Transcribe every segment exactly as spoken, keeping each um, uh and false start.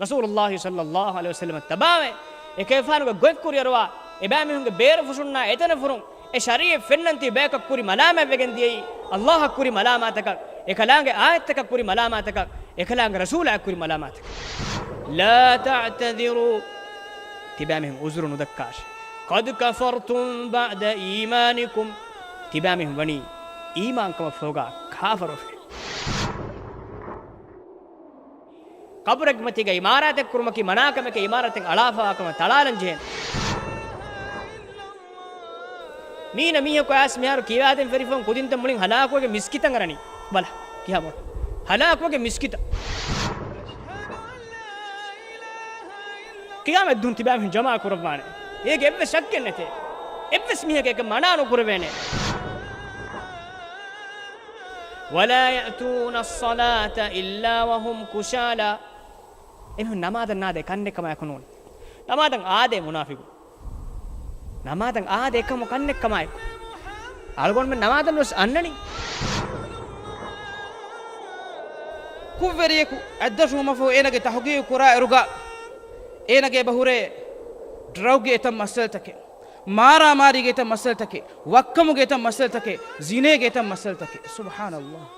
ރަސޫލުﷲ ޞައްލަﷲ ޢަލައިހި ވަސައްލަމަށް ތަބާވެ، އެކަލޭގެފާނުގެ ގޮތް ކުރިއަރުވާ، އެބައިމީހުންގެ ބޭރުފުށުންނާ އެތަނަށް ފުރުން އެ ޝަރީޢަތް ފެންނަންތީ ބަޔަކަށް ކުރި މަލާމާތް ވެގެން ދިޔައީ، ﷲ އަށް ކުރި މަލާމާތަކަށް، އެކަލާނގެ އާޔަތްތަކަށް ކުރި މަލާމާތަކަށް، އެކަލާނގެ ރަސޫލާ އަށް ކުރި މަލާމާތަކަށް. لا تعتذروا، ތިބާމީހުން ޢުޛުރު ނުދައްކާށޭ. قد كفرتم بعد إيمانكم، ތިބާމީހުން ވަނީ އީމާންކަމަށް ފަހުގަ ކާފަރުވެފަ. ޤަބުރެއްގެ މަތީގަ އިމާރާތެއް ކުރުމަކީ މަނާކަމެކޭ، އިމާރާތެއް އަޅާފަވާކަމަށް ތަޅާލަން ޖެހޭނެ. މީނަ މީހަކު އައިސް މިހާރު ކިޔާދޭން ފެށިފަހުން ކުދިންތައް މުޅިން ހަލާކުވެގެން މިސްކިތަށް އަރަނީ. ބަލަ، ކިހާ މޮޅު. ހަލާކުވެގެން މިސްކިތަށް. ޤިޔާމަތް ދުވަހު ތިބާމީހުން ޖަމާ ކުރައްވާނެ. އޭގެ އެއްވެސް ޝައްކެއް ނެތޭ. އެއްވެސް މީހަކަށް އެކަން މަނާ ނުކުރެވޭނެ. ولا يأتون الصلاة إلا وهم كسالى. އެމީހުން ނަމާދަށް ނާދޭ ކަންނެއްކަމާއެކު ނޫން. ނަމާދަށް އާދޭ މުނާފިޤު. ނަމާދަށް އާދޭ އެކަމު ކަންނެއްކަމާއެކު. އަޅުގަނޑުމެން ނަމާދަށް ވެސް އަންނަނީ. ކުށްވެރިޔަކު އަތްދަށުވުމަށްފަހު އޭނަގެ ތަހުގީގު ކުރާ އިރުގަ އޭނަގެ އެބަ ހުރޭ ޑްރަގްގެ އެތައް މައްސަލަތަކެއް، މާރާމާރީގެ އެތައް މައްސަލަތަކެއް، ވައްކަމުގެ އެތައް މައްސަލަތަކެއް، ޒިނޭގެ އެތައް މައްސަލަތަކެއް. ސުބްޙާނައްލާހް.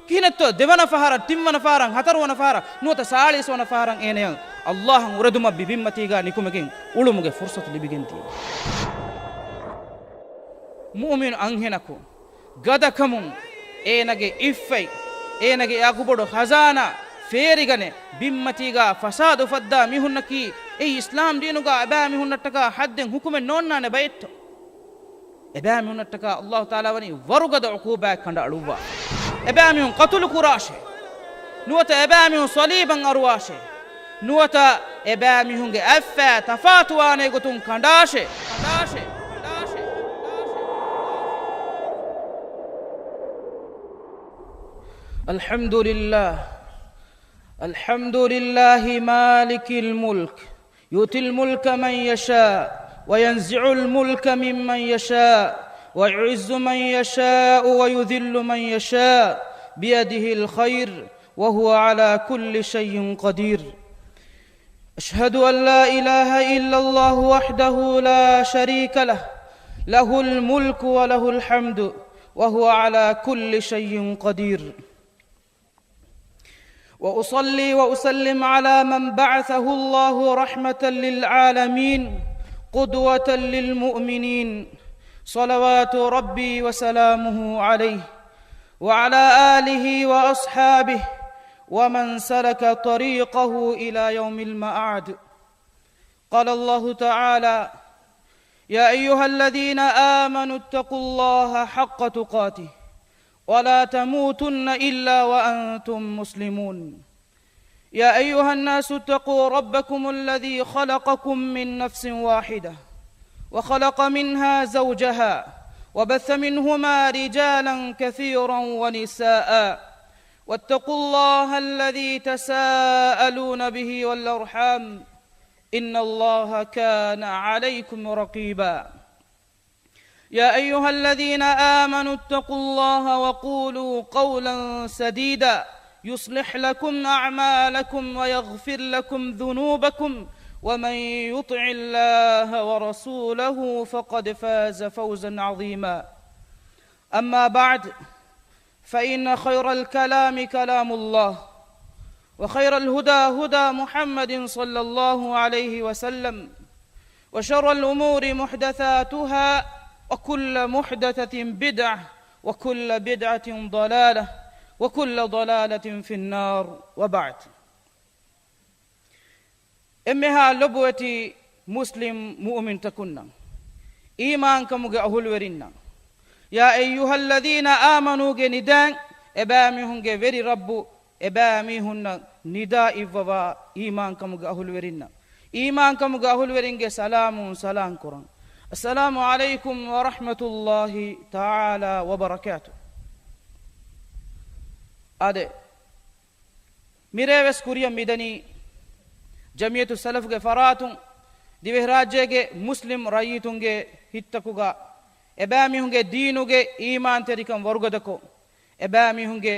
ކިހިނެއްތޯ ދެވަނަ ފަހަރަށް، ތިންވަނަ ފަހަރަށް، ހަތަރުވަނަ ފަހަރަށް، ނުވަތަ ސާޅީސް ވަނަ ފަހަރަށް އޭނަޔަށް ﷲ އަށް އުރެދުމަށް ބި-، ބިންމަތީގާ ނިކުމެގެން އުޅުމުގެ ފުރުޞަތު ލިބިގެން ދިޔަ. މުއުމިނު އަންހެނަކު ގަދަކަމުން އޭނަގެ އިއްފަތް، އޭނަގެ އަގުބޮޑު ޚަޒާނާ ފޭރިގަނެ، ބިންމަތީގާ ފަސާދަ އުފައްދާ މީހުންނަކީ އެއީ އިސްލާމް ދީނުގާ އެބައިމީހުންނަށްޓަކާ ޙައްދެއް ހުކުމެއް ނޯންނާނެ ބައެއްތޯ؟ އެބައިމީހުންނަށްޓަކާ ﷲ ތަޢާލާ ވަނީ ވަރުގަދަ ޢުޤޫބާތް ކަނޑައަޅުއްވާ. އެބައިމީހުން ޤަތުލު ކުރާށޭ. ނުވަތަ އެބައިމީހުން ޞަލީބަށް އަރުވާށޭ. ނުވަތަ އެބައިމީހުންގެ އަތްފައި ތަފާތުވާނޭ ގޮތުން ކަނޑާށޭ. ކަނޑާށޭ. ކަނޑާށޭ. الحمد لله. الحمد لله مالك الملك. يؤتي الملك من يشاء وينزع الملك ممن يشاء ويعز من يشاء ويذل من يشاء بيده الخير وهو على كل شيء قدير. أشهد أن لا إله إلا الله وحده لا شريك له، له الملك وله الحمد وهو على كل شيء قدير. وأصلي وأسلم على من بعثه الله رحمة للعالمين، قدوة للمؤمنين، صلوات ربي وسلامه عليه وعلى آله وأصحابه ومن سلك طريقه إلى يوم المعاد. قال الله تعالى: يا أيها الذين آمنوا اتقوا الله حق تقاته ولا تموتن إلا وأنتم مسلمون. يا أيها الناس اتقوا ربكم الذي خلقكم من نفس واحدة وخلق منها زوجها وبث منهما رجالا كثيرا ونساء واتقوا الله الذي تساءلون به والأرحام إن الله كان عليكم رقيبا. يا أيها الذين آمنوا اتقوا الله وقولوا قولا سديدا يصلح لكم أعمالكم ويغفر لكم ذنوبكم ومن يطع الله ورسوله فقد فاز فوزا عظيما. أما بعد، فإن خير الكلام كلام الله، وخير الهدى هدى محمد صلى الله عليه وسلم، وشر الأمور محدثاتها، وكل محدثة بدعة، وكل بدعة ضلالة، وكل ضلالة في النار، وبعد. އެންމެހާ ލޮބުވެތި މުސްލިމް މުއުމިންތަކުންނަށް، އީމާންކަމުގެ އަހުލުވެރިންނަށް، يا أيها الذين آمنوا ގެ ނިދާން އެބައިމީހުންގެ ވެރި ރައްބު އެބައިމީހުންނަށް ނިދާ އިއްވަވާ އީމާންކަމުގެ އަހުލުވެރިންނަށް، އީމާންކަމުގެ އަހުލުވެރިންގެ ސަލާމުން ސަލާން ކުރަން. السلام عليكم ورحمة الله تعالى وبركاته. އާދެ، މިރޭވެސް ކުރިއަށް މިދަނީ ޖަމިއްޔަތު ސަލަފުގެ ފަރާތުން ދިވެހިރާއްޖޭގެ މުސްލިމް ރައްޔިތުންގެ ހިތްތަކުގަ އެބައިމީހުންގެ ދީނުގެ އީމާންތެރިކަން ވަރުގަދަކޮށް، އެބައިމީހުންގެ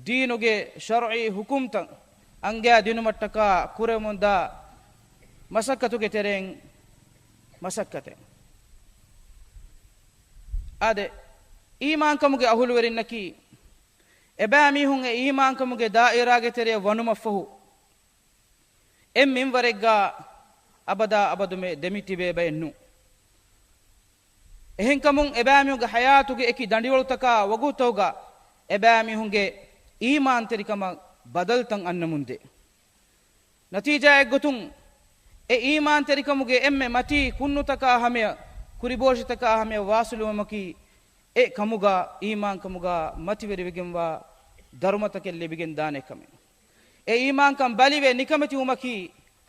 ދީނުގެ ޝަރުޢީ ޙުކުމްތައް އަނގަޔާ ދިނުމަށްޓަކާ ކުރެވެމުންދާ މަސައްކަތުގެ ތެރެއިން މަސައްކަތެއް. އާދެ، އީމާންކަމުގެ އަހުލުވެރިންނަކީ، އެބައިމީހުން އެ އީމާންކަމުގެ ދާއިރާގެ ތެރެއަށް ވަނުމަށްފަހު، އެއް މިންވަރެއްގަ އަބަދާ އަބަދުމެ ދެމިތިބޭ ބައެއް ނޫން. އެހެންކަމުން އެބައިމީހުންގެ ޙަޔާތުގެ އެކި ދަނޑިވަޅުތަކާ ވަގުތުތަކުގަ އެބައިމީހުންގެ އީމާންތެރިކަމަށް ބަދަލުތައް އަންނަމުންދޭ. ނަތީޖާއެއްގޮތުން، އެ އީމާންތެރިކަމުގެ އެންމެ މަތީ ކުންނުތަކާ ހަމަޔަށް، ކުރިބޯށިތަކާ ހަމަޔަށް ވާސިލުވުމަކީ، އެ ކަމުގަ އީމާންކަމުގަ މަތިވެރިވެގެންވާ ދަރުމަތަކެއް ލިބިގެން ދާނެ ކަމެއް. އެ އީމާންކަން ބަލިވެ ނިކަމެތިވުމަކީ،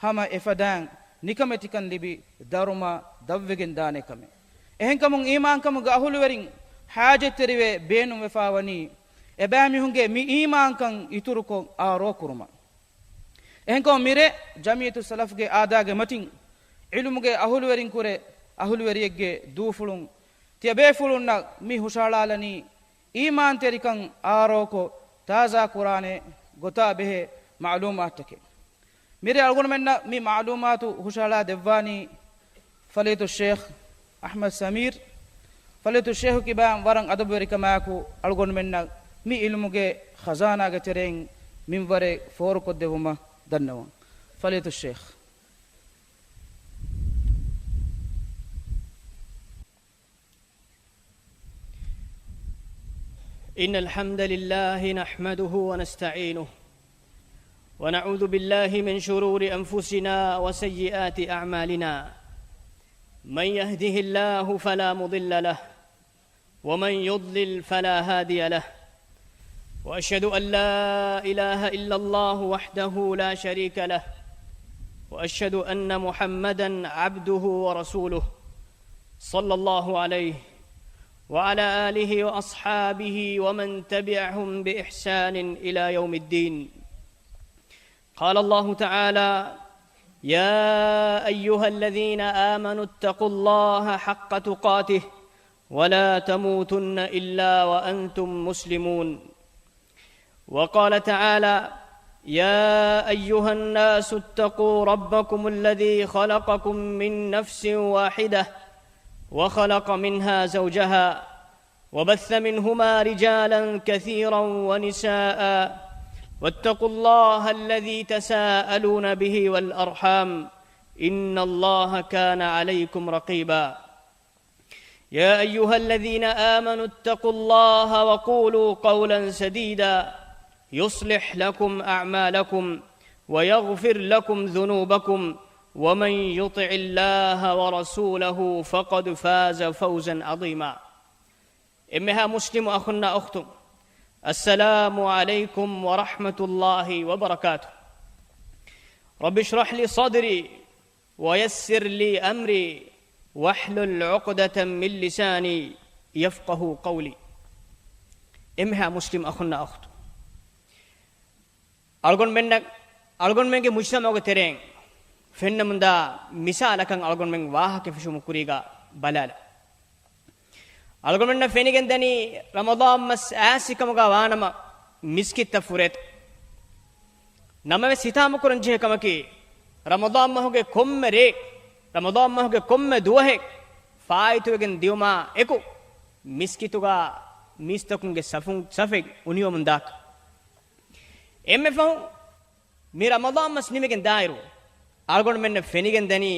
ހަމަ އެފަދައިން ނިކަމެތިކަން ލިބި ދަރުމަ ދަށްވެގެން ދާނެ ކަމެއް. އެހެންކަމުން އީމާންކަމުގެ އަހުލުވެރިން ޙާޖަތްތެރިވެ ބޭނުންވެފާ ވަނީ، އެބައިމީހުންގެ މި އީމާންކަން އިތުރުކޮށް އާރޯކުރުމަށް. އެހެންކަމުން މިރޭ ޖަމްޢިއްޔަތުއްސަލަފްގެ އާދާގެ މަތިން، ޢިލްމުގެ އަހުލުވެރިންކުރެ އަހުލުވެރިއެއްގެ ދޫފުޅުން، ތިޔަބޭފުޅުންނަށް މި ހުށަހަޅާލަނީ، އީމާންތެރިކަން އާރޯކޮށް ތާޒާކުރާނެ ގޮތާ ބެހޭ މަޢުލޫމާތުތަކެއް. މިރޭ އަޅުގަނޑުމެންނަށް މި މަޢުލޫމާތު ހުށަހަޅާ ދެއްވާނީ ފަޟީލަތުއްޝޭޚް އަޙްމަދު ސަމީރު. ފަޟީލަތުއްޝޭޚު ކިބައިން ވަރަށް އަދަބުވެރިކަމާއެކު އަޅުގަނޑުމެންނަށް މި ޢިލްމުގެ ޚަޒާނާގެ ތެރެއިން މިންވަރެއް ފޯރުކޮށްދެއްވުމަށް ދަންނަވަން. ފަޟީލަތުއްޝޭޚް. إن الحمد لله نحمده ونستعينه، ونعوذ بالله من شرور أنفسنا وسيئات أعمالنا. من يهده الله فلا مضل له، ومن يضلل فلا هادي له. وأشهد أن لا إله إلا الله وحده لا شريك له، وأشهد أن محمدا عبده ورسوله، صلى الله عليه وعلى آله وأصحابه ومن تبعهم بإحسان إلى يوم الدين. قال الله تعالى: يا أيها الذين آمنوا اتقوا الله حق تقاته ولا تموتن إلا وأنتم مسلمون. وقال تعالى: يا أيها الناس اتقوا ربكم الذي خلقكم من نفس واحدة وخلق منها زوجها وبث منهما رجالا كثيرا ونساء واتقوا الله الذي تساءلون به والأرحام إن الله كان عليكم رقيبا. يا أيها الذين آمنوا اتقوا الله وقولوا قولا سديدا يصلح لكم أعمالكم ويغفر لكم ذنوبكم ومن يطع الله ورسوله فقد فاز فوزا عظيما. އެންމެހާ މުސްލިމު އަޚުންނާ އުޚްތުން، السلام عليكم ورحمة الله وبركاته. رب اشرح لي صدري ويسر لي أمري واحلل عقدة من لساني يفقهوا قولي. އެންމެހާ މުސްލިމް އަޚުންނާ އުޚްތުން، އަޅުގަނޑުމެންނަށް، އަޅުގަނޑުމެންގެ މުޖްތަމަޢުގެ ތެރެއިން ފެންނަމުންދާ މިސާލަކަށް އަޅުގަނޑުމެން ވާހަކަ ފެށުމުގެ ކުރީގަ ބަލާލަ. އަޅުގަނޑުމެންނަށް ފެނިގެންދަނީ ރަމަޟާން މަސް އާސިކަމުގަ ވާނަމަ މިސްކިތްތައް ފުރޭތަ؟ ނަމަވެސް ހިތާމަކުރަން ޖެހޭ ކަމަކީ، ރަމަޟާން މަހުގެ ކޮންމެ ރެއެއް، ރަމަޟާން މަހުގެ ކޮންމެ ދުވަހެއް ފާއިތުވެގެން ދިޔުމާ އެކު، މިސްކިތުގަ މީސްތަކުންގެ ސަފުން ސަފެއް އުނިވަމުން ދާކަށް. އެންމެ ފަހުން މި ރަމަޟާން މަސް ނިމިގެން ދާއިރު، އަޅުގަނޑުމެންނަށް ފެނިގެން ދަނީ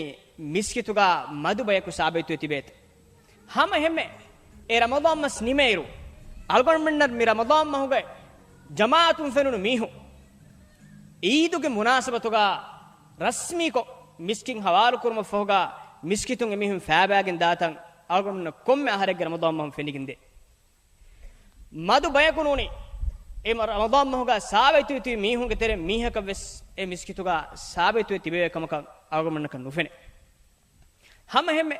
މިސްކިތުގަ މަދު ބަޔަކު ސާބިތުވެ ތިބޭތަ؟ ހަމަ އެހެންމެ އެ ރަމަޟާން މަސް ނިމޭއިރު، އަޅުގަނޑުމެންނަށް މި ރަމަޟާން މަހުގައި ޖަމާޢަތުން ފެނުނު މީހުން ޢީދުގެ މުނާސަބަތުގަ ރަސްމީކޮށް މިސްކިތް ހަވާލުކުރުމަށްފަހުގަ މިސްކިތުން އެމީހުން ފައިބައިގެން ދާތަން އަޅުގަނޑުމެންނަށް ކޮންމެ އަހަރެއްގެ ރަމަޟާން މަހުން ފެނިގެންދޭ. މަދު ބަޔަކު ނޫނީ، އެ މަ-، ރަމަޟާން މަހުގަ ސާބިތުވެތިބި މީހުންގެ ތެރެއިން މީހަކަށް ވެސް އެ މިސްކިތުގަ ސާބިތުވެ ތިބެވޭ ކަމަކަށް އަޅުގަނޑުމެންނަކަށް ނުފެނޭ. ހަމަ އެހެންމެ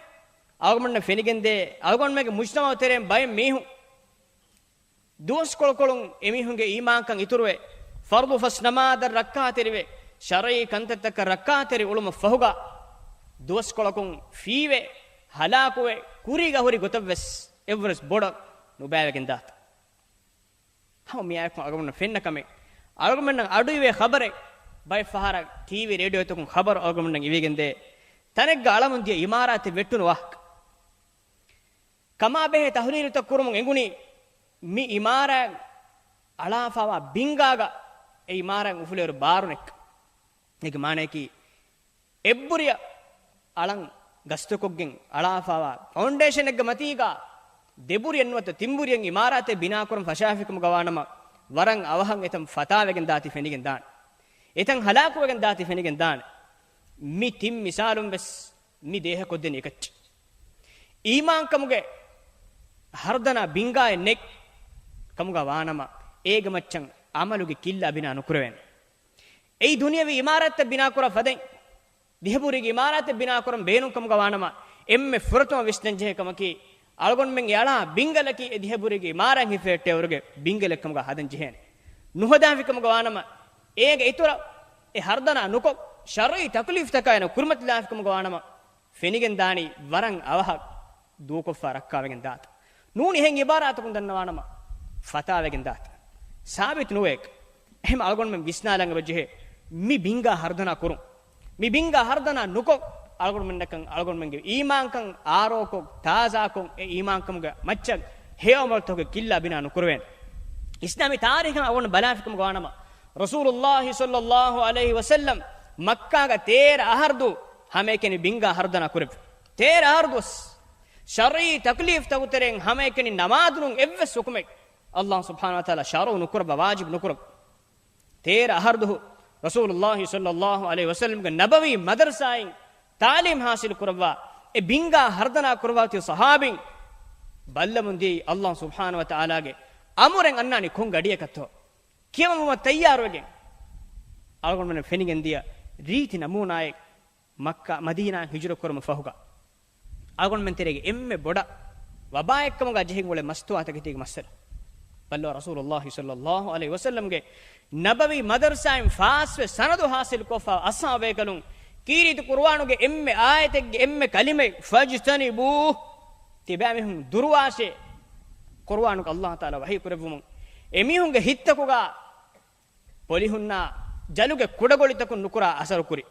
އަޅުގަނޑުމެންނަށް ފެނިގެންދޭ، އަޅުގަނޑުމެންގެ މުޖްތަމަޢު ތެރެއިން ބައެއް މީހުން ދުވަސްކޮޅުކޮޅުން އެމީހުންގެ އީމާންކަން އިތުރުވެ، ފަރުޟު ފަސް ނަމާދަށް ރައްކާތެރިވެ، ޝަރުޢީ ކަންތައްތަކަށް ރައްކާތެރި އުޅުމަށްފަހުގަ، ދުވަސްކޮޅަކުން ފީވެ، ހަލާކުވެ، ކުރީގަ ހުރި ގޮތަށްވެސް އެއްވެސް ބޮޑަށް ނުބައިވެގެން ދާތަން. ހަމަ މިއާއެކު އަޅުގަނޑުމެންނަށް ފެންނަ ކަމެއް، އަޅުގަނޑުމެންނަށް އަޑުއިވޭ ބައެއް ފަހަރަށް ޓީވީ ރޭޑިއޯތަކުން ޚަބަރު އަޅުގަނޑުމެންނަށް އިވިގެންދޭ، ތަނެއްގަ އަޅަމުން ދިޔަ އިމާރާތެއް ވެއްޓުނު ވާހަކަ. ކަމާ ބެހޭ ތަހުލީލުތައް ކުރުމުން އެނގުނީ، މި އިމާރާތް އަޅާފަވާ ބިންގާގަ އެ އިމާރާތް އުފުލޭއިރު ބާރުނެއްކަން. އޭގެ މާނަޔަކީ، އެއްބުރިއަށް އަޅަން ގަސްތުކޮށްގެން އަޅާފަވާ ފައުންޑޭޝަނެއްގެ މަތީގަ ދެބުރިއެއް ނުވަތަ ތިންބުރިއެއް އިމާރާތެއް ބިނާކުރަން ފަށާފިކަމުގަ ވާނަމަ، ވަރަށް އަވަހަށް އެތަން ފަތާވެގެން ދާތީ ފެނިގެން ދާނެ. އެތަން ހަލާކުވެގެން ދާތީ ފެނިގެން ދާނެ. މި ތިން މިސާލުން ވެސް މި ދޭހަކޮށްދެނީ އެކައްޗެއް. އީމާންކަމުގެ ހަރުދަނާ ބިންގާއެއް ނެތް ކަމުގަ ވާނަމަ، އޭގެ މައްޗަށް އަމަލުގެ ކިއްލާ ބިނާ ނުކުރެވޭނެ. އެއީ ދުނިޔަވީ އިމާރާތްތައް ބިނާކުރާ ފަދައިން، ދިހަބުރީގެ އިމާރާތެއް ބިނާކުރަން ބޭނުންކަމުގަ ވާނަމަ، އެންމެ ފުރަތަމަ ވިސްނަންޖެހޭ ކަމަކީ، އަޅުގަނޑުމެންގެ އަޅާ ބިންގަލަކީ އެ ދިހަބުރީގެ އިމާރާތް ހިފެހެއްޓޭވަރުގެ ބިންގަލެއްކަމުގަ ހަދަން ޖެހޭނެ. ނުހަދާފިކަމުގަ ވާނަމަ، އޭގެ އިތުރަށް އެ ހަރުދަނާ ނުކޮށް، ޝަރުޢީ ތަކުލީފްތަކާ އޭނަ ކުރިމަތިލާފިކަމުގަ ވާނަމަ، ފެނިގެން ދާނީ ވަރަށް އަވަހަށް ދޫކޮށްފަ ރައްކާވެގެން ދާތަން. ނޫނީ އެހެން އިބާރާތަކުން ދަންނަވާނަމަ، ފަތާވެގެން ދާތަން. ސާބިތު ނުވޭ. އެހެން އަޅުގަނޑުމެން ވިސްނާލަން އެބަޖެހޭ، މި ބިންގާ ހަރުދަނާ ކުރުން. މި ބިންގާ ހަރުދަނާ ނުކޮށް، އަޅުގަނޑުމެންނަކަށް އަޅުގަނޑުމެންގެ އީމާންކަން އާރޯކޮށް، ތާޒާކޮށް، އެ އީމާންކަމުގެ މައްޗަށް ހެޔޮ އަމަލުތަކުގެ ކިއްލާ ބިނާ ނުކުރެވޭނެ. އިސްލާމީ ތާރީޚަށް އަޅުގަނޑު ބަލާފިކަމުގަ ވާނަމަ، ރަސޫލުﷲ ޞައްލަﷲ ޢަލައިހި ވަސައްލަމް މައްކާގަ ތޭރަ އަހަރު ދުވަހު ހަމައެކަނި ބިންގާ ހަރުދަނާ ކުރެއްވި. ތޭރަ އަހަރު ދުވަސް ޝަރްޢީ ތަކުލީފްތަކު ތެރެއިން ހަމައެކަނި ނަމާދު ނޫން އެއްވެސް ހުކުމެއް ﷲ ސުބްޙާނަހޫ ވަތަޢާލާ ޝަރުޢު ނުކުރައްވާ، ވާޖިބު ނުކުރައްވާ. ތޭރަ އަހަރު ދުވަހު ރަސޫލުﷲ ޞައްލަﷲ ޢަލައިހި ވަސައްލަމްގެ ނަބަވީ މަދަރުސާއިން ތާލީމް ޙާޞިލު ކުރައްވާ، އެ ބިންގާ ހަރުދަނާ ކުރައްވާ ތި ޞަޙާބީން ބައްލަމުން ދިޔައީ ﷲ ސުބްޙާނަހޫ ވަތަޢާލާގެ އަމުރެއް އަންނާނީ ކޮން ގަޑިއަކަށްތޯ؟ ކިޔަވަމުން ތައްޔާރުވެގެން އަޅުގަނޑުމެންނަށް ފެނިގެން ދިޔަ ރީތި ނަމޫނާއެއް މައްކާ މަދީނާ ހިޖުރަ ކުރުމަށް ފަހުގަ އަޅުގަނޑުމެން ތެރޭގެ އެންމެ ބޮޑަށް ވަބާއެއްކަމުގަ ޖެހިގެން އުޅޭ މަސްތުވާތަކެތީގެ މައްސަލަ. ބައްލަވާ ރަސޫލުﷲ ޞައްލަﷲ ޢަލައިހި ވަސައްލަމްގެ ނަބަވީ މަދަރުސާއިން ފާސްވެ ސަނަދު ޙާޞިލު ކޮށްފަ އަޞްޙާބޭކަލުން ކީރިތި ޤުރުއާނުގެ އެންމެ އާޔަތެއްގެ އެންމެ ކަލިމައެއް، "ފަޖްތަނިބޫ"، ތިބާމީހުން ދުރުވާށޭ. ޤުރުއާނުގެ ﷲ ތަޢާލާ ވަޙީ ކުރެއްވުމުން އެމީހުންގެ ހިތްތަކުގަ ޕޮލިހުންނާ ޖަލުގެ ކުޑަގޮޅިތަކުން ނުކުރާ އަސަރު ކުރި.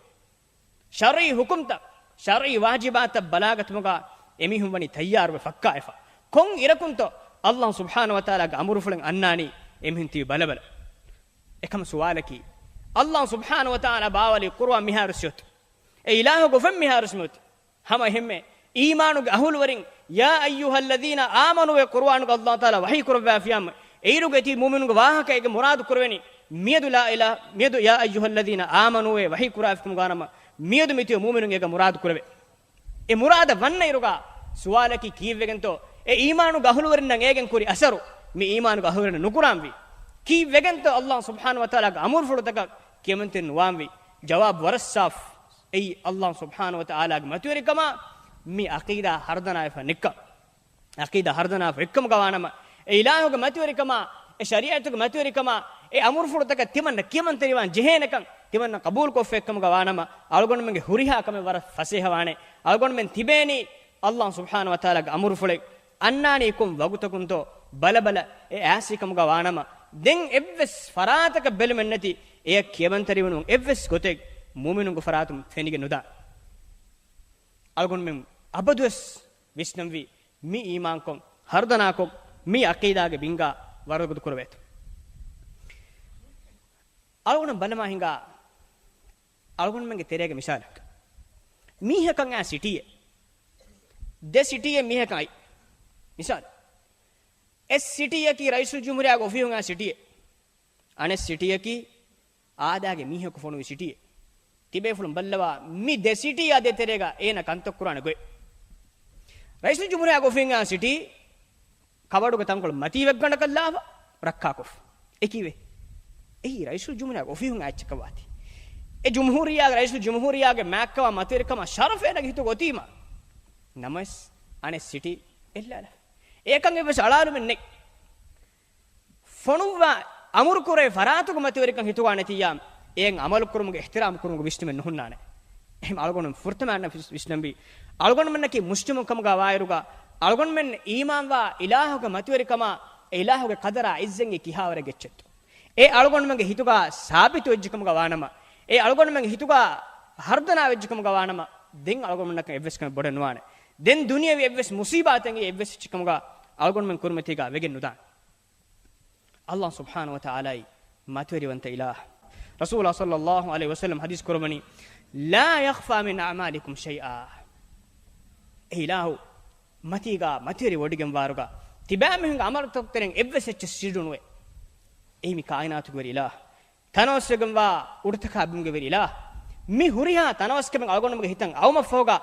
ޝަރްޢީ ޙުކުމްތައް، ޝަރްޢީ ވާޖިބާތައް ބަލާގަތުމުގަ އެމީހުން ވަނީ ތައްޔާރުވެ ފައްކާވެފަ. ކޮން އިރަކުންތޯ ﷲ ސުބްޙާނަހޫ ވަތަޢާލާގެ އަމުރުފުޅެއް އަންނާނީ އެމީހުން ތިބި ބަލަބަލަ. އެކަމަ ސުވާލަކީ، ﷲ ސުބްޙާނަހޫ ވަތަޢާލާ ބާވަލީ ޤުރުއާން މިހާރު ސިޔޮތު. އެ އިލާހުގެ އުފެން މިހާރު ސިޔޮތު. ހަމަ އެހެންމެ އީމާނުގެ އަހުލުވެރިން، "ޔާ އައްޔުހައްލަޛީނަ އާމަނޫ" އޭ ޤުރުއާނުގަ ﷲ ތަޢާލާ ވަޙީ ކުރައްވާފިޔާމަ، އެއިރުގަ ތި މުއުމިނުންގެ ވާހަކަ އޭގެ މުރާދު ކުރެވެނީ، މިއަދު ލާ އިލާ، މިއަދު ޔާ އައްޔުހައްލަޛީނަ އާމަނޫ އޭ ވަޙީ ކުރާފިކަމުގަ ވާނަމަ، މިއަދު މިތިބި މުއުމިނުން އޭގަ މުރާދު ކުރެވޭ. އެ މުރާދަށް ވަންނައިރުގަ ސުވާލަކީ ކީއްވެގެންތޯ އެ އީމާނުގެ އަހުލުވެރިންނަށް އޭގެން ކުރި އަސަރު، މި އީމާނުގެ އަހުލުވެރިންނަށް ނުކުރާންވީ؟ ކީއްވެގެންތޯ ﷲ ސުބްޙާނަހޫ ވަތަޢާލާގެ އަމުރުފުޅުތަކަށް ކިޔަމަންތެރި ނުވާންވީ؟ ޖަވާބު ވަރަށް ސާފު. އެއީ ﷲ ސުބްޙާނަހޫ ވަތަޢާލާގެ މަތިވެރިކަމާ، މި ޢަޤީދާ ހަރުދަނާވެފަ ނެތްކަން. ޢަޤީދާ ހަރުދަނާފަ އެއްކަމުގަ ވާނަމަ، އެ އިލާހުގެ މަތިވެރިކަމާ، އެ ޝަރީޢަތުގެ މަތިވެރިކަމާ، އެ އަމުރުފުޅުތަކަށް ތިމަންނަ ކިޔަމަންތެރިވާން ޖެހޭނެކަން، ތިމަންނަ ޤަބޫލުކޮށްފަ އެއްކަމުގަ ވާނަމަ، އަޅުގަނޑުމެންގެ ހުރިހާ ކަމެއް ވަރަށް ފަސޭހަވާނެ. އަޅުގަނޑުމެން ތިބޭނީ ﷲ ސުބްޙާނަހޫ ވަތަޢާލާގެ އަމުރުފުޅެއް އަންނާނީ ކޮން ވަގުތަކުންތޯ ބަލަބަލަ އެ އާސީކަމުގަ ވާނަމަ، ދެން އެއްވެސް ފަރާތަކަށް ބެލުމެއްނެތި އެޔަށް ކިޔަމަންތެރިވުނު އެއްވެސް ގޮތެއް މުއުމިނުންގެ ފަރާތުން ފެނިގެން ނުދާނެ. އަޅުގަނޑުމެން އަބަދުވެސް ވިސްނަންވީ މި އީމާންކޮށް، ހަރުދަނާކޮށް، މި ޢަޤީދާގެ ބިންގާ ވަރުގަދަ ކުރެވޭތޯ. އަޅުގަނޑު ބަލަމާ ހިނގާ، އަޅުގަނޑުމެންގެ ތެރޭގެ މިސާލަކަށް، މީހަކަށް އާ ސިޓީއެއް، ދެ ސިޓީއެއް މީހަކަށް އައި. މިސާލު، އެއް ސިޓީއަކީ ރައީސުލްޖުމްހޫރިއްޔާގެ އޮފީހުން އާ ސިޓީއެއް. އަނެއް ސިޓީއަކީ އާދާގެ މީހަކު ފޮނުވި ސިޓީއެއް. ތިބޭފުޅުން ބައްލަވާ، މި ދެ ސިޓީއާ ދޭތެރޭގަ އޭނަ ކަންތައް ކުރާނެ ގޮތް. ރައީސުލްޖުމްހޫރިއްޔާގެ އޮފީހުން އާ ސިޓީ ކަބަޑުގެ ތަންކޮޅު މަތީ ވެއްގަނޑަކަށް ލާފަ ރައްކާކޮށްފަ. އެކީވެ، އެއީ ރައީސުލްޖުމްހޫރިއްޔާގެ އޮފީހުން އާ އެއްޗަކަށް ވާތީ. އެ ޖުމްހޫރިއްޔާގެ ރައީސުލްޖުމްހޫރިއްޔާގެ މާތްކަމާ މަތިވެރިކަމާ ޝަރަފް އޭނަގެ ހިތުގަ އޮތީމަ، ނަމަވެސް އަނެއް ސިޓީ އެއްލާލާފަ. އެކަން އެއްވެސް އަޅާލުމެއް ނެތް. ފޮނުއްވާ އަމުރުކުރޭ ފަރާތުގެ މަތިވެރިކަން ހިތުގަ ނެތިއްޔާ، އެއަށް އަމަލުކުރުމުގެ އިޙްތިރާމް ކުރުމުގެ ވިސްނުމެއް ނުހުންނާނެ. އެހެން އަޅުގަނޑު ފުރަތަމަ އަންނަ ވިސް-، ވިސްނަންވީ، އަޅުގަނޑުމެންނަކީ މުސްލިމުން ކަމުގަ ވާއިރުގަ، އަޅުގަނޑުމެން އީމާންވާ އިލާހުގެ މަތިވެރިކަމާ، އެ އިލާހުގެ ޤަދަރާ އިއްޒަތް ކިހާވަރެއް އެއްޗެއްތޯ؟ އެ އަޅުގަނޑުމެންގެ ހިތުގަ ސާބިތު ވެއްޖެ ކަމުގަ ވާނަމަ، އެ އަޅުގަނޑުމެންގެ ހިތުގަ ހަރުދަނާ ވެއްޖެކަމުގަ ވާނަމަ، ދެން އަޅުގަނޑުމެންނަކަށް އެއްވެސް ކަމެއް ބޮޑެއް ނުވާނެ. ދެން ދުނިޔެވީ އެއްވެސް މުސީބާތެއް އެއްވެސް އެއްޗެއްކަމުގަ އަޅުގަނޑުމެން ކުރިމަތީގަ ވެގެން ނުދާނެ. ﷲ ސުބްޙާނަހޫ ވަތަޢާލާއީ މަތިވެރިވަންތަ އިލާހު. ރަސޫލާ ޞައްލައްލާހު ޢަލައިހި ވަސައްލަމަ ޙަދީޘް ކުރައްވަނީ، "لا يخفى من أعمالكم شيء." އެ އިލާހު މަތީގަ މަތިވެރި ވޮޑިގެން ވާރުގަ ތިބާމީހުންގެ ޢަމަލުތަކުގެ ތެރެއިން އެއްވެސް އެއްޗެއް ސިއްރު ނުވޭ. އެއީ މި ކާއިނާތުގެ ވެރި އިލާހު. ތަނަވަސްވެގެންވާ އުޑުތަކާ ބިމުގެ ވެރި އިލާހު. މި ހުރިހާ ތަނަވަސްކަމެއް އަޅުގަނޑުމެންގެ ހިތަށް އައުމަށްފަހުގަ،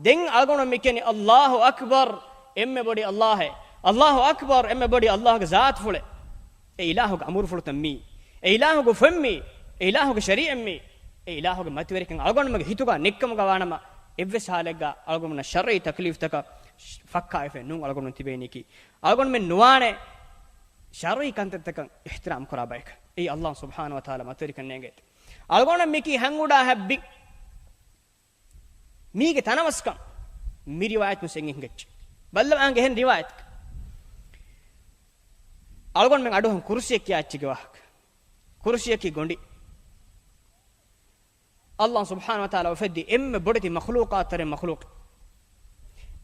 ދެން އަޅުގަނޑު މި ކިޔަނީ، "ﷲ އަކްބަރު، އެންމެ ބޮޑީ ﷲ އޭ. ﷲ އަކްބަރު، އެންމެ ބޮޑީ ﷲގެ ޒާތުފުޅޭ. އެ އިލާހުގެ އަމުރުފުޅުތައް މީ. އެ އިލާހުގެ އުފެން މީ. އެ އިލާހުގެ ޝަރީޢަތް މީ." އެ އިލާހުގެ މަތިވެރިކަން އަޅުގަނޑުމެންގެ ހިތުގަ ނެއްކަމުގަ ވާނަމަ، އެއްވެސް ޙާލެއްގަ އަޅުގަނޑުމެންނަށް ޝަރުޢީ ތަކްލީފްތަކަށް ފައްކާވެފަ ނޫން އަޅުގަނޑުމެން ތިބޭނީކީ. އަޅުގަނޑުމެން ނުވާނެ ޝަރުޢީ ކަންތައްތަކަށް އިޙްތިރާމް ކުރާ ބަޔަކަށް. އެއީ ﷲ ސުބްޙާނަހޫ ވަތަޢާލާ މަތިވެރިކަން ނޭނގޭތީ. އަޅުގަނޑަށް މިކީ ހަންއުޑާ ހަތް ބިން. މީގެ ތަނަވަސްކަން މި ރިވާޔަތުން އެނގި ހިނގައްޖެ. ބައްލަވާ އަނގަ އެހެން ރިވާޔަތަކަށް. އަޅުގަނޑުމެން އަޑުއަހަން ކުރުސިއަކީ އެއްޗެއްގެ ވާހަކަ. ކުރުސިއަކީ ގޮނޑި. ﷲ ސުބްޙާނަހޫ ވަތަޢާލާ އުފެއްދި އެންމެ ބޮޑެތި މަޚްލޫޤާތްތެރިން މަޚްލޫޤެއް.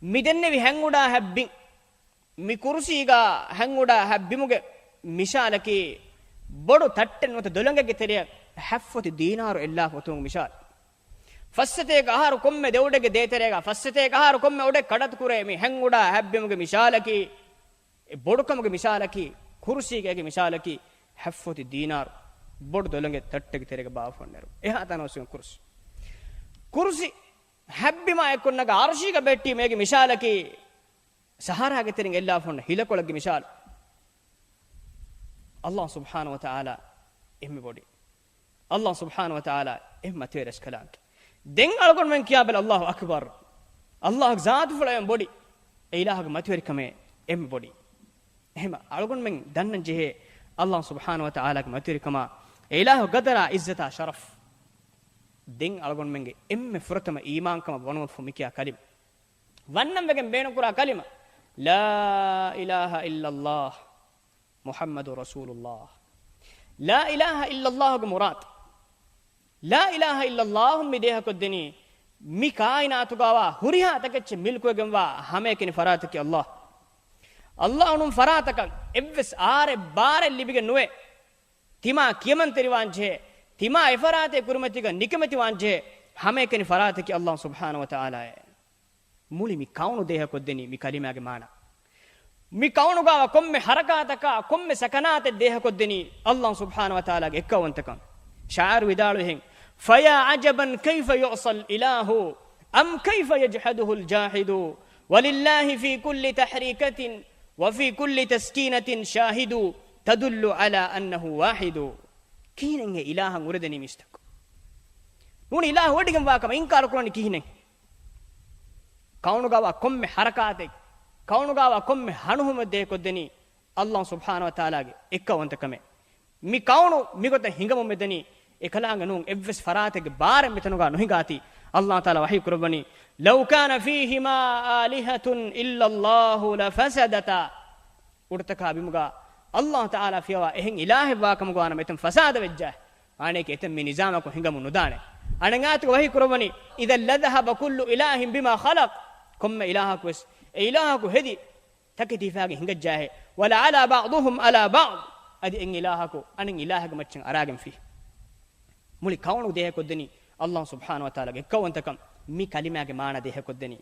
މި ދެންނެވި ހަންއުޑާ ހަތް ބިން. މި ކުރުސީގަ ހަންއުޑާ ހަތް ބިމުގެ މިސާލަކީ، ބޮޑު ތައްޓެއް ނުވަތަ ދޮލަނގެއްގެ ތެރެއަށް ހަތްފޮތި ދީނާރު އެއްލާފަ އޮތުމުގެ މިސާލު. ފައްސަތޭކަ އަހަރު ކޮންމެ ދެއުޑެއްގެ ދޭތެރޭގަ، ފައްސަތޭކަ އަހަރު ކޮންމެ އުޑެއް ކަޑައްތު ކުރޭ މި ހަންއުޑާ ހަތް ބިމުގެ މިސާލަކީ، އެ ބޮޑުކަމުގެ މިސާލަކީ، ކުރުސީގެ މިސާލަކީ، ހަތްފޮތި ދީނާރު ބޮޑު ދޮލަނގެ ތައްޓެއްގެ ތެރޭގަ ބާފަންނެރު. އެހާ ތަނަވަސް ކުރުސި. ކުރުސި ހަތް ބިމާ އެއްކޮށް ނަގާ އަރުޝީގަ ބެހެއްޓީ މޭގެ މިސާލަކީ، ސަހާރާގެ ތެރެއިން އެއްލާފަ ހުންނަ ހިލަކޮޅެއްގެ މިސާލު. ﷲ ސުބްޙާނަހޫ ވަތަޢާލާ އެންމެ ބޮޑީ. ﷲ ސުބްޙާނަހޫ ވަތަޢާލާ އެންމެ މަތިވެރި ރަސްކަލާނގެ. ދެން އަޅުގަނޑުމެން ކިޔާބަލަ، ﷲ އަކްބަރު. ﷲގެ ޒާތުފުޅަށް އެންމެ ބޮޑީ. އެ އިލާހުގެ މަތިވެރިކަމެއް އެންމެ ބޮޑީ. އެހެން އަޅުގަނޑުމެން ދަންނަން ޖެހޭ، ﷲ ސުބްޙާނަހޫ ވަތަޢާލާގެ މަތިވެރިކަމާ، އެ އިލާހުގެ ޤަދަރާ، ޢިއްޒަތާ، ޝަރަފް. ދެން އަޅުގަނޑުމެންގެ އެންމެ ފުރަތަމަ އީމާންކަމަށް ވަނުވަންފު މިކިޔާ ކަލިމަ. ވަންނަން ވެގެން ބޭނުންކުރާ ކަލިމަ، لا إله إلا الله محمد رسول الله. لا إله إلا الله ގެ މުރާދު، لا إله إلا الله މި ދޭހަކޮށްދެނީ، މި ކާއިނާތުގަވާ ހުރިހާ ތަކެއްޗެއް މިލްކުވެގެންވާ ހަމައެކަނި ފަރާތަކީ ﷲ. ﷲ ނޫން ފަރާތަކަށް އެއްވެސް އާރެއް ބާރެއް ލިބިގެން ނުވޭ. ތިމާ ކިޔަމަންތެރިވާންޖެހޭ، ތިމާ އެފަރާތެއް ކުރިމަތީގަ ނިކަމެތިވާންޖެހޭ ހަމައެކަނި ފަރާތަކީ ﷲ ސުބްޙާނަހޫ ވަތަޢާލާއޭ. މުޅި މި ކައުނު ދޭހަކޮށްދެނީ މި ކަލިމާގެ މާނަ. މި ކައުނުގަވާ ކޮންމެ ޙަރަކާތަކާ، ކޮންމެ ސަކަނާތެއް ދޭހަކޮށްދެނީ ﷲ ސުބްޙާނަހޫ ވަތަޢާލާގެ އެއްކައުވަންތަކަން. ޝާޢިރު ވިދާޅުވި ހެން، فيا عجبا كيف يعصى الإله أم كيف يجحده الجاحد. ولله في كل تحريكة وفي كل تسكينة شاهد تدل على أنه واحد. ކިހިނެއްހޭ އިލާހަށް އުރެދެނީ މީސްތަކު؟ ނޫނީ އިލާހު ވޮޑިގެންވާކަމަށް އިންކާރު ކުރަނީ ކިހިނެއް؟ ކައުނުގަވާ ކޮންމެ ޙަރަކާތެއް، ކައުނުގަވާ ކޮންމެ ހަނުހުމެއް ދޭކޮށްދެނީ ﷲ ސުބްޙާނަހޫ ވަތަޢާލާގެ އެއްކައުވަންތަކަމެއް. މި ކައުނު މިގޮތަށް ހިނގަމުން މެދަނީ އެކަލާނގެ ނޫން އެއްވެސް ފަރާތެއްގެ ބާރެއް މިތަނުގަ ނުހިނގާތީ. ﷲ ތަޢާލާ ވަޙީ ކުރައްވަނީ، لو كان فيهما آلهة إلا الله لفسدتا. އުޑުތަކާ ބިމުގަ ﷲ ތަޢާލާ ފިޔަވާ އެހެން އިލާހެއް ވާކަމުގަ ވާނަމަ އެތަން ފަސާދަ ވެއްޖާ. އާނެކެ އެތަން މި ނިޒާމަކު ހިނގަމުން ނުދާނެ. އަނެއް އާޔަތުގަ ވަޙީ ކުރައްވަނީ، إذا لذهب كل إله بما خلق. ކޮންމެ އިލާހަކު ވެސް އެ އިލާހަކު ހެދި ތަކެތި ހިފާގެން ހިނގައްޖާހޭ. ولعلا بعضهم على بعض. އަދި އެއް އިލާހަކު އަނެއް އިލާހެއްގެ މައްޗަށް އަރާގެންފި. މުޅި ކައުނު ދޭހަކޮށްދެނީ ﷲ ސުބްޙާނަހޫ ވަތަޢާލާގެ އެއްކައުވަންތަކަން. މި ކަލިމާގެ މާނަ ދޭހަކޮށްދެނީ.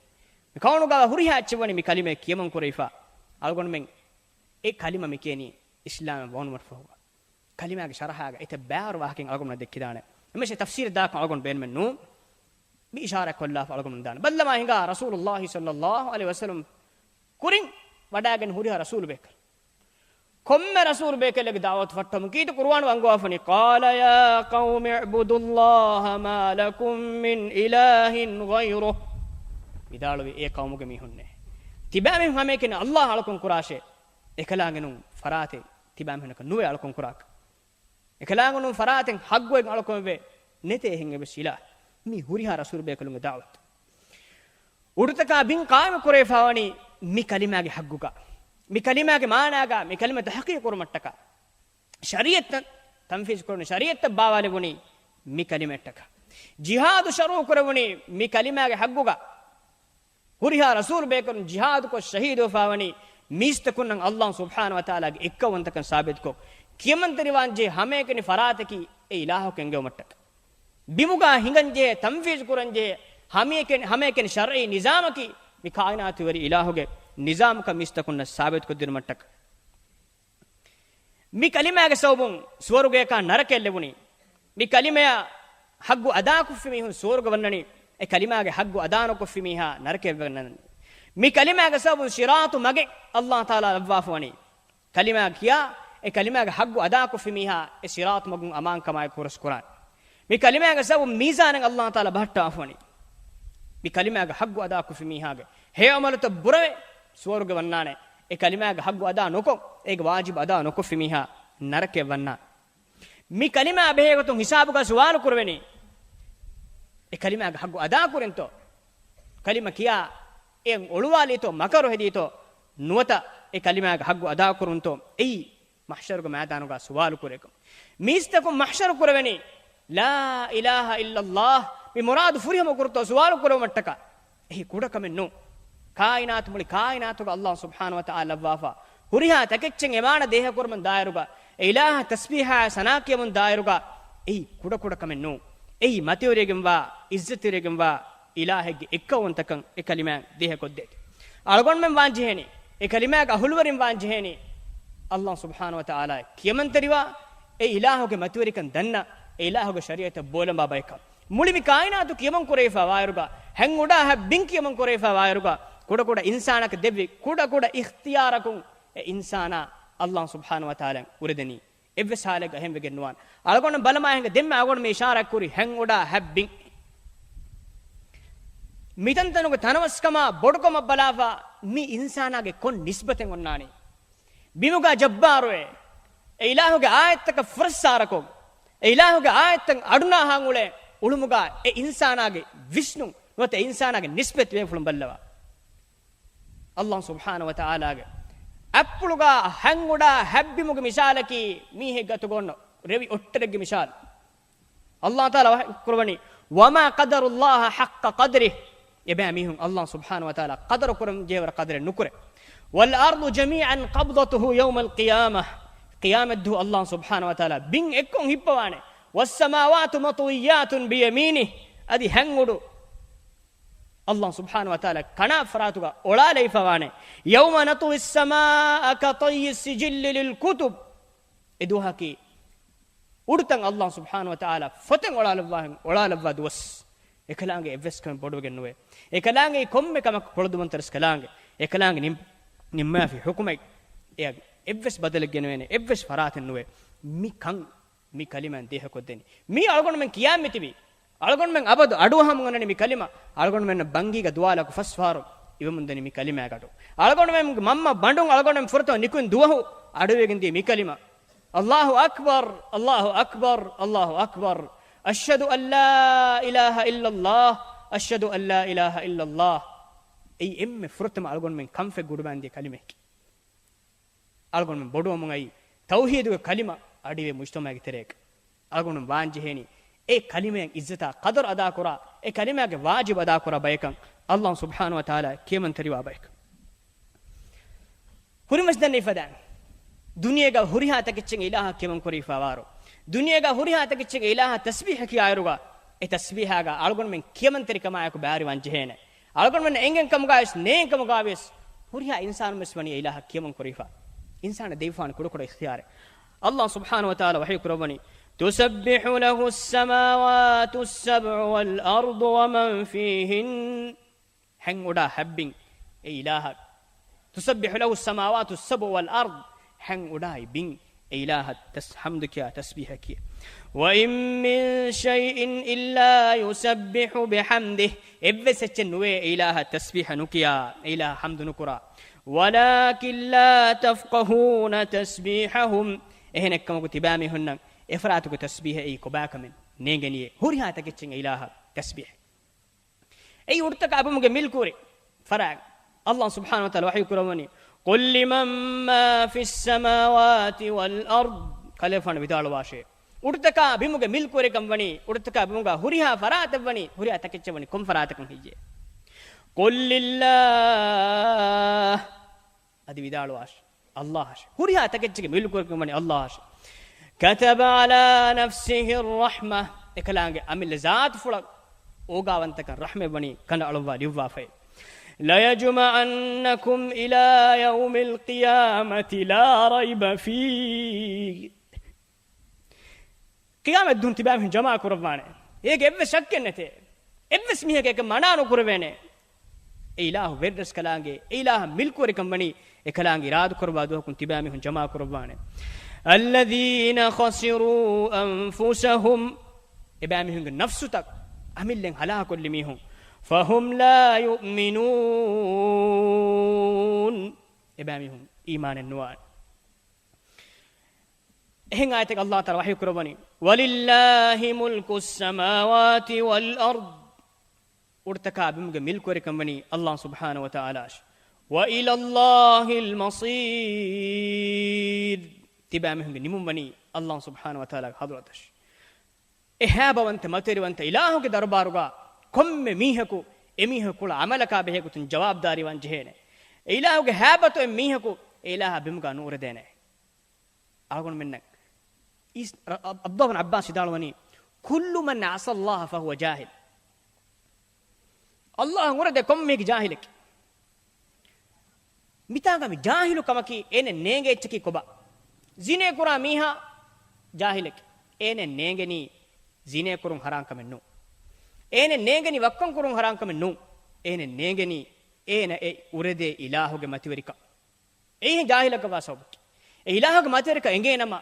މި ކައުނުގަ ހުރިހާ އެއްޗެއް ވަނީ މި ކަލިމައެއް ކިޔަމަން ކުރެވިފަ. އަޅުގަނޑުމެން އެ ކަލިމަ މި ކިޔަނީ އިސްލާމް ވަނުމަށްފަހު. ކަލިމާގެ ޝަރަޙާގަ އެތައް ބާރު ވާހަކައެއް އަޅުގަނޑުމެންނަށް ދެއްކިދާނެ. އެމަށެ ތަފްސީރެއް ދާކަން އަޅުގަނޑު ބޭނުމެއް ނޫން. މި އިޝާރާތް ކޮށްލާފަ އަޅުގަނޑު ދާނެ. ބައްލަވާ ހިނގާ ރަސޫލުﷲ ޞައްލައްލާހު ޢަލައިހި ވަސައްލަމަ ކުރިން ވަޑާގެން ހުރިހާ ރަސޫލު ބޭކަލުން. ކޮންމެ ރަސޫލު ބޭކަލެއްގެ ދަޢުވަތު ފައްޓަމުން ކީރިތި ޤުރުއާނު އަންގަވާފަނީ، قال يا قوم اعبدوا الله ما لكم من إله غيره. ވިދާޅުވި، އޭ ޤައުމުގެ މީހުންނޭ، ތިބާމީހުން ހަމައެކަނި ﷲ އަޅުކަން ކުރާށޭ. އެކަލާނގެ ނޫން ފަރާތެއް ތިބާމީހުންނަކަށް ނުވޭ އަޅުކަން ކުރާކަށް. އެކަލާނގެ ނޫން ފަރާތެއް ޙައްޤުވެގެން އަޅުކަން ވެ ނެތޭ އެހެން އެއްވެސް އިލާހެއް. މީ ހުރިހާ ރަސޫލު ބޭކަލުންގެ ދަޢުވަތު. އުޑުތަކާ ބިން ޤާއިމު ކުރެވިފަވަނީ މި ކަލިމާގެ ޙައްޤުގަ، މި ކަލިމާގެ މާނާގަ، މި ކަލިމަ ތަޙްޤީޤު ކުރުމަށްޓަކާ. ޝަރީޢަތްތައް ތަންފީޒު ކުރަނީ، ޝަރީޢަތްތައް ބާވާލެވުނީ މި ކަލިމައަށްޓަކާ. ޖިހާދު ޝަރުޢު ކުރެވުނީ މި ކަލިމާގެ ޙައްގުގަ. ހުރިހާ ރަސޫލު ބޭކަލުން ޖިހާދުކޮށް ޝަހީދުވެފާވަނީ މީސްތަކުންނަށް ﷲ ސުބްޙާނަހޫ ވަތަޢާލާގެ އެއްކައުވަންތަކަން ސާބިތުކޮށް، ކިޔަމަންތެރިވާންޖެހޭ ހަމައެކަނި ފަރާތަކީ އެ އިލާހަކު އެންގެވުމަށްޓަކާ. ބިމުގަ ހިނގަންޖެހޭ، ތަންފީޒު ކުރަންޖެހޭ ހަމައެކަނި، ހަމައެކަނި ޝަރްޢީ ނިޒާމަކީ މި ކާއިނާތުވެރި އިލާހުގެ ނިޒާމަކަށް މީސްތަކުންނަށް ސާބިތުކޮށްދިނުމަށްޓަކާ. މި ކަލިމާގެ ސަބަބުން ސުވަރުގެއަކާ ނަރަކައެއް ލެބުނީ. މި ކަލިމަޔާ ޙައްގު އަދާކޮށްފި މީހުން ސުވަރުގެ ވަންނަނީ، އެ ކަލިމާގެ ޙައްގު އަދާނުކޮށްފި މީހާ ނަރަކައަށް ވަންނަނީ. މި ކަލިމާގެ ސަބަބުން ޞިރާޠު މަގެއް ﷲ ތަޢާލާ ލައްވާފަވަނީ. ކަލިމާ ކިޔާ، އެ ކަލިމާގެ ޙައްގު އަދާކޮށްފި މީހާ އެ ޞިރާޠު މަގުން އަމާންކަމާއެކު ހުރަސްކުރާނެ. މި ކަލިމާގެ ސަބަބުން މީޒާނެއް ﷲ ތަޢާލާ ބަހައްޓާފަވަނީ. މި ކަލިމާގެ ޙައްގު އަދާކޮށްފި މީހާގެ ހެޔޮ ޢަމަލުތައް ބުރަވެ ސުވަރުގެ ވަންނާނެ. އެ ކަލިމާގެ ޙައްގު އަދާ ނުކޮށް، އޭގެ ވާޖިބު އަދާ ނުކޮށްފި މީހާ ނަރަކައަށް ވަންނާނެ. މި ކަލިމާ ބެހޭގޮތުން ހިސާބުގަ ސުވާލު ކުރެވެނީ، އެ ކަލިމާގެ ޙައްގު އަދާކުރިންތޯ؟ ކަލިމަ ކިޔާ އެ އޮޅުވާލީތޯ، މަކަރު ހެދީތޯ ނުވަތަ އެ ކަލިމާގެ ޙައްގު އަދާކުރުންތޯ؟ އެއީ މަޙްޝަރުގެ މައިދާނުގަ ސުވާލު ކުރޭކަން. މީސްތަކުން މަޙްޝަރު ކުރެވެނީ، لا إله إلا الله މި މުރާދު ފުރިހަމަ ކުރުތޯ ސުވާލު ކުރެވުމަށްޓަކާ. އެހީ ކުޑަކަމެއް ނޫން. ކާއިނާތު މުޅި ކާއިނާތުގަ ﷲ ސުބްޙާނަހޫ ވަތަޢާލާ ލައްވާފަ ހުރިހާ ތަކެއްޗެއް އެމާނަ ދޭހަކުރުމުން ދާއިރުގަ، އެ އިލާހަށް ތަސްބީޙާ ސަނާ ކިޔަމުން ދާއިރުގަ، އެއީ ކުޑަކުޑަ ކަމެއް ނޫން. އެއީ މަތިވެރިވެގެންވާ، ޢިއްޒަތްތެރިވެގެންވާ އިލާހެއްގެ އެއްކައުވަންތަކަން އެ ކަލިމާއިން ދޭހަކޮށްދޭތީ. އަޅުގަނޑުމެން ވާންޖެހޭނީ، އެ ކަލިމާގެ އަހުލުވެރިން ވާންޖެހޭނީ، ﷲ ސުބްޙާނަހޫ ވަތަޢާލާ ކިޔަމަންތެރިވާ، އެ އިލާހުގެ މަތިވެރިކަން ދަންނަ، އެ އިލާހުގެ ޝަރީޢަތަށް ބޯލަނބާ ބަޔަކަށް. މުޅި މި ކާއިނާތު ކިޔަމަން ކުރެވިފަ ވާއިރުގަ، ހެން އުޑާ ހަތް ބިން ކިޔަމަން ކުރެވިފަ ވާއިރުގަ، ކުޑަކުޑަ އިންސާނަކަށް ދެއްވި ކުޑަކުޑަ އިޚްތިޔާރަކުން އެ އިންސާނާ ﷲ ސުބްޙާނަހޫ ވަތަޢާލާ އުރެދެނީ. އެއްވެސް ހާލެއްގަ އެހެން ވެގެން ނުވާނެ. އަޅުގަނޑު ބަލަމާ ހިނގާ ދެންމެ އަޅުގަނޑު މި އިޝާރާތް ކުރި ހެން އުޑާ ހަތް ބިން. މިތަންތަނުގެ ތަނަވަސްކަމާ ބޮޑުކަމަށް ބަލާފަ މި އިންސާނާގެ ކޮން ނިސްބަތެއް އޮންނާނީ؟ ބިމުގަ ޖައްބާރުވެ، އެ އިލާހުގެ އާޔަތްތަކަށް ފުރައްސާރަކޮށް، އެ އިލާހުގެ އާޔަތްތައް އަޑުނާހާން އުޅޭ އުޅުމުގަ އެ އިންސާނާގެ ވިސްނުން ނުވަތަ އެ އިންސާނާގެ ނިސްބަތް ބޭފުޅުން ބައްލަވާ. ﷲ ސުބްޙާނަހޫ ވަތަޢާލާގެ އަތްޕުޅުގަ ހެން އުޑާ ހަތް ބިމުގެ މިސާލަކީ މީހެއްގެ އަތުގަ އޮންނަ ރެވި އޮށްޓަރެއްގެ މިސާލު. ﷲ ތަޢާލާ ވަޙީ ކުރައްވަނީ، وما قدروا الله حق قدره. އެބައިމީހުން ﷲ ސުބްޙާނަހޫ ވަތަޢާލާ ޤަދަރު ކުރަން ޖެހޭވަރަށް ޤަދަރެއް ނުކުރޭ. والأرض جميعا قبضته يوم القيامة. ޤިޔާމަތްދުވަހު ﷲ ސުބްޙާނަހޫ ވަތަޢާލާ ބިން އެއްކޮށް ހިއްޕަވާނެ. والسماوات مطويات بيمينه. އަދި ހެން އުޑު ﷲ ސުބްޙާނަހޫ ވަތަޢާލާ ކަނާ ފަރާތުގަ އޮޅާލައިފަވާނެ. يوم نطوي السماء كطي السجل للكتب. އެ ދުވަހަކީ އުޑުތައް ﷲ ސުބްޙާނަހޫ ވަތަޢާލާ ފޮތެއް އޮޅާލައްވާހެން އޮޅާލައްވާ ދުވަސް. އެކަލާނގެ އެއްވެސް ކަމެއް ބޮޑުވެގެން ނުވޭ. އެކަލާނގެ ކޮންމެ ކަމަކު ކޮޅުދުވަންތަރަސް ކަލާނގެ. އެކަލާނގެ ނިން-، ނިންމާފި ޙުކުމެއް އެއަށް އެއްވެސް ބަދަލެއް ގެނެވޭނެ، އެއްވެސް ފަރާތެއް ނުވޭ. މި ކަން މި ކަލިމައިން ދޭހަކޮށްދެނީ. މީ އަޅުގަނޑުމެން ކިޔާން މިތިބީ. އަޅުގަނޑުމެން އަބަދު އަޑުއަހަމުން އަންނަނީ މި ކަލިމަ. އަޅުގަނޑުމެންނަށް ބަންގީގަ ދުވާލަކު ފަސް ފަހަރު އިވެމުންދަނީ މި ކަލިމާގެ އަޑު. އަޅުގަނޑުމެންގެ މަންމަ ބަނޑުން އަޅުގަނޑުމެން ފުރަތަމަ ނިކުތް ދުވަހު އަޑުއިވިގެންދިޔަ މި ކަލިމަ. الله أكبر، الله أكبر، الله أكبر. أشهد أن لا إله إلا الله، أشهد أن لا إله إلا الله. އެއީ އެންމެ ފުރަތަމަ އަޅުގަނޑުމެން ކަންފަތް ގުޑުމާންދިޔަ ކަލިމައެކޭ. އަޅުގަނޑުމެން ބޮޑުވަމުން އައީ ތައުޙީދުގެ ކަލިމަ އަޑުއިވޭ މުޖްތަމަޢެއްގެ ތެރޭގަ. އަޅުގަނޑުމެން ވާންޖެހޭނީ އެ ކަލިމައަށް ޢިއްޒަތާ ޤަދަރު އަދާކުރާ، އެ ކަލިމާގެ ވާޖިބު އަދާކުރާ ބަޔަކަށް ﷲ ސުބްޙާނަހޫ ވަތަޢާލާ ކިޔަމަންތެރިވާ ބަޔަކަށް. ކުރިންވެސް ދަންނައިފަދައިން، ދުނިޔޭގަ ހުރިހާ ތަކެއްޗެއް އިލާހަށް ކިޔަމަން ކުރެވިފަވާއިރު، ދުނިޔޭގަ ހުރިހާ ތަކެއްޗެއް އިލާހަށް ތަސްބީޙަ ކިޔާއިރުގަ، އެ ތަސްބީޙާގަ އަޅުގަނޑުމެން ކިޔަމަންތެރިކަމާއެކު ބައިވެރިވާން ޖެހޭނެ. އަޅުގަނޑުމެންނަށް އެނގެން ކަމުގަވެސް، ނޭނގެން ކަމުގަވެސް، ހުރިހާ އިންސާނުންވެސް ވަނީ އިލާހަށް ކިޔަމަން ކުރެވިފަ. އިންސާނަށް ދެވިފަވާނެ ކުޑަކުޑަ އިޚްތިޔާރެއް. ﷲ ސުބްޙާނަހޫ ވަތަޢާލާ ވަޙީ ކުރައްވަނީ، تسبح له السماوات السبع والأرض ومن فيهن. ހެން އުޑާ ހަތް ބިން އެ އިލާހަށް. تسبح له السماوات السبع والأرض. ހެން އުޑާއި ބިން އެ އިލާހަށް ތަސް-، ޙަމްދު ކިޔާ، ތަސްބީޙަ ކިޔާ. وإن من شيء إلا يسبح بحمده. އެއްވެސް އެއްޗެއް ނުވޭ އެ އިލާހަށް ތަސްބީޙަ ނުކިޔާ، އެ އިލާހަށް ޙަމްދު ނުކުރާ. ولكن لا تفقهون تسبيحهم. އެހެނެއްކަމަކު ތިބާމީހުންނަށް އެފަރާތުގެ ތަސްބީޙަ އެއީ ކޮބާކަމެއް ނޭނގެނީއޭ. ހުރިހާ ތަކެއްޗެއް އެ އިލާހަށް ތަސްބީޙަ. އެއީ އުޑުތަކާ ބިމުގެ މިލްކުވެރި ފަރާތް. ﷲ ސުބްޙާނަހޫ ވަތަޢާލާ ވަޙީ ކުރައްވަނީ، قل لمن ما في السماوات والأرض. ކަލޭފާނު ވިދާޅުވާށޭ، އުޑުތަކާ ބިމުގެ މިލްކުވެރިކަން ވަނީ، އުޑުތަކާ ބިމުގަ ހުރިހާ ފަރާތެއް ވަނީ، ހުރިހާ ތަކެއްޗެއް ވަނީ ކޮން ފަރާތަކުން ހެއްޔޭ؟ قل لله. އަދި ވިދާޅުވާށި، ﷲ އަށެ. ހުރިހާ ތަކެއްޗެއްގެ މިލްކުވެރިކަން ވަނީ ﷲ އަށެ. كتب على نفسه الرحمة. އެކަލާނގެ އަމިއްލަ ޒާތުފުޅަށް އޯގާވަންތަކަން ރަޙްމަތް ވަނީ ކަނޑައަޅުއްވާ ލިޔުއްވާފައި. ليجمعنكم إلى يوم القيامة لا ريب فيه. ޤިޔާމަތް ދުވަހު ތިބާމީހުން ޖަމާ ކުރައްވާނެ. އޭގެ އެއްވެސް ޝައްކެއް ނެތޭ. އެއްވެސް މީހަކަށް އެކަން މަނާ ނުކުރެވޭނެ. އެ އިލާހު ވެރިރަސްކަލާނގެ، އެ އިލާހަށް މިލްކުވެރިކަން ވަނީ އެކަލާނގެ އިރާދަ ކުރައްވާ ދުވަހަކުން ތިބާމީހުން ޖަމާ ކުރައްވާނެ. الذين خسروا أنفسهم. އެބާމީހުންގެ ނަފްސުތައް އަމިއްލައިން ހަލާކުކޮށްލި މީހުން. فهم لا يؤمنون. އެބާމީހުން އީމާނެއް ނުވާނެ. އެހެން އާޔަތެއް ﷲ ތަޢާލާ ވަޙީ ކުރައްވަނީ، ولله ملك السماوات والأرض. އުޑުތަކާ ބިމުގެ މިލްކުވެރިކަން ވަނީ ﷲ ސުބްޙާނަހޫ ވަތަޢާލާއަށް. وإلى الله المصير. ތިބާމީހުންގެ ނިމުން ވަނީ ﷲ ސުބްޙާނަހޫ ވަތަޢާލާގެ ޙަޟްރަތަށް. އެ ހައިބަވަންތަ މަތިވެރިވަންތަ އިލާހުގެ ދަރުބާރުގަ ކޮންމެ މީހަކު އެމީހަކު ކުޅަ ޢަމަލަކާ ބެހޭ ގޮތުން ޖަވާބުދާރީވާން ޖެހޭނެ. އެ އިލާހުގެ ހައިބަތު އެއް މީހަކު އެ އިލާހާ ބިމުގަ ނުއުރެދޭނެ. އަޅުގަނޑުމެންނަށް އީސް-، ރ-، ޢަބްދުﷲ ބިން ޢައްބާސް ވިދާޅުވަނީ، كل من عصى الله فهو جاهل. ﷲ އަށް އުރެދޭ ކޮންމެ މީހަކު ޖާހިލެކޭ. މިތާގަ މި ޖާހިލު ކަމަކީ އޭނަ ނޭނގޭ އެއްޗަކީ ކޮބާ؟ ޒިނޭ ކުރާ މީހާ ޖާހިލެކޭ. އޭނަ ނޭނގެނީ ޒިނޭ ކުރުން ޙަރާން ކަމެއް ނޫން. އޭނަ ނޭނގެނީ ވައްކަން ކުރުން ޙަރާން ކަމެއް ނޫން. އޭނަ ނޭނގެނީ އޭނަ އެ އުރެދޭ އިލާހުގެ މަތިވެރިކަން. އެއީ ޖާހިލަކަށްވާ ސަބަބަކީ. އެ އިލާހުގެ މަތިވެރިކަން އެނގޭނަމަ،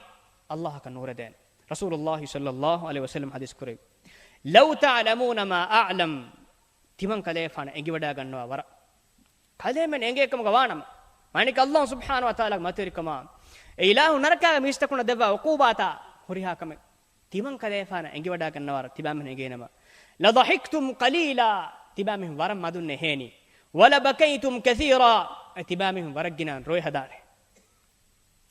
ﷲ އަކަށް ނުއުރެދޭނެ. ރަސޫލުﷲ ޞައްލަﷲ ޢަލައިހި ވަސައްލަމަ ޙަދީޘް ކުރެއްވި، لو تعلمون ما أعلم. ތިމަން ކަލޭފާނަށް އެނގިވަޑައިގަންނަވާ ވަރަށް. ކަލޭމެން އެނގޭ ކަމުގަ ވާނަމަ، މާނައަކީ ﷲ ސުބްޙާނަހޫ ވަތަޢާލާގެ މަތިވެރިކަމާ، އެ އިލާހު ނަރަކާގެ މީސްތަކުންނަށް ދެއްވާ ޢުޤޫބާތާ ހުރިހާ ކަމެއް. ތިމަން ކަލޭފާނަށް އެނގިވަޑައިގަންނަވާ ވަރަށް ތިބާމީހުން އެނގޭނަމަ، لضحكتم قليلا، ތިބާމީހުން ވަރަށް މަދުން ނެހޭނީ. ولبكيتم كثيرا، އެ ތިބާމީހުން ވަރަށް ގިނަ ރޮއެ ހަދާނެ.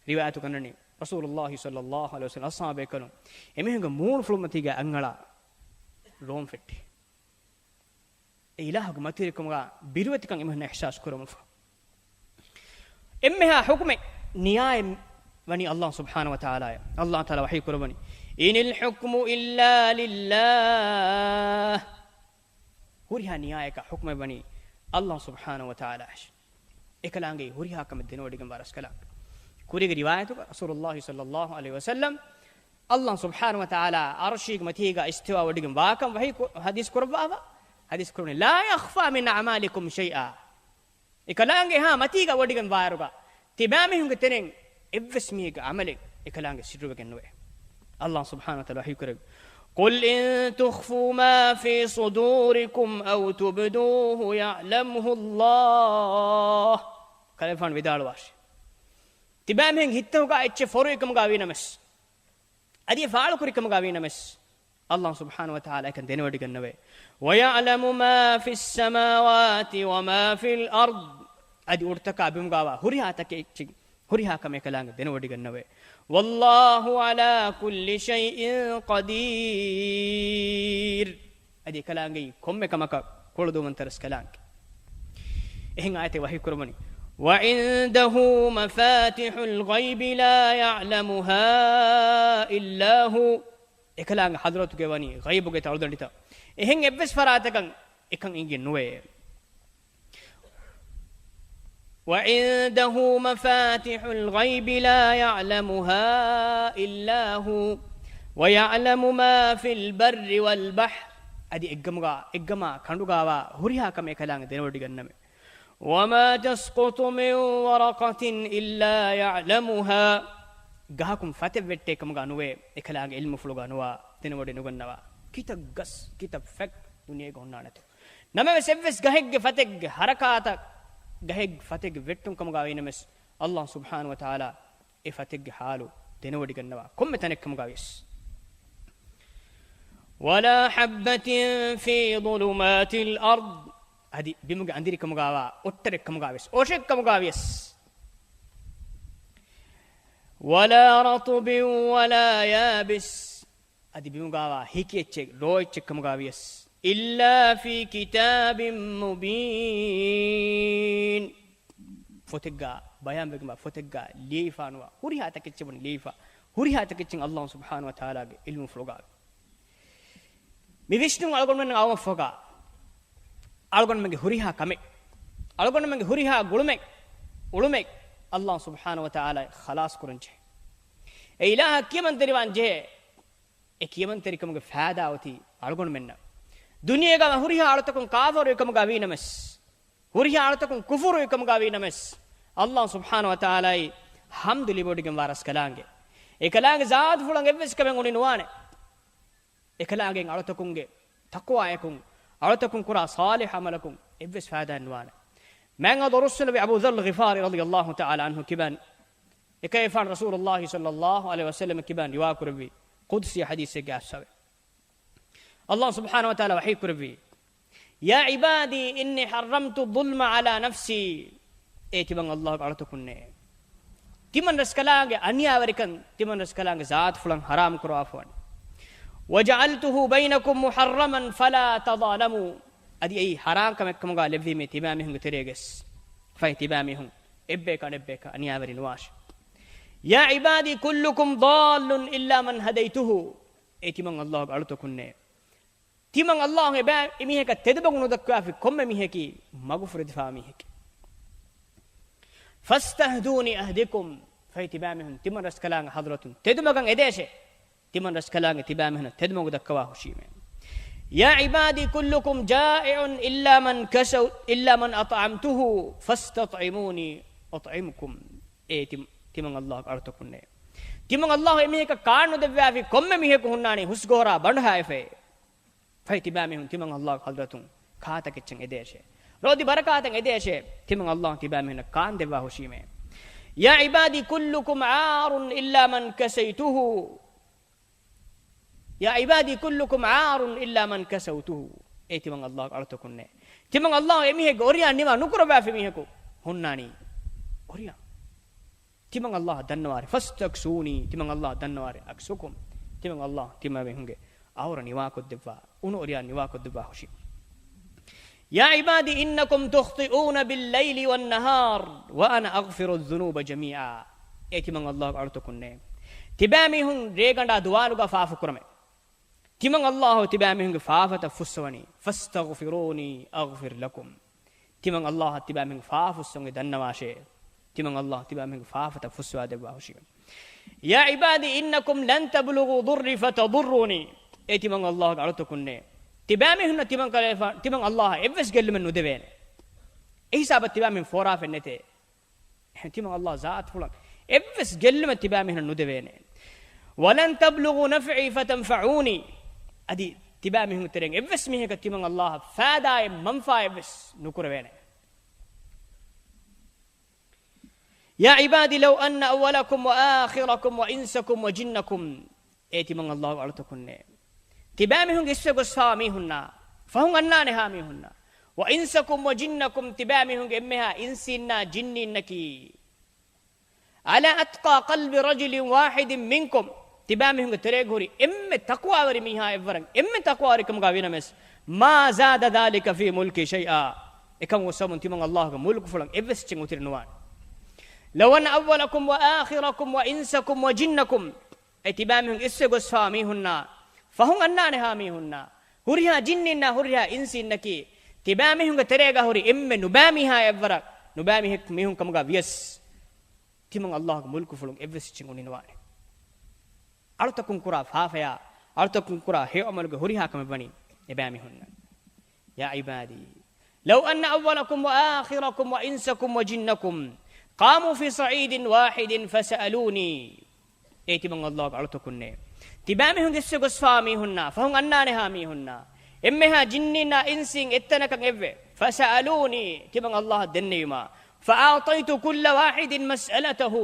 ރިވާޔަތު ގަންނަނީ ރަސޫލުﷲ ޞައްލަﷲ ޢަލައިހި ވަސައްލަމަ އަޞްޙާބޭކަލުން އެމީހުންގެ މޫނުފުޅުމަތީގަ އަންގަޅާ ރޯން ފެއްޓި. އެ އިލާހުގެ މަތިވެރިކަމުގަ ބިރުވެތިކަން އެމީހުންނަށް އިޙްސާސް ކުރަމުފަ. އެންމެހާ ޙުކުމެއް ނިޔާއެއް ވަނީ ﷲ ސުބްޙާނަހޫ ވަތަޢާލާއަށް. ﷲ ތަޢާލާ ވަޙީ ކުރައްވަނީ، إن الحكم إلا لله. ހުރިހާ ނިޔާއަކަށް ޙުކުމެއް ވަނީ ﷲ ސުބްޙާނަހޫ ވަތަޢާލާއަށް. އެކަލާނގެ ހުރިހާ ކަމެއް ދެނެވޮޑިގެންވާ ރަސްކަލާނގެ. ކުރީގެ ރިވާޔަތުގަ ރަސޫލުﷲ ޞައްލަﷲ ޢަލައިހި ވަސައްލަމަ ﷲ ސުބްޙާނަހޫ ވަތަޢާލާ ޢަރުޝީގެ މަތީގަ އިސްތިވާވެވޮޑިގެން ވާކަން ވަޙީ ކު-، ޙަދީޘް ކުރައްވާފަ، ޙަދީޘް ކުރައްވަނީ، لا يخفى من أعمالكم شيء. އެކަލާނގެ އެހާ މަތީގަ ވޮޑިގެން ވާއިރުގަ، ތިބާމީހުންގެ ތެރެއިން އެއްވެސް މީހެއްގެ ޢަމަލެއް އެކަލާނގެ ސިއްރުވެގެން ނުވޭ. ﷲ ސުބްޙާނަހޫ ވަތަޢާލާ ވަޙީ ކުރެއްވި، قل إن تخفوا ما في صدوركم أو تبدوه يعلمه الله. ކަލޭފާނު ވިދާޅުވާށި، ތިބާމީހުންގެ ހިތްތަކުގަ އެއްޗެއް ފޮރުވިކަމުގަ ވީނަމަވެސް، އަދި އެ ފާޅުކުރިކަމުގަ ވީނަމަވެސް، ﷲ ސުބްޙާނަހޫ ވަތަޢާލާ އެކަން ދެނެވޮޑިގަންނަވޭ. ويعلم ما في السماوات وما في الأرض. އަދި އުޑުތަކާ ބިމުގަވާ ހުރިހާ ތަކެއްޗިން ހުރިހާ ކަމެއް އެކަލާނގެ ދެނެވޮޑިގަންނަވޭ. والله على كل شيء قدير. އަދި އެކަލާނގެއީ ކޮންމެ ކަމަކަށް ކުޅަދުންވަންތަ ރަސްކަލާނގެ. އެހެން އާޔަތެއް ވަޙީ ކުރައްވަނީ، وعنده مفاتح الغيب لا يعلمها إلا هو. އެކަލާނގެ ޙަޟްރަތުގަ ވަނީ ޣައިބުގެ ތަޅުދަނޑިތައް. އެހެން އެއްވެސް ފަރާތަކަށް އެކަން އެނގެން ނުވޭ. وعنده مفاتح الغيب لا يعلمها إلا هو ويعلم ما في البر والبحر. އަދި އެއްގަމުގަ، އެއްގަމާ ކަނޑުގަވާ ހުރިހާ ކަމެއް އެކަލާނގެ ދެނެވޮޑިގަންނަވޭ. وما تسقط من ورقة إلا يعلمها. ގަހަކުން ފަތެއް ވެއްޓޭ ކަމުގަ ނުވޭ އެކަލާނގެ ޢިލްމުފުޅުގަ ނުވާ، ދެނެވޮޑި ނުގަންނަވާ. ކިތައް ގަސް، ކިތައް ފަތް ދުނިޔޭގަ ހުންނާނެތޯ. ނަމަވެސް އެއްވެސް ގަހެއްގެ ފަތެއްގެ ހަރަކާތަށް، ގަހެއްގެ ފަތެއްގެ ވެއްޓުން ކަމުގަ ވީނަމަވެސް، ﷲ ސުބްޙާނަހޫ ވަތަޢާލާ އެ ފަތެއްގެ ޙާލު ދެނެވޮޑިގަންނަވާ ކޮންމެ ތަނެއް ކަމުގަ ވިޔަސް. ولا حبة في ظلمات الأرض. އަދި ބިމުގެ އަނދިރި ކަމުގަވާ، އޮއްޓަރެއް ކަމުގަ ވިޔަސް، އޮށެއް ކަމުގަ ވިޔަސް. ولا رطب ولا يابس. އަދި ބިމުގާވާ ހިކި އެއްޗެއް، ރޯ އެއްޗެއް ކަމުގާ ވިޔަސް، إِلَّا فِي كِتَابٍ مُّبِينٍ. ފޮތެއްގާ، ބަޔާންވެގެންވާ ފޮތެއްގާ ލިޔެފާނުވާ، ހުރިހާ ތަކެއްޗެއް ވަނީ ލިޔެފާ، ހުރިހާ ތަކެއްޗެއް އައްލާހު ސުބްޙާނަހު ވަ ތަޢާލާގެ ޢިލްމު ފުޅުގާ. މި ވިސްނުން އަޅުގަނޑުމެން އައުމަށްފަހުގާ، އަޅުގަނޑުމެންގެ ހުރިހާ ކަމެއް، އަޅުގަނޑުމެންގެ ހުރިހާ ގުޅުމެއް، އުޅުމެއް އައްލާހު ސުބްޙާނަހު ވަ ތަޢާލާ ޚަލާޞް ކުރަން ޖެހޭ. އެ އިލާހަށް ކިޔަމަންތެރިވާން ޖެހޭ. އެ ކިޔަމަންތެރިކަމުގެ ފައިދާ އޮތީ އަޅުގަނޑުމެންނަށް. ދުނިޔޭގަ ހުރިހާ އަޅުތަކުން ކާފަރުވި ކަމުގަ ވީނަމަސް، ހުރިހާ އަޅުތަކުން ކުފުރުވި ކަމުގަ ވީނަމަސް، އައްލާހު ސުބްޙާނަހު ވަ ތަޢާލާއަށް ޙަމްދު ލިބިވޮޑިގެންވާ ރަސްކަލާނގެ، އެކަލާނގެ ޒާތުފުޅަށް އެއްވެސް ކަމެއް އުނި ނުވާނެ. އެކަލާނގެ އަޅުތަކުންގެ ތަޤްވާއަކުން، އަޅުތަކުން ކުރާ ޞާލިޙު ޢަމަލަކުން އެއްވެސް ފައިދާއެއް ނުވާނެ. މާތް އަދު ރުއްސުން ނަބީ އަބޫ ޛައްރު ޣިފާރީ ރަޟިޔައްލާހު ތަޢާލާ ޢަންހު ކިބައިން، އެކަލޭގެފާނު ރަސޫލުއްލާހި ޞައްލައްލާހު ޢަލައިހި ވަސައްލަމަ ކިބައިން ރިވާކުރެއްވި ޤުދުސީ ޙަދީޘެއްގެ އައްސަވެ. އައްލާހު ސުބްޙާނަހު ވަ ތަޢާލާ ވަޙީ ކުރެއްވީ، يَا عِبَادِي إِنِّي حَرَّمْتُ الظُّلْمَ عَلَى نَفْسِي. އޭ ތިމަން އައްލާހުގެ އަޅުތަކުންނޭ، ތިމަން ރަސްކަލާނގެ އަނިޔާވެރިކަން ތިމަން ރަސްކަލާނގެ ޒާތުފުޅަށް ޙަރާމް ކުރަވާފަވަނީ. وَجَعَلْتُهُ بَيْنَكُمْ مُحَرَّمًا فَلَا تَظَالَمُوا. އަދި އެއީ ޙަރާމް ކަމެއް ކަމުގަ ލެއްވީމޭ ތިބާމީހުންގެ ތެރޭގަސް. ފަހެ ތިބާމީހުން އެއްބަޔަކަށް އަނެއްބަޔަކަށް އަނިޔާވެރި ނުވާށި. يَا عِبَادِي كُلُّكُمْ ضَالٌّ إِلَّا مَنْ هَدَيْتُهُ. އޭ ތިމަން އައްލާހުގެ އަޅުތަކުންނޭ، ތިމަން އައްލާހު އެބައި އެމީހަކަށް ތެދުމަގު ނުދައްކާފި ކޮންމެ މީހަކީ މަގުފުރެދިފާ މީހެކޭ. فَاسْتَهْدُونِي أَهْدِكُمْ. ފަހެ ތިބާމީހުން ތިމަން ރަސްކަލާނގެ ޙަޟްރަތުން ތެދުމަގަށް އެދޭށޭ. ތިމަން ރަސްކަލާނގެ ތިބާމީހުން ތެދުމަގު ދައްކަވާ ހުށީމޭ. يَا عِبَادِي كُلُّكُمْ جَائِعٌ إِلَّا مَنْ كَسَوْ، إِلَّا مَنْ أَطْعَمْتُهُ فَاسْتَطْعِمُونِي أُطْعِمْكُمْ. އޭ ތި، ތިމަން އައްލާހުގެ އަޅުތަކުންނޭ، ތިމަން އައްލާހު އެމީހަކަށް ކާން ނުދެއްވާފި ކޮންމެ މީހަކު ހުންނާނީ ހުސްގޮހޮރާ ބަނޑުހައިފައި. ފަހެ ތިބާމީހުން ތިމަން އައްލާހުގެ ޙަޟްރަތުން ކާތަކެއްޗަށް އެދޭށޭ. ރޯދި ބަރަކާތަށް އެދޭށޭ. ތިމަން އައްލާހު ތިބާމީހުންނަށް ކާން ދެއްވާ ހުށީމޭ. يَا عِبَادِي كُلُّكُمْ عَارٌ إِلَّا مَنْ كَسَيْتُهُ. يَا عِبَادِي كُلُّكُمْ عَارٌ إِلَّا مَنْ كَسَوْتُهُ. އޭ ތިމަން އައްލާހުގެ އަޅުތަކުންނޭ، ތިމަން އައްލާހު އެމީހެއްގެ އޮރިޔާ ނިވާ ނުކުރައްވާފި މީހަކު ހުންނާނީ އޮރިޔާ. ތިމަން އައްލާހަށް ދަންނަވާށޭ. فَاسْتَكْسُونِي، ތިމަން އައްލާހަށް ދަންނަވާށޭ. أَكْسُكُمْ، ތިމަން އައްލާހު ތިމާމީހުންގެ އައުރަ ނިވާކޮށްދެއްވާ، އުނު އޮރިޔާ ނިވާކޮށްދެއްވާ ހުށީ. يَا عِبَادِي إِنَّكُمْ تُخْطِئُونَ بِاللَّيْلِ وَالنَّهَارِ وَأَنَا أَغْفِرُ الذُّنُوبَ جَمِيعًا. އޭ ތިމަން އައްލާހުގެ އަޅުތަކުންނޭ، ތިބާމީހުން ރޭގަނޑާ ދުވާލުގަ ފާފަ ކުރަމޭ. ތިމަން އައްލާހު ތިބާމީހުންގެ ފާފަތައް ފުއްސަވަނީ. فَاسْتَغْفِرُونِي أَغْفِرْ لَكُمْ. ތިމަން އައްލާހަށް ތިބާމީހުން ފާފަ ފުއްސަވަން ދަންނަވާށޭ. ތިމަން އައްލާހު ތިބާމީހުންގެ ފާފަތައް ފުއްސަވާ ދެއްވާ ހުށީމޭ. يَا عِبَادِي إِنَّكُمْ لَنْ تَبْلُغُوا ضُرِّي فَتَضُرُّونِي. އޭ ތިމަން އައްލާހުގެ އަޅުތަކުންނޭ، ތިބާމީހުންނަށް ތިމަން ކަލޭފާ، ތިމަން އައްލާހަށް އެއްވެސް ގެއްލުމެއް ނުދެވޭނެ. އެހިސާބަށް ތިބާމީހުން ފޯރާފައެއް ނެތޭ. ތިމަން އައްލާހު ޒާތުފުޅަށް އެއްވެސް ގެއްލުމެއް ތިބާމީހުންނަށް ނުދެވޭނެ. وَلَنْ تَبْلُغُوا نَفْعِي فَتَنْفَعُونِي. އަދި ތިބާމީހުންގެ ތެރެއިން އެއްވެސް މީހަކަށް ތިމަން އައްލާހަށް ފައިދާއެއް މަންފާއެއް ވެސް ނުކުރެވޭނެ. يَا عِبَادِي لَوْ أَنَّ أَوَّلَكُمْ وَآخِرَكُمْ وَإِنْسَكُمْ وَجِنَّكُمْ. އޭ ތިމަން އައްލާހުގެ އަޅުތަކުންނޭ، ތިބާމީހުންގެ އިސްވެ ގޮސްފާ މީހުންނާ، ފަހުން އަންނާނެހާ މީހުންނާ، وَإِنْسَكُمْ وَجِنَّكُمْ، ތިބާމީހުންގެ އެންމެހާ އިންސީންނާ ޖިންނީންނަކީ، عَلَى أَتْقَى قَلْبِ رَجُلٍ وَاحِدٍ مِنْكُمْ، ތިބާމީހުންގެ ތެރޭގަ ހުރި އެންމެ ތަޤްވާވެރި މީހާ އެއްވަރަށް، އެންމެ ތަޤްވާވެރިކަމުގަ ވިނަމަސް، مَا زَادَ ذَلِكَ فِي مُلْكِي شَيْئًا. އެކަމަކު ގޮސްފަވުމުން ތިމަން އައްލާހުގެ މުލްކުފުޅަށް އެއްވެސް އެއްޗެއް އުތުރެއް ނުވާނެ. لَوْ أَنَّ أَوَّلَكُمْ وَآخِرَكُمْ وَإِنْسَكُمْ وَجِنَّكُمْ. އެ ތިބާމީހުން އިސްވެ ގޮސްފާ މީހުންނާ، ފަހުން އަންނާނެހާ މީހުންނާ، ހުރިހާ ޖިންނީންނާ ހުރިހާ އިންސީންނަކީ، ތިބާމީހުންގެ ތެރޭގަ ހުރި އެންމެ ނުބައި މީހާ އެއްވަރަށް، ނުބައި މީހެއް، މީހުން ކަމުގަ ވިޔަސް، ތިމަން އައްލާހުގެ މުލްކުފުޅުން އެއްވެސް އެއްޗެއް އުނިނުވާނެ. އަޅުތަކުން ކުރާ ފާފަޔާ، އަޅުތަކުން ކުރާ ހެޔޮ ޢަމަލުގެ ހުރިހާ ކަމެއް ވަނީ އެބައިމީހުންނަށް. يَا عِبَادِي لَوْ أَنَّ أَوَّلَكُمْ وَآخِرَكُمْ وَإِنْسَكُمْ وَجِنَّكُمْ قَامُوا فِي صَعِيدٍ وَاحِدٍ فَسَأَلُونِي. އޭ ތިމަން އައްލާހުގެ އަޅުތަކުންނޭ، ތިބާމީހުން އިސްވެ ގޮސްފާ މީހުންނާ، ފަހުން އަންނާނެހާ މީހުންނާ، އެންމެހާ ޖިންނީންނާ އިންސީން އެއްތަނަކަށް އެއްވެ، فَسَأَلُونِي، ތިމަން އައްލާހަށް ދެންނެވީމާ، فَأَعْطَيْتُ كُلَّ وَاحِدٍ مَسْأَلَتَهُ.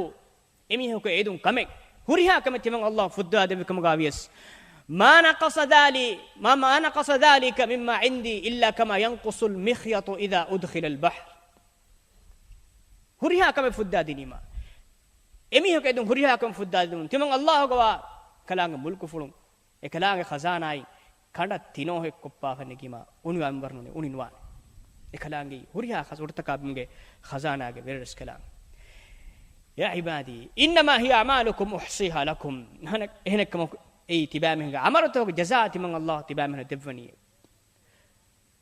އެމީހަކު އެދުން ކަމެއް، ހުރިހާ ކަމެއް ތިމަން އައްލާހު ފުއްދާ ދެއްވި ކަމުގަ ވިޔަސް، مَا نَقَصَ ذَلِكَ، مَا، مَا نَقَصَ ذَلِكَ مِمَّا عِنْدِي إِلَّا كَمَا يَنْقُصُ الْمِخْيَطُ إِذَا أُدْخِلَ الْبَحْرَ. ހުރިހާ ކަމެއް ފުއްދާ ދިނީމާ، އެމީހަކު އެދުން ހުރިހާ ކަމެއް ފުއްދާ ދިނުން، ތިމަން އައްލާހުގެ ވާ ކަލާނގެ މުލްކުފުޅުން އެކަލާނގެ ޚަޒާނާއިން ކަނޑަށް ތިނޯހެއް ކޮށްޕާފަ ނެގީމާ އުނިވާންވަރުނުނެ އުނިންވާނެ. އެކަލާނގެ ހުރިހާ ޚަޒ-، ހުރިހާ ހުރިހާ ކަން އުޑުތަކާބެމުގެ ޚަޒާނާގެ ވެރިރަސްކަލާނގެ. يا عبادي إنما هي أعمالكم أحصيها لكم. އެހެނެއްކަމަކު އެއީ ތިބާމީހުންގެ ޢަމަލުތަކުގެ ޖަޒާ ތިމަން ﷲ ތިބާމީހުންނަށް ދެއްވަނީ.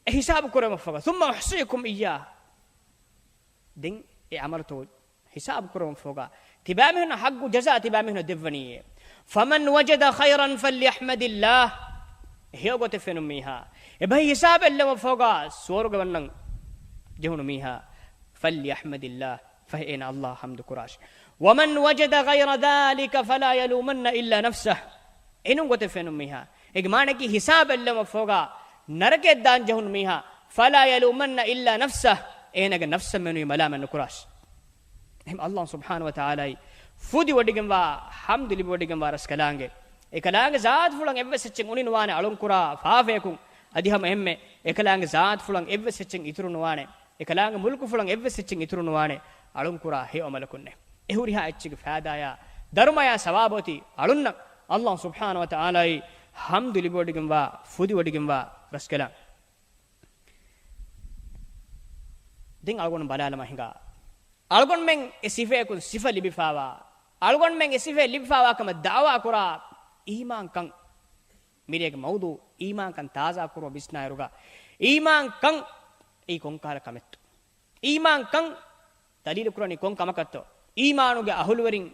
އެ ހިސާބު ކުރަމަށްފަހުގަ، ثم أحصيكم إياه. ދެން އެ ޢަމަލުތައް ހިސާބު ކުރަމަށްފަހުގަ، ތިބާމީހުންނަށް ޙައްޤު ޖަޒާ ތިބާމީހުންނަށް ދެއްވަނީ. فمن وجد خيرا فليحمد الله. ހެޔޮ ގޮތެއް ފެނުނު މީހާ، އެބަހީ ހިސާބެއް ލެވުމަށްފަހުގަ ސުވަރުގެ ވަންނަން ޖެހުނު މީހާ، فليحمد الله. ފަހެ އޭނަ ﷲ ޙަމްދު ކުރާށި. ومن وجد غير ذلك فلا يلومن إلا نفسه. އެނޫން ގޮތެއް ފެނުނު މީހާ، އޭގެ މާނައަކީ ހިސާބެއް ލެވުމަށްފަހުގަ ނަރަކަޔަށް ދާން ޖެހުނު މީހާ، فلا يلومن إلا نفسه، އޭނަގެ ނަފްސަށް މެނުވީ މަލާމަތް ނުކުރާށި. އެހެން ﷲ ސުބްޙާނަހޫ ވަތަޢާލާއި ފުދިވޮޑިގެންވާ، ޙަމްދު ލިބިވޮޑިގެންވާ ރަސްކަލާނގެ، އެކަލާނގެ ޒާތުފުޅަށް އެއްވެސް އެއްޗެއް އުނިނުވާނެ އަޅުންކުރާ ފާފަޔަކުން. އަދި ހަމަ އެހެންމެ އެކަލާނގެ ޒާތުފުޅަށް އެއްވެސް އެއްޗެއް އިތުރުނުވާނެ. އެކަލާނގެ މުލްކުފުޅަށް އެއްވެސް އެއްޗެއް އިތުރުނުވާނެ އަޅުންކުރާ ހެޔޮ ޢަމަލަކުންނެއް. އެ ހުރިހާ އެއްޗެއްގެ ފައިދާޔާ ދަރުމަޔާ ސަވާބު އޮތީ އަޅުންނަށް. ﷲ ސުބްޙާނަހޫ ވަތަޢާލާއި ޙަމްދު ލިބިވޮޑިގެންވާ، ފުދިވޮޑިގެންވާ ރަސްކަލާނގެ. ދެން އަޅުގަނޑު ބަލާލަމާ ހިނގާ، އަޅުގަނޑުމެން އެ ސިފަޔަކުން ސިފަ ލިބިފާވާ، އަޅުގަނޑުމެން އެ ސިފައެއް ލިބިފާވާ ކަމަށް ދަޢުވާ ކުރާ އީމާންކަން، މިރޭގެ މައުޟޫޢު އީމާންކަން ތާޒާ ކުރުމަށް ވިސްނާއިރުގަ، އީމާންކަން އެއީ ކޮންކަހަލަ ކަމެއްތޯ؟ އީމާންކަން ދަލީލު ކުރަނީ ކޮން ކަމަކަށްތޯ؟ އީމާނުގެ އަހުލުވެރިން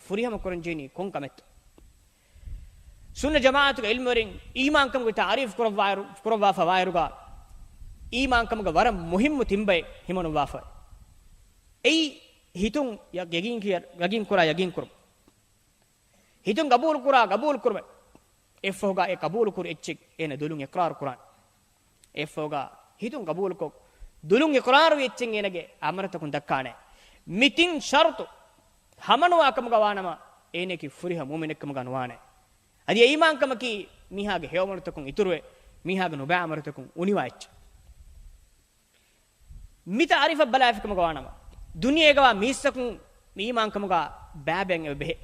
ފުރިހަމަ ކުރަންޖެހެނީ ކޮން ކަމެއްތޯ؟ ސުންނަ ޖަމާޢަތުގެ ޢިލްމުވެރިން އީމާންކަމުގެ ތަޢުރީފު ކުރައްވާއިރު، ކުރައްވާފަ ވާއިރުގަ، އީމާންކަމުގެ ވަރަށް މުހިއްމު ތިން ބައެއް ހިމަނުއްވާފަ. އެއީ ހިތުން ޔަ-، ޔަގީން ކިޔަ-، ޔަގީން ކުރާ ޔަގީން ކުރުން. ހިތުން ގަބޫލު ކުރާ ގަބޫލު ކުރުމެއް. އެއަށްފަހުގަ އެ ގަބޫލު ކުރި އެއްޗެއް އޭނަ ދުލުން އިޤްރާރު ކުރާނެ. އެއަށްފަހުގަ ހިތުން ގަބޫލުކޮށް، ދުލުން އިޤްރާރުވި އެއްޗެއް އޭނަގެ ޢަމަލުތަކުން ދައްކާނެ. މި ތިން ޝަރުޠު ހަމަނުވާ ކަމުގަ ވާނަމަ، އޭނައަކީ ފުރިހަމަ މުއުމިނެއްކަމުގަ ނުވާނެ. އަދި އެ އީމާންކަމަކީ މީހާގެ ހެޔޮ ޢަމަލުތަކުން އިތުރުވެ، މީހާގެ ނުބައި ޢަމަލުތަކުން އުނިވާ އެއްޗެއް. މި ތަޢުރީފަށް ބަލާފިކަމުގަ ވާނަމަ، ދުނިޔޭގަވާ މީސްތަކުން މި އީމާންކަމުގަ ބައިބައިން އެބަ ބެހޭ.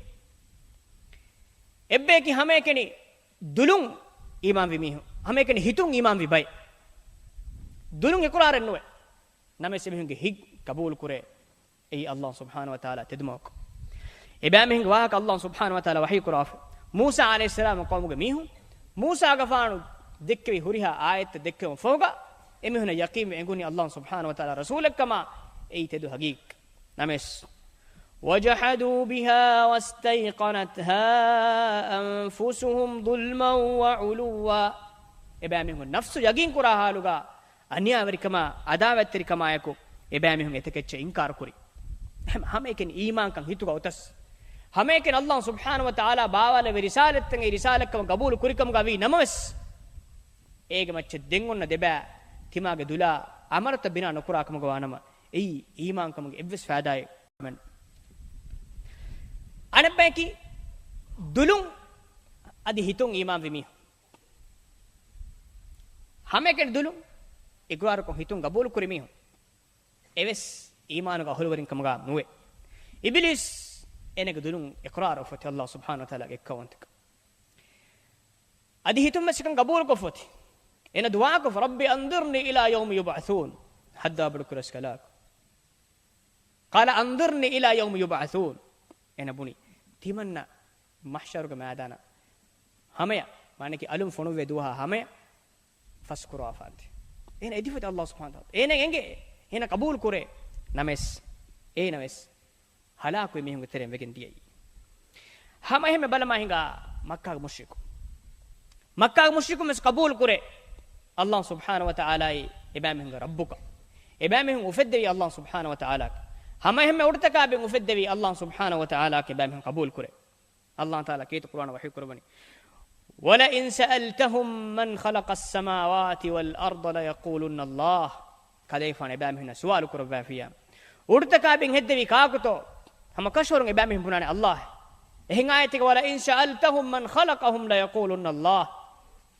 އެއްބަޔަކީ ހަމައެކަނި ދުލުން އީމާންވި މީހުން، ހަމައެކަނި ހިތުން އީމާންވި ބައެއް. ދުލުން އިޤްރާރެއް ނުވެ، ނަމަވެސް އެމީހުންގެ ހިތް ގަބޫލު ކުރޭ. އެއީ ﷲ ސުބްޙާނަހޫ ވަތަޢާލާ ތެދުމަވަކު. އެބައިމީހުންގެ ވާހަކަ ﷲ ސުބްޙާނަހޫ ވަތަޢާލާ ވަޙީ ކުރާފަ. މޫސާ ޢަލައިހިއްސަލާމް ޤައުމުގެ މީހުން، މޫސާގެފާނު ދެއްކެވި ހުރިހާ އާޔަތްތައް ދެއްކެވުމަށް ފަހުގަ، އެމީހުންނަށް ޔަޤީންވެ އެނގުނީ ﷲ ސުބްޙާނަހޫ ވަތަޢާލާ ރަސޫލެއްކަމަށް. އެއީ ތެދު ޙަޤީޤަތް. ނަމަވެސް، وجحدوا بها واستيقنتها أنفسهم ظلما وعلوا. އެބައިމީހުން ނަފްސު ޔަޤީން ކުރާ ޙާލުގަ، އަނިޔާވެރިކަމާ، އަދާވަތްތެރިކަމާއެކު އެބައިމީހުން އެތަކެއްޗެއް އިންކާރު ކުރި. ހަމަ، ހަމައެކަނި އީމާންކަން ހިތުގަ އޮތަސް، ހަމައެކަނި ﷲ ސުބްޙާނަހޫ ވަތަޢާލާ ބާވާލެއްވި ރިސާލަތްތައް އެ ރިސާލަތްކަމަށް ގަބޫލު ކުރިކަމުގަ ވީ ނަމަވެސް، އޭގެ މައްޗަށް ދެން އޮންނަ ދެބައި ތިމާގެ ދުލާ ޢަމަލުތައް ބިނާ ނުކުރާ ކަމުގަ ވާނަމަ، އެއީ އީމާންކަމުގެ އެއްވެސް ފައިދާއެއް. އަނެއްބަޔަކީ ދުލުން އަދި ހިތުން އީމާންވި މީހުން. ހަމައެކަނި ދުލުން އިޤްރާރުކޮށް ހިތުން ގަބޫލު ކުރި މީހުން އެވެސް އީމާނުގެ އަހުލުވެރިން ކަމުގަ ނުވޭ. އިބިލީސް އޭނަގެ ދުލުން އިޤްރާރު އޮތީ ﷲ ސުބްޙާނަހޫ ވަތަޢާލާގެ އެއްކައުވަންތަކަން. އަދި ހިތުން ވެސް އެކަން ގަބޫލުކޮށްފަ އޮތީ. އޭނަ ދުޢާކޮށްފަ، رب أنظرني إلى يوم يبعثون. ހައްދާ ބޮޑުކުރަސް ކަލާކު. قال أنظرني إلى يوم يبعثون. އޭނަ ބުނި، ތިމަންނަ މަޙްޝަރުގެ މައިދާނަށް ހަމަޔަށް، މާނައަކީ އަލުން ފޮނުއްވޭ ދުވަހާ ހަމަޔަށް ފަސްކުރާފަ އަންތި. އޭނަ އެދިފަތި ﷲ ސުބްޙާނަހޫ ވަތަޢާލާ. އޭނަ އެނގޭ، އޭނަ ޤަބޫލު ކުރޭ. ނަމަވެސް، އޭނަވެސް ހަލާކުވި މީހުންގެ ތެރެއިން ވެގެން ދިޔައީ. ހަމަ އެހެންމެ ބަލަމާ ހިނގާ މައްކާގެ މުޝްރިކު. މައްކާގެ މުޝްރިކުން ވެސް ޤަބޫލު ކުރޭ. ﷲ ސުބްޙާނަހޫ ވަތަޢާލާއީ އެބައިމީހުންގެ ރައްބުކަން. އެބައިމީހުން އުފެއްދެވީ ﷲ ސުބްޙާނަހޫ ވަތަޢާލާއަކީ. ހަމަ އެހެންމެ އުޑުތަކާ ބިން އުފެއްދެވީ ﷲ ސުބްޙާނަހޫ ވަތަޢާލާއަކީ އެބައިމީހުން ޤަބޫލު ކުރޭ. ﷲ ތަޢާލާ ކީރިތި ޤުރުއާނަށް ވަޙީ ކުރައްވަނީ، ولئن سألتهم من خلق السماوات والأرض ليقولن الله. ކަލޭގެފާނު އެބައިމީހުންނަށް ސުވާލު ކުރައްވާފިއްޔާ، އުޑުތަކާ ބިން ހެއްދެވީ ކާކުތޯ؟ ހަމަ ކަށަވަރުން އެބައިމީހުން ބުނާނެ ﷲ. އެހެން އާޔަތެއްގަ، ولئن سألتهم من خلقهم ليقولن الله.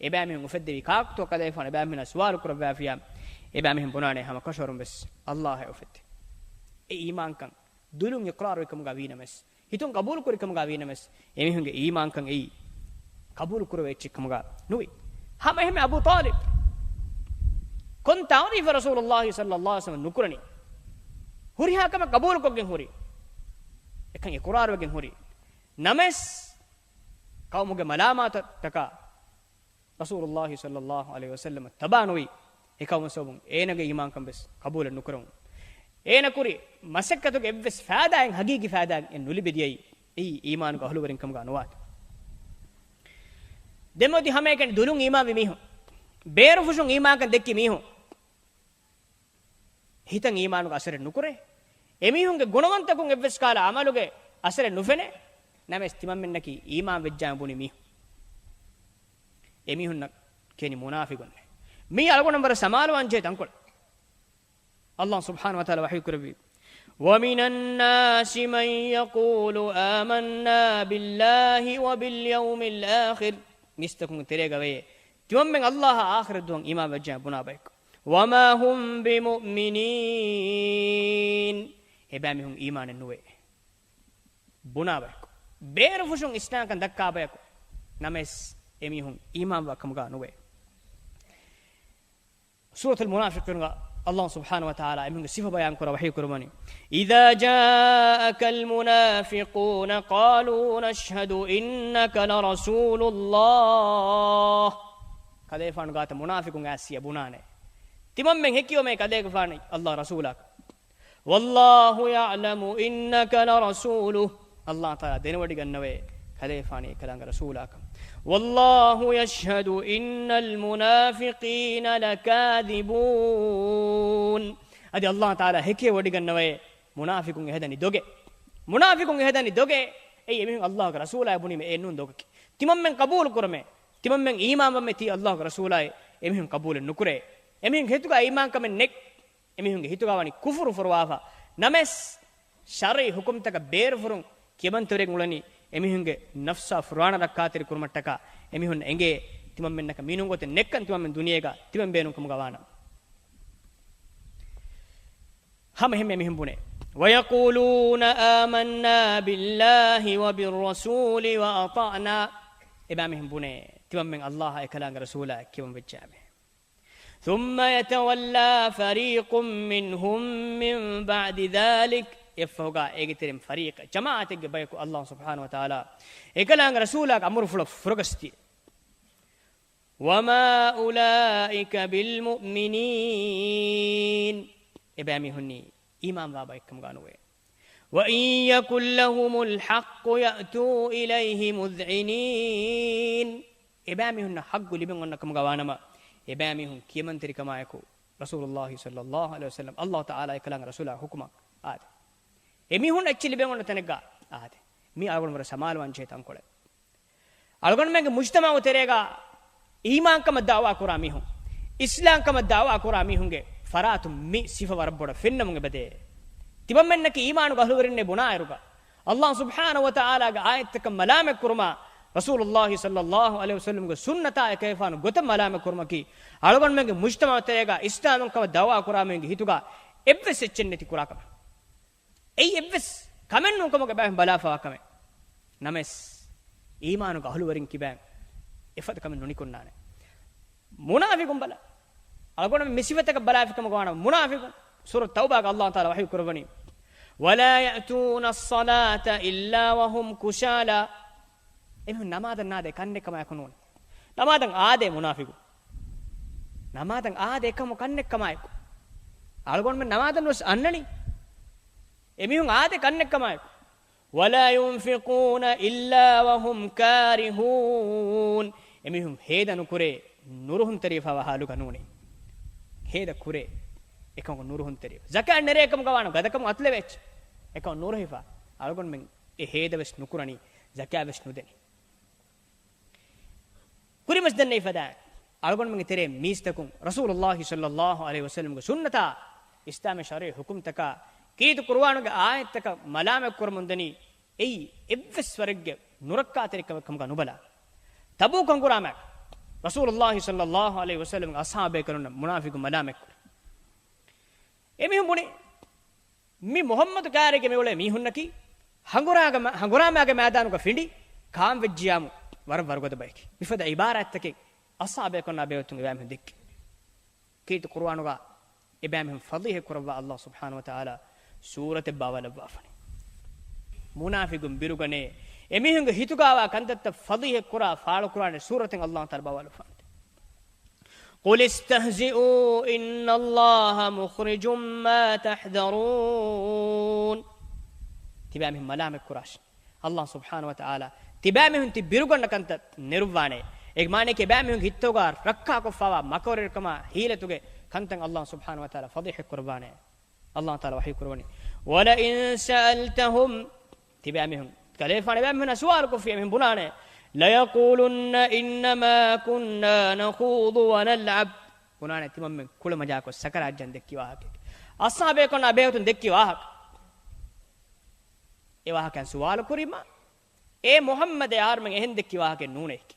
އެބައިމީހުން އުފެއްދެވީ ކާކުތޯ؟ ކަލޭގެފާނު އެބައިމީހުންނަށް ސުވާލު ކުރައްވާފިއްޔާ، އެބައިމީހުން ބުނާނެ ހަމަ ކަށަވަރުން ވެސް ﷲ އެ އުފެއްދޭ. އެ އީމާންކަން ދުލުން އިޤްރާރުވިކަމުގަ ވީނަމަވެސް، ހިތުން ޤަބޫލުކުރިކަމުގަ ވީނަމަވެސް، އެމީހުންގެ އީމާންކަން އެއީ ޤަބޫލު ކުރެވޭ އެއްޗެއް ކަމުގަ ނުވި. ހަމަ އެހެންމެ އަބޫ ޠާލިބް ކޮން ތަޢުރީފެއް ރަސޫލުﷲ ޞައްލަﷲ ޢަލައިހި ވަސައްލަމަ ނުކުރަނީ؟ ހުރިހާ ކަމެއް ޤަބޫލުކޮށްގެން ހުރި. އެކަން އިޤުރާރުވެގެން ހުރި. ނަމަވެސް ޤައުމުގެ މަލާމާތަށްޓަކާ ރަސޫލުﷲ ޞައްލަﷲ ޢަލައިހި ވަސައްލަމަ ތަބާ ނުވި. އެކަމު ސަބަބުން އޭނަގެ އީމާންކަން ވެސް ޤަބޫލެއް ނުކުރެވުނު. އޭނަ ކުރި މަސައްކަތުގެ އެއްވެސް ފައިދާއެއް، ޙަޤީޤީ ފައިދާއެއް ނުލިބި ދިޔައީ އެއީ އީމާނުގެ އަހުލުވެރިން ކަމުގަ ނުވާތީ. ދެމޮދި ހަމައެކަނި ދުލުން އީމާންވި މީހުން، ބޭރުފުށުން އީމާންކަން ދެއްކި މީހުން، ހިތަށް އީމާނުގެ އަސަރެއް ނުކުރޭ. އެމީހުންގެ ގުނަވަންތަކުން އެއްވެސް ކަހަލަ ޢަމަލުގެ އަސަރެއް ނުފެނޭ. ނަމަވެސް ތިމަންމެންނަކީ އީމާން ވެއްޖާ ބުނި މީހުން. އެމީހުންނަށް ކިޔަނީ މުނާފިޤުން. މީ އަޅުގަނޑު ވަރަށް ސަމާލުވާން ޖެހޭ ތަންކޮޅެއް. ﷲ ސުބްޙާނަހޫ ވަތަޢާލާ ވަޙީ ކުރެއްވީ، وَمِنَ النَّاسِ مَن يَقُولُ آمَنَّا بِاللَّهِ وَبِالْيَوْمِ الْآخِرِ. މީސްތަކުންގެ ތެރޭގަ ވޭ ތިމަންމެން ﷲ އާ އާޚިރަތް ދުވަހަށް އީމާން ވެއްޖާ ބުނާ ބަޔަކު. وَمَا هُم بِمُؤْمِنِينَ. އެބައިމީހުން އީމާނެއް ނުވޭ. ބުނާ ބަޔަކު. ބޭރުފުށުން އިސްލާމްކަން ދައްކާ ބަޔަކު. ނަމަވެސް އެމީހުން އީމާންވާ ކަމުގަ ނުވޭ. ސޫރަތުލް މުނާފިޤޫންގަ ﷲ ސުބްޙާނަހޫ ވަތަޢާލާ އެމީހުންގެ ސިފަ ބަޔާން ކުރާ ވަޙީ ކުރައްވަނީ، إِذَا جَاءَكَ الْمُنَافِقُونَ قَالُوا نَشْهَدُ إِنَّكَ لَرَسُولُ اللَّهِ. ކަލޭފާނު ގާތަށް މުނާފިޤުން އައިސް ބުނާނެ. ތިމަންމެން ހެކިޔޯމޭ ކަލޭގެފާނު ﷲ ރަސޫލާކަން. وَاللَّهُ يَعْلَمُ إِنَّكَ لَرَسُولُهُ. ﷲ ތަޢާލާ ދެނެވޮޑިގަންނަވައޭ ކަލޭފާނީ އެކަލާނގެ ރަސޫލާކަން. وَاللَّهُ يَشْهَدُ إِنَّ الْمُنَافِقِينَ لَكَاذِبُونَ. އަދި ﷲ ތަޢާލާ ހެކިވޮޑިގަންނަވައޭ މުނާފިޤުން އެހެދަނީ ދޮގެއް. މުނާފިޤުން އެހެދަނީ ދޮގެއް. އެއީ އެމީހުން ﷲގެ ރަސޫލާއޭ ބުނީމަ އެއްނޫން ދޮގަކީ. ތިމަންމެން ޤަބޫލު ކުރަމޭ. ތިމަންމެން އީމާންވަމޭ ތީ ﷲގެ ރަސޫލާއޭ. އެމީހުން ޤަބޫލެއް ނުކުރޭ. އެމީހުންގެ ހިތުގަ އީމާންކަމެއް ނެތް. އެމީހުންގެ ހިތުގަ ވަނީ ކުފުރު ފޮރުވާފަ. ނަމަވެސް، ޝަރުޢީ ޙުކުމްތަކަށް ބޭރުފުށުން ކިޔަމަންތެރިން އުޅެނީ އެމީހުންގެ ނަފްސާ ފުރާނަ ރައްކާތެރި ކުރުމަށްޓަކާ. އެމީހުން އެނގޭ ތިމަންމެންނަކަށް މިނޫން ގޮތެއް ނެއްކަން ތިމަންމެން ދުނިޔޭގަ ތިމަން ބޭނުން ކަމުގަ ވާނަމަ. ހަމަ އެހެންމެ އެމީހުން ބުނޭ، وَيَقُولُونَ آمَنَّا بِاللَّهِ وَبِالرَّسُولِ وَأَطَعْنَا. އެބައިމީހުން ބުނޭ، ތިމަންމެން ﷲ އާ އެކަލާނގެ ރަސޫލާ ކިޔަމަން ވެއްޖާމޭ. ثُمَّ يَتَوَلَّىٰ فَرِيقٌ مِّنْهُمْ مِن بَعْدِ ذَٰلِكَ. އެއަށްފަހުގަ އޭގެ ތެރެއިން ފަރީޤެއް، ޖަމާޢަތެއްގެ ބަޔަކު ﷲ ސުބްޙާނަހޫ ވަތަޢާލާ އެކަލާނގެ ރަސޫލާގެ އަމުރުފުޅަށް ފުރަގަސްދިޔަ. وَمَا أُولَٰئِكَ بِالْمُؤْمِنِينَ. އެބައިމީހުންނީ އީމާންވާ ބައެއްކަމުގަ ނުވޭ. وَإِن يَكُن لَّهُمُ الْحَقُّ يَأْتُوا إِلَيْهِ مُذْعِنِينَ. އެބައިމީހުންނަށް ޙައްޤު ލިބެން އޮންނަ ކަމުގަ ވާނަމަ، އެބައިމީހުން ކިޔަމަންތެރިކަމާއެކު ރަސޫލުﷲ ޞައްލަﷲ ޢަލައިހި ވަސައްލަމަ، ﷲ ތަޢާލާ އެކަލާނގެ ރަސޫލާ ޙުކުމަށް އާދޭ. އެމީހުން އެއްޗެއް ލިބެން އޮންނަ ތަނެއްގަ އާދޭ. މީ އަޅުގަނޑު ވަރަށް ސަމާލުވާން ޖެހޭ ތަންކޮޅެއް. އަޅުގަނޑުމެންގެ މުޖްތަމަޢު ތެރޭގަ އީމާންކަމަށް ދަޢުވާ ކުރާ މީހުން، އިސްލާމްކަމަށް ދަޢުވާ ކުރާ މީހުންގެ ފަރާތުން މި ސިފަ ވަރަށް ބޮޑަށް ފެންނަމުން އެބަދޭ. ތިމަންމެންނަކީ އީމާނުގެ އަހުލުވެރިންނޭ ބުނާއިރުގަ، ﷲ ސުބްޙާނަހޫ ވަތަޢާލާގެ އާޔަތްތަކަށް މަލާމަތްކުރުމާ، ރަސޫލުﷲ ޞައްލަﷲ ޢަލައިހި ވަސައްލަމްގެ ސުންނަތާ އެކަލޭފާނު ގޮތަށް މަލާމަތްކުރުމަކީ، އަޅުގަނޑުމެންގެ މުޖްތަމަޢު ތެރޭގަ އިސްލާމްކަމަށް ދަޢުވާ ކުރާ މީހުންގެ ހިތުގަ އެއްވެސް އެއްޗެއް ނެތި ކުރާ ކަމެއް. އެއީ އެއްވެސް ކަމެއް ނޫންކަމުގެ ބައިން ބަލާފަވާ ކަމެއް. ނަމަވެސް، އީމާނުގެ އަހުލުވެރިން ކިބައިން އެފަދަ ކަމެއް ނުނިކުންނާނެ. މުނާފިޤުން ބަލަ. އަޅުގަނޑު މި ސިފަތަކަށް ބަލާފި ކަމުގަ ވާނަމަ މުނާފިޤުން. ސޫރަތު ތައުބާގަ ﷲ ތަޢާލާ ވަޙީ ކުރައްވަނީ، وَلَا يَأْتُونَ الصَّلَاةَ إِلَّا وَهُمْ كُسَالَىٰ. އެމީހުން ނަމާދަށް ނާދޭ ކަންނެއްކަމާއެކު ނޫން. ނަމާދަށް އާދޭ މުނާފިޤުން. ނަމާދަށް އާދޭ އެކަމު ކަންނެއްކަމާއެކު. އަޅުގަނޑުމެން ނަމާދަށް ނުވެސް އަންނަނީ. އެމީހުން އާދޭ ކަންނެއްކަމާއެކު. وَلَا يُنفِقُونَ إِلَّا وَهُمْ كَارِهُونَ. އެމީހުން ހޭދަ ނުކުރޭ ނުރުހުންތެރިވެފަވާ ޙާލުގަ ނޫނީ. ހޭދަ ކުރޭ އެކަމަކު ނުރުހުންތެރިވެ. ޒަކާތް ނެރޭ އެކަމުގަ ވާނަމަ ގަދަކަމުން އަތުލެވޭ އެއްޗެއް. އެކަމަކު ނުރުހިފަ. އަޅުގަނޑުމެން އެ ހޭދަ ވެސް ނުކުރަނީ، ޒަކާތް ވެސް ނުދެނީ. ކުރިމަސް ދެންނެވި ފަދައިން، އަޅުގަނޑުމެންގެ ތެރޭ މީސްތަކުން ރަސޫލުﷲ ޞައްލަﷲ ޢަލައިހި ވަސައްލަމްގެ ސުންނަތާ، އިސްލާމީ ޝަރުޢީ ޙުކުމްތަކާ، ކީރިތި ޤުރުއާނުގެ އާޔަތްތަކަށް މަލާމަތް ކުރަމުންދަނީ، އެއީ އެއްވެސް ވަރެއްގެ ނުރައްކާތެރިކަމެއް ކަމުގަ ނުބަލާ. ތަބޫކު ހަނގުރާމައިގަ ރަސޫލުﷲ ޞައްލަﷲ ޢަލައިހި ވަސައްލަމްގެ އަޞްޙާބޭކަލުންނަށް މުނާފިޤުން މަލާމަތްކުރި. އެމީހުން ބުނި، މި މުޙައްމަދު ކާރީގަ މިއުޅޭ މީހުންނަކީ ހަނގުރާގަ-، ހަނގުރާމައިގެ މައިދާނުގަ ފިނޑި ކާން ވެއްޖިޔާމު، ވަރަށް ވަރުގަދަ ބަޔަކީ. މިފަދަ ޢިބާރާތްތަކެއް އަޞްޙާބޭކަންނާ ބޭފުޅުން އެބައިމީހުން ދެއްކި. ކީރިތި ޤުރުއާނުގަ އެބައިމީހުން ފަޟީޙަތް ކުރައްވާ ﷲ ސުބްޙާނަހޫ ވަތަޢާލާ ސޫރަތެއް ބާވާލައްވާފަނި. މުނާފިޤުން ބިރުގަނޭ، އެމީހުންގެ ހިތުގަވާ ކަންތައްތައް ފަޟީޙަތް ކުރާ ފާޅުކުރާނެ ސޫރަތެއް ﷲ ތަޢާލާ ބާވާލައްވާފަނި. قل استهزئوا إن الله مخرج ما تحذرون. ތިބާމީހުން މަލާމަތް ކުރާށި. ﷲ ސުބްޙާނަހޫ ވަތަޢާލާ ތިބާމީހުން ތި ބިރުގަންނަ ކަންތައް ނެރުއްވާނެ. އޭގެ މާނައަކީ އެބާމީހުންގެ ހިތުގަ ރައްކާކޮށްފައިވާ މަކަރުވެރިކަމާ ހީލަތުގެ ކަންތައް ﷲ ސުބްޙާނަހޫ ވަތަޢާލާ ފަޟީޙަތް ކުރައްވާނެ. ﷲ ތަޢާލާ ވަޙީ ކުރައްވަނީ، وَلَئِن سَأَلْتَهُمْ، ތިބާމީހުން، ކަލޭފާނު އެބާމީހުންނާ ސުވާލު ކޮށްފިއްޔާ އެމީހުން ބުނާނެ، لَيَقُولُنَّ إِنَّمَا كُنَّا نَخُوضُ وَنَلْعَبُ. ބުނާނެ ތިމަންމެން ކުޅަމަޖާކޮށް ސަކަރާތްޖަން ދެއްކި ވާހަކައެކޭ. އަޞްޙާބޭކަންނާ ބޭފުޅުން ދެއްކި ވާހަކަ. އެ ވާހަކައިން ސުވާލު ކުރީމާ، އޭ މުޙައްމަދޭ، އަހަރުމެން އެހެން ދެއްކި ވާހަކައެއް ނޫނޭކި.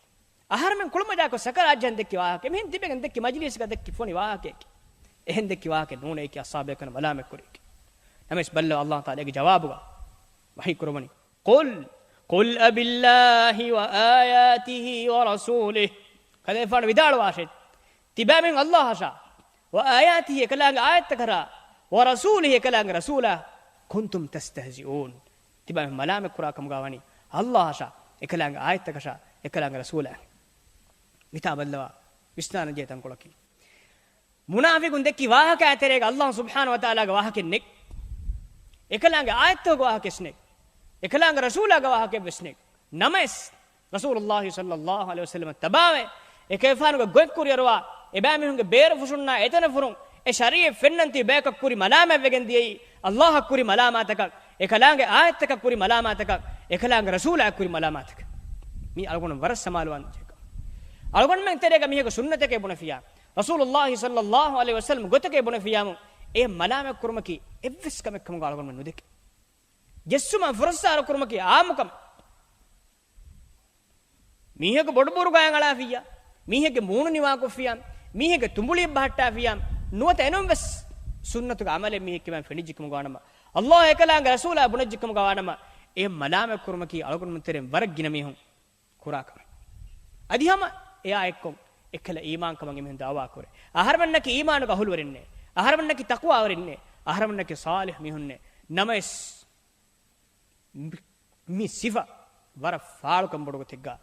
އަހަރުމެން ކުޅަމަޖާކޮށް ސަކަރާތްޖަން ދެއްކި ވާހަކަ، މިހެން ތިބެގެން ދެއްކި މަޖިލީސްގަ ދެއްކި ފޮނި ވާހަކައެކޭ. އެހެން ދެއްކި ވާހަކައެއް ނޫނޭކި، އަޞްޙާބޭކަން މަލާމަތް ކުރީކީ. ނަމަވެސް ބައްލަވާ ﷲ ތަޢާލާ އޭގެ ޖަވާބުގަ ވަޙީ ކުރައްވަނީ، قُلْ، قُلْ أَبِاللَّهِ وَآيَاتِهِ وَرَسُولِهِ. ކަލޭފާނު ވިދާޅުވާށޭ، ތިބާމީހުން ﷲއަށާ، وَآيَاتِهِ އެކަލާނގެ އާޔަތްތަކަށާ، وَرَسُولِهِ އެކަލާނގެ ރަސޫލާ، كُنْتُمْ تَسْتَهْزِئُونَ. ތިބާމީހުން މަލާމަތް ކުރާ ކަމުގަ ވަނީ ﷲއަށާ، އެކަލާނގެ އާޔަތްތަކަށާ، އެކަލާނގެ ރަސޫލާ. މިތާ ބައްލަވާ ވިސްނާލަންޖެހޭ ތަންކޮޅަކީ، މުނާފިޤުން ދެއްކި ވާހަކައާ ތެރޭގަ ﷲ ސުބްޙާނަހޫ ވަތަޢާލާގެ ވާހަކައެއް ނެތް. އެކަލާނގެ އާޔަތްތަކުގެ ވާހަކައެއް ނެތް. އެކަލާނގެ ރަސޫލާގެ ވާހަކައެއްވެސް ނެތް. ނަމަވެސް، ރަސޫލުﷲ ޞައްލަﷲ ޢަލައިހި ވަސައްލަމަށް ތަބާވެ، އެކަލޭފާނުގެ ގޮތް ކުރިއަރުވާ، އެބައިމީހުންގެ ބޭރުފުށުންނާ އެތަނަށް ފުރުން، އެ ޝަރީޢަތް ފެންނަން ތިބި ބަޔަކަށް ކުރި މަލާމާތްވެގެން ދިޔައީ، ﷲއަށް ކުރި މަލާމާތަކަށް، އެކަލާނގެ އާޔަތްތަކަށް ކުރި މަލާމާތަކަށް، އެކަލާނގެ ރަސޫލާއަށް ކުރި މަލާމާތަކަށް. މީ އަޅުގަނޑު ވަރަށް ސަމާލުވާން ޖެހޭ ކަމެއް. އަޅުގަނޑުމެން ތެރޭގަ މީހަކު ސުންނަތެކޭ ބުނެފިއްޔާ، ރަސޫލުﷲ ޞައްލަﷲ ޢަލައިހި ވަސައްލަމް ގޮތެކޭ ބުނެފިއްޔާމު، އެ މަލާމާތް ކުރުމަކީ އެއްވެސް ކަމެއް ކަމުގަ އަޅުގަނޑުމެން ނުދެކެ. ޖެއްސުމަށް ފުރައްސާރަ ކުރުމަކީ އާއްމު ކަމެއް. މީހަކު ބޮޑުބޯރު ގާތް އަޅާފިއްޔާ، މީހެއްގެ މޫނު ނިވާކޮށްފިއްޔާ، މީހެއްގެ ތުނބުޅިއެއް ބަހައްޓާފިއްޔާ، ނުވަތަ އެނޫންވެސް ސުންނަތުގެ ޢަމަލެއް މީހެއްގެ މައިން ފެނިއްޖެ ކަމުގަ ވާނަމަ، ﷲ އެކަލާނގެ ރަސޫލާ ބުނެއްޖެ ކަމުގަ ވާނަމަ، އެ މަލާމާތް ކުރުމަކީ އަޅުގަނޑުމެން ތެރެއިން ވަރަށް ގިނަ މީހުން ކުރާ ކަމެއް. އަދި ހަމަ އެއާ އެއްކޮށް އެކަލަ އީމާންކަމަށް އެމީހުން ދަޢުވާ ކުރޭ. އަހަރުމެންނަކީ އީމާނުގެ އަހުލުވެރިންނޭ، އަހަރުމެންނަކީ ތަޤްވާވެރިންނޭ، އަހަރުމެންނަކީ ޞާލިޙު މީހުންނޭ. ނަމަވެސް، މި، މި ސިފަ ވަރަށް ފާޅުކަން ބޮޑު ގޮތެއްގަ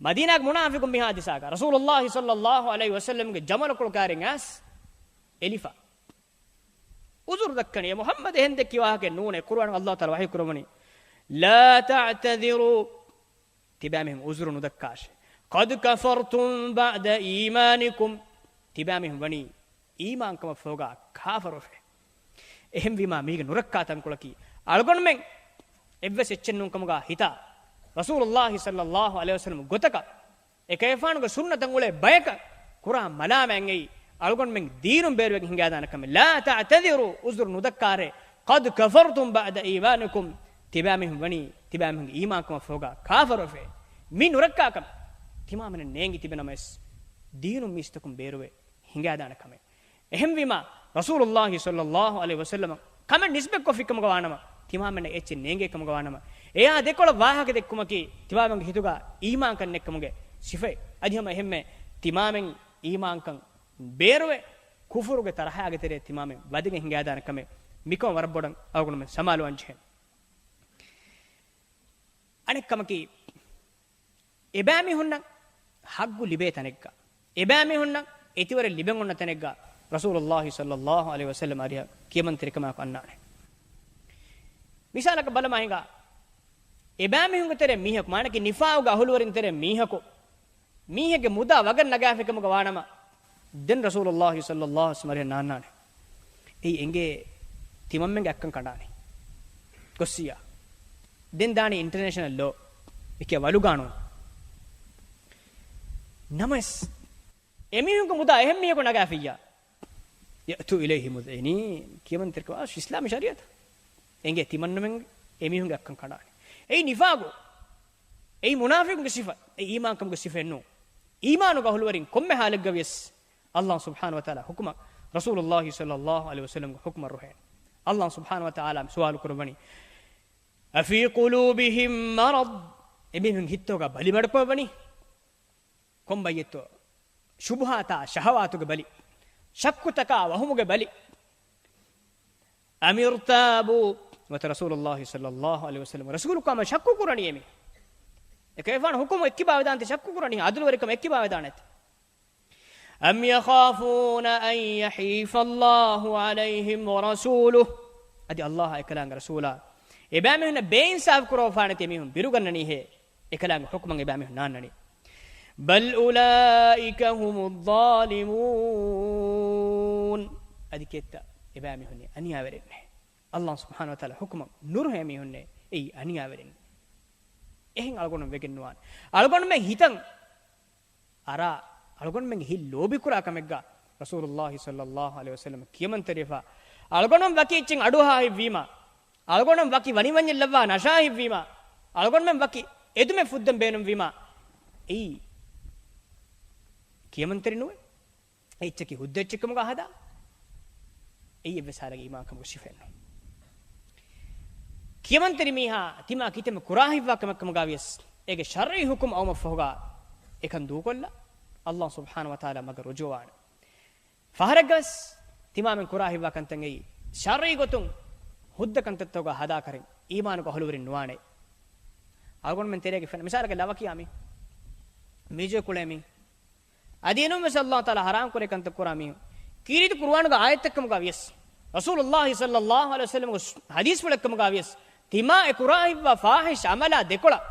މަދީނާގެ މުނާފިޤުން މި ޙާދިސާގަ ރަސޫލުﷲ ޞައްލަﷲ ޢަލައިހި ވަސައްލަމްގެ ޖަމަލުކޮޅު ކާރިން އައިސް އެލިފަ ޢުޛުރު ދައްކަނީ، އޭ މުޙައްމަދު އެހެން ދެއްކި ވާހަކައެއް ނޫނޭ. ޤުރުއާނު ﷲ ތަޢާލާ ވަޙީ ކުރައްވަނީ، لَا تَعْتَذِرُوا، ތިބާމީހުން ޢުޛުރު ނުދައްކާށޭ. قَدْ كَفَرْتُمْ بَعْدَ إِيمَانِكُمْ، ތިބާމީހުން ވަނީ އީމާންކަމަށްފަހުގަ ކާފަރުވެފަ. އެހެންވީމާ މީގެ ނުރައްކާ ތަންކޮޅަކީ، އަޅުގަނޑުމެން އެއްވެސް އެއްޗެއް ނޫން ކަމުގަ ހިތާ، ރަސޫލުﷲ ޞައްލަﷲ ޢަލައިހި ވަސައްލަމް ގޮތަކަށް އެކަލޭފާނުގެ ސުންނަތަށް އުޅޭ ބަޔަކަށް ކުރާ މަލާމާތް އެއީ، އަޅުގަނޑުމެން ދީނުން ބޭރުވެގެން ހިނގާދާނެ ކަމެއް. لَا تَعْتَذِرُوا، ޢުޛުރު ނުދައްކާށޭ. قَدْ كَفَرْتُمْ بَعْدَ إِيمَانِكُمْ، ތިބާމީހުން ވަނީ، ތިބާމީހުންގެ އީމާންކަމަށްފަހުގަ ކާފަރުވެފަ. މި ނުރައްކާ ކަމެއް ތިމާމެނަށް ނޭނގި ތިބެ ނަމަވެސް، ދީނުން މީސްތަކުން ބޭރުވެ ހިނގާދާނެ ކަމެއް. އެހެންވީމާ، ރަސޫލުﷲ ޞައްލަﷲ ޢަލައިހި ވަސައްލަމަށް ކަމެއް ނިސްބަތްކޮށްފި ކަމުގަ ވާނަމަ، ތިމާމެންނަށް އެއްޗެއް ނޭނގޭ ކަމުގަ ވާނަމަ، އެއާ ދެކޮޅަށް ވާހަކަ ދެއްކުމަކީ ތިމާމެންގެ ހިތުގަ އީމާންކަން ނެތްކަމުގެ ސިފައެއް. އަދި ހަމަ އެހެންމެ ތިމާމެން އީމާންކަން ބޭރުވެ، ކުފުރުގެ ތަރަހާގެ ތެރޭ ތިމާމެން ވަދެގެން ހިނގާދާނެ ކަމެއް. މިކަމަށް ވަރަށް ބޮޑަށް އަޅުގަނޑުމެން ސަމާލުވާން ޖެހޭ. އަނެއް ކަމަކީ، އެބައިމީހުންނަށް ޙައްޤު ލިބޭ ތަނެއްގަ، އެބައިމީހުންނަށް އެތިވަރެއް ލިބެން އޮންނަ ތަނެއްގަ ރަސޫލުﷲ ޞައްލަﷲ ޢަލައިހި ވަސައްލަމް އަރިހަށް ކިޔަމަންތެރިކަމާއެކު އަންނާނެ. މިސާލަކަށް ބަލަމާ ހިނގާ، އެބައިމީހުންގެ ތެރެ މީހަކު، މާނަކީ ނިފާޤުގެ އަހުލުވެރިން ތެރެ މީހަކު، މީހެއްގެ މުދާ ވަގަށް ނަގާފިކަމުގަ ވާނަމަ، ދެން ރަސޫލުﷲ ޞައްލަﷲ ޢަލައިހި ވަސައްލަމް އަންނާނެ. އެއީ އެނގޭ ތިމަންމެންގެ އައްކަން ކަނޑާނެ. ގޮއްސިޔާ. ދެން ދާނީ އިންޓަރނޭޝަނަލް ލޯ. އެކޭ ވަލުގާނޫނު. ނަމަވެސް، އެމީހުންގެ މުދާ އެހެން މީހަކު ނަގާފިއްޔާ، يَأْتُوا إِلَيْهِ مُذْعِنِينَ. ކިޔަމަންތެރިކަމާ އިސްލާމީ ޝަރީޢަތަށް. އެނގޭ ތިމަންނަމެން އެމީހުންގެ އައްކަން ކަނޑާނެ. އެއީ ނިފާޤު. އެއީ މުނާފިޤުންގެ ސިފަ. އެއީ އީމާންކަމުގެ ސިފައެއް ނޫން. އީމާނުގެ އަހުލުވެރިން ކޮންމެ ޙާލެއްގަވިޔަސް، ﷲ ސުބްޙާނަހޫ ވަތަޢާލާ ޙުކުމަށް، ރަސޫލުﷲ ޞައްލަﷲ ޢަލައިހި ވަސައްލަމްގެ ޙުކުމަށް ރުހޭނެ. ﷲ ސުބްޙާނަހޫ ވަތަޢާލާ ސުވާލު ކުރައްވަނީ، أَفِي قُلُوبِهِم مَّرَضٌ، އެމީހުން ހިތްތޯގަ ބަލި މަޑުކޮށްވަނީ. ކޮން ބައްޔެއްތޯ؟ ޝުބުހާތާ ޝަހަވާތުގެ ބަލި. ޝައްކުތަކާ ވަހުމުގެ ބަލި. އަމިރްތާބު. ނުވަތަ ރަސޫލުﷲ ޞައްލަﷲ ޢަލައިހި ވަސައްލަމަ ރަސޫލުކަމަށް ޝައްކު ކުރަނީ އެމީ. އެކަލޭގެފާނު ޙުކުމް އެއްކިބާވެދާނެތީ، ޝައްކު ކުރަނީ، ޢަދުލުވެރިކަމަށް އެއްކިބާވެދާނެތީ. أم يخافون أن يحيف الله عليهم ورسوله. އަދި ﷲ އާ އެކަލާނގެ ރަސޫލާ އެބައިމީހުންނަށް ބޭއިންސާފު ކުރައްވާނެތީ އެމީހުން ބިރުގަންނަނީހޭ؟ އެކަލާނގެ ޙުކުމަށް އެބައިމީހުން ނާންނަނީ. بل أولئك هم الظالمون. އަދި ކެތްތަ؟ އެބައިމީހުންނީ އަނިޔާވެރިންނޭ. ﷲ ސުބްޙާނަހޫ ވަތަޢާލާ ޙުކުމަށް ނުރުހޭ މީހުންނޭ އެއީ އަނިޔާވެރިން. އެހެން އަޅުގަނޑު ވެގެން ނުވާނެ. އަޅުގަނޑުމެން ހިތަށް އަރާ، އަޅުގަނޑުމެންގެ ހިތް ލޯބިކުރާ ކަމެއްގަ ރަސޫލުﷲ ޞައްލަﷲ ޢަލައިހި ވަސައްލަމަ ކިޔަމަންތެރިވެފަ، އަޅުގަނޑުމެން ވަކި އެއްޗެއް އަޑުއަހާ ހިތްވީމަ، އަޅުގަނޑުމެން ވަކި ވަނިވަންޏެއް ލައްވާ ނަޝާ ހިތްވީމަ، އަޅުގަނޑުމެން ވަކި އެދުމެއް ފުއްދަން ބޭނުންވީމަ، އެއީ ކިޔަމަންތެރި ނުވޭ. އެއްޗަކީ ހުއްދަ އެއްޗެއްކަމުގަ ހަދާ. އެއީ އެއްވެސް ހާލަކަށް އީމާންކަމުގެ ސިފައެއްނު. ކިޔަމަންތެރި މީހާ ތިމާ ކިތަންމެ ކުރާހިތްވާ ކަމެއްކަމުގަ ވިޔަސް، އޭގެ ޝަރްޢީ ޙުކުމް އައުމަށްފަހުގަ އެކަން ދޫކޮށްލާ، ﷲ ސުބްޙާނަހޫ ވަތަޢާލާ މަގަށް ރުޖޫޢަވާނެ. ފަހަރެއްގަވެސް ތިމާމެން ކުރާހިތްވާ ކަންތައް އެއީ، ޝަރްޢީ ގޮތުން ހުއްދަ ކަންތައްތަކުގަ ހަދާކަށް އީމާނުގެ އަހުލުވެރިން ނުވާނެ. އަޅުގަނޑުމެން ތެރޭގަ ފެންނަ މިސާލަކަށް ލަވަ ކިޔާ މީ، މީޒު ކުޅޭ މީ، އަދި އެނޫންވެސް ﷲ ތަޢާލާ ޙަރާމް ކުރޭ ކަންތައް ކުރާ މީހުން. ކީރިތި ޤުރުއާނުގެ އާޔަތްތައްކަމުގަ ވިޔަސް، ރަސޫލުﷲ ޞައްލަﷲ ޢަލައިހި ވަސައްލަމަގެ ޙަދީޘްފުޅެއްކަމުގަ ވިޔަސް، ތިމާ އެ ކުރާހިތްވާ ފާޙިޝް ޢަމަލާ ދެކޮޅަށް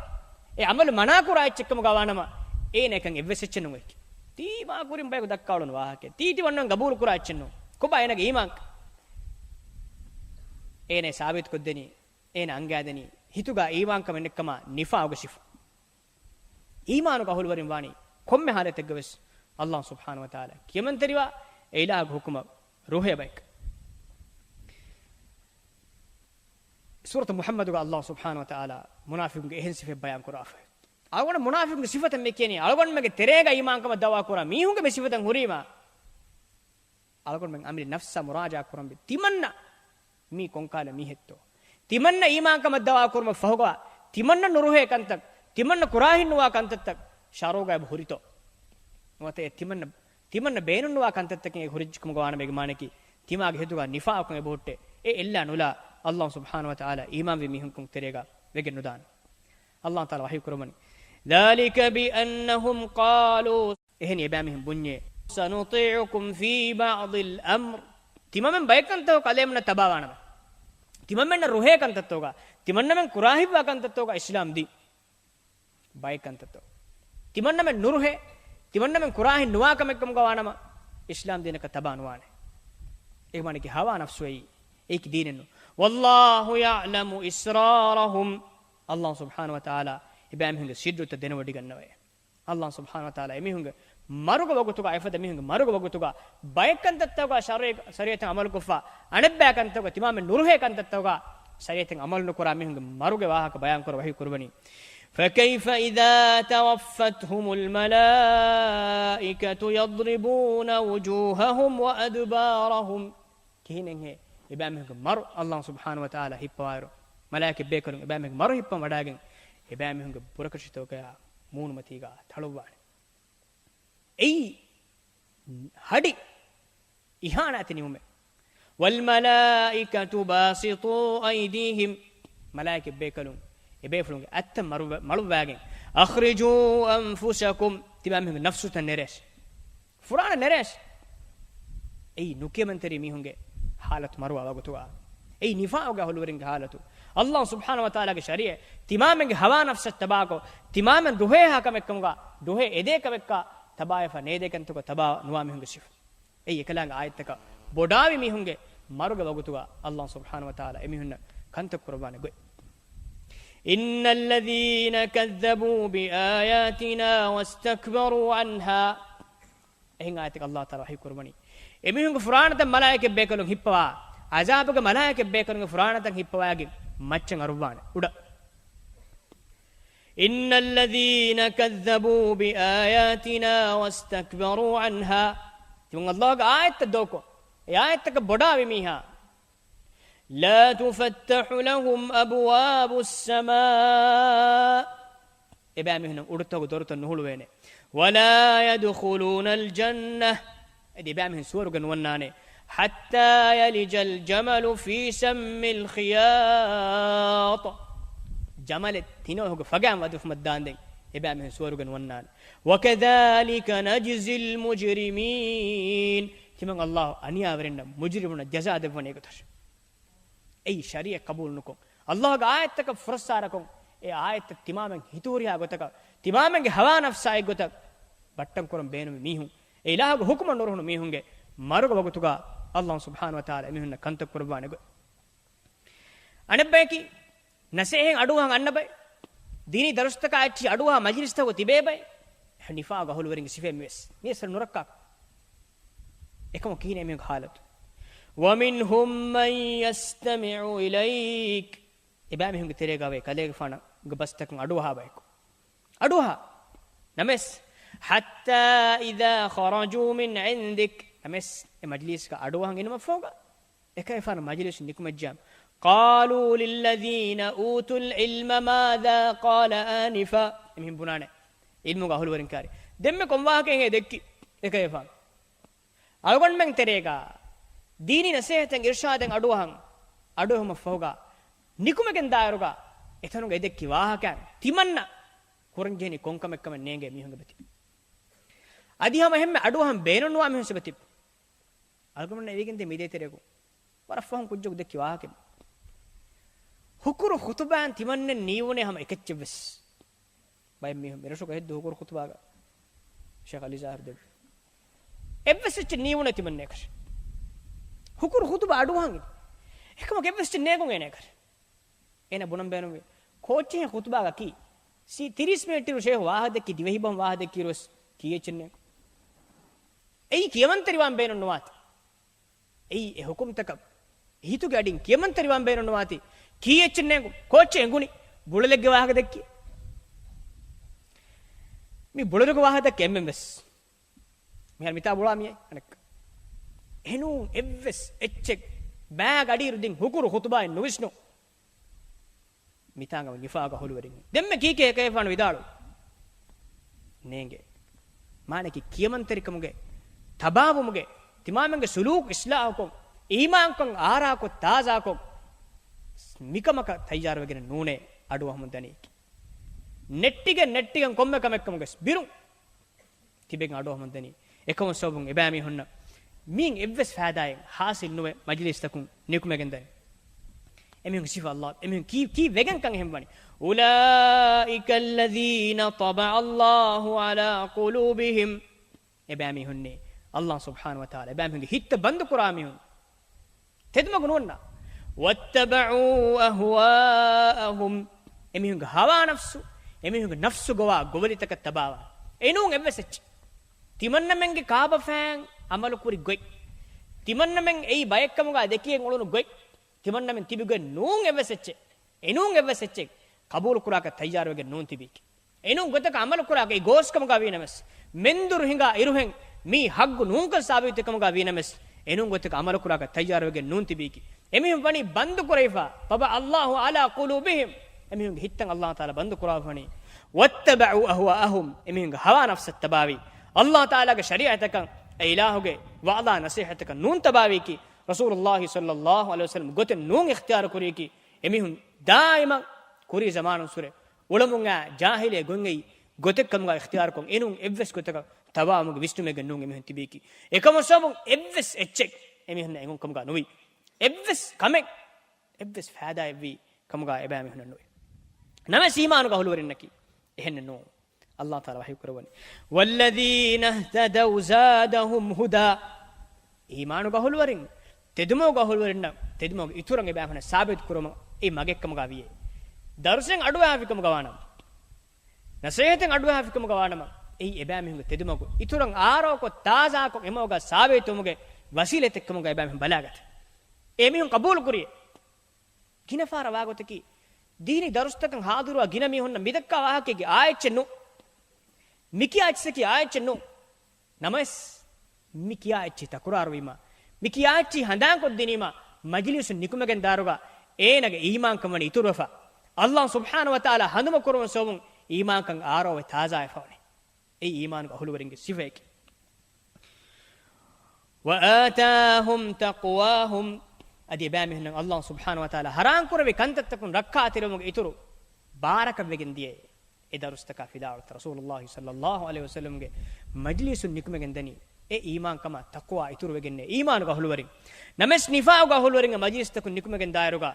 އެ ޢަމަލު މަނާ ކުރާ އެއްޗެއްކަމުގަ ވާނަމަ، އޭނަ އެކަން އެއްވެސް އެއްޗެއް ނުވެއްކި. ތީ މާ ކުރިން ބަޔަކު ދައްކާ އުޅުނު ވާހަކައެއް. ތީ ތި ވަންނަން ގަބޫލު ކުރާ އެއްޗެއް ނޫން. ކޮބާ އޭނަގެ އީމާން؟ އޭނަ ސާބިތުކޮށްދެނީ، އޭނަ އަންގާދެނީ، ހިތުގަ އީމާންކަމެއް ނެއްކަމާ ނިފާގު ސިފަ. އީމާނުގެ އަހުލުވެރިން ވާނީ ކޮންމެ ޙާލަތެއްގަވެސް ﷲ ސުބްޙާނަހޫ ވަތަޢާލާ ކިޔަމަންތެރިވާ އެ އިލާހުގެ ޙުކުމަށް ރުހޭ ބަޔަކަށް. ސޫރަތު މުޙައްމަދުގަ ﷲ ސުބްޙާނަހޫ ވަތަޢާލާ މުނާފިޤުންގެ އެހެން ސިފައެއް ބަޔާން ކުރާފަ. އަޅުގަނޑު މުނާފިޤުންގެ ސިފަތައް މި ކިޔަނީ، އަޅުގަނޑުމެންގެ ތެރޭގަ އީމާންކަމަށް ދަޢުވާ ކުރާ މީހުންގެ މި ސިފަތައް ހުރީމާ، އަޅުގަނޑުމެން އަމިއްލަ ނަފްސާ މުރާޖަޢާ ކުރަންވީ. ތިމަންނަ މީ ކޮންކާލަ މީހެއްތޯ؟ ތިމަންނަ އީމާންކަމަށް ދަޢުވާ ކުރުމަށް ފަހުގަ، ތިމަންނަ ނުރުހޭ ކަންތައް، ތިމަންނަ ކުރާހިތްނުވާ ކަންތައްތައް ޝަރުޢުގަ އެބަ ހުރިތޯ؟ ނުވަތަ އެ ތިމަންނަ، ތިމަންނަ ބޭނުންނުވާ ކަންތައްތަކެއް އެ ހުރިއްޖެކަމުގަ ވާނަމޭގެ މާނައަކީ، ތިމާގެ ހިތުގަ ނިފާޤުކަން އެބަހުއްޓޭ. އެ އެއްލާ ނުލާ، ﷲ ސުބްޙާނަހޫ ވަތަޢާލާ އީމާންވި މީހުންކުން ތެރޭގަ ވެގެން ނުދާނެ. ﷲ ތަޢާލާ ވަޙީ ކުރައްވަނީ، ذلك بأنهم قالوا، އެހެނީ އެބައިމީހުން ބުންޏޭ، سنطيعكم في بعض الأمر، ތިމަމެން ބައެއް ކަންތަކަށް އަލޭމަންނަށް ތަބާވާނަމޭ. ތިމަމެންނަށް ރުހޭ ކަންތައްތަކުގަ، ތިމަންނަމެން ކުރާހިތްވާ ކަންތައްތަކުގަ އިސްލާމް ދީން ބައެއް ކަންތައްތައް. ތިމަންނަމެން ނުރުހޭ، ތިމަންނަމެން ކުރާހިތް ނުވާ ކަމެއްކަމުގަ ވާނަމަ، އިސްލާމް ދީނަކަށް ތަބާ ނުވާނެ. އެ މާނައަކީ ހަވާ ނަފްސު އެއީ، އެއީކީ ދީނެއްނު. والله يعلم إسرارهم، ﷲ ސުބްޙާނަހޫ ވަތަޢާލާ އެބައިމީހުންގެ ސިއްރުތައް ދެނެވޮޑިގަންނަވައޭ. ﷲ ސުބްޙާނަހޫ ވަތަޢާލާ އެމީހުންގެ މަރުގެ ވަގުތުގަ، އެފަދަ މީހުންގެ މަރުގެ ވަގުތުގަ ބައެއް ކަންތައްތަކުގަ ޝަރީޢަތް، ޝަރީޢަތަށް ޢަމަލުކޮށްފަ، އަނެއްބައި ކަންތަކުގަ، ތިމާމެން ނުރުހޭ ކަންތައްތަކުގަ ޝަރީޢަތަށް ޢަމަލު ނުކުރާ މީހުންގެ މަރުގެ ވާހަކަ ބަޔާންކުރަ ވަޙީ ކުރައްވަނީ. فكيف إذا توفتهم الملائكة يضربون وجوههم وأدبارهم. ކިހިނެއްހޭ އެބައިމީހުންގެ މަރު ﷲ ސުބްޙާނަހޫ ވަތަޢާލާ ހިއްޕަވާއިރު، މަލާއިކަތް ބޭކަލުން އެބައިމީހުންގެ މަރު ހިއްޕަން ވަޑާގެން، އެބައިމީހުންގެ ބުރަކަށިތަކުގަޔާ މޫނުމަތީގަ ތަޅުއްވާނެ. އެއީ ހަޑި އިހާނާތެއް ނިމުމެއް. والملائكة باسطو أيديهم، މަލާއިކަތް ބޭކަލުން އެބޭފުޅުންގެ އަތްތައް މަރު، މަޅުއްވާގެން، أخرجوا أنفسكم، ތިމާމީހުންގެ ނަފްސުތައް ނެރޭށޭ. ފުރާނަ ނެރޭށޭ. އެއީ ނުކިޔަމަންތެރި މީހުންގެ ޙާލަތު މަރުވާ ވަގުތުގަ. އެއީ ނިފާޤުގެ އަހުލުވެރިންގެ ޙާލަތު. ﷲ ސުބްޙާނަހޫ ވަތަޢާލާގެ ޝަރީޢަތް ތިމާމެންގެ ހަވާ ނަފްސަށް ތަބާކޮށް، ތިމާމެން ރުހޭހާ ކަމެއްކަމުގަ، ރުހޭ އެދޭ ކަމެއްކަ ތަބާވެފަ ނޭދޭ ކަންތަކުގަ ތަބާ ނުވާ މީހުންގެ ސިފަ. އެއީ އެކަލާނގެ އާޔަތްތަކަށް ބޮޑާވި މީހުންގެ މަރުގެ ވަގުތުގަ ﷲ ސުބްޙާނަހޫ ވަތަޢާލާ އެމީހުންނަށް ކަންތައް ކުރައްވާނެ ގޮތް. إن الذين كذبوا بآياتنا واستكبروا عنها. އެހެން އާޔަތެއް ﷲ ތަޢާލާ ވަޙީ ކުރައްވަނީ، އެމީހުންގެ ފުރާނަތައް މަލާއިކަތް ބޭކަލުން ހިއްޕަވާ، ޢަޒާބުގެ މަލާއިކަތް ބޭކަލުންގެ ފުރާނަތައް ހިއްޕަވާގެން މައްޗަށް އަރުއްވާނެ އުޑަށް. إن الذين كذبوا بآياتنا واستكبروا عنها. ތިމަން ﷲގެ އާޔަތްތައް ދޫކޮށް، އެ އާޔަތްތަކަށް ބޮޑާވި މީހާ، لا تفتح لهم أبواب السماء. އެބައިމީހުންނަށް އުޑުތަކު ދޮރުތައް ނުހުޅުވޭނެ. ولا يدخلون الجنة، އަދި އެބައިމީހުން ސުވަރުގެ ނުވަންނާނެ. حتى يلج الجمل في سم الخياط. ޖަމަލެއް ތިނޯހުގެ ފަގާން ވަދެފުމަށް ދާންދެން އެބައިމީހުން ސުވަރުގެ ނުވަންނާނެ. وكذلك نجزي المجرمين. ތިމަން ﷲ އަނިޔާވެރިންނަށް، މުޖްރިމުންނަށް ޖަޒާ ދެއްވަނީ އެގޮތަށް. އެއީ ޝަރީޢަތް ޤަބޫލު ނުކޮށް، ﷲގެ އާޔަތްތަކަށް ފުރައްސާރަކޮށް، އެ އާޔަތްތައް ތިމާމެން ހިތުހުރިހާ ގޮތަކަށް، ތިމާމެންގެ ހަވާ ނަފްސާ އެއްގޮތަށް ބައްޓަން ކުރަން ބޭނުމި މީހުން، އެ އިލާހުގެ ޙުކުމަށް ނުރުހުނު މީހުންގެ މަރުގެ ވަގުތުގަ ﷲ ސުބްޙާނަހޫ ވަތަޢާލާ އެމީހުންނަށް ކަންތައް ކުރައްވާނެ ގޮތް. އަނެއްބަޔަކީ، ނަސޭހަތް އަޑުއަހަން އަންނަ ބައެއް، ދީނީ ދަރުސްތަކާ އެއްޗިހި އަޑުއަހާ މަޖިލިސްތަކުގަ ތިބޭ ބައެއް، ނިފާގު އަހުލުވެރިންގެ ސިފައެއް މިވެސް. މިވެސް ނުރައްކާ. އެކަމަކު ކިހިނެއް މީހުންގެ ޙާލަތު؟ ومنهم من يستمع إليك. އެބައިމީހުންގެ ތެރޭގަ ވޭ ކަލޭގެފާނުގެ ބަސްތަކުން އަޑުއަހާ ބަޔަކު. އަޑުއަހާ. ނަމަވެސް، حتى إذا خرجوا من عندك. ނަމަވެސް، އެ މަޖިލީސްގަ އަޑުއަހަން އިނުމަށްފަހުގަ، އެކަލޭގެފާނު މަޖިލީސް ނިކުމެއްޖާ، قالوا للذين أوتوا العلم ماذا قال آنفا. އެމީހުން ބުނާނެ، ޢިލްމުގެ އަހުލުވެރިން ކާރި، ދެންމެ ކޮން ވާހަކައެއް ދެއްކި؟ އެކަލޭގެފާނު އަޅުގަނޑުމެން ތެރޭގަ ދީނީ ނަސޭހަތެއް އިރްޝާދެއް އަޑުއަހަން، އަޑުއެހުމަށްފަހުގަ ނިކުމެގެން ދާއިރުގަ އެތަނުގަ އެދެއްކި ވާހަކައިން ތިމަންނަ ކުރަންޖެހެނީ ކޮންކަމެއްކަމެއް ނޭނގޭ މީހުން އެބަތިބި. އަދި ހަމަ އެހެންމެ އަޑުއަހަން ބޭނުންނުވާ މީހުން އެބަތިބި. އަޅުގަނޑުމެން އެވިގެންދޭ މިދޭތެރޭގަ ވަރަށް ފަހުން ކުއްޖަކު ދެއްކި ވާހަކައެއް. ހުކުރު ޚުތުބާއިން ތިމަންނެން ނީވުނޭ ހަމަ އެކެއްޗެއްވެސް. ބައެއް މީހުން މިރަށުގަ ހެއްދު ހުކުރު ޚުތުބާގަ ޝޭޚް އަލީ ޒާހިރު ދެއްވި އެއްވެސް އެއްޗެއް ނީވުނޭ ތިމަންނައަކަށް. ހުކުރު ޚުތުބާ އަޑުއަހަން އިނދެ. އެކަމަކު އެއްވެސް އެއްޗެއް ނޭނގުން އޭނައަކަށް. އޭނަ ބުނަން ބޭނުންވީ، ކޯއްޗެހި ޚުތުބާގަ ކީ، ސީ ތިރީސް މިނެޓް އިރު ޝޭޚް ވާހަކަ ދެއްކި ދިވެހިބަހުން ވާހަކަ ދެއްކި އިރުވެސް ކީއްޗެއް ނޭނގު. އެއީ ކިޔަމަންތެރިވާން ބޭނުން ނުވާތީ. އެއީ އެ ޙުކުމްތަކަށް ހިތުގެ އަޑިން ކިޔަމަންތެރިވާން ބޭނުން ނުވާތީ. ކީއްޗެއް ނޭނގު؟ ކޯއްޗެއް އެނގުނީ؟ ބުޅަލެއްގެ ވާހަކަ ދެއްކި. މި ބުޅަލުގެ ވާހަކަ ދެއްކި އެންމެން ވެސް. މިހާރު މިތާ ބުޅާ މިއައީ އަނެއްކާ. އެހެނޫން އެއްވެސް އެއްޗެއް ބައިގަ އަޑިއިރު ދިން ހުކުރު ޚުތުބާއިން ނުވިސްނު. މިތާނގަ ނިފާގު އަހުލުވެރިން. ދެންމެ ކީކޭ ކަލޭގެފާނު ވިދާޅު ނޭނގޭ. މާނައަކީ ކިޔަމަންތެރިކަމުގެ، ތަބާވުމުގެ، ތިމާމެންގެ ސުލޫކު އިސްލާހުކޮށް، އީމާންކަން އާރާކޮށް، ތާޒާކޮށް، މިކަމަކަށް ތައްޔާރުވެގެން ނޫނޭ އަޑުއަހަމުން ދަނީކީ. ނެއްޓިގެން ނެއްޓިގެން ކޮންމެ ކަމެއްކަމުގެ ބިރުން ތިބެގެން އަޑުއަހަމުން ދަނީ. އެކަމަށް ސަބަބުން އެބައިމީހުންނަށް މިއިން އެއްވެސް ފައިދާއެއް ޙާޞިލް ނުވެ، މަޖިލީސްތަކުން ނިކުމެގެން ދަނީ. އެމީހުން ސިފަ ﷲ، އެމީހުން ކީ، ކީ ވެގެންކަން އެހެން ވަނީ. أولئك الذين طبع الله على قلوبهم. އެބައިމީހުންނޭ، ﷲ ސުބްޙާނަހޫ ވަތަޢާލާ އެބައިމީހުންގެ ހިތްތައް ބަންދު ކުރާ މީހުން. ތެދުމަގު ނުވަންނަ. واتبعوا أهواءهم. އެމީހުންގެ ހަވާ ނަފްސު، އެމީހުންގެ ނަފްސު ގޮވާ ގޮވެލިތަކަށް ތަބާވާ. އެނޫން އެއްވެސް އެއްޗެއް. ތިމަންނަމެންގެ ކާބަފައިން އަމަލު ކުރި ގޮތް. ތިމަންނަމެން އެއީ ބައެއްކަމުގަ ދެކިގެން އުޅުނު ގޮތް. ތިމަންނަމެން ތިބި ގޮތް ނޫން އެއްވެސް އެއްޗެއް. އެނޫން އެއްވެސް އެއްޗެއް ޤަބޫލު ކުރާކަށް ތައްޔާރުވެގެން ނޫން ތިބީކީ. އެނޫން ގޮތަކަށް އަމަލު ކުރާކަށް އެ ގޯސްކަމުގަ ވީނަމަސް، މެންދުރު ހިނގާ އިރުހެން މީ ޙައްޤު ނޫންކަން ސާބިތުކަމުގަ ވީނަމަސް، އެނޫން ގޮތަކަށް އަމަލު ކުރާކަށް ތައްޔާރުވެގެން ނޫން ތިބީކީ. އެމީހުން ވަނީ ބަންދު ކުރެވިފަ، طبع الله على قلوبهم. އެމީހުންގެ ހިތްތައް ﷲ ތަޢާލާ ބަންދު ކުރާފަ ވަނީ. واتبعوا أهواءهم. އެމީހުންގެ ހަވާ ނަފްސަށް ތަބާވީ. ﷲ ތަޢާލާގެ ޝަރީޢަތަކަށް، އެ އިލާހުގެ ވަޢުޡާ ނަޞޭޙަތަކަށް ނޫން ތަބާވީކީ. ރަސޫލުﷲ ޞައްލަﷲު ޢަލައިހި ވަސައްލަމް ގޮތެއް ނޫން އިޚްތިޔާރު ކުރީކީ. އެމީހުން ދާއިމަށް ކުރީ ޒަމާނުން ސުރެ އުޅެމުން އާ ޖާހިލީ ގޮތް އެއީ ގޮތެއް ކަމުގަ އިޚްތިޔާރުކޮށް، އެނޫން އެއްވެސް ގޮތަކަށް ތަބާވުމުގެ ވިސްނުމެއްގަ ނޫން އެމީހުން ތިބީކީ. އެކަމަށް ސަބަބުން އެއްވެސް އެއްޗެއް އެމީހުންނަށް އެނގުން ކަމުގަ ނުވި. އެއްވެސް ކަމެއް، އެއްވެސް ފައިދާއެއްވީ ކަމުގަ އެބައިމީހުންނަށް ނުވި. ނަމަވެސް އީމާނުގެ އަހުލުވެރިންނަކީ އެހެންނެއް ނޫން. ﷲ ތަޢާލާ ވަޙީ ކުރައްވަނީ، والذين اهتدوا زادهم هدى. އީމާނުގެ އަހުލުވެރިން، ތެދުމަގުގެ އަހުލުވެރިންނަށް، ތެދުމަގުގެ އިތުރަށް އެބައިމީހުންނަށް ސާބިތު ކުރުމަށް އެއީ މަގެއްކަމުގަ ވިޔޭ. ދަރުސެއް އަޑުއަހާފިކަމުގަ ވާނަމަ، ނަޞޭޙަތެއް އަޑުއަހާފިކަމުގަ ވާނަމަ، އެއީ އެބައިމީހުންގެ ތެދުމަގު އިތުރަށް އާރޯކޮށް، ތާޒާކޮށް، އެމަގުގަ ސާބިތުވުމުގެ ވަސީލަތެއްކަމުގަ އެބައިމީހުން ބަލާގަތީ. އެމީހުން ޤަބޫލު ކުރިޔޭ. ގިނަ ފަހަރަށް ވާގޮތަކީ، ދީނީ ދަރުސްތަކަށް ޙާޟިރުވާ ގިނަ މީހުންނަށް މިދައްކާ ވާހަކައިގެ އާޔަތެއް ނޫން. މިކިޔާ އެއްޗަކީ އާޔަތެއް ނޫން. ނަމަވެސް، މިކިޔާ އެއްޗިހި ތަކުރާރުވީމަ، މިކިޔާ އެއްޗިހި ހަނދާންކޮށްދިނީމަ، މަޖިލީސުން ނިކުމެގެން ދާއިރުގަ އޭނަގެ އީމާންކަން ވަނީ އިތުރުވެފަ. ﷲ ސުބްޙާނަހޫ ވަތަޢާލާ ހަނދުމަކުރުމުގެ ސަބަބުން އީމާންކަން އާރޯވެ ތާޒާވެފަވަނީ. އެއީ އީމާނުގެ އަހުލުވެރިންގެ ސިފައަކީ. وَآتَاهُمْ تَقْوَاهُمْ. އަދި އެބައިމީހުންނަށް ﷲ ސުބްޙާނަހު ވަތަޢާލާ ޙަރާން ކުރެއްވި ކަންތައްތަކުން ރައްކާތެރިވުމުގެ އިތުރު ބާރަކަށްވެގެން ދިޔައޭ. އެ ދަރުސްތަކާ ފިލާވަޅުތައް ރަސޫލުﷲ ޞައްލަﷲ ޢަލައިހި ވަސައްލަމްގެ މަޖިލީސުން ނިކުމެގެން ދަނީ. އެ އީމާންކަމާ ތަޤްވާ އިތުރުވެގެންނޭ އީމާނުގެ އަހުލުވެރިން. ނަމަވެސް ނިފާޤުގެ އަހުލުވެރިންގެ މަޖިލީސްތަކުން ނިކުމެގެން ދާއިރުގަ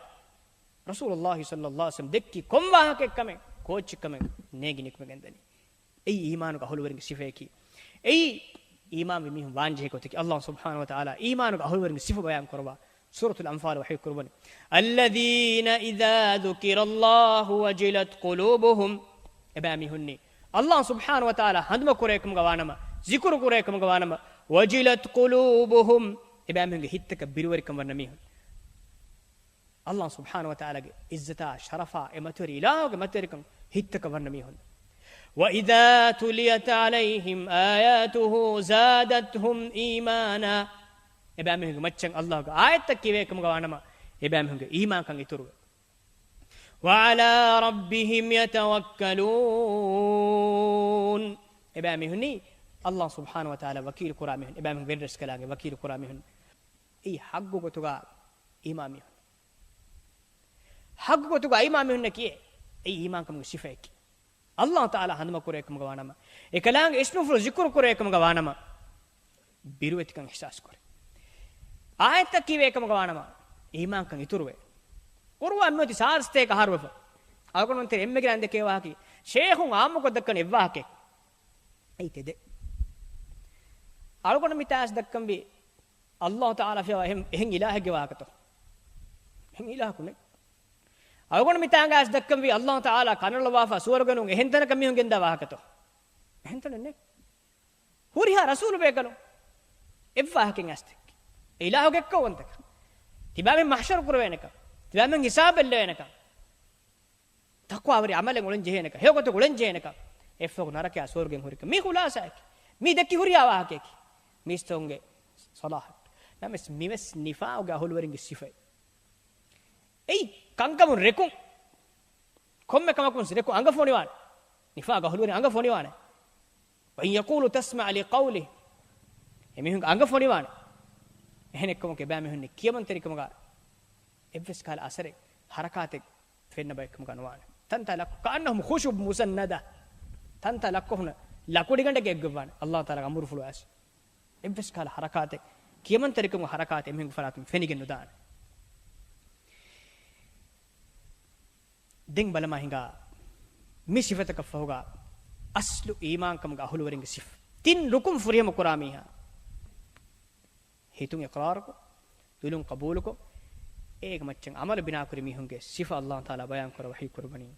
ރަސޫލުﷲ ޞައްލަﷲ ޢަލައިހި ވަސައްލަމް ދެއްކީ ކޮން ވާހަކައެއްކަމެއް، ކޯއްޗެއްކަމެއް ނޭނގި ނިކުމެގެން ދަނީ. އެއީ އީމާނުގެ އަހުލުވެރިންގެ ސިފައަކީ. އެއީ އީމާންވި މީހުން ވާންޖެހޭ ގޮތަކީ. ﷲ ސުބްޙާނަހު ވަތަޢާލާ އީމާނުގެ އަހުލުވެރިންގެ ސިފަ ބަޔާން ކުރައްވާ ސޫރަތުލް އަންފާލު ވަޙީ ކުރައްވަނީ. الَّذِينَ إِذَا ذُكِرَ اللَّهُ وَجِلَتْ قُلُوبُهُمْ. އެބައިމީހުންނީ ﷲ ސުބްޙާނަހު ވަތަޢާލާ ހަނދުމަ ކުރޭ ކަމުގަ ވާނަމަ، ޒިކުރު ކުރޭ ކަމުގަ ވާނަމަ، وَجِلَتْ قُلُوبُهُمْ. އެބައިމީހުންގެ ހިތްތަކަށް ބިރުވެރިކަން ވަންނަ މީހުން. ﷲ ސުބްޙާނަހު ވަތަޢާލާގެ ޢިއްޒަތާ، ޝަރަފާ، އެ މަތިވެރި އިލާހުގެ މަތިވެރިކަން ހިތްތަކަށް ވަންނަ މީހުން. وَإِذَا تُلِيَتْ عَلَيْهِمْ آيَاتُهُ زَادَتْهُمْ إِيمَانًا. އެބައިމީހުންގެ މައްޗަށް ﷲގެ އާޔަތްތައް ކިޔެވޭ ކަމުގަ ވާނަމަ، އެބައިމީހުންގެ އީމާންކަން އިތުރުވޭ. وَعَلَىٰ رَبِّهِمْ يَتَوَكَّلُونَ. އެބައިމީހުންނީ ﷲ ސުބްޙާނަހު ވަތަޢާލާ ވަކީލު ކުރާ މީހުން، އެބައިމީހުން ވެރިރަސްކަލާނގެ ވަކީލު ކުރާ މީހުން. އެއީ ޙައްޤު ގޮތުގަ އީމާން މީހުން. ޙައްޤު ގޮތުގަ އީމާން މީހުންނަކީ އެއީ އީމާންކަމުގެ ސިފައަކީ. ﷲ ތަޢާލާ ހަނދުމަ ކުރޭ ކަމުގަ ވާނަމަ، އެކަލާނގެ އިސްމުފުޅު ޒިކުރު ކުރޭ ކަމުގަ ވާނަމަ، ބިރުވެތިކަން އިޙްސާސް ކުރޭ. އާޔަތްތައް ކިޔެވޭ ކަމުގަ ވާނަމަ، އީމާންކަން އިތުރުވޭ. ޤުރުއާން މިއޮތީ ސާރސްތޭކަ އަހަރުވެފަ. އަޅުގަނޑުމެން ތެރެ އެންމެ ގިނަ ދެކޭ ވާހަކައީ، ޝޭޚުން ޢާއްމުކޮށް ދައްކަން އެއްވާހަކައެއް. އެއީ ތެދެއް. އަޅުގަނޑު މިތާސް ދައްކަންވީ، ﷲ ތަޢާލާ ފިޔަވާ އެހެން، އެހެން އިލާހެއްގެ ވާހަކަތޯ؟ އެހެން އިލާހަކު ނެތް. އަޅުގަނޑު މިތާނގައިސް ދައްކަންވީ ﷲ ތަޢާލާ ކަނުލަވާފަ ސުވަރުގެނުން އެހެން ތަނަކަށް މީހުން ގެންދާ ވާހަކަތޯ؟ އެހެން ތަނެއް ނެތް. ހުރިހާ ރަސޫލު ބޭކަލުން އެއްވާހަކައިން އައިސް ދެއްކި. އެ އިލާހުގެ އެއްކައުވަންތަކަން. ތިމާމެން މަޙްޝަރު ކުރެވޭނެކަން. ތިމާމެން ހިސާބެއް ލެވޭނެކަން. ތަޤްވާވެރި ޢަމަލެއް އުޅެން ޖެހޭނެކަން. ހެޔޮގޮތަށް އުޅެން ޖެހޭނެކަން. އެއްފަހު ނަރަކަޔާ ސުވަރުގެން ހުރިކަން. މީ ޚުލާޞާއަކީ. މީ ދެއްކި ހުރިހާ ވާހަކައަކީ. މީސްތަކުންގެ ޞަލާޙަށް. ނަމަވެސް މިވެސް ނިފާޤުގެ އަހުލުވެރިންގެ ސިފައެއް. އެއީ ކަންކަމުން ރެކުން. ކޮންމެ ކަމަކުން ރެކުން އަނގަ ފޮނިވާނެ. ނިފާޤު އަހުލުވެރިން އަނގަ ފޮނިވާނެ. وَإِنْ يَقُولُوا تَسْمَعْ لِقَوْلِهِمْ. އެމީހުން އަނގަ ފޮނިވާނެ. އެހެނެއްކަމަކު އެބައިމީހުންނެއް ކިޔަމަންތެރިކަމުގަ އެއްވެސް ކަހަލަ އަސަރެއް ހަރަކާތެއް ފެންނަ ބައެއްކަމުގަ ނުވާނެ. ތަންތާ ލައްކު، كَأَنَّهُمْ خُشُبٌ مُّسَنَّدَةٌ. ތަންތާ ލައްކޮހުނަ ލަކުޑިގަނޑެއްގެ އެއްގޮތްވާނެ. ﷲ ތަޢާލާގެ އަމުރުފުޅު އައިސް. އެއްވެސް ކަހަލަ ހަރަކާތެއް، ކިޔަމަންތެރިކަމުގެ ހަރަކާތެއް އެމީހުންގެ ފަރާތުން ފެނިގެން ނުދާނެ. ދެން ބަލަމާ ހިނގާ މި ސިފަތަކަށް ފަހުގަ އަސްލު އީމާންކަމުގެ އަހުލުވެރިންގެ ސިފަ. ތިން ރުކުން ފުރިހަމަ ކުރާ މީހާ. ހިތުން އިޤްރާރުކޮށް، ދުލުން ޤަބޫލުކޮށް، އޭގެ މައްޗަށް ޢަމަލު ބިނާކުރި މީހުންގެ ސިފަ ﷲ ތަޢާލާ ބަޔާންކުރައްވާ ވަޙީ ކުރައްވަނީ.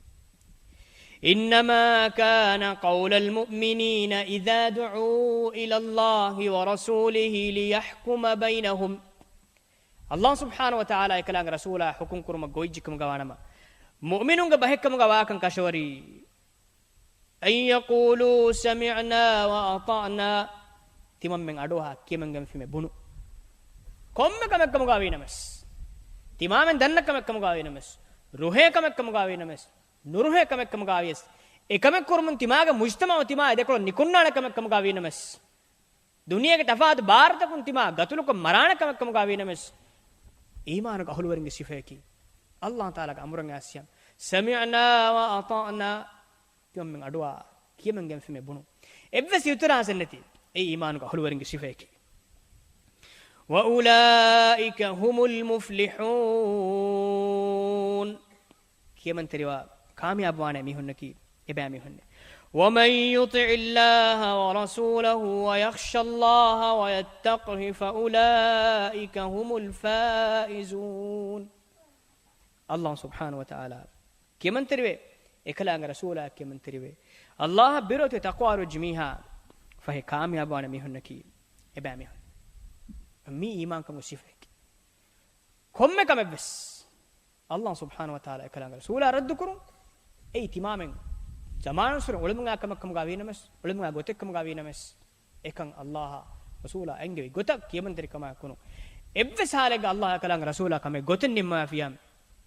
إِنَّمَا كَانَ قَوْلَ الْمُؤْمِنِينَ إِذَا دُعُوا إِلَى اللَّهِ وَرَسُولِهِ لِيَحْكُمَ بَيْنَهُمْ. ﷲ ސުބްޙާނަހު ވަތަޢާލާ އެކަލާނގެ ރަސޫލާ ޙުކުމް ކުރުމަށް ގޮވިއްޖެ ކަމުގަ ވާނަމަ، މުއުމިނުންގެ ބަހެއްކަމުގަ ވާކަން ކަށަވަރީ. أَنْ يَقُولُوا سَمِعْنَا وَأَطَعْنَا. ތިމަންމެން އަޑުއަހާ ކިޔަމަންގެންފީމެ ބުނު. ކޮންމެ ކަމެއްކަމުގަ ވީނަމަސް، ތިމާމެން ދަންނަ ކަމެއްކަމުގަ ވީނަމަސް، ރުހޭ ކަމެއްކަމުގަ ވީނަމަސް، ނުރުހޭ ކަމެއްކަމުގަ ވިޔަސް، އެކަމެއް ކުރުމުން ތިމާގެ މުޖްތަމަޢު ތިމާ އެދެކޮޅަށް ނިކުންނާނެ ކަމެއްކަމުގަ ވީނަމަސް، ދުނިޔޭގެ ތަފާތު ބާރުތަކުން ތިމާ ގަތުލުކޮށް މަރާނެ ކަމެއްކަމުގަ ވީނަމަސް، އީމާނުގެ އަހުލުވެރިންގެ ސިފައަކީ، ﷲ ތަޢާލާގެ އަމުރަށް އައިސް ސަމިޢްނާ ވަ އަޠަޢްނާ. ތިމަންމެން އަޑުއަހާ ކިޔަމަންގެންފީމެ ބުނު. އެއްވެސް އިތުރާޒެއް ނެތި. އެއީ އީމާނުގެ އަހުލުވެރިންގެ ސިފައަކީ. وَأُولَٰئِكَ هُمُ الْمُفْلِحُونَ. ކިޔަމަންތެރިވާ ކާމިޔާބުވާނެ މީހުންނަކީ އެބައިމީހުންނޭ. وَمَن يُطِعِ اللَّهَ وَرَسُولَهُ وَيَخْشَ اللَّهَ وَيَتَّقْهِ فَأُولَٰئِكَ هُمُ الْفَائِزُونَ. ﷲ ސުބްޙާނަހު ވަތަޢާލާ ކިޔަމަންތެރިވޭ، އެކަލާނގެ ރަސޫލާ ކިޔަމަންތެރިވޭ، ﷲ އަށް ބިރުވެތި ތަޤްވާވެރިވެއްޖެ މީހާ ފަހެ ކާމިޔާބުވާނެ މީހުންނަކީ އެބައިމީހުން. މީ އީމާންކަމުގެ ސިފައަކީ. ކޮންމެ ކަމެއްވެސް ﷲ ސުބްޙާނަހު ވަތަޢާލާ އެކަލާނގެ ރަސޫލާ ރައްދުކުރުން، އެއީ ތިމާމެން ޒަމާނުއްސުރެ އުޅެމުން އާ ކަމެއްކަމުގަ ވީނަމަސް، އުޅެމުން އާ ގޮތެއްކަމުގަ ވީނަމަސް، އެކަން ﷲ އާ ރަސޫލާ އެންގެވި ގޮތަށް ކިޔަމަންތެރިކަމާއެކު ނޫން. އެއްވެސް ހާލެއްގަ ﷲ އާ އެކަލާނގެ ރަސޫލާ ކަމެއް ގޮތެއް ނިންމާފިޔާ،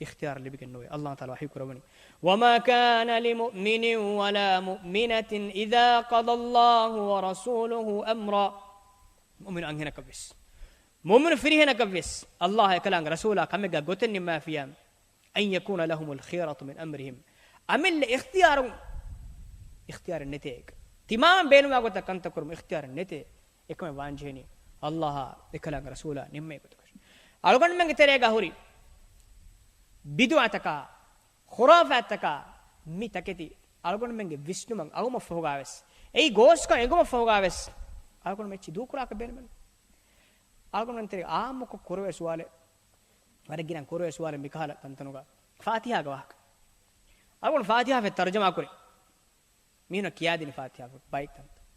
އިޚްތިޔާރު ލިބިގެން ނުވޭ. ﷲ ތަޢާލާ ވަޙީ ކުރައްވަނީ، "وما كان لمؤمن ولا مؤمنة إذا قضى الله ورسوله أمرا." މުއުމިނު އަންހެނަކަށްވެސް، މުއުމިނު ފިރިހެނަކަށްވެސް، ﷲ އާ އެކަލާނގެ ރަސޫލާ ކަމެއްގަ ގޮތެއް ނިންމާފިޔާ، "أن يكون لهم الخيرة من أمرهم." އަމިއްލަ އިޚްތިޔާރު، އިޚްތިޔާރެއް ނެތޭ. ތިމާމަ ބޭނުންވާ ގޮތަށް ކަންތައް ކުރުމު އިޚްތިޔާރެއް ނެތޭ. އެކަމެއް ވާންޖެހެނީ ﷲ އާ އެކަލާނގެ ރަސޫލާ ނިންމޭ ގޮތަކަށް. އަޅުގަނޑުމެންގެ ތެރޭގަ ހުރި ބިދުޢަތަކާ، ޚުރާފާތްތަކާ މި ތަކެތި އަޅުގަނޑުމެންގެ ވިސްނުމަށް އައުމަށްފަހުގާވެސް، އެއީ ގޯސްކަން އެނގުމަށްފަހުގާވެސް، އަޅުގަނޑުމެން އެއްޗެއް ދޫކުރާކަށް ބޭނުމެއް. އަޅުގަނޑުމެން ތެރޭ އާއްމުކޮށް ކުރެވޭ ސުވާލެއް، ވަރަށް ގިނަ ކުރެވޭ ސުވާލެއް މިކަހަލަ ތަންތަނުގަ ފާތިހާގެ ވާހަކަ. އަޅުގަނޑު ފާތިހާ ތަރުޖަމާ ކުރި. މީހުނަށް ކިޔާދިނީ ފާތިހާ ބައެއް ތަންތަން.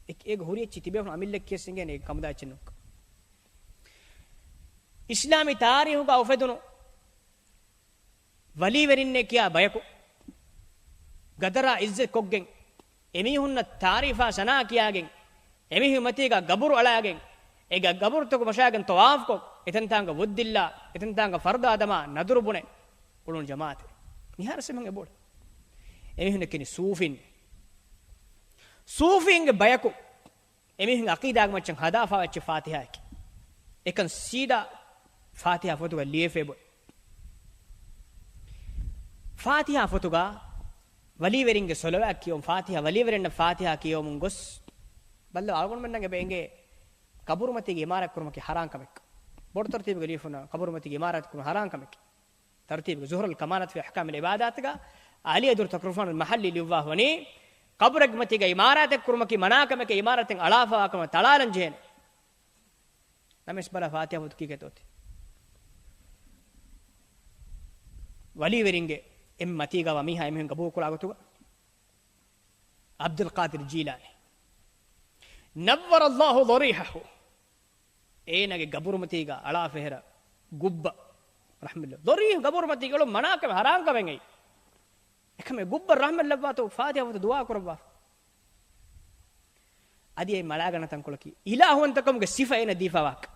އެ-، އޭގެ ހުރި އެއްޗި ތިބޭފުޅުން އަމިއްލަ ކިޔަސް އިނގޭނެ އޭގެ ކަމުދާ އެއްޗެއް ނޫން. އިސްލާމީ ތާރީހުގަ އުފެދުނު ވަލީވެރިންނޭ ކިޔާ ބަޔަކު ގަދަރާ އިއްޒަތް ކޮށްގެން، އެމީހުންނަށް ތާރީފާ ސަނާ ކިޔާގެން، އެމީހުން މަތީގަ ގަބުރު އަޅާގެން، އެ ގަ-، ގަބުރުތަކު ބަށާގެން ޠަވާފުކޮށް، އެތަންތާނގަ ވުއްދިއްލާ، އެތަންތާނގަ ފަރުދާ ދަމާ ނަދުރު ބުނެ އުޅުނު ޖަމާއަތެއް. މިހާރު ސެމަން އެބޯޅެ. އެމީހުން ކިޔަނީ ސޫފީން. ސޫފީންގެ ބަޔަކު އެމީހުންގެ އަޤީދާގެ މައްޗަށް ހަދާފާ އެއްޗެއް ފާތިހާއެކޭ. އެކަން ސީދާ ފާތިހާ ފޮތުގަ ލިޔެފޭ ބޮ-، ފާތިހާ ފޮތުގަ ވަލީވެރިންގެ ޞަލަވާތް ކިޔަވުން، ފާތިހާ، ވަލީވެރިންނަށް ފާތިހާ ކިޔަވަމުން ގޮސް، ބައްލަވާ އަޅުގަނޑުމެންނަށް އެބަ އެނގޭ ޤަބުރުމަތީގެ އިމާރާތް ކުރުމަކީ ޙަރާން ކަމެއް. ބޮޑު ތަރުތީބުގަ ލިޔެފަ ހުންނަ ޤަބުރުމަތީގެ އިމާރާތް ކުރުން ޙަރާން ކަމެކޭ. ތަރުތީބުގަ ޒުހުރަތުލް ކަމާލާތު ފީ އަޙްކާމިލް ޢިބާދާތުގަ ޢަލީ ދުރު ތަކުރުފާނު މަޙައްލީ ލިޔުއްވާފަ ވަނީ، ޤަބުރެއްގެ މަތީގަ އިމާރާތެއް ކުރުމަކީ މަނާ ކަމެކޭ، އިމާރާތެއް އަޅާފަވާ ކަމަށް ތަޅާލަން ޖެހޭނެ. ނަމަވެސް ބަލަ ފާތިހާ ފޮތު ކީކޭތޯ އޮތީ. ވަލީވެރިންގެ އެންމެ މަތީގަވާ މީހާ އެމީހުން ގަބޫލުކުރާ ގޮތުގަ ޢަބްދުލް ޤާދިރު ޖީލާނީ، نور الله ضريحه، އޭނާގެ ގަބުރުމަތީގަ އަޅާފަ ހެރަ ގުއްބަ، ރަޙްމަތުﷲ، ޟަރީޙު ގަބުރުމަތީގަ އުޅުން މަނާކަމެއް، ޙަރާންކަމެއް އެއީ. އެކަމެއް ގުއްބަ ރަޙްމަތުﷲ ފާތިހާ ފޮތު ދުޢާ ކުރައްވާފަ. އަދި އެ މަޅާގަނޑު ތަންކޮޅަކީ، އިލާހުވަންތަކަމުގެ ސިފަ އޭނަ ދީފާވާކަށް.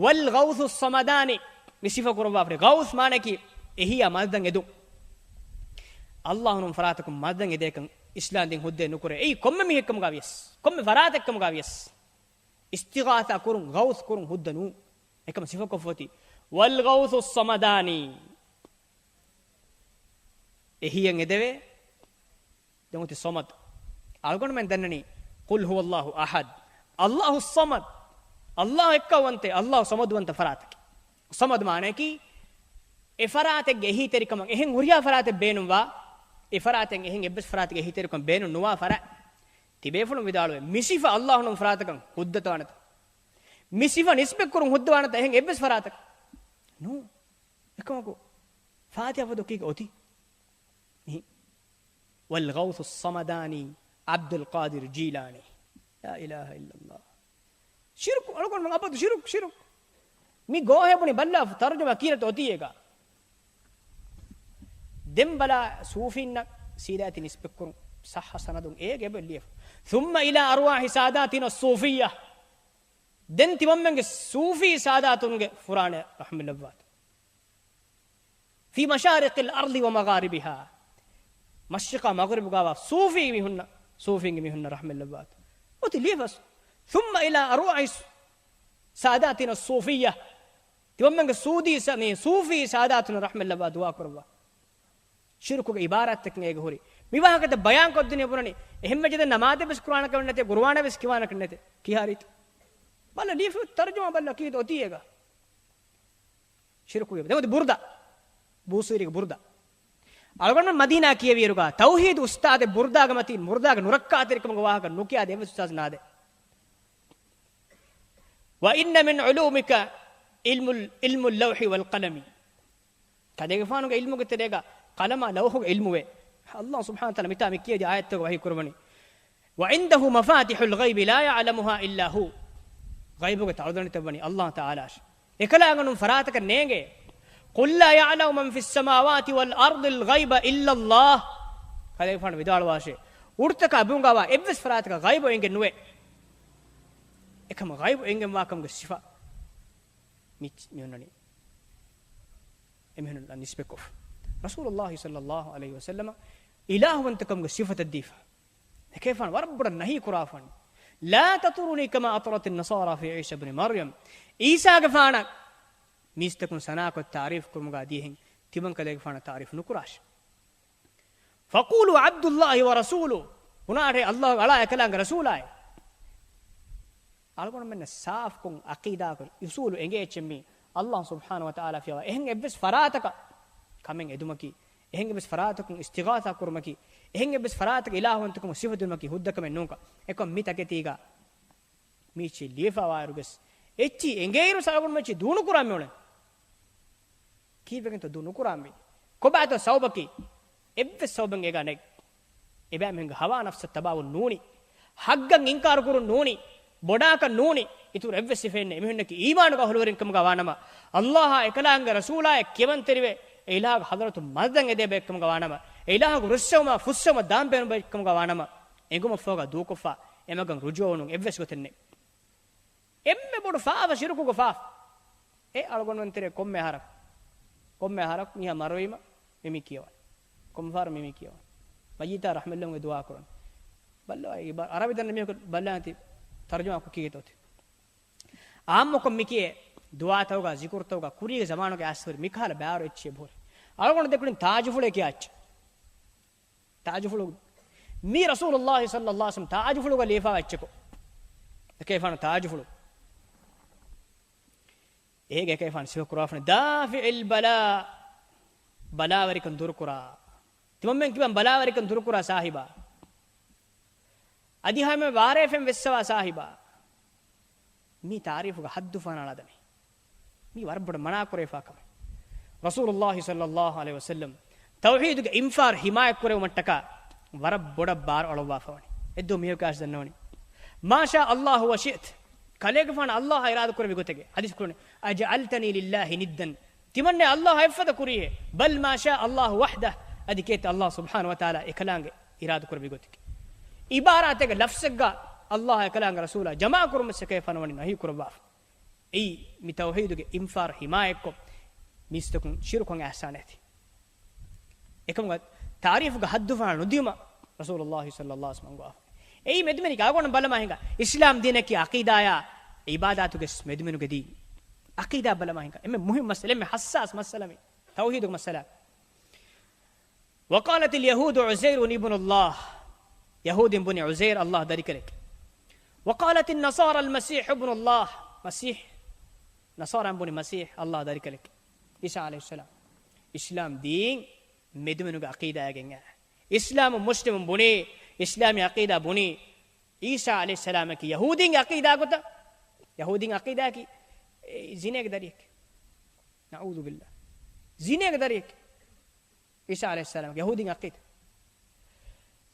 والغوث الصمداني، މި ސިފަ ކުރައްވާފަ. ޣައުޘް މާނައަކީ އެހީއާ މަދަދަށް އެދުން. ﷲ ނޫން ފަރާތަކުން މަދަދަށް އެދޭކަން އިސްލާމް ދީން ހުއްދައެއް ނުކުރޭ. އެއީ ކޮންމެ މީހެއްކަމުގަ ވިޔަސް، ކޮންމެ ފަރާތެއްކަމުގަ ވިޔަސް. އިސްތިޣާޘާ ކުރުން، ޣައުޘް ކުރުން ހުއްދަ ނޫން. އެކަމަ ސިފަކޮށްފަ އޮތީ، والغوث الصمداني. އެހީއަށް އެދެވޭ. ދެން އޮތީ ޞަމަދު. އަޅުގަނޑުމެން ދަންނަނީ، قل هو الله أحد، الله الصمد. ﷲ އެއްކައުވަންތަ، ﷲ ޞަމަދުވަންތަ ފަރާތަކީ. ޞަމަދު މާނައަކީ، އެ ފަރާތެއްގެ އެހީތެރިކަމަށް އެހެން ހުރިހާ ފަރާތެއް ބޭނުންވާ، އެ ފަރާތެއް އެހެން އެއްވެސް ފަރާތެއްގެ އެހީތެރިކަމަށް ބޭނުން ނުވާ ފަރާތް. ތިބޭފުޅުން ވިދާޅުވޭ، މި ސިފަ ﷲ ނޫން ފަރާތަކަށް ހުއްދަތަވާނެތަ؟ މި ސިފަ ނިސްބަތްކުރުން ހުއްދަވާނެތަ އެހެން އެއްވެސް ފަރާތަކަށް؟ ނޫން. އެކަމަކު، ފާތިހާ ފޮތު ކީކޭ އޮތީ؟ މިހި. والغوث الصمداني عبد القادر جيلاني. لا إله إلا الله. ޝިރުކު، އަޅުގަނޑުމެން އަބަދު ޝިރުކު، ޝިރުކު. މި ގޯހޭ ބުނި ބައްލާފަ ތަރުޖަމާ ކީރަތަ އޮތީ އޭގަ. ދެން ބަލާ ސޫފީންނަށް ސީދާތި ނިސްބަތްކުރުން ޞައްޙަ ސަނަދުން އޭގެ އެބަ ލިޔެފަ. ثم إلى أرواح ساداتنا الصوفية. ދެން ތިމަންމެންގެ ސޫފީ ސާދާތުންގެ ފުރާނަ ރަޙްމަތުﷲ. في مشارق الأرض ومغاربها. މަޝްރިޤާ މަޣްރިބުގަވާ ސޫފީ މީހުންނަށް، ސޫފީންގެ މީހުންނަށް ރަޙްމަތުﷲ. އޮތީ ލިޔެފަސް. ثم إلى أرواح ساداتنا الصوفية. ތިމަންމެންގެ ސޫދީ ސަ-، މި ސޫފީ ސާދާތުން ރަޙްމަތުﷲ ދުޢާ ކުރައްވާ. ޝިރުކުގެ ޢިބާރާތްތަކެއް އޭގެ ހުރި. މި ވާހަކަތައް ބަޔާން ކޮށްދިނީ ބުނަނީ. އެހެންވެއްޖެ ދެން ނަމާދެއް ވެސް ކުރާނެ ކަމެއް ނެތޭ، ގުރުއާނެއް ވެސް ކިޔާނެ ކަމެއް ނެތޭ. ކިހާރީތި؟ ބަލަ ލިޔެފަ ތަރުޖަމާ ބަލަ ކީކޭ އޮތީ އޭގަ. ޝިރުކުގެ. ދެން އޮތީ ބުރުދާ. ބޫސީރީގެ ބުރުދާ. އަޅުގަނޑު މަދީނާ ކިޔެވިއިރުގަ ތައުޙީދު އުސްތާޛެއް ބުރުދާގެ މަތީން، ބުރުދާގެ ނުރައްކާތެރިކަމުގެ ވާހަކަ ނުކިޔާދޭ އެއްވެސް އުސްތާޛެއް ނާދޭ. وإن من علومك علم، علم اللوح والقلم. ކަލޭގެފާނުގެ ޢިލްމުގެ ތެރޭގަ ޤަލަމާ ލައުޙުގެ ޢިލްމުވޭ. ﷲ ސުބްޙާނަހޫ ވަތަޢާލާ މިތާ މި ކިޔައިދިޔަ އާޔަތްތަކުގަ ވަޙީ ކުރައްވަނީ، وعنده مفاتح الغيب لا يعلمها إلا هو. ޣައިބުގެ ތަޅުދަނޑިތައް ވަނީ ﷲ ތަޢާލާއަށް. އެކަލާނގެ ނޫން ފަރާތަކަށް ނޭނގޭ. قل لا يعلم من في السماوات والأرض الغيب إلا الله. ކަލޭގެފާނު ވިދާޅުވާށޭ، އުޑުތަކާ ބިމުގަވާ އެއްވެސް ފަރާތަކަށް ޣައިބު އެނގެން ނުވޭ. އެކަމަ ޣައިބު އެނގެންވާކަމުގެ ސިފަ މި، މި އޮންނަނީ. އެމީހުން ނިސްބަތްކޮށްފަ. ރަސޫލުﷲ ޞައްލަﷲ ޢަލައިހި ވަސައްލަމަ އިލާހުވަންތަކަމުގެ ސިފަތައް ދީފަ. އެކަލޭގެފާނު ވަރަށް ބޮޑަށް ނަހީ ކުރާފަން. لا تطروني كما أطرت النصارى في عيسى ابن مريم. ޢީސާގެފާނަށް މީސްތަކުން ސަނާކޮށް ތާރީފް ކުރުމުގަ ދިޔަހެން ތިމަން ކަލޭގެފާނަށް ތާރީފް ނުކުރާށި. فقولوا عبد الله ورسوله. ބުނާށޭ، ﷲ ގެ އަޅާ އެކަލާނގެ ރަސޫލާއޭ. އަޅުގަނޑުމެންނަށް ސާފުކޮށް ޢަޤީދާކޮށް އުޞޫލު އެނގޭ އެއްޗެއް މީ ﷲ ސުބްޙާނަހޫ ވަތަޢާލާ ފިޔަވާ. އެހެން އެއްވެސް ފަރާތަކަށް ކަމެއް އެދުމަކީ، އެހެން އެއްވެސް ފަރާތަކުން އިސްތިޣާސާ ކުރުމަކީ، އެހެން އެއްވެސް ފަރާތަކަށް އިލާހުވަންތަކަމުގެ ސިފަ ދިނުމަކީ ހުއްދަ ކަމެއް ނޫންކަން. އެކަމް މި ތަކެތީގަ މީޗި ލިޔެފަވާއިރުގެސް އެއްޗި އެނގޭއިރު އަޅުގަނޑު މީޗި ދޫ ނުކުރާ މިއުޅެން. ކީއްވެގެންތޯ ދޫ ނުކުރާންވީ؟ ކޮބާތޯ ސަބަބަކީ؟ އެއްވެސް ސަބަބެއް އޭގަ ނެތް. އެބައިމީހުންގެ ހަވާ ނަފްސަށް ތަބާވުން ނޫނީ. ޙައްޤަށް އިންކާރު ކުރުން ނޫނީ. ބޮޑާކަށް ނޫނީ. އިތުރު އެއްވެސް ސިފައެއް ނެތް. އެމީހުންނަކީ އީމާނުގެ އަހުލުވެރިން ކަމުގަ ވާނަމަ، ﷲ އާ އެކަލާނގެ ރަސޫލާ އެ ކިޔަވަންތެރިވެ، އެ އިލާހުގެ ޙަޟްރަތުން މަދަދަށް އެދޭ ބައެއް ކަމުގަ ވާނަމަ، އެ އިލާހުގެ ރުއްސެވުމާ ފުއްސެވުމަށް ދާން ބޭނުން ބައެއް ކަމުގަ ވާނަމަ، އެނގުމަށްފަހުގަ ދޫކޮށްފަ އެމަގަށް ރުޖޫޢަވުނު އެއްވެސް ގޮތެއް ނެތް. އެންމެ ބޮޑު ފާފަ ޝިރުކުގެ ފާފަ. އެ އަޅުގަނޑުމެން ތެރޭ ކޮންމެ އަހަރަކު، ކޮންމެ އަހަރަކު މީހާ މަރުވީމަ މި މި ކިޔަވާނެ. ކޮންމެ ފަހަރު މި މި ކިޔަވާނެ. މައްޔިތާ ރަޙްމަތްލެވުމުގެ ދުޢާ ކުރަން. ބައްލަވާ، އަރަބި ދަންނަ މީހަކު ބައްލަވާ ތި ތަރުޖަމާ ކޮށް ކީކޭތޯ ތި. އާއްމުކޮށް މި ކިޔޭ ދުޢާތަކުގަ، ޒިކުރުތަކުގަ، ކުރީގެ ޒަމާނުގެ އައިސް ހުރި މިކަހަލަ ބާރު އެއްޗެއް ބުރި. އަޅުގަނޑު ދެކުނިން ތާޖުފުޅޭ ކިޔާ އެއްޗެއް. ތާޖުފުޅު. މީ ރަސޫލުﷲ ޞައްލަﷲ ޢަލައިހި ވަސައްލަމަ ތާޖުފުޅުގަ ލިޔެފަވާ އެއްޗެކޯ. އެކަލޭގެފާނު ތާޖުފުޅު. އޭގެ އެކަލޭގެފާނު ސިފަ ކުރާފަނި، دافع البلاء، ބަލާވެރިކަން ދުރުކުރާ. ތިމަންމެން ކިބަން ބަލާވެރިކަން ދުރުކުރާ ސާހިބާ. އަދި ހަމަ ވާރޭފެން ވެއްސަވާ ސާހިބާ. މީ ތާރީފުގެ ހައްދު ފަހަނަ އަޅާދަނީ. މީ ވަރަށް ބޮޑަށް މަނާ ކުރެވިފާ ކަމެއް. ރަސޫލުﷲ ޞައްލަﷲ ޢަލައިހި ވަސައްލަމަ ތައުޙީދުގެ އިންފާރު ޙިމާޔަތް ކުރެވުމަށްޓަކާ ވަރަށް ބޮޑަށް ބާރު އަޅުއްވާފަވަނީ. އެއްދުވަހު މީހަކު އައިސް ދަންނަވަނީ، ما شاء الله وشئت. ކަލޭގެފާނު ﷲ އާ އިރާދަ ކުރެއްވި ގޮތެއް. ޙަދީޘް ކުރަނީ، أجعلتني لله ندا. ތިމަންނަ ﷲ އާ އެއްފަދަ ކުރީހޭ. بل ما شاء الله وحده. އަދި ކޭތަ ﷲ ސުބްޙާނަހޫ ވަތަޢާލާ އެކަލާނގެ އިރާދަ ކުރެއްވި ގޮތަކީ. އިބާރާތެއްގެ ލަފްޒެއްގަ ﷲ އާ އެކަލާނގެ ރަސޫލާ ޖަމާ ކުރުމަށް އެކަލޭގެފާނު ވަނީ ނަހީ ކުރައްވާފަ. އެއީ މި ތައުޙީދުގެ އިންފާރު ޙިމާޔަތްކޮށް، މީސްތަކުން ޝިރުކުން އައިސާނެތި. އެކަމުގަ ތާރީފުގެ ހައްދު ފަހަނަ ނުދިޔުމަށް ރަސޫލުﷲ ޞައްލަﷲ ޢަލައިހި ވަސައްލަމަ އަންގަވާފަ. އެއީ މެދުމެނިކަ އަޅުގަނޑު ބަލަމާ ހިނގާ، އިސްލާމް ދީނަކީ ޢަޤީދާޔާ ޢިބާދާތުގެ މެދުމެނުގެ ދީން. ޢަޤީދާ ބަލަމާ ހިނގާ. އެންމެ މުހިންމު މައްސަލަ، އެންމެ ޙައްސާސް މައްސަލަ މީ. ތައުޙީދުގެ މައްސަލަ. وقالت اليهود عزير ابن الله. ޔަހޫދީން ބުނި ޢުޒައިރު ﷲ ގެ ދަރިކަލެކޭ. وقالت النصارى المسيح ابن الله. މަސީޙް، ނަޞާރާން ބުނި މަސީޙް ﷲ ގެ ދަރިކަލެކޭ. ޢީސާ ޢަލައިހިއްސަލާމް. އިސްލާމް ދީން މެދުމެނުގެ ޢަޤީދާއެއް އެނގޭ. އިސްލާމު މުސްލިމުން ބުނީ، އިސްލާމީ ޢަޤީދާ ބުނީ، ޢީސާ ޢަލައިހިއްސަލާމަކީ ޔަހޫދީންގެ ޢަޤީދާ ގޮތަށް، ޔަހޫދީން ޢަޤީދާއަކީ ޒިނޭގެ ދަރިއެކޭ. ނަޢޫޛުބިﷲ. ޒިނޭގެ ދަރިއެކޭ. ޢީސާ ޢަލައިހިއްސަލާމް ޔަހޫދީން ޢަޤީދާ.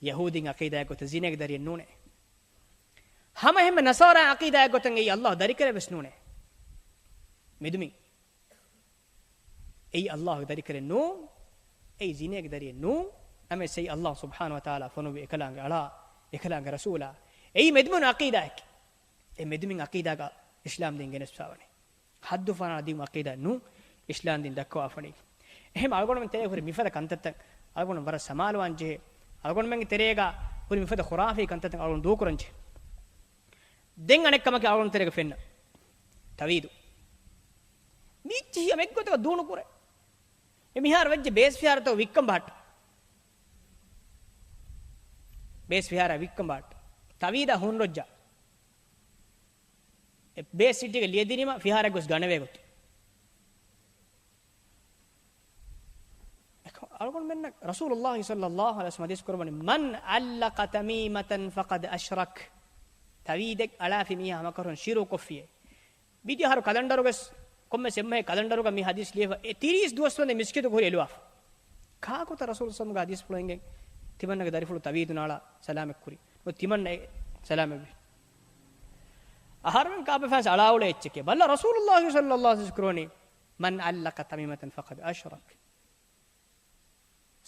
ޔަހޫދީން ޢަޤީދާއެއް ގޮތަށް ޒިނޭގެ ދަރިއެއް ނޫނޭ. ހަމަ އެހެންމެ ނަޞާރާ ޢަޤީދާއެއް ގޮތަށް އެއީ ﷲ ގެ ދަރިކަލެއް ވެސް ނޫނޭ. މެދުމިން އެއީ ﷲ ގެ ދަރިކަލެއް ނޫން. އެއީ ޒިނޭގެ ދަރިއެއް ނޫން. ނަމަވެސް އެއީ ﷲ ސުބްޙާނަހޫ ވަތަޢާލާ ފޮނުއްވި އެކަލާނގެ އަޅާ، އެކަލާނގެ ރަސޫލާ. އެއީ މެދުމެނު ޢަޤީދާއެކޭ. އެ މެދުމިން ޢަޤީދާގަ އިސްލާމް ދީން ގެނެސްފަވަނީ. ހައްދު ފަހަނަ ދިޔުމު ޢަޤީދާ ނޫން، އިސްލާމް ދީން ދައްކަވާފަނީ. އެހެން އަޅުގަނޑުމެން ތެރޭގަ ހުރި މިފަދަ ކަންތައްތައް އަޅުގަނޑު ވަރަށް ސަމާލުވާން ޖެހޭ. އަޅުގަނޑުމެންގެ ތެރޭގަ ހުރި މިފަދަ ޚުރާފީ ކަންތައްތައް އަޅުގަނޑު ދޫކުރަން ޖެހޭ. ދެން އަނެއް ކަމަކީ އަޅުގަނޑު ތެރޭގަ ފެންނަ ތަވީދު. މީ އެއްޗިހި އެއްގޮތަކަށް ދޫނުކުރޭ. އެ މިހާރު ވެއްޖެ ބޭސް ފިހާރަތައް ވިއްކަން ބަހައްޓަ. ބޭސް ފިހާރަ ވިއްކަން ބަހައްޓަ. ތަވީދާ ހުންރޮއްޖާ. އެ ބޭސް ސިޓީގަ ލިޔެދިނީމަ ފިހާރަ ގޮސް ގަނެވޭ ގޮތު. އަޅުގަނޑުމެންނަށް ރަސޫލުﷲ ޞައްލަﷲ ޢަލައިހި ވަސައްލަމަ ޙަދީޘް ކުރައްވަނީ، من علق تميمة فقد أشرك. ތަވީދެއް އަޅާފި މީހާ ހަމަކަށަވަރުން ޝިރުކު ކޮށްފިއޭ. މިދިޔަ އަހަރު ކަލަންޑަރުގަސް، ކޮންމެސް އެއްމަހެއް ކަލަންޑަރުގަ މި ޙަދީޘް ލިޔެފަ، އެ ތިރީސް ދުވަސް ވަންދެން މިސްކިތުގަ ހުރި އެލުވާފަ. ކާކުތަ ރަސޫލު ޞައްލަﷲ ޢަލައިހި ވަސައްލަމަގެ ޙަދީޘްފުޅު އެނގެން ތިމަންނަގެ ދަރިފުޅު ތަވީދު ނާޅާ ސަލާމަތް ކުރީ؟ ނު ތިމަންނަ އެ ސަލާމަތް ވީ. އަހަރުމެން ކާބަ ފަންސް އަޅާއުޅޭ އެއްޗެކޭ. ބައްލަ ރަސޫލުﷲ ޞައްލަﷲ ޢަލައިހި ވަސައްލަމަ ޙަދީޘް ކުރައްވަނީ، من علق تميمة فقد أشرك.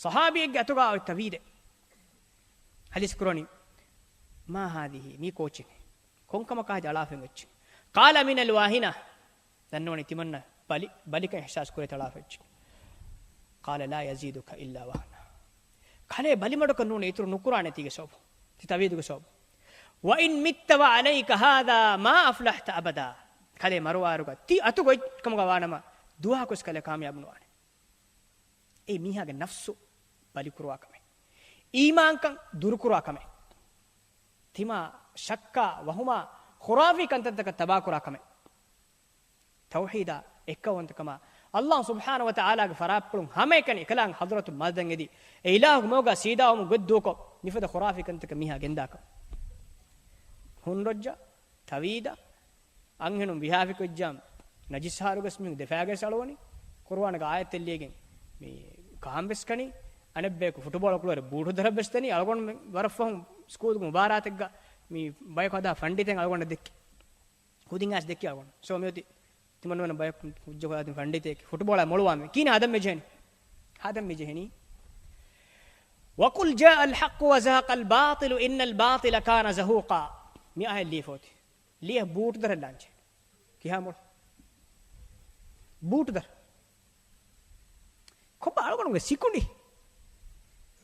ޞަޙާބީއެއްގެ އަތުގަ އޮތް ތަވީދެއް. ޙަދީޘް ކުރަނީ، ما هذه، މީ ކޯޗެއް؟ ކޮންކަމަކާ ހަދި އަޅާފައި އޮތް އެއްޗެއް؟ قال من الواهنة. ދަންނަވަނީ ތިމަންނަ ބަލި، ބަލިކަން އިޙްސާސް ކުރޭތޯ އަޅާފައި އޮތް އެއްޗެއް. قال لا يزيدك إلا وهنا. ކަލޭ ބަލިމަޑުކަން ނޫނޭ އިތުރު ނުކުރާނެ ތީގެ ސަބަބުން. ތި ތަވީދުގެ ސަބަބުން. وإن مت وعليك هذا ما أفلحت أبدا. ކަލޭ މަރުވާއިރުގަ ތި އަތުގަ އޮތް ކަމުގަ ވާނަމަ، ދުވަހަކުވެސް ކަލޭ ކާމިޔާބު ނުވާނެ. އެއީ މީހާގެ ނަފްސު ބަލިކުރުވާ ކަމެއް. އީމާންކަން ދުރުކުރުވާ ކަމެއް. ތިމާ ޝައްކާ، ވަހުމާ، ޚުރާފީ ކަންތައްތަކަށް ތަބާކުރާ ކަމެއް. ތައުޙީދާ، އެއްކައުވަންތަކަމާ، ﷲ ސުބްޙާނަހޫ ވަތަޢާލާގެ ފަރާތްޕުޅުން ހަމައެކަނި އެކަލާނގެ ޙަޟްރަތު މަދަދަށް އެދި، އެ އިލާހުގެ މަގުގަ ސީދާވަމުން ގޮތް ދޫކޮށް، މިފަދަ ޚުރާފީ ކަންތަކަށް މީހާ ގެންދާކަން. ހުންރޮއްޖަ، ތަވީދާ، އަންހެނުން ވިހާ ފިކޮއްޖާމް، ނަޖިސް ހާރުގަސް މީހުން ދެފާގެސް އަޅުވަނީ، ޤުރުއާނުގެ އާޔަތެއް ލިޔެގެން މި ކާންވެސް ކަނީ، އަނެއްބަޔަކު ފުޓުބޯޅަ ކުޅަވަރު ބޫޓު ދަރަށް ވެސް ދަނީ، އަޅުގަނޑު މި ވަރަށް ފަހުން ސްކޫލުގެ މުބާރާތެއްގަ މި ބަޔަކު ހަދާ ފަންޑިތެއް އަޅުގަނޑަށް ދެއްކި. ކުދިން އައިސް ދެއްކި އަޅުގަނޑު. ސޯ މިއޮތީ ތިމަން ވަނަ ބަޔަކު ހުއްޖަ ހޮދާދިން ފަންޑިތެއް ފުޓުބޯޅަ މޮޅުވާމެ. ކީނާ ހަދަން މިޖެހެނީ؟ ހަދަން މިޖެހެނީ. وقل جاء الحق وزهق الباطل إن الباطل كان زهوقا. މި އާޔަތް ލިޔެފަ އޮތީ. ލިޔެ ބޫޓު ދަރަށް ލާންޖެ. ކިހާ މޮޅު؟ ބޫޓު ދަރަށް. ކޮބާ އަޅުގަނޑުގެ ސިކުނޑި؟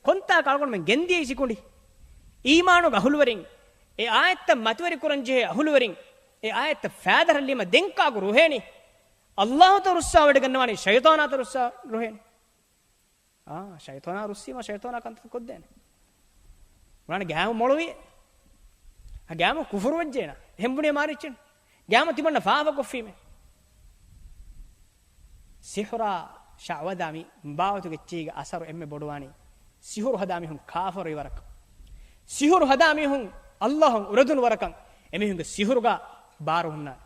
ކޮންތާކަށް އަޅުގަނޑުމެން ގެންދިޔައީ ސިކުނޑި؟ އީމާނުގެ އަހުލުވެރިން، އެ އާޔަތްތައް މަތިވެރި ކުރަން ޖެހޭ އަހުލުވެރިން، އެ އާޔަތްތައް ފައިދަރަށް ލީމަ ދެން ކާކު ރުހޭނީ؟ ﷲ ތައް ރުއްސާވަޑައިގަންނަވާނީ ޝައިޠާނާ ތައް ރުއްސާ ރުހޭނީ. އާ، ޝައިޠާނާ ރުއްސީމަ ޝައިޠާނާ ކަންތައް ކޮށްދޭނެ. ބުނާނެ ގައިމު މޮޅުވި. އާ، ގައިމު ކުފުރު ވެއްޖޭނަ. އެހެން ބުނޭ މާރިއްޗެއް. ގައިމު ތިމަންނަ ފާފަ ކޮށްފީމެ. ސިޙުރާ ޝައުވަދާ މި ބާވަތުގެ އެއްޗެހީގެ އަސަރު އެންމެ ބޮޑުވާނީ، ސިޙުރު ހަދާ މީހުން ކާފަރު ވަރަކަށް. ސިޙުރު ހަދާ މީހުން ﷲ އަށް އުރެދުނު ވަރަކަށް އެމީހުންގެ ސިޙުރުގަ ބާރު ހުންނާނެ.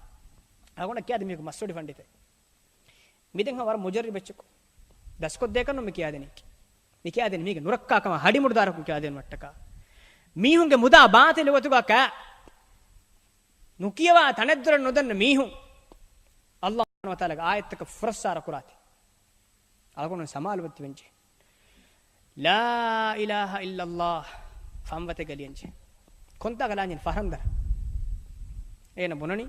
އަޅުގަނޑަށް ކިޔާދިން މީހަކު މަސްވެޑި ފަންޑިތެއް. މި ދެން ހަމަ ވަރަށް މުޖައްރިބު އެއްޗަކު. ދަސްކޮށްދޭކަށް ނޫން މި ކިޔާދިނީކީ. މި ކިޔާދިނީ މީގެ ނުރައްކާކަމާ ހަޑިމުޑު ދާރަކުން ކިޔާދިނުމަށްޓަކާ. މީހުންގެ މުދާ ބާޠިލު ގޮތުގަ ކާ. ނުކިޔަވާ ތަނެއްދުރަށް ނުދަންނަ މީހުން ﷲ ސުބްޙާނަހޫ ވަތަޢާލާގެ އާޔަތްތަކަށް ފުރައްސާރަ ކުރާތި. އަޅުގަނޑު ސަމާލުވެ ތިބެންޖެ. ލާ އިލާހަ އިއްލައްލާހް ފަންވަތެއްގަ ލިޔަންޖެ. ކޮންތާކަށް ލާންޖެހެނީ ފަހަރަން ދަރަ. އޭނަ ބުނަނީ،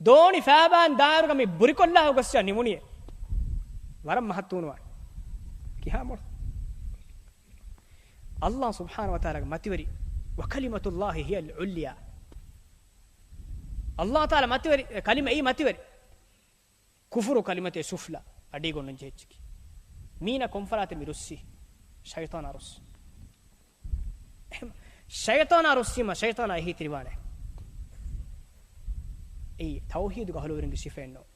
ދޯނި ފައިބާން ދާއިރުގަ މި ބުރިކޮށްލާ ހުގަސް ނިމުނީ. ވަރަށް މަހައްތޫނުވާނެ. ކިހާ މޮޅު؟ ﷲ ސުބްޙާނަހޫ ވަތަޢާލާގެ މަތިވެރި، وكلمة الله هي العليا. ﷲ ތަޢާލާ މަތިވެރި، ކަލިމަ އެއީ މަތިވެރި. ކުފުރު ކަލިމަތޭ ސުފްލާ، އަޑީގަ އޮންނަން ޖެހިއްޖެކީ. މީނަ ކޮންފަރާތެއް މި ރުއްސީ؟ ޝައިޠާނާ ރުއްސު. އެހެން ޝައިޠާނާ ރުއްސީމަ ޝައިޠާނާ އެހީތެރިވާނެ. އެއީ ތައުޙީދުގެ އަހުލުވެރިންގެ ސިފައެއް ނޫން.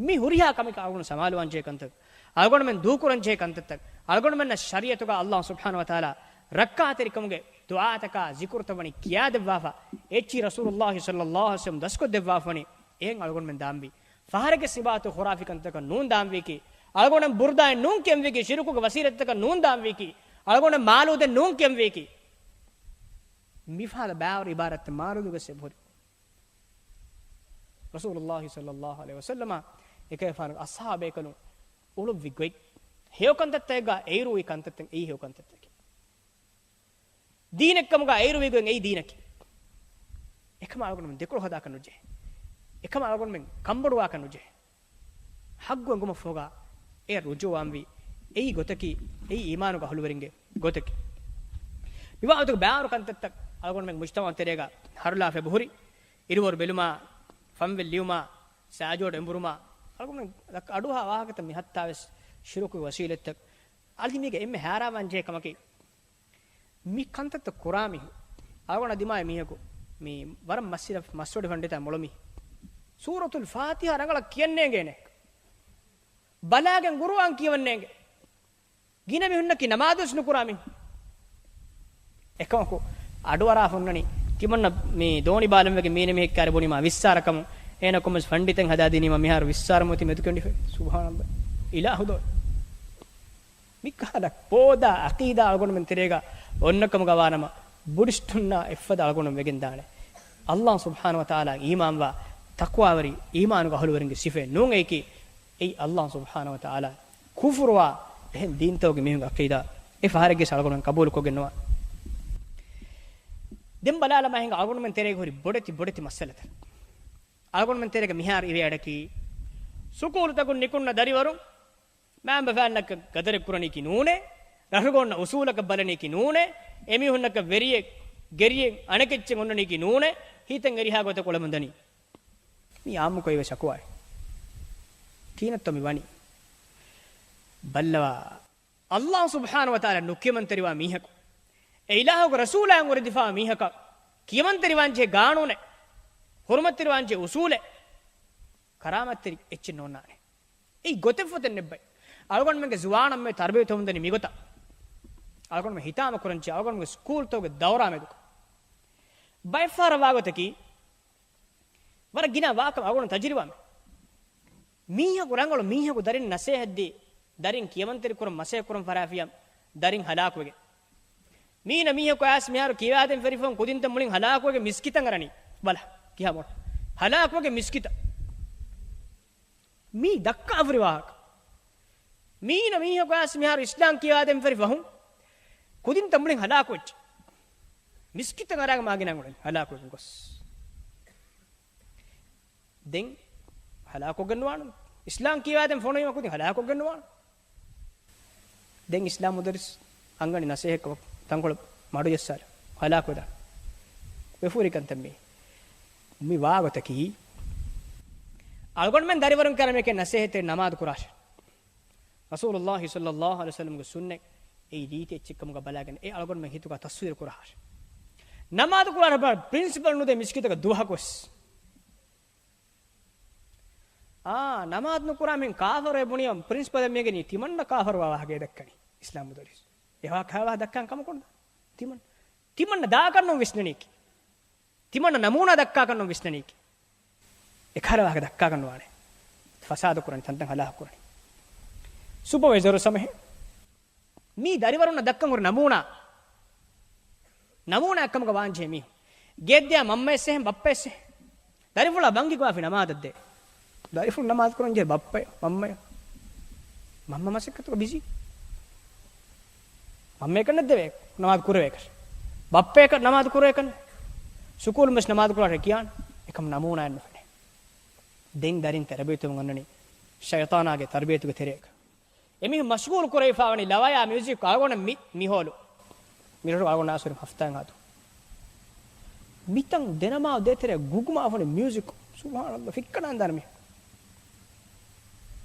މި ހުރިހާ ކަމެއް އަޅުގަނޑު ސަމާލުވާންޖެހޭ ކަންތައް، އަޅުގަނޑުމެން ދޫކުރަންޖެހޭ ކަންތައްތައް، އަޅުގަނޑުމެންނަށް ޝަރީޢަތުގަ ﷲ ސުބްޙާނަހޫ ވަތަޢާލާ ރައްކާތެރިކަމުގެ ދުޢާތަކާ ޒިކުރުތައް ވަނީ ކިޔާދެއްވާފަ، އެއްޗިހި ރަސޫލުﷲ ޞައްލަﷲ ޢަލައިހި ވަސައްލަމް ދަސްކޮށްދެއްވާފަ ވަނީ، އެހެން އަޅުގަނޑުމެން ދާންވީ. ފަހަރެއްގެ ސިބާތު ޚުރާފީ ކަންތަކަށް ނޫން ދާންވީކީ. އަޅުގަނޑުމެން ބުރުދާއެއް ނޫން ކެންވީކީ. ޝިރުކުގެ ވަސީލަތްތަކަށް ނޫން ދާންވީކީ. އަޅުގަނޑުމެން މާލޫދެއް ނޫން ކެންވީކީ. މިފަހަރަށް ބާވަރު އިބާރަތްތައް މާލޫދުގެ ސެބުރި. ރަސޫލުﷲ ޞައްލަﷲ ޢަލައިހި ވަސައްލަމަ އެކަލޭގެފާނުގެ އަޞްޙާބޭކަލުން އުޅުއްވި ގޮތް. ހެޔޮ ކަންތައްތަކެއްގަ އެއިރުވި ކަންތައްތައް އެއީ ހެޔޮ ކަންތައްތަކެއް. ދީނެއްކަމުގަ އެއިރުވި ގޮތް އެއީ ދީނަކީ. އެކަމަށް އަޅުގަނޑުމެން ދެކޮޅު ހަދާކަށް ނުޖެހޭ. އެކަމަށް އަޅުގަނޑުމެން ކަންބޮޑުވާކަށް ނުޖެހޭ. ޙައްޤު އެނގުމަށްފަހުގަ އެ ރުޖޫޢަވާންވީ. އެއީ ގޮތަކީ، އެއީ އީމާނުގެ އަހުލުވެރިންގެ ގޮތަކީ. މިވާގޮތުގެ ބާވަރު ކަންތައްތައް އަޅުގަނޑުމެން މުޖްތަމަޢު ތެރޭގަ ހަރުލާފަ އެބަހުރި. އިރުވަރު ބެލުމާ، ފަންވެލް ލިޔުމާ، ސާޖޯޑު އެނބުރުމާ، އަޅުގަނޑުމެން އަޑުއަހާ ވާހަކަތައް މި ހައްތާވެސް ޝިރުކުގެ ވަސީލަތްތައް އަދި މީގެ އެންމެ ހައިރާންވާންޖެހޭ ކަމަކީ، މި ކަންތައްތައް ކުރާ މީހުން، އަޅުގަނޑަށް ދިމާވި މީހަކު، މި ވަރަށް މައްސަލަ މަސްވެޑި ފަންޑިތާ މޮޅު މީހެއް. ސޫރަތުލް ފާތިޙާ ރަނގަޅަށް ކިޔަން ނޭނގޭނެ. ބަލާގެން ޤުރުއާން ކިޔަވަން ނޭނގޭ. ގިނަ މީހުންނަކީ ނަމާދުވެސް ނުކުރާ މީހުން. އެކަމަކު، އަޑުއަރާފަ ހުންނަނީ، ތިމަންނަ މި ދޯނި ބާލަން ވެގެން މީނަ މީހެއް ކާރި ބުނީމާ ވިއްސާރަ ކަމުން. އޭނަ ކޮންމެސް ފަންޑިތެއް ހަދާދިނީމާ މިހާރު ވިއްސާރަ މޮތި މެދުކެނޑިފަ. ސުބްޙާނަﷲ. އިލާހު ދޯ. މިކަހަލަ ބޯދާ ޢަޤީދާ އަޅުގަނޑުމެން ތެރޭގަ އޮންނަ ކަމުގަ ވާނަމަ، ބުޑިސްޓުންނާ އެއްފަދަ އަޅުގަނޑުމެން ވެގެން ދާނެ. ﷲ ސުބްޙާނަހޫ ވަތަޢާލާ އީމާންވާ، ތަޤްވާވެރި، އީމާނުގެ އަހުލުވެރިންގެ ސިފައެއް ނޫން އެއީކީ. އެއީ ﷲ ސުބްޙާނަހޫ ވަތަޢާލާ ކުފުރުވާ އެހެން ދީންތަކުގެ މީހުންގެ ޢަޤީދާ. އެ ފަހަރެއްގެސް އަޅުގަނޑުމެން ޤަބޫލުކޮށްގެންނުވާ. ދެން ބަލާލަމާ ހިނގާ އަޅުގަނޑުމެން ތެރޭގަ ހުރި ބޮޑެތި ބޮޑެތި މައްސަލަތައް. އަޅުގަނޑުމެން ތެރޭގަ މިހާރު އިވޭ އަޑަކީ، ސުކޫލުތަކުން ނިކުންނަ ދަރިވަރުން މާނބަފާންނަކަށް ގަދަރެއް ކުރަނީކީ ނޫނޭ، ރަށުގަ އޮންނަ އުސޫލަކަށް ބަލަނީކީ ނޫނޭ، އެމީހުންނަކަށް ވެރިއެއް، ގެރިއެއް، އަނެކެއްޗެއް އޮންނަނީކީ ނޫނޭ، ހިތަށް އެރިހާ ގޮތަކަށް އުޅެމުން ދަނީ. މީ އާއްމުކޮށް އެވެ ޝަކުވާއެއް. ކީނަތޯ މި ވަނީ؟ ބައްލަވާ، ﷲ ސުބްޙާނަހޫ ވަތަޢާލާ ނުކިޔަމަންތެރިވާ މީހަކު، އެ އިލާހުގެ ރަސޫލާއަށް އުރެދިފާ މީހަކަށް ކިޔަމަންތެރިވާންޖެހޭ ގާނޫނެއް، ހުރުމަތްތެރިވާންޖެހޭ އުސޫލެއް، ކަރާމަތްތެރި އެއްޗެއް ނޯންނާނެ. އެއީ ގޮތެއް ފޮތެއް ނެއްބައި. އަޅުގަނޑުމެންގެ ޒުވާނަށް މެ ތަރުބިޔަތުވަމުންދަނީ މިގޮތަށް. އަޅުގަނޑުމެން ހިތާމަކުރަންޖެހޭ އަޅުގަނޑުމެންގެ ސްކޫލްތަކުގެ ދައުރާ މެދުގަ. ބައެއްފަހަރަށް ވާގޮތަކީ، ވަރަށް ގިނަ ވާކަމަށް އަޅުގަނޑު ތަޖުރިބާ މެ. މީހަކު ރަނގަޅު މީހަކު ދަރިން ނަސޭހަތްދީ، ދަރިން ކިޔަމަންތެރި ކުރަން މަސައްކަތް ކުރަން ފަށާފިޔަ، ދަރިން ހަލާކުވެގެން. މީނަ މީހަކު އައިސް މިހާރު ކިޔާދޭން ފެށިފަހުން ކުދިންތައް މުޅިން ހަލާކުވެގެން މިސްކިތަށް އަރަނީ. ބަލަ، ކިހާ މޮޅު. ހަލާކުވެގެން މިސްކިތަށް. މީ ދައްކާފަ ހުރި ވާހަކަ. މީނަ މީހަކު އައިސް މިހާރު އިސްލާމް ކިޔާދޭން ފެށިފަހުން ކުދިންތައް މުޅިން ހަލާކުވެއްޖެ. މިސްކިތަށް އަރާގަ މާގިނަ އުޅެން ހަލާކުވެގެން ގޮސް. ދެން ހަލާކުވެގެން ނުވާނު. އިސްލާމް ކިޔާދޭން ފޮނުވީމަ ކުދިން ހަލާކުވެގެން ނުވާނު. ދެން އިސްލާމް މުދައްރިސް އަންގަނީ ނަސޭހަތްކަމަށް ތަންކޮޅެއް މަޑުޖައްސާލަ ހަލާކުވެދާނެ. ވެފުރި ކަންތައް މީ. މި ވާގޮތަކީ، އަޅުގަނޑުމެން ދަރިވަރުން ކަރަމެކޭ ނަސޭހަތެއް ނަމާދު ކުރާށޭ. ރަސޫލުﷲ ޞައްލަﷲ ޢަލައިހި ވަސައްލަމްގެ ސުންނަތް އެއީ ރީތި އެއްޗެއްކަމުގަ ބަލާގެން އެ އަޅުގަނޑުމެން ހިތުގަ ތަސްވީރު ކުރާށޭ. ނަމާދު ކުރާށޭ ޕްރިންސިޕަލް ނުދޭ މިސްކިތަކަށް ދުވަހަކުވެސް. އާ، ނަމާދު ނުކުރާ މިހެން ކާފަރު އެ ބުނިޔަ ޕްރިންސިޕަލް މީގެނީ ތިމަންނަ ކާފަރު ވާ ވާހަކަ ދައްކަނީ އިސްލާމް މުދައްރިސް. އެ ވާހަކަ ވާ ދައްކާން ކަމަކުން ތިމަން، ތިމަންނަ ދާކަށްނު ވިސްނަނީކީ. ތިމަންނަ ނަމޫނާ ދައްކާކަށްނު ވިސްނަނީކީ. އެކަހަލަ ވާހަކަ ދައްކާކަށް ނުވާނެ. ފަސާދަ ކުރަނީ، ތަންތަން ހަލާކު ކުރަނީ. ސުޕަވައިޒަރު ސަމެހެ. މީ ދަރިވަރުންނަށް ދައްކަން ހުރި ނަމޫނާ. ނަމޫނާ އެއްކަމުގަ ވާންޖެހޭ މީހުން. ގެއްދިޔަ މަންމައެއްސެހެން ބައްޕައެއްސެހެން. ދަރިފުޅާ ބަންގި ގޮވާފި ނަމާދަށްދޭ. ދަރިފުޅު ނަމާދު ކުރަން ޖެހޭ ބައްޕަ، މަންމަ. މަންމަ މަސައްކަތުގަ ބިޒީ. މަންމައަކަށް ނައްދެވޭ ނަމާދު ކުރެވޭކަށް. ބައްޕައަކަށް ނަމާދު ކުރެވޭކަށް. ސުކޫލުން ވެސް ނަމާދު ކުރާށޭ ކިޔާން. އެކަމް ނަމޫނާއެއް ނުފެނޭ. ދެން ދަރިން ތަރުބިޔަތުވަމުން އަންނަނީ ޝައިޠާނާގެ ތަރުބިޔަތުގެ ތެރެއަކަށް. އެމީހުން މަޝްޣޫލު ކުރެވިފާވަނީ ލަވަޔާ މިއުޒިކް އަޅުގަނޑަށް މި، މިހޯލު. މިރަށު އަޅުގަނޑު އާސުރި ހަފްތާއެއް ހާދު. މިތަން ދެނަމާ ދޭތެރެ ގުގުމާ ފުނި މިއުޒިކް. ސުބްޙާނަﷲ، ފިއްކަނާން ދާނެ މީ.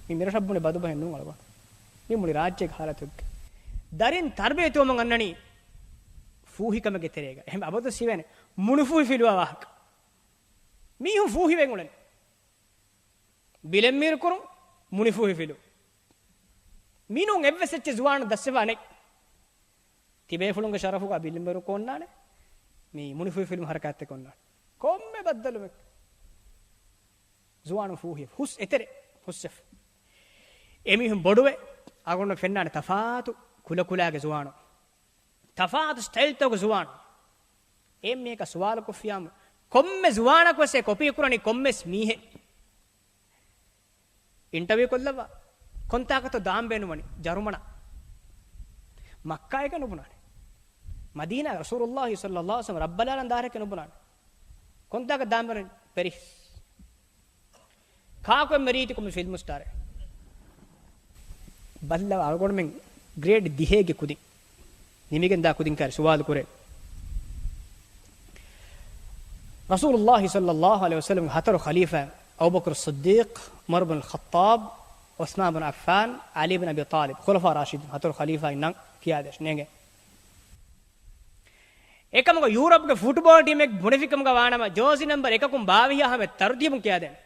މި މިރަށަށް ބުނެ ބަދުބަހެއް ނޫން އަޅުގަނޑު. މި މުޅި ރާއްޖޭގެ ހާލަތު. ދަރިން ތަރުބިޔަތުވަމުން އަންނަނީ ފޫހިކަމެއްގެ ތެރޭގަ. އެހެން އަބަދު ސިވެނެ. މުނިފޫހި ފިލުވާ ވާހަކަ. މީހުން ފޫހިވެން އުޅެން. ބިލެންމީރު ކުރުން، މުނިފޫހި ފިލު. މީނޫން އެއްވެސް އެއްޗެއް ޒުވާނަށް ދަސްވެފާ ނެތް. ތިބޭފުޅުންގެ ޝަރަފުގަ ބިލެންމީރު ކޮންނާނެ. މީ މުނިފޫހި ފިލު ހަރަކާތްތައް ކޮންނާނެ. ކޮންމެ ބައްދަލުމެއް. ޒުވާނު ފޫހި. ހުސް އެތެރެ. ހުސްއެފަ. އެމީހުން ބޮޑުވެ، އަޅުގަނޑު ފެންނާނެ ތަފާތު ކުލަކުލާގެ ޒުވާނު. ތަފާތު ސްޓައިލްތަކުގެ ޒުވާނު. އެ މީހަކަށް ސުވާލު ކޮށްފިޔާމު، ކޮންމެ ޒުވާނަކު ވެސް އެ ކޮޕީ ކުރަނީ ކޮންމެސް މީހެއް. އިންޓަވިއު ކޮށްލައްވާ. ކޮންތާކަށްތޯ ދާން ބޭނުންވަނީ؟ ޖަރުމަނަށް. މައްކާއެކޭ ނުބުނާނެ. މަދީނާ ރަސޫލުﷲ ޞައްލަﷲ ޢަލައިހި ވަސައްލަމަ ރައްބަލާލަން ދާއިރެކޭ ނުބުނާނެ. ކޮންތާކަށް ދާން ބޭނުން؟ ޕެރިސް. ކާކު އެންމެ ރީތިކޮށް މި ފިލްމު ސްޓާރެއް؟ ބައްލަވާ އަޅުގަނޑުމެން ގްރޭޑް ދިހައިގެ ކުދިން. ނިމިގެން ދާ ކުދިން ކާރި ސުވާލު ކުރޭ. ރަސޫލުﷲ ޞައްލަﷲ ޢަލައިހި ވަސައްލަމްގެ ހަތަރު ޚަލީފާ، އަބޫބަކުރު ޞިއްދީޤް، ޢުމަރު ބިން ޚައްޠާބް، ޢުޘްމާން ބިން ޢައްފާން، ޢަލީ ބިން އަބީ ޠާލިބް، ޚުލަފާ ރާޝިދުން، ހަތަރު ޚަލީފާއިން ނަން ކިޔާދޭށޭ ނޭނގެ. އެކަމަކު ޔޫރަޕްގެ ފުޓްބޯލް ޓީމެއް ބުނެފިކަމުގަ ވާނަމަ، ޖޯސި ނަމްބަރު އެކަކުން ބާވީހާ ހަމަ ތަރުތީބުން ކިޔާދޭނެ.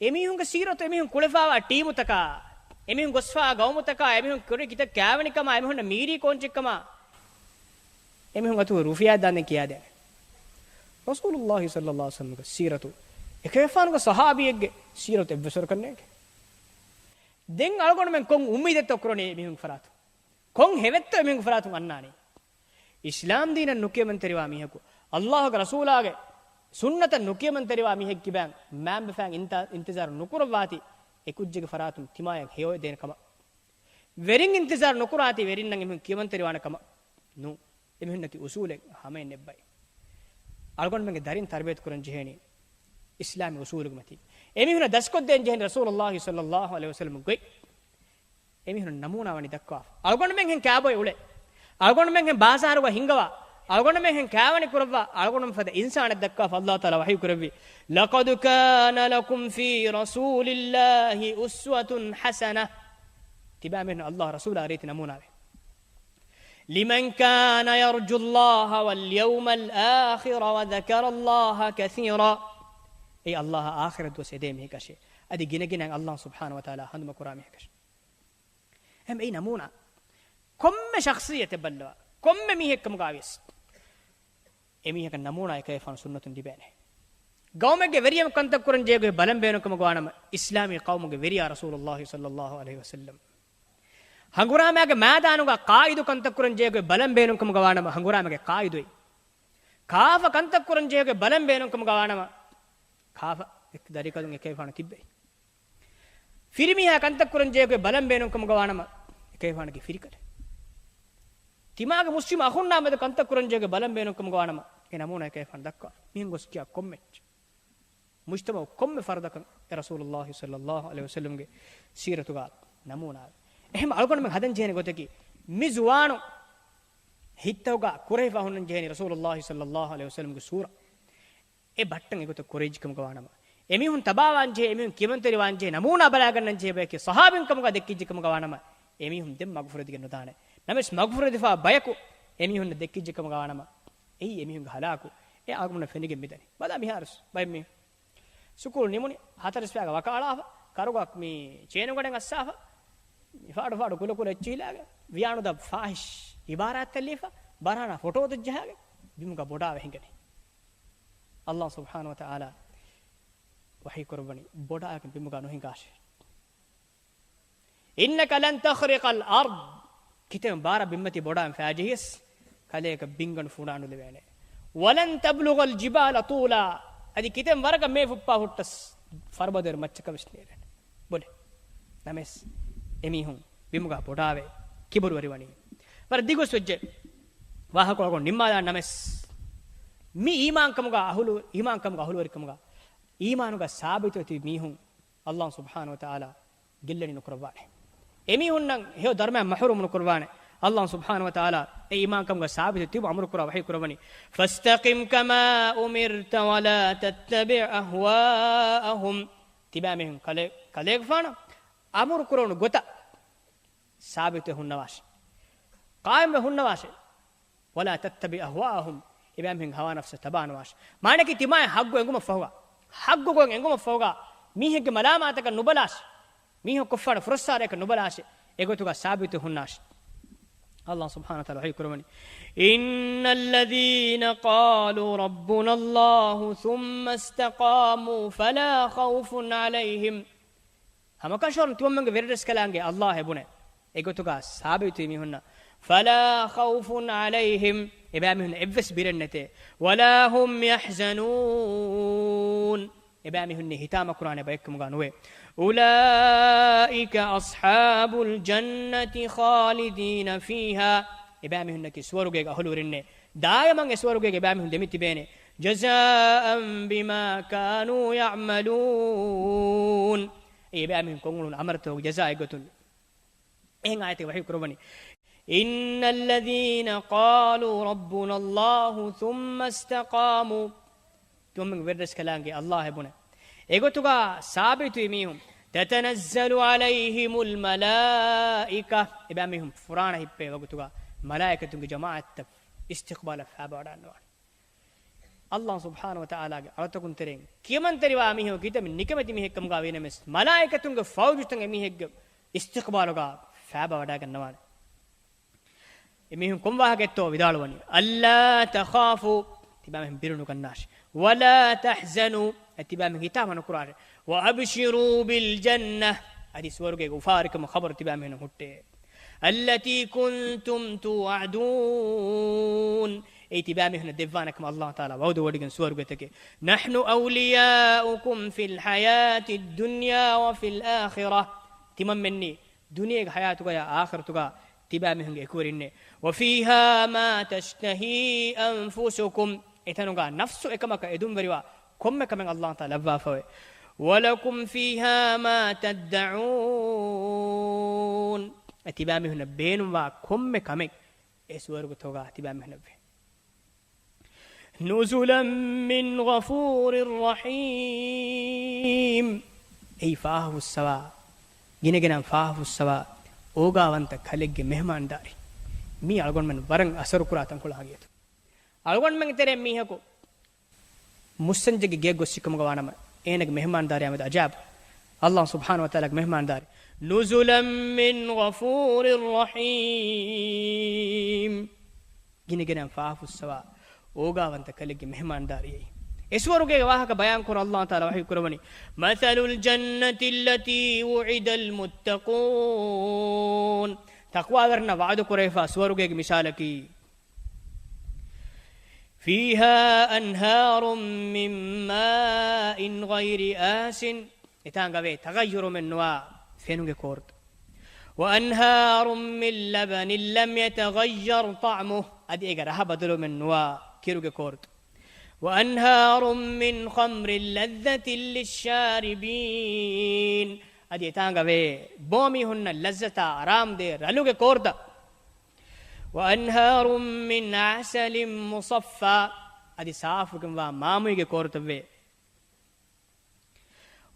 އެމީހުންގެ ސީރަތު، އެމީހުން ކުޅެފާވާ ޓީމުތަކާ، އެމީހުން ގޮސްފާ ގައުމުތަކާ، އެމީހުން ކުރި ކިތައް ކާވެނިކަމާ، އެމީހުންނަށް މީރީ ކޯންޗެއްކަމާ، އެމީހުން އަތުގެ ރުފިޔާ ދާންދެން ކިޔާދޭނެ. ރަސޫލުﷲ ޞައްލަﷲ ޢަލައިހި ވަސައްލަމްގެ ސީރަތު، އެކަލޭގެފާނުގެ ޞަޙާބީއެއްގެ ސީރަތު އެއްވެސް ވަރަކަށް ނޭނގެ. ދެން އަޅުގަނޑުމެން ކޮން އުއްމީދެއްތޯ ކުރަނީ އެމީހުންގެ ފަރާތުން؟ ކޮން ހެވެއްތޯ އެމީހުންގެ ފަރާތުން އަންނާނީ؟ އިސްލާމް ދީނަށް ނުކިޔަމަންތެރިވާ މީހަކު، ﷲގެ ރަސޫލާގެ ސުންނަތަށް ނުކިޔަމަންތެރިވާ މީހެއް ކިބައިން މާންބަފައިން އިންތާ-، އިންތިޒާރު ނުކުރައްވާތީ، އެކުއްޖެއްގެ ފަރާތުން ތިމާޔަށް ހެޔޮއެދޭނެ ކަމަށް. ވެރިން އިންތިޒާރު ނުކުރާތީ، ވެރިންނަށް އެމީހުން ކިޔަމަންތެރިވާނެ ކަމަށް ނޫން. އެމީހުންނަކީ އުސޫލެއް ހަމައެއް ނެއްބައި. އަޅުގަނޑުމެންގެ ދަރިން ތަރުބިޔަތު ކުރަން ޖެހޭނީ އިސްލާމީ އުސޫލުގެ މަތީގަ. އެމީހުންނަށް ދަސްކޮށްދޭން ޖެހެނީ ރަސޫލުﷲ ޞައްލަﷲު ޢަލައިހި ވަސައްލަމަ ގޮތް. އެމީހުން ނަމޫނާ ވަނީ ދައްކާފަ. އަޅުގަނޑުމެންހެން ކާބޮއެ އުޅޭ. އަޅުގަނޑުމެންހެން ބާޒާރުގަ ހިންގަވާ. އަޅުގަނޑުމެންހެން ކާވަނި ކުރައްވާ. އަޅުގަނޑުމެން ފަދަ އިންސާނެއް ދައްކާފަ ﷲ ތަޢާލާ ވަޙީ ކުރެއްވި. لَقَدْ كَانَ لَكُمْ فِي رَسُولِ اللَّهِ أُسْوَةٌ حَسَنَةٌ. ތިބާމީހުން ﷲ ރަސޫލާ ރީތި ނަމޫނާވެ. لِمَنْ كَانَ يَرْجُو اللَّهَ وَالْيَوْمَ الْآخِرَ وَذَكَرَ اللَّهَ كَثِيرًا. އެއީ ﷲ އާޚިރަތް ދުވަސް އެދޭ މީހަކަށޭ. އަދި ގިނަގިނައިން ﷲ ސުބްޙާނަހޫ ވަތަޢާލާ ހަނދުމަކުރާ މީހަކަށޭ. އެހެން އެއީ ނަމޫނާ. ކޮންމެ ޝަޚްޞިއްޔަތެއް ބައްލަވާ، ކޮންމެ މީހެއް ކަމުގައިވިޔަސް، އެމީހަކަށް ނަމޫނާ އެކަލޭގެފާނު ސުންނަތުން ލިބޭނެ. ގައުމެއްގެ ވެރިޔަކު ކަންތައް ކުރަން ޖެހޭގޮތް ބަލަން ބޭނުންކަމުގަ ވާނަމަ، އިސްލާމީ ޤައުމުގެ ވެރިޔާ ރަސޫލުﷲ ޞައްލަﷲު ޢަލައިހި ވަސައްލަމް. ހަނގުރާމައިގެ މައިދާނުގަ ޤާއިދު ކަންތައް ކުރަން ޖެހޭގޮތް ބަލަން ބޭނުންކަމުގަ ވާނަމަ، ހަނގުރާމައިގެ ޤާއިދު އެއީ. ކާފަ ކަންތައް ކުރަން ޖެހޭގޮތް ބަލަން ބޭނުންކަމުގަ ވާނަމަ، ކާފަ ދަރިކަލުން އެކަލޭގެފާނު ތިއްބެވި. ފިރިމީހާ ކަންތައް ކުރަން ޖެހޭގޮތް ބަލަން ބޭނުންކަމުގަ ވާނަމަ، އެކަލޭގެފާނުގެ ފިރިކަލެއް. ތިމާގެ މުސްލިމް އަޚުންނާ މެދު ކަންތައް ކުރަން ޖެހޭގޮތް ބަލަން ބޭނުންކަމުގަ ވާނަމަ، އެ ނަމޫނާ އެކަލޭގެފާނު ދައްކާ. މިހެން ގޮސް ކިޔާ ކޮންމެ މުޖްތަމަޢު ކޮންމެ ފަރުދަކަށް އެ ރަސޫލުﷲ ޞައްލަﷲު ޢަލައިހި ވަސައްލަމްގެ ސީރަތުގަ ނަމޫނާވެ. އެހެން އަޅުގަނޑުމެން ހަދަން ޖެހޭނެ ގޮތަކީ، މި ޒުވާނު ހިތަށް ގަ ކުރެހިފަ ހުންނަން ޖެހޭނީ ރަސޫލުﷲ ޞައްލަﷲު ޢަލައިހި ވަސައްލަމްގެ ސޫރަ. އެ ބައްޓަން އެގޮތަށް ކުރެއްވިއްޖެކަމުގަ ވާނަމަ، އެމީހުން ތަބާވާން ޖެހޭ، އެމީހުން ކިޔަމަންތެރިވާން ޖެހޭ ނަމޫނާ ބަލާގަންނަން ޖެހޭ ބަޔަކީ ޞަޙާބީން ކަމުގަ ދެއްކިއްޖެކަމުގަ ވާނަމަ، އެމީހުން ދެން މަގުފުރެދިގެން ނުދާނެ. ނަމަވެސް މަގުފުރެދިފާ ބަޔަކު އެމީހުންނަށް ދެއްކިއްޖެކަމުގަ ވާނަމަ، އެއީ އެމީހުންގެ ހަލާކު. އެ އަޅުގަނޑަށް ފެނިގެން މިދަނީ. ބަލާ މިހާރުސް ބައެއް މީހުން ސުކޫލް ނިމުނީ ހަތަރު އިސްވައިގަ ވަކާލާފަ، ކަރުގަ މި ޗޭނުގަނޑެއް އައްސާފަ، ފާޑު ފާޑު ކުލަ ކުލަ އެއްޗިހިލާގެ، ވިޔާނުދަ ފާޙިޝް ޢިބާރާތްތައް ލިޔެފަ، ބަރާނާ ފޮޓޯތައް ޖަހާގެ، ބިމުގަ ބޮޑާވެ ހިނގަނީ. ﷲ ސުބްޙާނަހޫ ވަތަޢާލާ ވަޙީ ކުރައްވަނީ، ބޮޑާވެގެން ބިމުގަ ނުހިނގާށޭ. إِنَّكَ لَن تَخْرِقَ الْأَرْضَ. ކިތަންމެ ބާރަށް ބިންމަތީ ބޮޑާވެގެން ފައިޖެހިޔަސް، ކަލޭގެ ބިންގަނޑު ފުނޑާނުލެވޭނެ. وَلَن تَبْلُغَ الْجِبَالَ طُولًا. އަދި ކިތަން ވަރަކަށް މޭ ފުއްޕާ ހުއްޓަސް، ފަރުބަދަވެރި މައްޗަކަށް ވެސް ނޭރޭނެ. ބޮލެ. ނަމަވެސް އެމީހުން ބިމުގަ ބޮޑާވެ ކިބުރުވެރިވަނީ. ވަރަށް ދިގުސް ވެއްޖެ. ވާހަކަ އަޅުގަނޑު ނިންމާލާން ނަމަވެސް، މި އީމާންކަމުގަ އަހުލު، އީމާންކަމުގަ އަހުލުވެރިކަމުގަ، އީމާނުގަ ސާބިތުވެ ތިބި މީހުން ﷲ ސުބްޙާނަހޫ ވަތަޢާލާ ގެއްލެނި ނުކުރައްވާނެ. އެމީހުންނަށް ހެޔޮ ދަރުމައިން މަޙްރޫމް ނުކުރައްވާނެ. ﷲ ސުބްޙާނަހޫ ވަތަޢާލާ އެ އީމާންކަމުގަ ސާބިތު ތިބު އަމުރު ކުރާ ވަޙީ ކުރައްވަނީ، فَاسْتَقِمْ كَمَا أُمِرْتَ وَلَا تَتَّبِعْ أَهْوَاءَهُمْ. ތިބާމީހުން ކަލޭ، ކަލޭގެފާނަށް އަމުރު ކުރެވުނު ގޮތަށް ސާބިތުވެ ހުންނަވާށޭ. ޤާއިމްވެ ހުންނަވާށޭ. وَلَا تَتَّبِعْ أَهْوَاءَهُمْ. އެބައިމީހުންގެ ހަވާ ނަފްސަށް ތަބާނުވާށޭ. މާނައަކީ ތިމާއަށް ޙައްޤު އެނގުމަށްފަހުގަ، ޙައްޤު ގޮތް އެނގުމަށްފަހުގަ، މީހެއްގެ މަލާމާތަކަށް ނުބަލާށޭ. މީހަކު ކޮށްފާނެ ފުރައްސާރައަކަށް ނުބަލާށޭ. އެގޮތުގަ ސާބިތު ހުންނާށޭ. ﷲ ސުބްޙާނަހޫ ވަތަޢާލާ ވަޙީ ކުރައްވަނީ، إِنَّ الَّذِينَ قَالُوا رَبُّنَا اللَّهُ ثُمَّ اسْتَقَامُوا فَلَا خَوْفٌ عَلَيْهِمْ. ހަމަކަށަވަރުން ތިމަންމެންގެ ވެރިރަސްކަލާނގެ ﷲ އެބުނެ އެގޮތުގަ ސާބިތުވި މީހުންނަށް، فَلَا خَوْفٌ عَلَيْهِمْ، އެބައިމީހުން އެއްވެސް ބިރެއް ނެތޭ، وَلَا هُمْ يَحْزَنُونَ، އެބައިމީހުންނީ ހިތާމަކުރާނެ ބައެއްކަމުގަ ނުވޭ. أُولَٰئِكَ أَصْحَابُ الْجَنَّةِ خَالِدِينَ فِيهَا، އެބައިމީހުންނަކީ ސުވަރުގޭގެ އަހުލުވެރިންނޭ، ދާއިމަށް އެ ސުވަރުގޭގަ އެބައިމީހުން ދެމިތިބޭނެ. جَزَاءً بِمَا كَانُوا يَعْمَلُونَ، އެ އެބައިމީހުން ކޮށްއުޅުނު ޢަމަލުތަކުގެ ޖަޒާއެއް ގޮތުން. އެހެން އާޔަތެއް ވަޙީ ކުރައްވަނީ، إِنَّ الَّذِينَ قَالُوا رَبُّنَا اللَّهُ ثُمَّ اسْتَقَامُوا، ތިމަންމެންގެ ވެރިރަސްކަލާނގެ ﷲ އެބުނެ އެގޮތުގަ ސާބިތުވި މީހުން، تَتَنَزَّلُ عَلَيْهِمُ الْمَلَائِكَةُ، އެބައިމީހުން ފުރާނަ ހިއްޕޭ ވަގުތުގަ މަލާއިކަތުންގެ ޖަމާޢަތްތައް އިސްތިޤްބާލަށް ފާބަވަޑައިގަންނަވާނެ. ﷲ ސުބްޙާނަހޫ ވަތަޢާލާގެ އަޅުތަކުން ތެރެއިން ކިޔަމަންތެރިވާ މީހަކު ކިތަންމެ ނިކަމެތި މީހެއްކަމުގަ ވީނަމަވެސް، މަލާއިކަތުންގެ ފައުޖުތައް އެމީހެއްގެ އިސްތިޤްބާލުގަ ފާބަވަޑައިގަންނަވާނެ. އެމީހުން ކޮން ވާހަކައެއްތޯ ވިދާޅުވަނީ، أَلَّا تَخَافُوا، ތިބާމީހުން ބިރުނުގަންނާށި، وَلَا تَحْزَنُوا، އަދި ތިބާމީހުން ހިތާމަ ނުކުރާށި، وَأَبْشِرُوا بِالْجَنَّةِ، އަދި ސުވަރުގޭގެ އުފާވެރިކަމުގެ ޚަބަރު ތިބާމީހުންނަށް ހުއްޓޭ. الَّتِي كُنتُمْ تُوعَدُونَ، އެއީ ތިބާމީހުންނަށް ދެއްވާނެ ކަމަށް ﷲ ތަޢާލާ ވަޢުދުވޮޑިގެން ސުވަރުގެތަކެއް. نَحْنُ أَوْلِيَاؤُكُمْ فِي الْحَيَاةِ الدُّنْيَا وَفِي الْآخِرَةِ، ތިމަންމެންނީ ދުނިޔޭގެ ޙަޔާތުގަޔާ އާޚިރަތުގަ ތިބާމީހުންގެ އެކުވެރިންނޭ. وَفِيهَا مَا تَشْتَهِي أَنْفُسُكُمْ، އެތަނުގަ ނަފްސު އެކަމަކަށް އެދުންވެރިވާ ކޮންމެ ކަމެއް އައްލާހު ތަޢާލާ ލައްވާފައެވެ. وَلَكُمْ فِيهَا مَا تَدَّعُونَ. އެ ތިބާމީހުންނަށް ބޭނުންވާ ކޮންމެ ކަމެއް އެ ސުވަރުގެތަކުގަ ތިބާމީހުންނަށްވޭ. نُزُلًا مِّنْ غَفُورٍ رَّحِيمٍ. އެއީ ފާހަގަފުއްސަވާ، ގިނަގިނަ ފާހަގަފުއްސަވާ، އޯގާވަންތަ ކަލެއްގެ މެހެމާންދާރީ. މީ އަޅުގަނޑުމެން ވަރަށް އަސަރުކުރާ ތަންކޮޅެއް ހަގީގަތު. އަޅުގަނޑުމެންގެ ތެރެއިން މީހަކު މުއްސަންޖެއްގެ ގެއަށް ގޮއްސި ކަމުގަ ވާނަމަ، އޭނަގެ މެހެމާންދާރީ އަމިއްލަ އަޖާބު. އައްލާހު ސުބްޙާނަހު ވަތަޢާލާގެ މެހެމާންދާރީ. نُزُلًا مِّنْ غَفُورٍ رَّحِيمٍ. ގިނަގިނަ ފާހަގަފުއްސަވާ، އޯގާވަންތަ ކަލެއްގެ މެހެމާންދާރީ. އެ ސުވަރުގޭގެ ވާހަކަ ބަޔާންކުރަން އައްލާހު ތަޢާލާ ވަޙީކުރައްވަނީ، مَثَلُ الْجَنَّةِ الَّتِي وُعِدَ الْمُتَّقُونَ. ތަޤްވާވެރިންނަށް ވަޢުދުކުރެވިފާ ސުވަރުގޭގެ މިސާލަކީ، فِيهَا أَنْهَارٌ مِّن مَّاءٍ غَيْرِ آسِنٍ. އެތާނގަވޭ ތަޣައްޔުރުވުމެއްނުވާ ފެނުގެ ކޯރުތައް. وَأَنْهَارٌ مِّن لَّبَنٍ لَّمْ يَتَغَيَّرْ طَعْمُهُ. އަދި އޭގަ ރަހަ ބަދަލުވުމެއްނުވާ ކިރުގެ ކޯރުތައް. وَأَنْهَارٌ مِّنْ خَمْرٍ لَّذَّةٍ لِّلشَّارِبِينَ. އަދި އެތާނގަވޭ ބޯމީހުންނަށް ލައްޒަތާ އަރާމުދޭ ރަލުގެ ކޯރުތައް. وَأَنْهَارٌ مِّنْ عَسَلٍ مُّصَفًّى. އަދި ސާފުކަންވާ މާމުއިގެ ކޯރުތައްވޭ.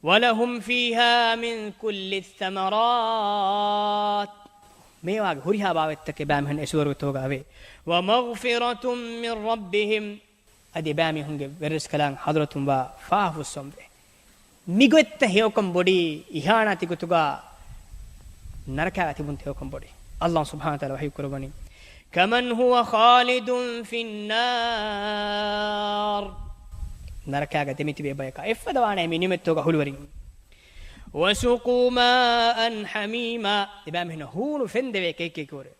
وَلَهُمْ فِيهَا مِنْ كُلِّ الثَّمَرَاتِ. މޭވާގެ ހުރިހާ ބާވަތްތަކެއް އެބައިމީހުން އެ ސުވަރުގެތަކުގަ އެވޭ. وَمَغْفِرَةٌ مِّن رَّبِّهِمْ. އަދި އެބައިމީހުންގެ ވެރިރަސްކަލާނގެ ޙަޟްރަތުންވާ ފާހަގަފުއްސުވުންވޭ. މިގޮތްތައް ހެޔޮކަން ބޮޑީ އިހާނާތި ގޮތުގަ ނަރަކާގަ ތިބުން ހެޔޮކަން ބޮޑީ. އައްލާހު ސުބްޙާނަހު ވަތަޢާލާ ވަޙީކުރައްވަނީ، كَمَنْ هُوَ خَالِدٌ فِي النَّارِ. ނަރަކާގަ ދެމިތިބޭ ބަޔަކާ އެއްފަދަ ވާނެ މި ނިޢުމަތްތަކުގެ އަހުލުވެރިން. وَسُقُوا مَاءً حَمِيمًا. އެބައިމީހުންނަށް ހޫނު ފެން ދެވޭ ކެއިކެއިކުރެ.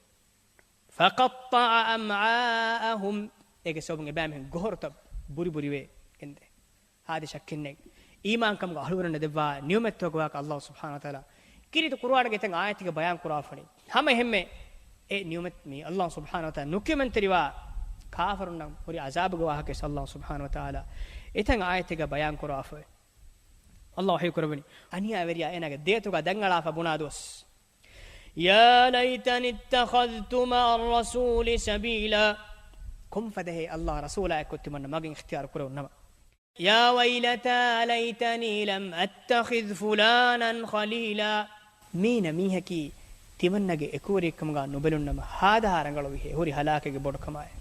فَقَطَّعَ أَمْعَاءَهُمْ. އޭގެ ސަބަބުން އެބައިމީހުން ގޮހޮރުތައް ބުރިބުރިވެ ގެންދޭ. ހާދަ ޝައްކެއްނެތް. އީމާންކަމުގެ އަހުލުވެރިންނަށް ދެއްވާ ނިޢުމަތްތަކުގެ ވާހަކަ އައްލާހު ސުބްޙާނަހު ވަތަޢާލާ ކީރިތި ޤުރުއާނުގެ އެތައް އާޔަތެއްގަ ބަޔާން ކުރާފަނީ. ހަމަ އެހެންމެ އެ ނިޢުމަތް މި އައްލާހު ސުބްޙާނަހު ވަތަޢާލާ ނުކިޔަމަންތެރިވާ ކާފަރުންނަށް ހުރި ޢަޒާބުގެ ވާހަކަ އައްލާހު ސުބްޙާނަހު ވަތަޢާލާ އެތައް އާޔަތެއްގަ ބަޔާން ކުރާފައި. އައްލާހު ވަޙީ ކުރައްވަނީ، އަނިޔާވެރިޔާ އޭނާގެ ދޭތަކުގަ ދަންއަޅާފަ ބުނާ ދުވަސް. يَا لَيْتَنِي اتَّخَذْتُ مَعَ الرَّسُولِ سَبِيلًا. ކޮންފަދަހޭ އައްލާހް ރަސޫލާއެއްކޮށް ތިމަންނަ މަގެއް އިޚްތިޔާރު ކުރެވުންނަމަ. يَا وَيْلَتَىٰ لَيْتَنِي لَمْ أَتَّخِذْ فُلَانًا خَلِيلًا. މީނަ މީހަކީ ތިމަންނަގެ އެކުވެރިއެއްކަމުގަ ނުބެލުންނަމަ ހާދަހާ ރަނގަޅުވިހޭ، ހުރި ހަލާކެއްގެ ބޮޑުކަމާއި.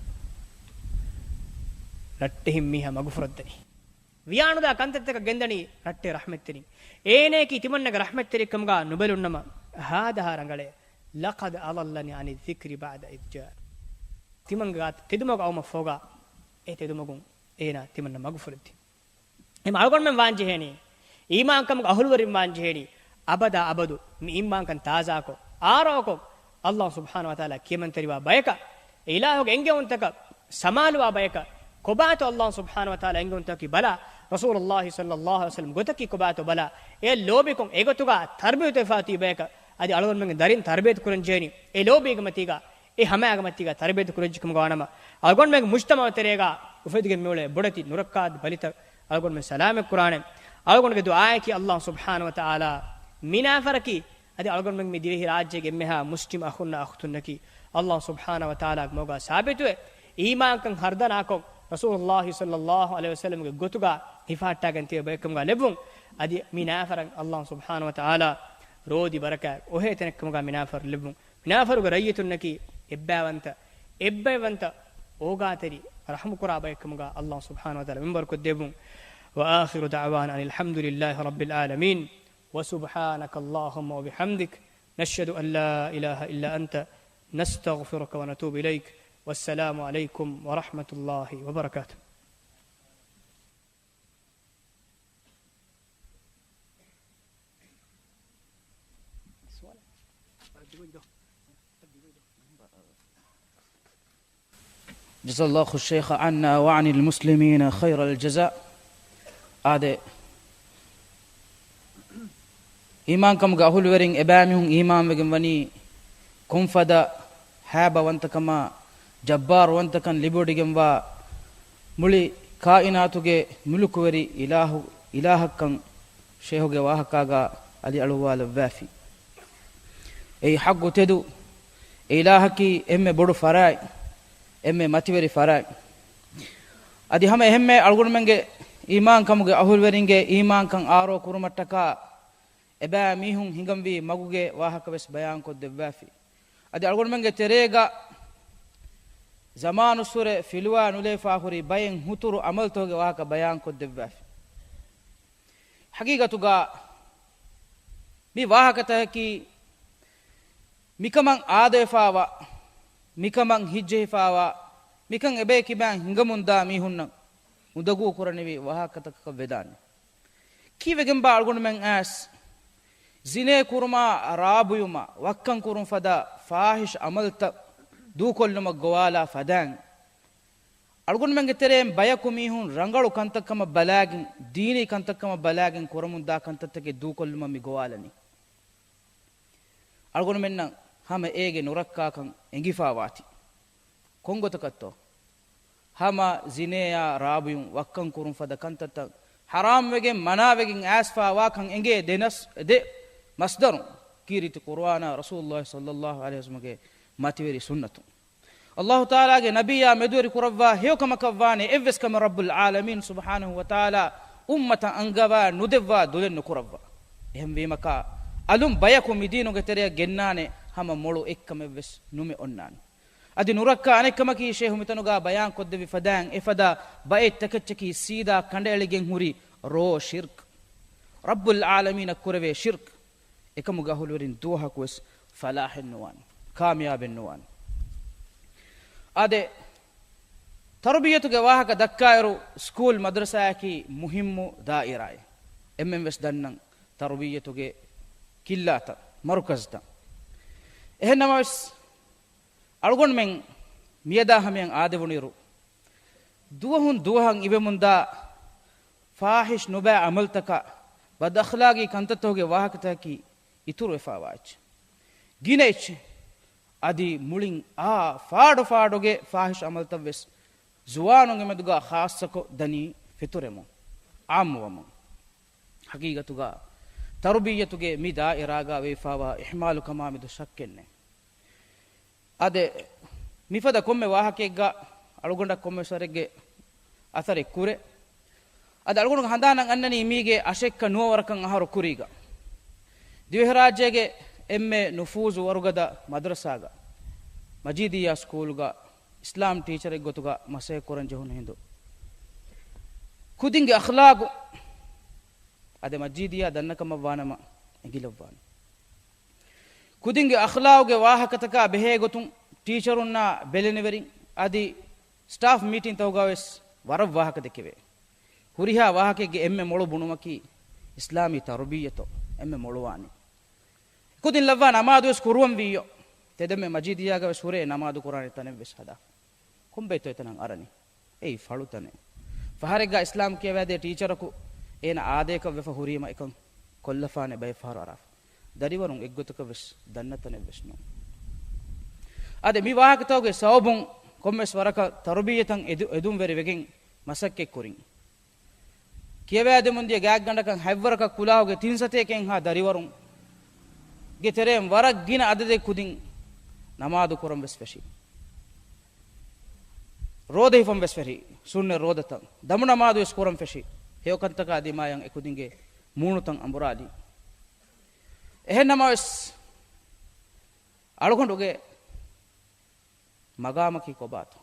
ރައްޓެހިން މީހާ މަގުފުރައްދަނީ. ވިޔާނުދާ ކަންތައްތަކަށް ގެންދަނީ ރައްޓެ ރަޙްމަތްތެރިން. އޭނަޔަކީ ތިމަންނަގެ ރަޙްމަތްތެރިކަމުގަ ނުބެލުންނަމަ ހާދަހާ ރަނގަޅޭ. لَقَدْ أَضَلَّنِي عَنِ الذِّكْرِ بَعْدَ إِذْ جَاءَنِ. ތިމަންގެ ގާތަށް ތެދުމަގު އައުމަށްފަހުގަ އެ ތެދުމަގުން އޭނާ ތިމަންނަ މަގުފުރެއްދި. އެމަ އަޅުގަނޑުމެން ވާންޖެހޭނީ، އީމާންކަމުގެ އަހުލުވެރިން ވާންޖެހޭނީ، އަބަދާ އަބަދު މި އީމާންކަން ތާޒާކޮށް، އާރޯކޮށް، އައްލާހު ސުބްޙާނަހު ވަތަޢާލާ ކިޔަމަންތެރިވާ ބަޔަކަށް، އެ އިލާހުގެ އެންގެވުންތަކަށް ސަމާލުވާ ބަޔަކަށް، ކޮބާތޯ އައްލާހު ސުބްޙާނަހު ވަތަޢާލާ އެންގެވުންތަކަކީ ބަލާ، ރަސޫލުﷲ ޞައްލަﷲު ޢަލައިހި ވަސައްލަމް ގޮތަކީ ކޮބާތޯ ބަލާ، އެ ލޯބިކޮށް އެގޮތުގަ ތަރްބިޔަތުވެފާތީ ބަޔަކަށް، އަދި އަޅުގަނޑުމެންގެ ދަރިން ތަރްބިޔަތު ކުރަންޖެހޭނީ، އެ ލޯބީގެ މަތީގަ، އެ ހަމައިގެ މަތީގަ ތަރުބިޔަތު ކުރެއްވިކަމުގަ ވާނަމަ، އަޅުގަނޑުމެންގެ މުޖްތަމަޢު ތެރޭގަ އުފެދިގެން މިއުޅޭ ބޮޑެތި ނުރައްކާތް ބަލިތައް އަޅުގަނޑުމެން ސަލާމަތް ކުރާނެ. އަޅުގަނޑުގެ ދުޢާއަކީ އައްލާހު ސުބްޙާނަހު ވަތަޢާލާ މި ނާފަރަކީ، އަދި އަޅުގަނޑުމެން މި ދިވެހި ރާއްޖޭގެ އެންމެހާ މުސްލިމް އަޚުންނާ އުޚްތުންނަކީ، އައްލާހު ސުބްޙާނަހު ވަތަޢާލާގެ މަގުގަ ސާބިތުވެ، އީމާންކަން ހަރުދަނާކޮށް، ރަސޫލުﷲ ޞައްލަﷲު ޢަލައިހި ވަސައްލަމްގެ ގޮތުގަ ހިފަހައްޓާގެން ތިބޭ ބަޔަކުކަމުގަ ލެއްވުން. އަދި މި ނާފަރަށް އައްލާހު ސުބްޙާނަހު ވަތަޢާލާ ރޯދި ބަރަކާތް އޮހޭ ތަނެއްކަމުގަ މި ނާފަރު ލެއްވުން. މި ނާފަރުގެ ރައްޔިތުންނަކީ އެއްބައިވަންތަ، އެއްބައިވަންތަ، އޯގާތެރި، ރަޙްމުކުރާ ބަޔެއްކަމުގަ އައްލާހު ސުބްޙާނަހު ވަތަޢާލާ މިންވަރުކޮށްދެއްވުން. وَآخِرُ دَعْوَانَا أَنِ الْحَمْدُ لِلَّهِ رَبِّ الْعَالَمِينَ. وَسُبْحَانَكَ اللَّهُمَّ وَبِحَمْدِكَ، نَشْهَدُ أَنْ لَا إِلَهَ إِلَّا أَنْتَ، نَسْتَغْفِرُكَ وَنَتُوبُ إِلَيْكَ. وَالسَّلَامُ عَلَيْكُمْ وَرَحْمَةُ اللَّهِ وَبَرَكَاتُهُ. جزى الله الشيخ عنا وعن المسلمين خير الجزاء. އާދެ، އީމާންކަމުގެ އަހުލުވެރިން އެބައިމީހުން އީމާންވެގެން ވަނީ ކޮންފަދަ ހައިބަވަންތަކަމާ ޖައްބާރުވަންތަކަން ލިބިވޮޑިގެންވާ މުޅި ކާއިނާތުގެ މުލުކުވެރި އިލާހު، އިލާހަށްކަން ޝޭހުގެ ވާހަކާގާ އަލިއަޅުއްވާލައްވާފި. އެއީ ޙައްޤު ތެދު، އެ އިލާހަކީ އެންމެ ބޮޑު ފަރާތް، އެންމެ މަތިވެރި ފަރާތް. އަދި ހަމަ އެހެންމެ އަޅުގަނޑުމެންގެ އީމާންކަމުގެ އަހުލުވެރިންގެ އީމާންކަން އާރޯ ކުރުމަށްޓަކާ އެބައިމީހުން ހިނގަންވީ މަގުގެ ވާހަކަވެސް ބަޔާންކޮށްދެއްވާފި. އަދި އަޅުގަނޑުމެންގެ ތެރޭގަ ޒަމާނުއްސުރެ ފިލުވާ ނުލައިފާ ހުރި ބައެއް ހުތުރު އަމަލުތަކުގެ ވާހަކަ ބަޔާންކޮށްދެއްވާފި. ޙަޤީޤަތުގަ މި ވާހަކަތަކަކީ މިކަމަށް އާދަވެފާވާ، މިކަމަށް ހިތްޖެހިފާވާ، މިކަން އެބަޔަކީ ކިބައިން ހިނގަމުންދާ މީހުންނަށް އުނދަގޫ ކުރަނިވި ވާހަކަތަކަކަށް ވެދާނެ. ކީއްވެގެންބާ އަޅުގަނޑުމެން އައިސް ޒިނޭ ކުރުމާ، ރާބުޔުމާ، ވައްކަން ކުރުން ފަދަ ފާޙިޝް އަމަލްތައް ދޫކޮށްލުމަށް ގޮވާލާ ފަދައިން، އަޅުގަނޑުމެންގެ ތެރެއިން ބަޔަކު މީހުން ރަނގަޅު ކަންތައްކަމަށް ބަލާގެން، ދީނީ ކަންތައްކަމަށް ބަލާގެން ކުރަމުންދާ ކަންތައްތަކެއް ދޫކޮށްލުމަށް މި ގޮވާލަނީ. އަޅުގަނޑުމެންނަށް ހަމަ އޭގެ ނުރައްކާކަން އެނގިފާވާތީ. ކޮންގޮތަކަށްތޯ؟ ހަމަ ޒިނޭއާ، ރާބުޔުން، ވައްކަން ކުރުން ފަދަ ކަންތައްތައް ޙަރާމްވެގެން، މަނާވެގެން އައިސްފާވާކަން އެނގޭ ދެ ނަސް، ދެ މަސްދަރުން، ކީރިތި ޤުރުއާނާ ރަސޫލުﷲ ޞައްލަﷲ ޢަލައިހި ވަސައްލަމަގެ މަތިވެރި ސުންނަތުން. ﷲ ތަޢާލާގެ ނަބިއްޔާ މެދުވެރި ކުރައްވާ ހެޔޮކަމަކަށްވާނެ އެއްވެސް ކަމެއް ރައްބުލް ޢާލަމީން ސުބްޙާނަހޫ ވަތަޢާލާ އުއްމަތަށް އަންގަވާ ނުދެއްވާ ދުލެއް ނުކުރައްވާ. އެހެންވީމަކާ، އަލުން ބަޔަކު މިދީނުގެ ތެރެއަށް ގެންނާނެ ހަމަ މޮޅު އެއްކަމެއްވެސް ނުމެ އޮންނާނެ. އަދި ނުރައްކާ އަނެއްކަމަކީ، ޝޭހު މިތަނުގާ ބަޔާންކޮށްދެއްވި ފަދައިން އެފަދަ ބައެއް ތަކެއްޗަކީ ސީދާ ކަނޑައެޅިގެން ހުރި ރޯ ޝިރްކް. ރައްބުލް ޢާލަމީނަށް ކުރެވޭ ޝިރްކް. އެކަމުގެ އަހުލުވެރިން ދުވަހަކުވެސް ފަލާޙެއް ނުވާނެ، ކާމިޔާބެއް ނުވާނެ. އާދެ، ތަރުބިއްޔަތުގެ ވާހަކަ ދައްކާއިރު، ސްކޫލް މަދްރަސާއަކީ މުހިއްމު ދާއިރާއެއް. އެންމެންވެސް ދަންނަން ތަރުބިއްޔަތުގެ ކިއްލާތައް، މަރުކަޒްތައް. އެހެންނަމަވެސް، އަޅުގަނޑުމެން މިއަދާ ހަމަޔަށް އާދެވުނުއިރު، ދުވަހުން ދުވަހަށް އިވެމުންދާ ފާޙިޝް ނުބައި އަމަލްތަކާ، ބަދްއަޚްލާގީ ކަންތައްތަކުގެ ވާހަކަތަކަކީ އިތުރުވެފާވާ އެއްޗެއް. ގިނަ އެއްޗެއް. އަދި މުޅިން އާ ފާޑު ފާޑުގެ ފާޙިޝް އަމަލްތައްވެސް ޒުވާނުންގެ މެދުގާ ޚާއްޞަކޮށް ދަނީ ފެތުރެމުން، ޢާއްމުވަމުން. ޙަޤީޤަތުގާ ތަރުބިއްޔަތުގެ މި ދާއިރާގާ ވެވިފާވާ އިހްމާލުކަމާ މެދު ޝައްކެއްނެތް. އާދެ، މިފަދަ ކޮންމެ ވާހަކައެއްގަ އަޅުގަނޑަށް ކޮންމެސް ވަރެއްގެ އަސަރެއް ކުރޭ. އަދި އަޅުގަނޑުގެ ހަނދާނަށް އަންނަނީ މީގެ އަށެއްކަ ނުވަ ވަރަކަށް އަހަރު ކުރީގަ. ދިވެހިރާއްޖޭގެ އެންމެ ނުފޫޒު ވަރުގަދަ މަދްރަސާގަ، މަޖީދިއްޔާ ސްކޫލްގަ އިސްލާމް ޓީޗަރެއް ގޮތުގަ މަސައްކަތް ކުރަން ޖެހުނު ހިނދު، ކުދިންގެ އަޚްލާގު އަދި މަޖީދިއްޔާ ދަންނަކަމަށްވާނަމަ އެނގިލައްވާނެ. ކުދިންގެ އަޚްލާގުގެ ވާހަކަތަކާ ބެހޭ ގޮތުން ޓީޗަރުންނާ ބެލެނިވެރިން އަދި ސްޓާފް މީޓިންތަކުގަވެސް ވަރަށް ވާހަކަ ދެކެވޭ. ހުރިހާ ވާހަކައެއްގެ އެންމެ މޮޅު ބުނުމަކީ އިސްލާމީ ތަރުބިއްޔަތޯ އެންމެ މޮޅުވާނީ. ކުދިން ލައްވާ ނަމާދުވެސް ކުރުވަން ވީއްޔޯ. ތެދެންމެ މަޖީދިއްޔާގަވެސް ހުރޭ ނަމާދު ކުރާނެ ތަނެއްވެސް ހަދާފަ. ކޮންބައިތޯ އެތަނަށް އަރަނީ؟ އެއީ ފަޅުތަނެއް. ފަހަރެއްގަ އިސްލާމް ކިޔަވައިދޭ ޓީޗަރަކު އޭނަ އާދޭކަށް ވެފަ ހުރީމަ އެކަން ކޮށްލަފާނެ ބައެއް ފަހަރު އަރާފަ. ދަރިވަރުން އެއްގޮތަކަށް ވެސް ދަންނަ ތަނެއް ވެސް ނޫން. އާދެ، މި ވާހަކަތަކުގެ ސަބަބުން ކޮންމެސް ވަރަކަށް ތަރުބިއްޔަތަށް އެދު-، އެދުންވެރި ވެގެން މަސައްކަތް ކުރިން. ކިޔަވައިދެމުންދިޔަ ގާތްގަނޑަކަށް ހަތްވަރަކަށް ކުލާހުގެ ތިން ސަތޭކައެއްހާ ދަރިވަރުން ގެ ތެރެއިން ވަރަށް ގިނަ އަދަދެއް ކުދިން ނަމާދު ކުރަން ވެސް ފެށި. ރޯދަ ހިފަން ވެސް ފެށި. ސުންނަތް ރޯދަތައް، ދަމު ނަމާދު ވެސް ކުރަން ފެށި. ހެޔޮކަންތަކާ ދިމާޔަށް އެކުދިންގެ މޫނުތައް އަނބުރާލި. އެހެން ނަމަވެސް، އަޅުގަނޑުގެ މަގާމަކީ ކޮބާތޯ؟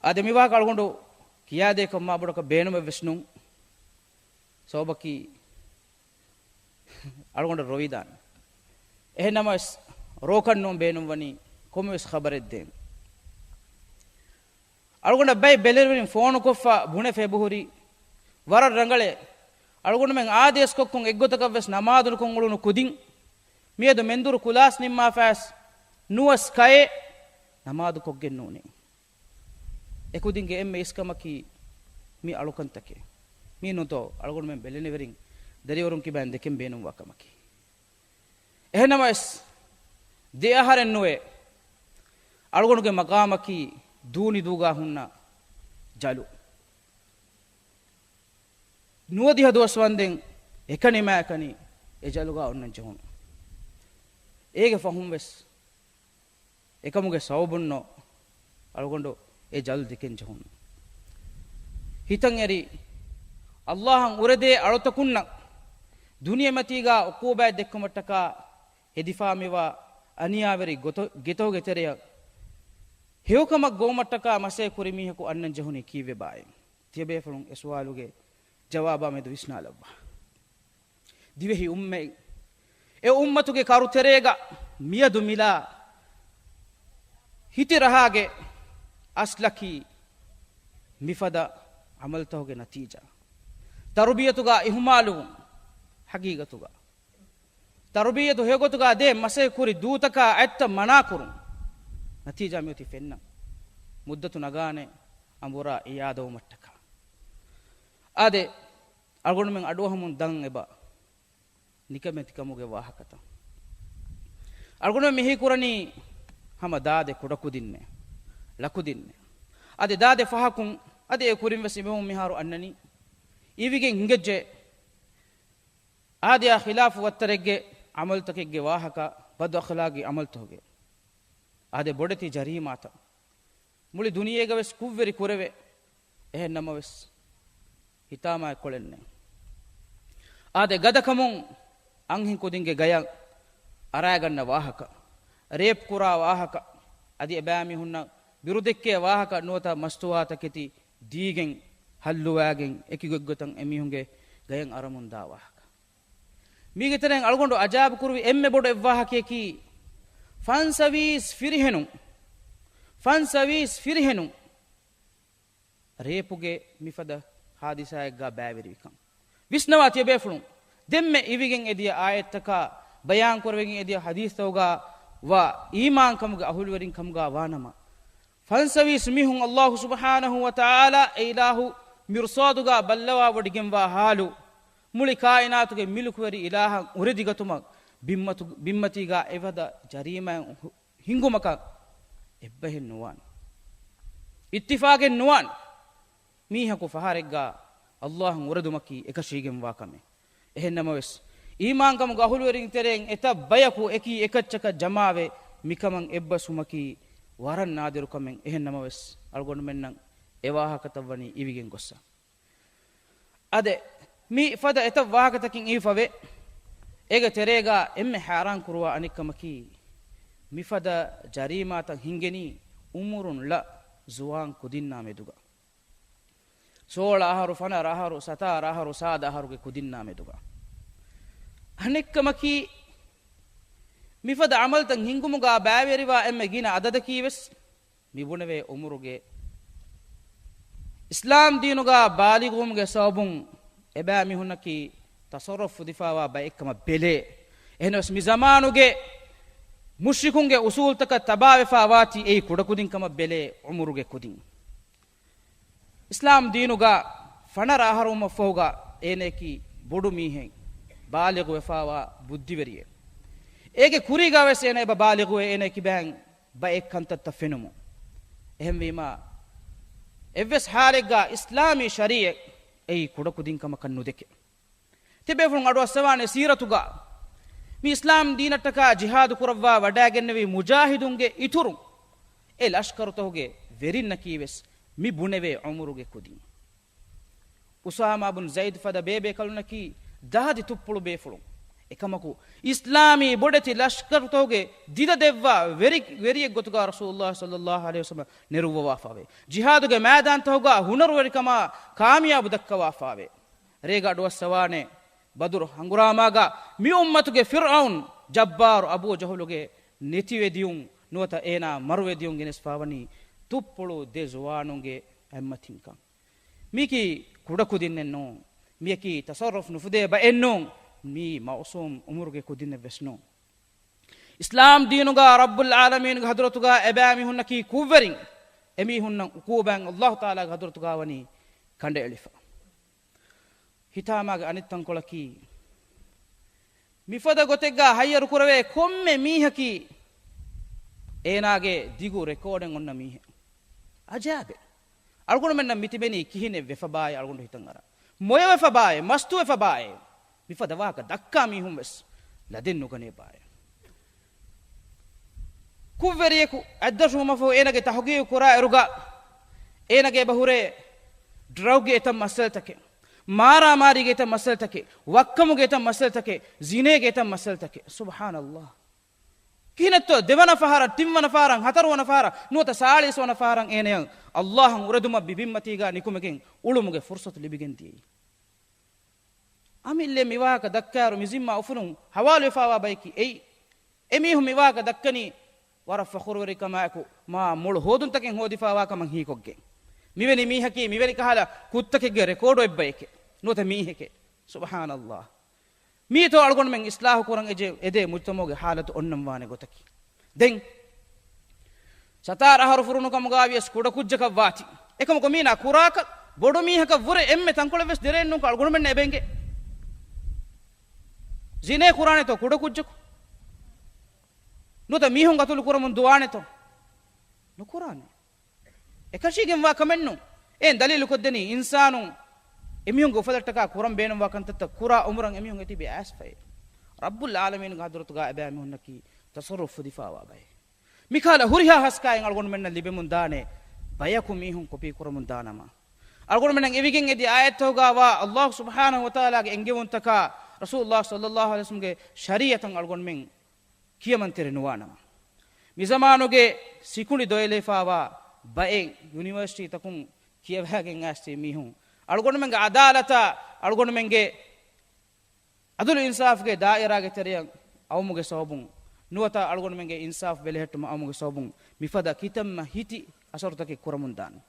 އާދެ، މިވާހަކަ އަޅުގަނޑު ކިޔާދޭކަށް މާބޮޑަކަށް ބޭނުމެއްވެސް ނޫން. ސަބަބަކީ އަޅުގަނޑަށް ރޮވިދާނެ. އެހެން ނަމަވެސް، ރޯކަށް ނޫން ބޭނުންވަނީ ކޮންމެވެސް ޚަބަރެއް ދޭން. އަޅުގަނޑަށް ބައެއް ބެލެނިވެރިން ފޯނުކޮށްފަ ބުނެފަ އެބަހުރި ވަރަށް ރަނގަޅޭ. އަޅުގަނޑުމެން އާދޭސްކޮށްކޮށް އެއްގޮތަކަށްވެސް ނަމާދު ނުކޮށް އުޅުނު ކުދިން، މިއަދު މެންދުރު ކުލާސް ނިންމާފައިސް ނުވަސް ކައޭ ނަމާދު ކޮށްގެން ނޫނޭ. އެކުދިންގެ އެންމެ އިސްކަމަކީ މި އަޅުކަންތަކެއް. މީ ނުތޯ އަޅުގަނޑުމެން ބެލެނިވެރިން ދަރިވަރުން ކިބައިން ދެކެން ބޭނުންވާ ކަމަކީ. އެހެންނަމަވެސް، ދެ އަހަރެއް ނުވޭ އަޅުގަނޑުގެ މަގާމަކީ ދޫނިދޫގާ ހުންނަ ޖަލު. ނުވަދިހަ ދުވަސް ވަންދެން އެކަނިމާއެކަނި އެ ޖަލުގާ އޮންނަން ޖެހުނު. އޭގެ ފަހުން ވެސް އެކަމުގެ ސަބަބުންނޯ އަޅުގަނޑު އެ ޖަލު ދެކެން ޖެހުނު. ހިތަށް އެރި، އައްލާހަށް އުރެދޭ އަޅުތަކުންނަށް ދުނިޔެމަތީގާ އުޤޫބާތް ދެއްކުމަށްޓަކާ ހެދިފާ މިވާ އަނިޔާވެރި ގޮތަ-، ގެތަކުގެ ތެރެއަށް ހެޔޮކަމަށް ގޮވުމަށްޓަކާ މަސައްކަތް ކުރި މީހަކު އަންނަން ޖެހުނީ ކީއްވެބާއޭ؟ ތިޔަބޭފުޅުން އެ ސުވާލުގެ ޖަވާބާ މެދު ވިސްނާލައްވާ. ދިވެހި އުއްމަތް، އެ އުއްމަތުގެ ކަރުތެރޭގަ މިއަދު މިލާ ހިތި ރަހާގެ އަސްލަކީ މިފަދަ ޢަމަލުތަކުގެ ނަތީޖާ. ތަރުބިޔަތުގަ އިހުމާލުވުން، ޙަޤީޤަތުގަ ތަރުބިޔަތު ހެޔޮގޮތުގަ ދޭ މަސައްކަތް ކުރި ދޫތަކާ އަތްތައް މަނާކުރުން. ނަތީޖާ މިއޮތީ ފެންނަން. މުއްދަތު ނަގާނެ އަނބުރާ އިއާދަވުމަށްޓަކާ. އާދެ، އަޅުގަނޑުމެން އަޑުއަހަމުން ދަން އެބަ ނިކަމެތިކަމުގެ ވާހަކަތައް. އަޅުގަނޑުމެން މި ހީކުރަނީ ހަމަ ދާދެ ކުޑަކުދިންނޭ، ޅަކުދިންނޭ. އަދި ދާދެ ފަހަކުން އަދި އެ ކުރިން ވެސް އިބަމު މިހާރު އަންނަނީ. އިވިގެން ހިނގައްޖެ އާދެއާ ޚިލާފު ވައްތަރެއްގެ ޢަމަލުތަކެއްގެ ވާހަކަ، ބަދު އަޚްލާގީ ޢަމަލުތަކުގެ. އާދެ ބޮޑެތި ޖަރީމާތައް. މުޅި ދުނިޔޭގަ ވެސް ކުށްވެރި ކުރެވޭ. އެހެން ނަމަވެސް، ހިތާމަ އެއްކޮޅެއް ނެތް. އާދެ ގަދަކަމުން އަންހެން ކުދިންގެ ގަޔަށް އަރާގަންނަ ވާހަކަ، ރޭޕް ކުރާ ވާހަކަ، އަދި އެބައިމީހުންނަށް ބިރުދެއްކޭ ވާހަކަ ނުވަތަ މަސްތުވާތަކެތި ދީގެން ހައްލުވާގެން އެކި ގޮތްގޮތަށް އެމީހުންގެ ގަޔަށް އަރަމުންދާ ވާހަކަ. މީގެ ތެރެއިން އަޅުގަނޑު އަޖާބު ކުރުވި އެންމެ ބޮޑު އެއްވާހަކަޔަކީ، ފަންސަވީސް ފިރިހެނުން، ފަންސަވީސް ފިރިހެނުން ރޭޕުގެ މިފަދަ ހާދިސާއެއްގާ ބައިވެރިވިކަން. ވިސްނަވާ ތިޔަބޭފުޅުން، ދެންމެ އިވިގެން އެދިޔަ އާޔަތްތަކާ، ބަޔާންކުރެވިގެން އެދިޔަ ޙަދީޘްތަކުގާ ވާ އީމާންކަމުގެ އަހުލުވެރިން ކަމުގާ ވާނަމަ، ފަންސަވީސް މީހުން އައްލާހު ސުބްޙާނަހު ވަ ތަޢާލާ އެ އިލާހު މިރްޞާދުގާ ބައްލަވާވޮޑިގެންވާ ޙާލު، މުޅި ކާއިނާތުގެ މިލުކުވެރި އިލާހަށް އުރެދިގަތުމަށް ބިންމަތު-، ބިންމަތީގާ އެފަދަ ޖަރީމާއެއް ހިނގުމަކަށް އެއްބަހެއް ނުވާނެ. އިއްތިފާގެއް ނުވާނެ. މީހަކު ފަހަރެއްގާ އައްލާހަށް އުރެދުމަކީ އެކަށީގެންވާ ކަމެއް. އެހެންނަމަވެސް، އީމާންކަމުގެ އަހުލުވެރިން ތެރެއިން އެތައް ބަޔަކު އެކީ އެކައްޗަކަށް ޖަމާވެ، މިކަމަށް އެއްބަސްވުމަކީ ވަރަށް ނާދިރު ކަމެއް. އެހެންނަމަވެސް، އަޅުގަނޑުމެންނަށް އެ ވާހަކަތައް ވަނީ އިވިގެން ގޮއްސަ. އާދެ، މި ފަދަ އެތައް ވާހަކަތަކެއް އިވިފަވޭ. އޭގެ ތެރޭގާ އެންމެ ހައިރާން ކުރުވާ އަނެއްކަމަކީ، މިފަދަ ޖަރީމާތައް ހިނގެނީ އުމުރުން ޅަ ޒުވާން ކުދިންނާ މެދުގަ. ސޯޅަ އަހަރު، ފަނަރަ އަހަރު، ސަތާރަ އަހަރު، ސާދަ އަހަރުގެ ކުދިންނާ މެދުގަ. އަނެއްކަމަކީ، މިފަދަ ޢަމަލުތައް ހިނގުމުގާ ބައިވެރިވާ އެންމެ ގިނަ އަދަދަކީ ވެސް މި ބުނެވޭ އުމުރުގެ. އިސްލާމް ދީނުގާ ބާލިޣުވުމުގެ ސަބަބުން އެބައިމީހުންނަކީ ތަޞައްރަފް ފުދިފާވާ ބައެއްކަމަށް ބެލޭ. އެހެނަސް މި ޒަމާނުގެ މުޝްރިކުންގެ އުސޫލްތަކަށް ތަބާވެފާވާތީ އެއީ ކުޑަކުދިން ކަމަށް ބެލޭ އުމުރުގެ ކުދިން. އިސްލާމް ދީނުގަ ފަނަރަ އަހަރުވުމަށްފަހުގަ އޭނައަކީ ބޮޑު މީހެއް، ބާލިޣުވެފާވާ ބުއްދިވެރިއެއް. އޭގެ ކުރީގަ ވެސް އޭނަ އެބަ ބާލިޣުވެ އޭނަ ކިބައިން ބައެއް ކަންތައްތައް ފެނުމުން. އެހެންވީމާ، އެއްވެސް ހާލެއްގަ އިސްލާމީ ޝަރީޢަތް އެއީ ކުޑަކުދިން ކަމަކަށް ނުދެކެ. ތިބޭފުޅުން އަޑުއައްސަވާނެ ސީރަތުގަ މި އިސްލާމް ދީނަށްޓަކާ ޖިހާދު ކުރައްވާ ވަޑައިގެންނެވި މުޖާހިދުންގެ އިތުރުން އެ ލަޝްކަރުތަކުގެ ވެރިންނަކީ ވެސް މި ބުނެވޭ އުމުރުގެ ކުދިން. އުސާމާ ބުން ޒައިދު ފަދަ ބޭބޭކަލުންނަކީ ދާދި ތުއްޕުޅު ބޭފުޅުން. އެކަމަކު، އިސްލާމީ ބޮޑެތި ލަޝްކަރުތަކުގެ ދިދަ ދެއްވާ ވެރި-، ވެރިއެއް ގޮތުގަ ރަސޫލުﷲ ޞައްލައްލާހު ޢަލައިހި ވަސައްލަމަ ނެރުއްވަވާފަވޭ. ޖިހާދުގެ މައިދާންތަކުގަ ހުނަރުވެރިކަމާ ކާމިޔާބު ދައްކަވާފަވޭ. ރޭގަ އަޑުއައްސަވާނެ ބަދުރު ހަނގުރާމާގަ މި އުއްމަތުގެ ފިރްޢައުން ޖައްބާރު އަބޫ ޖަހުލުގެ ނެތިވެދިޔުން ނުވަތަ އޭނާ މަރުވެދިޔުން ގެނެސްފަވަނީ ތުއްޕުޅު ދެ ޒުވާނުންގެ އެއްމަތިންކަން. މީކީ ކުޑަކުދިންނެއް ނޫން. މިޔަކީ ތަޞައްރަފް ނުފުދޭ ބައެއް ނޫން. މީ މައުޞޫމް އުމުރުގެ ކުދިންނެއް ވެސް ނޫން. އިސްލާމް ދީނުގަ ރައްބުލް ޢާލަމީންގެ ޙަޟްރަތުގަ އެބައިމީހުންނަކީ ކުށްވެރިން. އެމީހުންނަށް ޢުޤޫބާތް ﷲ ތަޢާލާގެ ޙަޟްރަތުގަ ވަނީ ކަނޑައެޅިފަ. ހިތާމާގެ އަނެއް ތަންކޮޅަކީ، މިފަދަ ގޮތެއްގަ ހައްޔަރު ކުރެވޭ ކޮންމެ މީހަކީ އޭނާގެ ދިގު ރެކޯޑެއް އޮންނަ މީހެއް. އަޖައިބެއް. އަޅުގަނޑުމެންނަށް މިތިބެނީ ކިހިނެއް ވެފަބާއޭ އަޅުގަނޑު ހިތަށް އަރާ. މޮޔަވެފަ ބާއޭ، މަސްތުވެފަ ބާއޭ، މިފަދަ ވާހަކަ ދައްކާ މީހުން ވެސް ލަދެއް ނުގަނޭ ބާއޭ. ކުށްވެރިޔަކު އަތްދަށުވުމަށްފަހު އޭނަގެ ތަހުގީގު ކުރާ އިރުގަ އޭނަގެ އެބަ ހުރޭ ޑްރަގްގެ އެތައް މައްސަލަތަކެއް، މާރާމާރީގެ އެތައް މައްސަލަތަކެއް، ވައްކަމުގެ އެތައް މައްސަލަތަކެއް، ޒިނޭގެ އެތައް މައްސަލަތަކެއް. ސުބްޙާނަﷲ. ކިހިނެއްތޯ ދެވަނަ ފަހަރަށް، ތިންވަނަ ފަހަރަށް، ހަތަރުވަނަ ފަހަރަށް، ނުވަތަ ސާޅީސް ވަނަ ފަހަރަށް އޭނަޔަށް ﷲ އަށް އުރެދުމަށް ބިބިންމަތީގަ ނިކުމެގެން އުޅުމުގެ ފުރުޞަތު ލިބިގެން ދިޔައީ. އަމިއްލަ މި ވާހަކަ ދައްކާއިރު މި ޒިންމާ އުފުލުން ހަވާލުވެފާވާ ބައެކީ އެއީ. އެމީހުން މި ވާހަކަ ދައްކަނީ ވަރަށް ފަޚުރުވެރިކަމާއެކު، މާ މޮޅު ހޯދުންތަކެއް ހޯދިފާވާ ކަމަށް ހީކޮށްގެން. މިވެނި މީހަކީ މިވެނި ކަހަލަ ކުށްތަކެއްގެ ރެކޯޑު އޮތް ބައެކޭ، ނުވަތަ މީހެކޭ. ސުބްޙާނަﷲ. މީތޯ އަޅުގަނޑުމެން އިޞްލާޙު ކުރަން އެދޭ މުޖްތަމަޢުގެ ޙާލަތު އޮންނަން ވާނެ ގޮތަކީ. ދެން ސަތާރަ އަހަރު ފުރުނުކަމުގަ ވިޔަސް ކުޑަކުއްޖަކަށް ވާތީ. އެކަމަކު މީނާ ކުރާކަށް ބޮޑު މީހަކަށް ވުރެ އެންމެ ތަންކޮޅެއް ވެސް ދެރައެއް ނޫންކަން އަޅުގަނޑުމެންނަށް އެބަ އެނގޭ. ޒިނޭ ކުރާނެތޯ ކުޑަކުއްޖަކު؟ ނުވަތަ މީހުން ގަތުލު ކުރަމުން ދުވާނެތޯ؟ ނުކުރާނެ. އެކަށީގެންވާ ކަމެއްނު. އެ ދަލީލުކޮށްދެނީ އިންސާނުން އެމީހުންގެ އުފަލަށްޓަކާ ކުރަން ބޭނުންވާ ކަންތައްތައް ކުރާ އުމުރަށް އެމީހުން އެތިބި އައިސްފައި. ރައްބުލް ޢާލަމީންގެ ޙަޟްރަތުގަ އެބައިމީހުންނަކީ ތަޞައްރުފު ފުދިފާވާ ބައެއް. މިކަހަލަ ހުރިހާ ހަސްކާއެއް އަޅުގަނޑުމެންނަށް ލިބެމުން ދާނެ، ބަޔަކު މީހުން ކޮޕީ ކުރަމުން ދާނަމަ. އަޅުގަނޑުމެންނަށް އެވިގެން އެދި އާޔަތްތަކުގަ ވާ ﷲ ސުބްޙާނަހޫ ވަތަޢާލާގެ އެންގެވުންތަކާ ރަސޫލުﷲ ޞައްލަﷲު ޢަލައިހި ވަސައްލަމްގެ ޝަރީޢަތަށް އަޅުގަނޑުމެން ކިޔަމަންތެރި ނުވާނަމަ. މިޒަމާނުގެ ސިކުނޑި ދޮއެލިފާވާ ބައެއް ޔުނިވަރސިޓީތަކުން ކިޔަވައިގެން އައިސްތި މީހުން އަޅުގަނޑުމެންގެ ޢަދާލަތާ، އަޅުގަނޑުމެންގެ ޢަދުލު އިންސާފުގެ ދާއިރާގެ ތެރެއަށް އައުމުގެ ސަބަބުން، ނުވަތަ އަޅުގަނޑުމެންގެ އިންސާފު ބެލެހެއްޓުމަށް އައުމުގެ ސަބަބުން މިފަދަ ކިތަންމެ ހިތި އަސަރުތަކެއް ކުރަމުންދާނެ.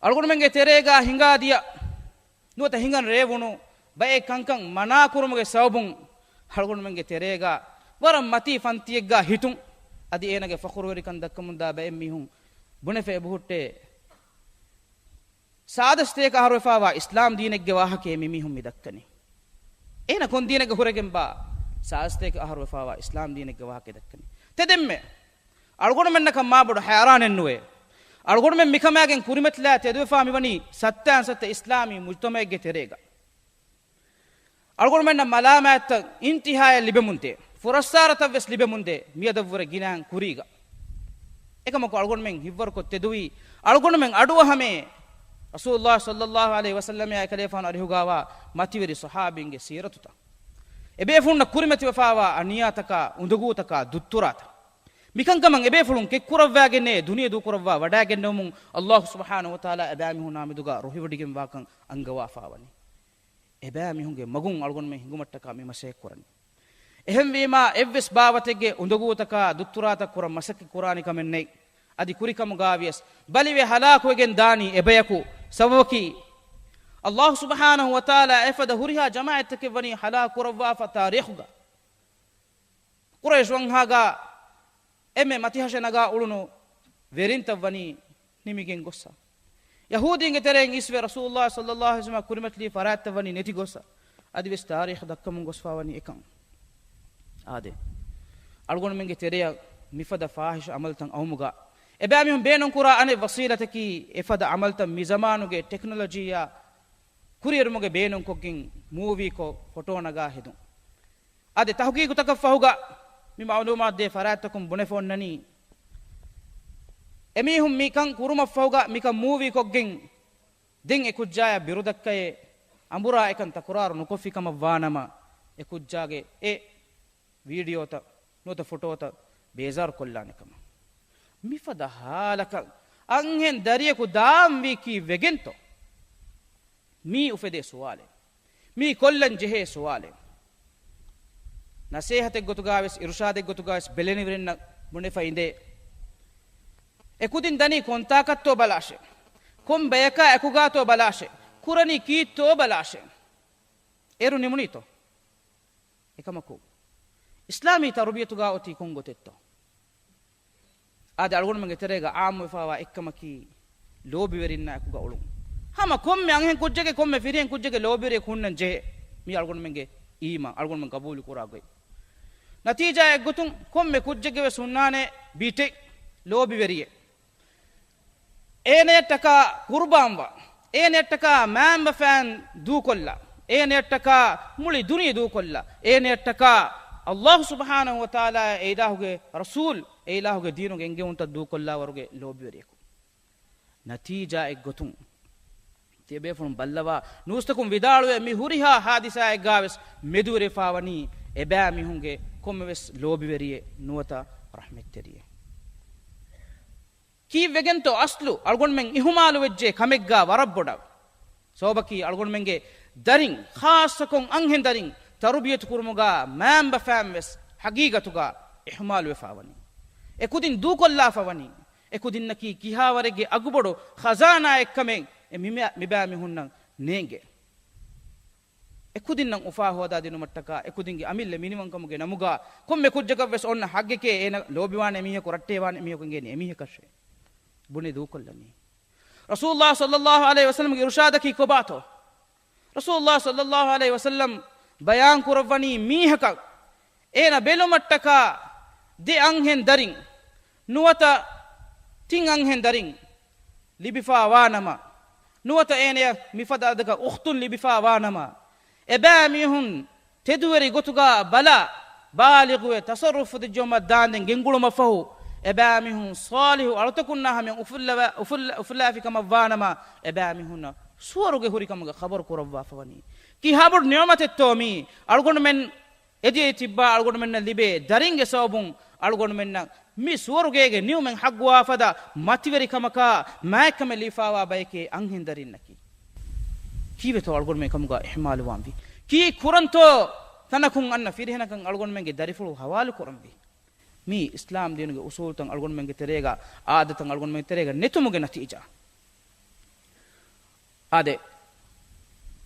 އަޅުގަނޑުމެންގެ ތެރޭގަ ހިނގާދިޔަ ނުވަތަ ހިނގަން ރޭވުނު ބައެއް ކަންކަން މަނާކުރުމުގެ ސަބަބުން އަޅުގަނޑުމެންގެ ތެރޭގަ ވަރަށް މަތީ ފަންތިއެއްގަ ހިތުން އަދި އޭނަގެ ފަޚުރުވެރިކަން ދައްކަމުންދާ ބައެއް މީހުން ބުނެފަ އެބަހުއްޓޭ. ސާދަސަތޭކަ އަހަރުވެފާވާ އިސްލާމް ދީނެއްގެ ވާހަކައެއް މި މީހުން މި ދައްކަނީ. އޭނަ ކޮން ދީނެއްގަ ހުރެގެންބާ؟ ސާދަސަތޭކަ އަހަރުވެފާވާ އިސްލާމް ދީނެއްގެ ވާހަކަ ދައްކަނީ. ތެދެންމެ އަޅުގަނޑުމެންނަކަށް މާބޮޑު ހައިރާނެއްނުވޭ. އަޅުގަނޑުމެން މިކަމާގެން ކުރިމަތިލާ ތެދުވެފާ މިވަނީ ސައްތައިން ސައްތަ އިސްލާމީ މުޖްތަމަޢެއްގެ ތެރޭގަ. އަޅުގަނޑުމެންނަށް މަލާމާތްތައް އިންތިހާޔަށް ލިބެމުންދޭ، ފުރައްސާރަތައް ވެސް ލިބެމުންދޭ، މިއަދަށްވުރެ ގިނައިން ކުރީގަ. އެކަމަކު އަޅުގަނޑުމެން ހިތްވަރުކޮށް ތެދުވީ، އަޅުގަނޑުމެން އަޑުއަހަމޭ، ރަސޫލުﷲ ޞައްލަﷲު ޢަލައިހި ވަސައްލަމާ އެކަލޭފާނު އަރިހުގާވާ މަތިވެރި ޞަޙާބީންގެ ސީރަތުތައް. އެބޭފުޅުންނަށް ކުރިމަތިވެފާވާ އަނިޔާތަކާ، އުނދަގޫތަކާ، ދުއްތުރާތައް. މިކަންކަމަށް އެބޭފުޅުން ކެތްކުރައްވާގެންނޭ ދުނިޔެ ދޫކުރައްވާ ވަޑައިގެންނެވުމުން ﷲ ސުބްޙާނަހޫ ވަތަޢާލާ އެބައިމީހުނާ މެދުގަ ރުހިވޮޑިގެންވާކަން އަންގަވާފާވަނީ. އެބައިމީހުންގެ މަގުން އަޅުގަނޑުމެން ހިނގުމަށްޓަކާ މި މަސައްކަތް ކުރަނީ. އެހެންވީމާ، އެއްވެސް ބާވަތެއްގެ އުނދަގޫތަކާ ދުއްތުރާތައް ކުރަން މަސައްކަތް ކުރާނެ ކަމެއް ނެތް. އަދި ކުރިކަމުގާވިޔަސް ބަލިވެ ހަލާކުވެގެން ދާނީ އެބަޔަކު. ސަބަބަކީ، ﷲ ސުބްޙާނަހޫ ވަތަޢާލާ އެފަދަ ހުރިހާ ޖަމާޢަތްތަކެއް ވަނީ ހަލާކު ކުރައްވާފަ ތާރީޚުގަ. ޤުރައިޝް ވަންހާގަ އެންމެ މަތިހަށަ ނަގާ އުޅުނު ވެރިންތައް ވަނީ ނިމިގެން ގޮއްސަ. ޔަހޫދީންގެ ތެރެއިން އިސްވެ ރަސޫލުﷲ ޞައްލަﷲު ޢަލައިހި ވަސައްލަމަ ކުރިމަތިލީ ފަރާތްތައް ވަނީ ނެތި ގޮއްސަ. އަދިވެސް ތާރީޚު ދައްކަމުން ގޮސްފާވަނީ އެކަން. އާދެ، އަޅުގަނޑުމެންގެ ތެރެއަށް މިފަދަ ފާޙިޝް ޢަމަލުތައް އައުމުގަ އެބައިމީހުން ބޭނުންކުރާ އަނެއް ވަސީލަތަކީ އެފަދަ ޢަމަލުތައް މިޒަމާނުގެ ޓެކްނޮލޮޖީއާ ކުރިއެރުމުގެ ބޭނުންކޮށްގެން މޫވީކޮށް ފޮޓޯ ނަގާ ހެދުން. އާދެ، ތަޙުޤީޤުތަކަށްފަހުގަ މި މަޢުލޫމާތު ދޭ ފަރާތްތަކުން ބުނެފަ އޮންނަނީ، އެމީހުން މިކަން ކުރުމަށްފަހުގަ މިކަން މޫވީކޮށްގެން ދެން އެކުއްޖާޔަށް ބިރުދައްކައޭ، އަނބުރާ އެކަން ތަކުރާރު ނުކޮށްފި ކަމަށް ވާނަމަ، އެކުއްޖާގެ އެ ވީޑިއޯތައް ނުވަތަ ފޮޓޯތައް ބޭޒާރުކޮށްލާނެ ކަމަށް. މިފަދަ ހާލަކަށް އަންހެން ދަރިޔަކު ދާންވީ ކީއްވެގެންތޯ؟ މީ އުފެދޭ ސުވާލެއް. މީ ކޮށްލަން ޖެހޭ ސުވާލެއް. ނަސޭހަތެއް ގޮތުގަވެސް، އިރުޝާދެއް ގޮތުގަވެސް ބެލެނިވެރިންނަށް ބުނެފަ އިނދޭ. އެކުދިން ދަނީ ކޮންތާކަށްތޯ ބަލާށޭ. ކޮން ބަޔަކާ އެކުގާތޯ ބަލާށޭ. ކުރަނީ ކީއްތޯ ބަލާށޭ. އޭރު ނިމުނީތޯ؟ އެކަމަކު، އިސްލާމީ ތަރުބިޔަތުގަ އޮތީ ކޮން ގޮތެއްތޯ؟ އާދެ، އަޅުގަނޑުމެންގެ ތެރޭގަ ޢާއްމުވެފާވާ އެއްކަމަކީ، ލޯބިވެރިންނާ އެކުގަ އުޅުން. ހަމަ ކޮންމެ އަންހެން ކުއްޖެއްގެ، ކޮންމެ ފިރިހެން ކުއްޖެއްގެ ލޯބިވެރިޔަކު ހުންނަން ޖެހޭ. މީ އަޅުގަނޑުމެންގެ އީމާން، އަޅުގަނޑުމެން ޤަބޫލު ކުރާ ގޮތް. ނަތީޖާއެއްގޮތުން، ކޮންމެ ކުއްޖެއްގެ ވެސް ހުންނާނެ ބިޓެއް، ލޯބިވެރިއެއް. އޭނަޔަށްޓަކާ ޤުރުބާންވާ، އޭނައަށްޓަކާ މައިންބަފައިން ދޫކޮށްލާ، އޭނައަށްޓަކާ މުޅި ދުނިޔެ ދޫކޮށްލާ، އޭނައަށްޓަކާ އައްލާހު ސުބްޙާނަހު ވަތަޢާލާ އެ އިލާހުގެ ރަސޫލް އެ އިލާހުގެ ދީނުގެ އެންގެވުންތައް ދޫކޮށްލާވަރުގެ ލޯބިވެރިޔަކު. ނަތީޖާއެއްގޮތުން ތިޔަބޭފުޅުން ބައްލަވާ، ނޫސްތަކުން ވިދާޅުވޭ، މި ހުރިހާ ހާދިސާއެއްގާވެސް މެދުވެރިވެފާވަނީ އެބައިމީހުންގެ ކޮންމެވެސް ލޯބިވެރިއެއް ނުވަތަ ރަޙްމަތްތެރިއެއް. ކީއްވެގެންތޯ އަސްލު އަޅުގަނޑުމެން އިހުމާލުވެއްޖެ ކަމެއްގާ ވަރަށް ބޮޑަށް؟ ސަބަބަކީ އަޅުގަނޑުމެންގެ ދަރިން، ޚާއްޞަކޮށް އަންހެން ދަރިން ތަރުބިޔަތު ކުރުމުގާ މައިންބަފައިން ވެސް ހަގީގަތުގާ އިހުމާލުވެފާވަނީ. އެކުދިން ދޫކޮށްލާފަވަނީ. އެކުދިންނަކީ ކިހާވަރެއްގެ އަގުބޮޑު ޚަޒާނާއެއްކަމެއް އެ މި-، މިބައިމީހުންނަށް ނޭނގޭ. އެކުދިންނަށް އުފާ ހޯދާދިނުމަށްޓަކާ، އެކުދިންގެ އަމިއްލަ މިނިވަންކަމުގެ ނަމުގާ، ކޮންމެ ކުއްޖަކަށްވެސް އޮންނަ ޙައްޤެކޭ، އޭނަ ލޯބިވާނެ މީހަކު ރައްޓޭވާނެ މީހަކު އެނގޭނެ އެމީހަކަށޭ. ބުނެ ދޫކޮށްލަނީ. ރަސޫލުﷲ ޞައްލައްލާހު ޢަލައިހި ވަސައްލަމްގެ އިރުޝާދަކީ ކޮބާތޯ؟ ރަސޫލުﷲ ޞައްލައްލާހު ޢަލައިހި ވަސައްލަމް ބަޔާން ކުރައްވަނީ މީހަކަށް އޭނަ ބެލުމަށްޓަކާ ދެ އަންހެން ދަރިން ނުވަތަ ތިން އަންހެން ދަރިން ލިބިފާވާނަމަ، ނުވަތަ އޭނަޔަށް މިފަދަ އަދަދަކަށް އުޚްތުން ލިބިފާވާނަމަ، އެބައިމީހުން ތެދުވެރި ގޮތުގާ ބަލާ، ބާލިޣުވެ ތަޞައްރުފު ފުދިއްޖައުމަށް ދާންދެން ގެންގުޅުމަށްފަހު، އެބައިމީހުން ޞާލިޙު އަޅުތަކުންނާ ހަމަޔަށް އުފުއްލަވަ-، އުފުއްލަ-، އުފުލާފިކަމަށްވާނަމަ، އެބައިމީހުންނަށް ސުވަރުގެ ހުރިކަމުގެ ޚަބަރު ކުރައްވާފަވަނީ. ކީ ހާބޮޑު ނިޢުމަތެއްތޯ މީ؟ އަޅުގަނޑުމެން އެދިޔައީ ތިއްބާ އަޅުގަނޑުމެންނަށް ލިބޭ ދަރިންގެ ސަބަބުން އަޅުގަނޑުމެންނަށް މި ސުވަރުގޭގެ ނިޢުމަތް ޙައްޤުވާ ފަދަ މަތިވެރިކަމަކާ މާތްކަމެއް ލިބިފާވާ ބަޔެކޭ އަންހެން ދަރިންނަކީ. ކީއްވެތޯ އަޅުގަނޑުމެން އެކަމުގާ އިހުމާލުވާންވީ؟ ކީއް ކުރަންތޯ ތަނަކުން އަންނަ ފިރިހެނަކަށް އަޅުގަނޑުމެންގެ ދަރިފުޅު ހަވާލު ކުރަންވީ؟ މީ އިސްލާމް ދީނުގެ އުޞޫލުތައް އަޅުގަނޑުމެންގެ ތެރޭގަ، އާދަތައް އަޅުގަނޑުމެންގެ ތެރޭގަ ނެތުމުގެ ނަތީޖާ. އާދެ،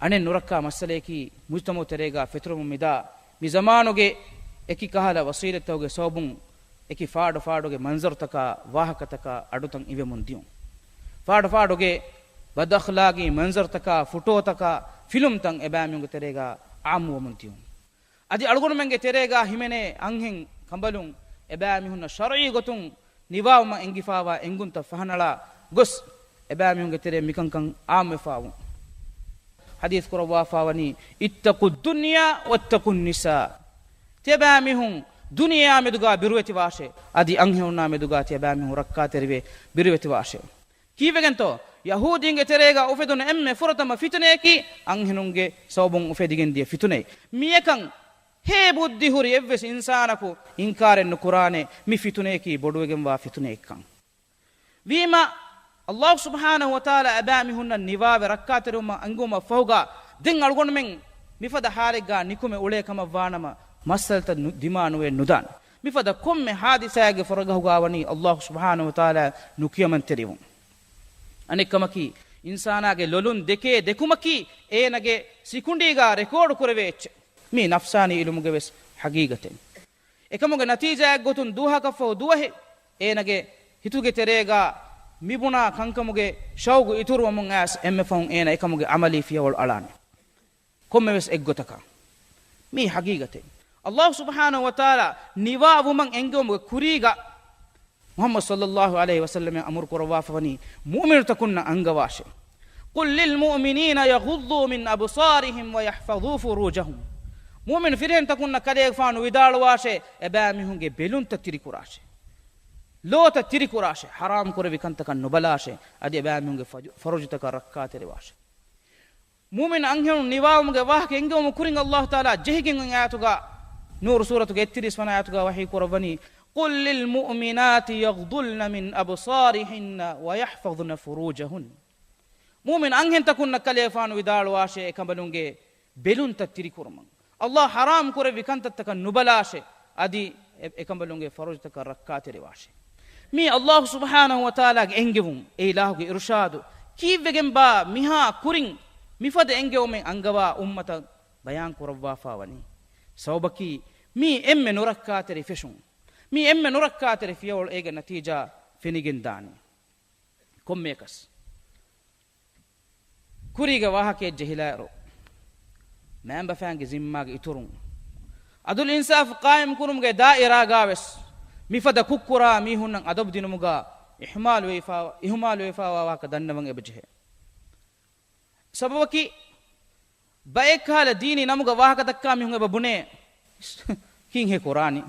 އަނެއް ނުރައްކާ މައްސަލަޔަކީ، މުޖްތަމަޢު ތެރޭގަ ފެތުރެމުން މިދާ މި ޒަމާނުގެ އެކި ކަހަލަ ވަސީލަތްތަކުގެ ސަބަބުން އެކި ފާޑު ފާޑުގެ މަންޒަރުތަކާ، ވާހަކަތަކާ އަޑުތައް އިވެމުން ދިޔުން. ފާޑު ފާޑުގެ ބަދްއަޚްލާގީ މަންޒަރުތަކާ، ފުޓޯތަކާ، ފިލުމްތައް އެބައިމީހުންގެ ތެރޭގަ އާއްމުވަމުން ދިޔުން. އަދި އަޅުގަނޑުމެންގެ ތެރޭގަ ހިމެނޭ އަންހެން ކަނބަލުން އެބައިމީހުންނަށް ޝަރުޢީ ގޮތުން ނިވާވުމަށް އެނގިފާވާ އެންގުންތައް ފަހަނަޅާ ގޮސް، އެބައިމީހުންގެ ތެރޭ މިކަންކަން އާއްމުވެފާވުން. ޙަދީޘް ކުރައްވާފާވަނީ، "اتقوا الدنيا واتقوا النساء." ތިޔަބައިމީހުން ދުނިޔެއާ މެދުގާ ބިރުވެތިވާށޭ، އަދި އަންހެނުންނާ މެދުގާ ތިޔަބައިމީހުން ރައްކާތެރިވެ ބިރުވެތިވާށޭ. ކީއްވެގެންތޯ؟ ޔަހޫދީންގެ ތެރޭގަ އުފެދުނު އެންމެ ފުރަތަމަ ފިތުނަޔަކީ އަންހެނުންގެ ސަބަބުން އުފެދިގެން ދިޔަ ފިތުނައެއް. މިޔަކަން ހޭ ބުއްދި ހުރި އެއްވެސް އިންސާނަކު އިންކާރެއް ނުކުރާނެ، މި ފިތުނަޔަކީ ބޮޑުވެގެންވާ ފިތުނައެއްކަން. ވީމާ، އައްލާހު ސުބްޙާނަހު ވަތަޢާލާ އެބައިމީހުންނަށް ނިވާވެ ރައްކާތެރިވުމަށް އަންގަވުމަށް ފަހުގާ، ދެން އަޅުގަނޑުމެން މިފަދަ ޙާލެއްގާ ނިކުމެ އުޅޭ ކަމަށް ވާނަމަ، މައްސަލަތައް ނު-، ދިމާ ނުވެ ނުދާނެ. މިފަދަ ކޮންމެ ހާދިސާއެއްގެ ފުރަގަހުގާ ވަނީ އައްލާހު ސުބްޙާނަހު ވަތަޢާލާ ނުކިޔަމަންތެރިވުން. އަނެއްކަމަކީ، އިންސާނާގެ ލޮލުން ދެކޭ ދެކުމަކީ އޭނަގެ ސިކުނޑީގާ ރެކޯޑު ކުރެވޭ އެއްޗެއް. މީ ނަފްސާނީ އިލްމުގެ ވެސް ޙަޤީޤަތެއް. އެކަމުގެ ނަތީޖާއެއްގޮތުން ދުވަހަކަށްފަހު ދުވަހެއް އޭނަގެ ހިތުގެ ތެރޭގާ މިބުނާ ކަންކަމުގެ ޝައުގު އިތުރުވަމުން އައިސް އެންމެ ފަހުން އޭނަ އެކަމުގެ ޢަމަލީ ފިޔަވަޅު އަޅާނެ. ކޮންމެވެސް އެއްގޮތަކަށް. މީ ޙަޤީޤަތެއް. އައްލާހު ސުބްޙާނަހު ވަތަޢާލާ ނިވާވުމަށް އެންގެވުމުގެ ކުރީގަ މުޙައްމަދު ޞައްލައްލާހު ޢަލައިހި ވަސައްލަމަށް އަމުރު ކުރައްވާފަވަނީ މުއުމިނުތަކުންނަށް އަންގަވާށޭ. "قل للمؤمنين يغضوا من أبصارهم ويحفظوا فروجهم." މުއުމިނު ފިރިހެންތަކުންނަށް ކަލޭގެފާނު ވިދާޅުވާށޭ، އެބައިމީހުންގެ ބެލުންތައް ތިރިކުރާށޭ. ލޯތައް ތިރިކުރާށޭ، ޙަރާމް ކުރެއްވި ކަންތަކަށް ނުބަލާށޭ، އަދި އެބައިމީހުންގެ ފަރު-، ފަރުޖުތަކަށް ރައްކާތެރިވާށޭ. މުއުމިން އަންހެނުން ނިވާވުމުގެ ވާހަކަ އެންގެވުމުގެ ކުރިން އައްލާހު ތަޢާލާ ޖެހިގެން އޮތް އާޔަތުގަ، ނޫރު ސޫރަތުގެ އެއްތިރީސް ވަނަ އާޔަތުގަ ވަޙީ ކުރައްވަނީ، "قل للمؤمنات يغضضن من أبصارهن ويحفظن فروجهن." މުއުމިން އަންހެންތަކުންނަށް ކަލޭފާނު ވިދާޅުވާށޭ، އެކަނބަލުންގެ ބެލުންތައް ތިރިކުރުމަށް. އައްލާހު ޙަރާމް ކުރެއްވި ކަންތައްތަކަށް ނުބަލާށޭ، އަދި އެ-، އެކަނބަލުންގެ ފަރުޖުތަކަށް ރައްކާތެރިވާށޭ. މީ އައްލާހު ސުބްޙާނަހު ވަތަޢާލާގެ އެންގެވުން، އެ އިލާހުގެ އިރުޝާދު. ކީއްވެގެންބާ މިހާ ކުރިން މިފަދަ އެންގެވުމެއް އަންގަވާ އުއްމަތަށް ބަޔާން ކުރައްވާފާ ވަނީ؟ ސަބަބަކީ، މީ އެންމެ ނުރައްކާތެރި ފެށުން. މީ އެންމެ ނުރައްކާތެރި ފިޔަވަޅު، އޭގެ ނަތީޖާ ފެނިގެން ދާނީ. ކޮންމެއަކަސް ކުރީގެ ވާހަކައެއް ޖެހިލާއިރު، މައިންބަފައިންގެ ޒިންމާގެ އިތުރުން، ޢަދުލު އިންސާފު ޤާއިމް ކުރުމުގެ ދާއިރާގާވެސް މިފަދަ ކުށްކުރާ މީހުންނަށް އަދަބު ދިނުމުގާ އިހުމާލުވެފާ-، އިހުމާލުވެފާވާ ވާހަކަ ދަންނަވަން އެބަޖެހޭ. ސަބަބަކީ، ބައެއްކަހަލަ ދީނީ ނަމުގަ ވާހަކަ ދައްކާ މީހުން އެބަ ބުނޭ، ކީންހޭ ކުރާނީ؟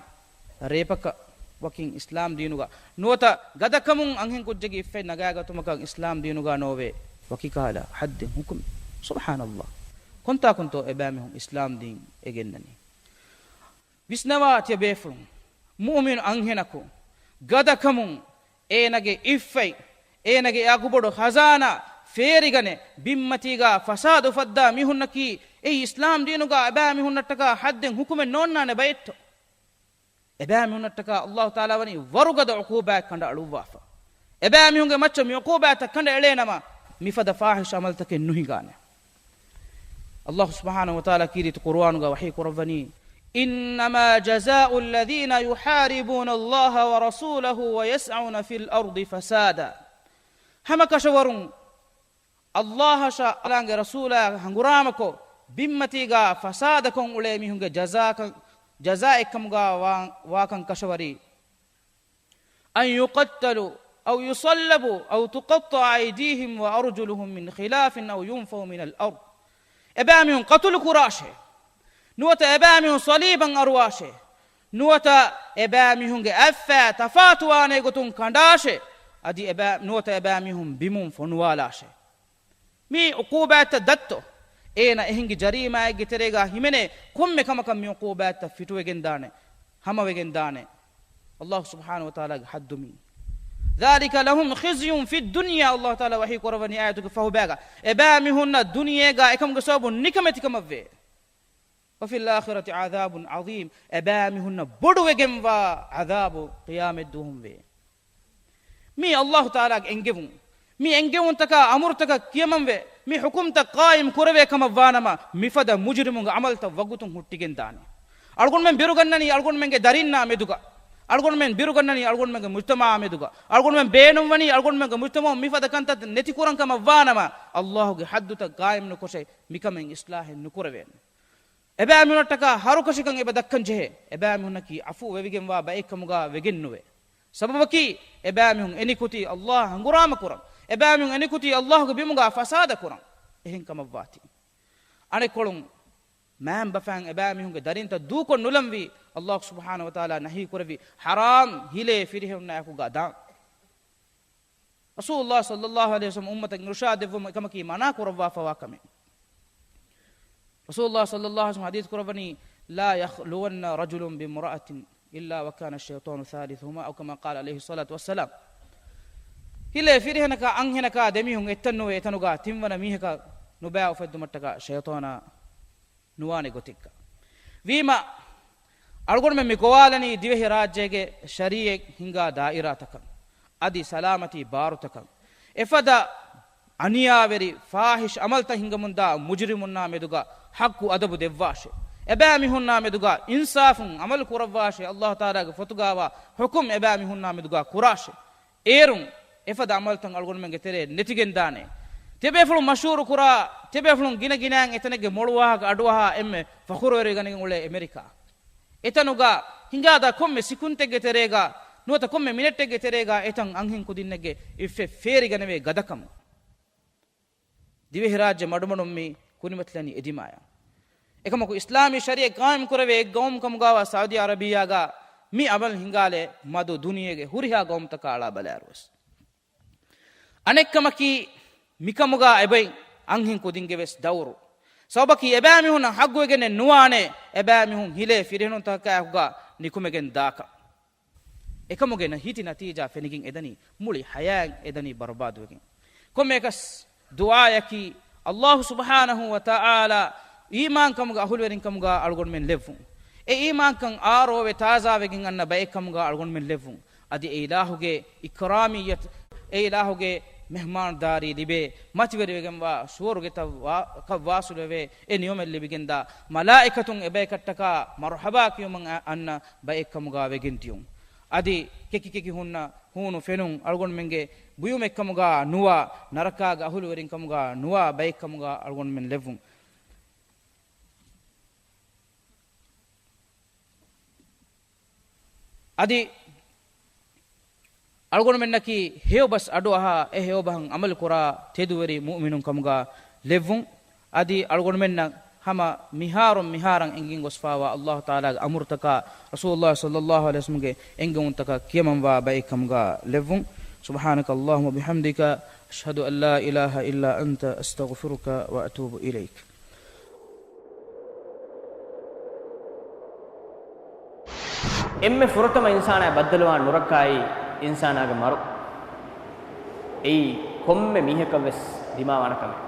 ރޭޕަކަށް ވަކިން އިސްލާމް ދީނުގަ ނުވަތަ ގަދަކަމުން އަންހެން ކުއްޖެއްގެ އިއްފަތް ނަގާގަތުމަކަށް އިސްލާމް ދީނުގަ ނޯވޭ ވަކިކަހަލަ ޙައްދެއް ޙުކުމެއް. ސުބްޙާނަﷲ. ކޮންތާކުންތޯ އެބައިމީހުން އިސްލާމް ދީން އެ ގެންނަނީ؟ ވިސްނަވާ ތިޔަބޭފުޅުން، މުއުމިނު އަންހެނަކު ގަދަކަމުން އޭނަގެ އިއްފަތް، އޭނަގެ އެ އަގުބޮޑު ޚަޒާނާ ފޭރިގަނެ ބިންމަތީގަ ފަސާދަ އުފައްދާ މީހުންނަކީ އެއީ އިސްލާމް ދީނުގަ އެބައިމީހުންނަށްޓަކާ ޙައްދެއް ޙުކުމެއް ނޯންނާނެ ބައެއްތޯ؟ އެބައިމީހުންނަށްޓަކާ ﷲ ތަޢާލާ ވަނީ ވަރުގަދަ ޢުޤޫބާތް ކަނޑައަޅުއްވާފަ. އެބައިމީހުންގެ މައްޗަށް މި ޢުޤޫބާތްތައް ކަނޑައެޅޭނަމަ، މިފަދަ ފާޙިޝް ޢަމަލުތަކެއް ނުހިނގާނެ. ﷲ ސުބްޙާނަހޫ ވަތަޢާލާ ކީރިތި ޤުރުއާނުގަ ވަޙީ ކުރައްވަނީ، إنما جزاء الذين يحاربون الله ورسوله ويسعون في الأرض فسادا. ހަމަ ކަށަވަރުން ﷲ އަށާ އަލާނގެ ރަސޫލާ ހަނގުރާމަކޮށް، ބިންމަތީގަ ފަސާދަކޮށް އުޅޭ މީހުންގެ ޖަޒާކަން، ޖަޒާއެއްކަމުގަ ވާ، ވާކަން ކަށަވަރީ، أن يقتلوا أو يصلبوا أو تقطع أيديهم وأرجلهم من خلاف أو ينفوا من الأرض. އެބައިމީހުން ޤަތުލު ކުރާށޭ، ނުވަތަ އެބައިމީހުން ޞަލީބަށް އަރުވާށޭ، ނުވަތަ އެބައިމީހުންގެ އަތްފައި ތަފާތުވާނޭ ގޮތުން ކަނޑާށޭ، އަދި އެބައި، ނުވަތަ އެބައިމީހުން ބިމުން ފޮނުވާލާށޭ. މި ޢުޤޫބާތްތައް ދައްތޯ؟ އޭނަ އެހެންގެ ޖަރީމާއެއްގެ ތެރޭގަ ހިމެނޭ ކޮންމެ ކަމަކަށް މި ޢުޤޫބާތްތައް ފިޓުވެގެންދާނެ، ހަމަވެގެންދާނެ. ﷲ ސުބްޙާނަހޫ ވަތަޢާލާގެ ޙައްދު މީ. ذلك لهم خزي في الدنيا، ﷲ ތަޢާލާ ވަޙީ ކުރައްވަނީ އާޔަތުގެ ފަހުބައިގަ، އެބައިމީހުންނަށް ދުނިޔޭގަ އެކަމުގެ ސަބަބުން ނިކަމެތިކަމަށްވޭ. وفي الآخرة عذاب عظيم، އެބައިމީހުންނަށް ބޮޑުވެގެންވާ ޢަޛާބު ޤިޔާމަތްދުވަހުން ވޭ. މީ ﷲ ތަޢާލާގެ އެންގެވުން. މި އެންގެވުންތަކާ އަމުރުތަކަށް ކިޔަމަންވެ، މި ޙުކުމްތައް ޤާއިމް ކުރެވޭ ކަމަށް ވާނަމަ، މިފަދަ މުޖުރިމުންގެ ޢަމަލުތައް ވަގުތުން ހުއްޓިގެން ދާނެ. އަޅުގަނޑުމެން ބިރުގަންނަނީ އަޅުގަނޑުމެންގެ ދަރިންނާ މެދުގަ، އަޅުގަނޑުމެން ބިރުގަންނަނީ އަޅުގަނޑުމެންގެ މުޖްތަމަޢާ މެދުގަ، އަޅުގަނޑުމެން ބޭނުންވަނީ އަޅުގަނޑުމެންގެ މުޖްތަމަޢުން މިފަދަ ކަންތައް ނެތިކުރަން ކަމަށް ވާނަމަ، ﷲ ގެ ޙައްދުތައް ޤާއިމް ނުކޮށެ މިކަމެއް އިޞްލާޙެއް ނުކުރެވޭނެ. އެބައިމީހުންނަށްޓަކާ ހަރުކަށިކަން އެބަ ދައްކަން ޖެހޭ. އެބައިމީހުންނަކީ ޢަފޫ ވެވިގެންވާ ބައެއްކަމުގަ ވެގެންނުވޭ. ސަބަބަކީ، އެބައިމީހުން އެނިކުތީ ﷲ ހަނގުރާމަކުރަން. އެބައިމީހުން އެނިކުތީ ﷲ ގެ ބިމުގަ ފަސާދަކުރަން. އެހެން ކަމަށްވާތީ، އަނެއްކޮޅުން މައިންބަފައިން އެބައިމީހުންގެ ދަރިންތައް ދޫކޮށް ނުލަންވީ، ﷲ ސުބްޙާނަހޫ ވަތަޢާލާ ނަހީ ކުރެއްވި ޙަރާމް ހިލޭ ފިރިހެނުންނާއެކުގަ ދާން. ރަސޫލުﷲ ޞައްލައްލާހު ޢަލައިހި ވަސައްލަމަ އުއްމަތަށް އިރުޝާދު ދެއްވުމަށް އެކަމަކީ މަނާ ކުރައްވާފަވާ ކަމެއް. ރަސޫލުﷲ ޞައްލައްލާހު ޢަލައިހި ވަސައްލަމަ ޙަދީޘް ކުރައްވަނީ، لا يخلون رجل بامرأة إلا وكان الشيطان ثالثهما، أو كما قال عليه الصلاة والسلام. ހިލޭ ފިރިހެނަކާ އަންހެނަކާ ދެމީހުން އެއްތަން ނުވެ، އެތަނުގަ ތިންވަނަ މީހަކަށް ނުބައި އުފެއްދުމަށްޓަކާ ޝައިޠާނާ ނުވާނެ ގޮތެއްގަ. ވީމަ، އަޅުގަނޑުމެން މި ގޮވާލަނީ ދިވެހިރާއްޖޭގެ ޝަރީޢަތް ހިންގާ ދާއިރާތަކަށް، އަދި ސަލާމަތީ ބާރުތަކަށް. އެފަދަ އަނިޔާވެރި ފާޙިޝް ޢަމަލުތައް ހިނގަމުންދާ މުޖުރިމުންނާ މެދުގަ ޙައްޤު އަދަބު ދެއްވާށޭ. އެބައިމީހުންނާ މެދުގަ އިންސާފުން ޢަމަލު ކުރައްވާށޭ. ﷲ ތަޢާލާގެ ފޮތުގަވާ ޙުކުމް އެބައިމީހުންނާ މެދުގަ ކުރާށޭ. އޭރުން އެފަދަ ޢަމަލުތައް އަޅުގަނޑުމެންގެ ތެރޭ ނެތިގެންދާނެ. ތިޔަބޭފުޅުން މަޝްހޫރު ކުރާ، ތިޔަބޭފުޅުން ގިނަ ގިނައިން އެތަނެއްގެ މޮޅު ވާހަކަ އަޑުއަހާ އެންމެ ފަޚުރުވެރިވެގަނެގެން އުޅޭ އެމެރިކާ. އެތަނުގަ ހިނގާދާ ކޮންމެ ސިކުންތެއްގެ ތެރޭގަ، ނުވަތަ ކޮންމެ މިނެޓެއްގެ ތެރޭގަ އެތަން އަންހެން ކުދިންނެއްގެ އިއްފެއް ފޭރިގަނެވޭ ގަދަކަމުން. ދިވެހިރާއްޖެ މަޑުމަޑުން މި ކުރިމަތިލަނީ އެދިމާޔަށް. އެކަމަކު އިސްލާމީ ޝަރީޢަތް ޤާއިމް ކުރެވޭ އެއް ގައުމު ކަމުގަވާ ސައުދީ ޢަރަބިއްޔާގަ މި ޢަމަލު ހިނގާލެ މަދު ދުނިޔޭގެ ހުރިހާ ގައުމުތަކާ އަޅާ ބަލާއިރުވެސް. އަނެއްކަމަކީ، މިކަމުގަ އެބައި އަންހެން ކުދިންގެ ވެސް ދައުރު. ސަބަބަކީ އެބައިމީހުންނަށް ޙައްޤުވެގެނެއް ނުވާނެ، އެބައިމީހުން ހިލޭ ފިރިހެނުންތަކާއެކުގަ ނިކުމެގެން ދާކަށް. އެކަމުގެ ނަ-، ހިތި ނަތީޖާ ފެނިގެން އެދަނީ، މުޅި ޙަޔާތް އެދަނީ ބަރުބާދުވެގެން. ކޮންމެއަކަސް ދުޢާޔަކީ، ﷲ ސުބްޙާނަހޫ ވަތަޢާލާ އީމާންކަމުގެ އަހުލުވެރިންކަމުގަ އަޅުގަނޑުމެން ލެއްވުން. އެ އީމާންކަން އާރޯވެ ތާޒާވެގެން އަންނަ ބައެއްކަމުގަ އަޅުގަނޑުމެން ލެއްވުން. އަދި އެ އިލާހުގެ އިކްރާމިއްޔަތު، އެ އިލާހުގެ މެހްމާންދާރީ ލިބޭ، މަތިވެރިވެގެންވާ ސުވަރުގެތައް ވާ-، ކަށް ވާސިލުވެވޭ، އެ ނިޢުމަތް ލިބިގެންދާ މަލާއިކަތުން އެބަޔަކަށްޓަކާ މަރުޙަބާ ކިޔުމަށް އަ-، އަންނަ ބައެއްކަމުގަ ވެގެން ދިޔުން. އަދި ކެކި ކެކި ހުންނަ ހޫނު ފެނުން އަޅުގަނޑުމެންގެ ބުޔުމެއްކަމުގަ ނުވާ، ނަރަކާގެ އަހުލުވެރިންކަމުގަ ނުވާ ބައެއްކަމުގަ އަޅުގަނޑުމެން ލެއްވުން. އަދި އަޅުގަނޑުމެންނަކީ ހެޔޮބަސް އަޑުއަހާ، އެ ހެޔޮބަހަށް ޢަމަލު ކުރާ ތެދުވެރި މުއުމިނުން ކަމުގަ ލެއްވުން. އަދި އަޅުގަނޑުމެންނަށް ހަމަ މިހާރުން މިހާރަށް އެނގިގެން ގޮސްފާވާ ﷲ ތަޢާލާގެ އަމުރުތަކާ ރަސޫލުﷲ ޞައްލަﷲު ޢަލައިހި ވަސައްލަމްގެ އެންގެވުންތަކާ ކިޔަމަންވާ ބައެއް ކަމުގަ ލެއްވުން. سبحانك اللهم وبحمدك، أشهد أن لا إله إلا أنت، أستغفرك وأتوب إليك. އެންމެ ފުރަތަމަ އިންސާނާއަށް ބައްދަލުވާން ނުރައްކާއީ އިންސާނާގެ މަރު. އެއީ ކޮންމެ މީހަކަށްވެސް ދިމާވާނެ ކަމެއް.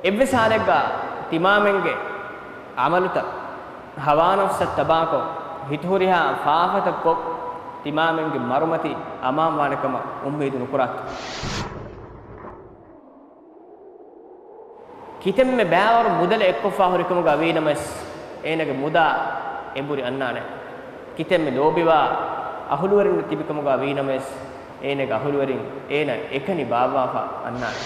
އެއްވެސް ހާލެއްގަ ތިމާމެންގެ ޢަމަލުތައް ހަވާނަފްސަށް ތަބާކޮށް، ހިތުހުރިހާ ފާފަތައް ކޮށް، ތިމާމެންގެ މަރުމަތި އަމާންވާނެ ކަމަށް އުއްމީދު ނުކުރާތި. ކިތަންމެ ބައިވަރު މުދަލެއް އެއްކޮށްފާ ހުރިކަމުގަ ވީނަމަވެސް، އޭނަގެ މުދާ އެނބުރި އަންނާނެ. ކިތަންމެ ލޯބިވާ އަހުލުވެރިންނެއް ތިބިކަމުގަ ވީނަމަވެސް، އޭނަގެ އަހުލުވެރިން އޭނަ އެކަނި ބާއްވާފަ އަންނާނެ.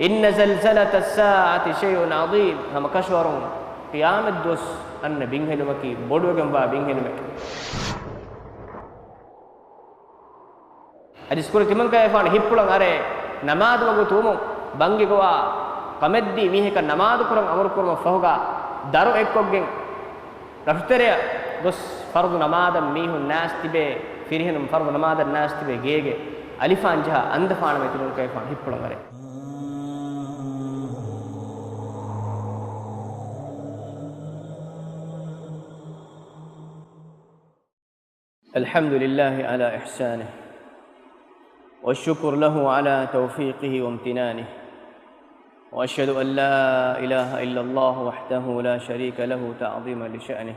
إن زلزلة الساعة شيء عظيم. ހަމަކަށަވަރުން ޤިޔާމަތްދުވަސް އަންނަ ބިންހެލުމަކީ ބޮޑުވެގެންވާ ބިންހެލުމެއް. އަދި ސްކުރި ތިމަންކައިފާނު ހިތްޕުޅަށް އަރޭ، ނަމާދު ވަގުތު ވުމުން ބަންގި ގޮވާ ކަމެއްދީ މީހަކަށް ނަމާދު ކުރަން އަމުރު ކުރުމަށް ފަހުގަ ދަރު އެއްކޮށްގެން ރަށުތެރެއަށް ގޮސް ފަރުޟު ނަމާދަށް މީހުން ނާސް ތިބޭ، ފިރިހެނުން ފަރުޟު ނަމާދަށް ނާސް ތިބޭ ގޭގެ އަލިފާން ޖަހާ އަނދަފާނަމެ ތިމަންކައިފާނު ހިތްޕުޅަށް އަރޭ. الحمد لله على إحسانه، والشكر له على توفيقه وامتنانه، وأشهد أن لا إله إلا الله وحده لا شريك له تعظيما لشأنه.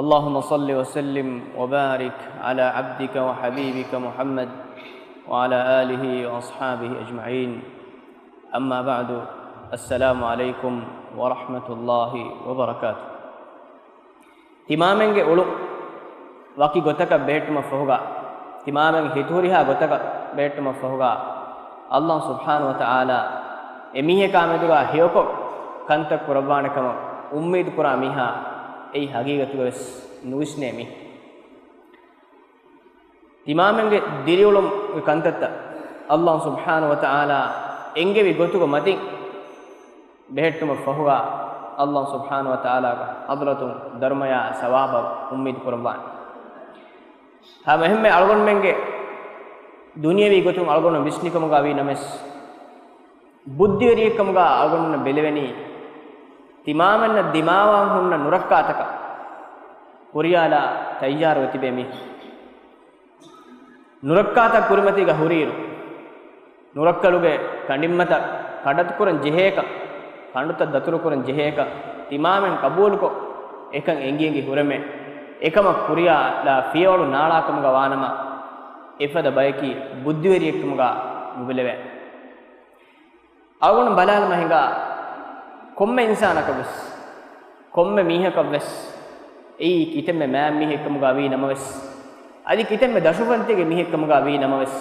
اللهم صل وسلم وبارك على عبدك وحبيبك محمد وعلى آله وأصحابه أجمعين. أما بعد، السلام عليكم ورحمة الله وبركاته. ތިމާމެންގެ އުޅުން ވަކި ގޮތަކަށް ބެހެއްޓުމަށް ފަހުގަ، ތިމާމެން ހިތުހުރިހާ ގޮތަކަށް ބެހެއްޓުމަށް ފަހުގަ، ﷲ ސުބްޙާނަހޫ ވަތަޢާލާ އެމީހަކާ މެދުގަ ހެޔޮކޮށް ކަންތައް ކުރައްވާނެ ކަމަށް އުއްމީދު ކުރާ މީހާ އެއީ ހަގީގަތުގަވެސް ނުވިސްނޭ މީހެއް. ތިމާމެންގެ ދިރިއުޅުމުގެ ކަންތައްތައް ﷲ ސުބްޙާނަހޫ ވަތަޢާލާ އެންގެވި ގޮތުގެ މަތިން ބެހެއްޓުމަށް ފަހުގަ، ﷲ ސުބްޙާނަހޫ ވަތަޢާލާގެ ޙަޟްރަތުން ދަރުމަޔާ ސަވާބަށް އުއްމީދު ކުރައްވާނެ. ހަމަ އެހެންމެ އަޅުގަނޑުމެންގެ ދުނިޔަވީ ގޮތުން އަޅުގަނޑު ވިސްނިކަމުގަ ވީ ނަމަވެސް، ބުއްދިވެރިއެއްކަމުގަ އަޅުގަނޑުމެންނަށް ބެލެވެނީ، ތިމާމެންނަށް ދިމާވާން ހުންނަ ނުރައްކާތަކަށް ކުރިޔާލާ ތައްޔާރުވެ ތިބޭ މީހުން. ނުރައްކާތައް ކުރިމަތީގަ ހުރިއިރު، ނުރައްކަލުގެ ކަނޑިންމަތައް ކަޑަތުކުރަން ޖެހޭކަށް، ކަނޑުތައް ދަތުރުކުރަން ޖެހޭކަށް ތިމާމެން ޤަބޫލުކޮށް، އެކަން އެނގި އެނގި ހުރެމޭ. އެކަމަށް ކުރިޔާލާ ފިޔަވަޅު ނާޅާކަމުގަ ވާނަމަ، އެފަދަ ބަޔަކީ ބުއްދިވެރިއެއްކަމުގަ ނުބެލެވޭ. އަޅުގަނޑު ބަލާލަމާ ހިނގާ، ކޮންމެ އިންސާނަކަށްވެސް، ކޮންމެ މީހަކަށްވެސް، އެއީ ކިތަންމެ މާތް މީހެއްކަމުގަ ވީ ނަމަވެސް، އަދި ކިތަންމެ ދަށުފަންތީގެ މީހެއްކަމުގަ ވީ ނަމަވެސް،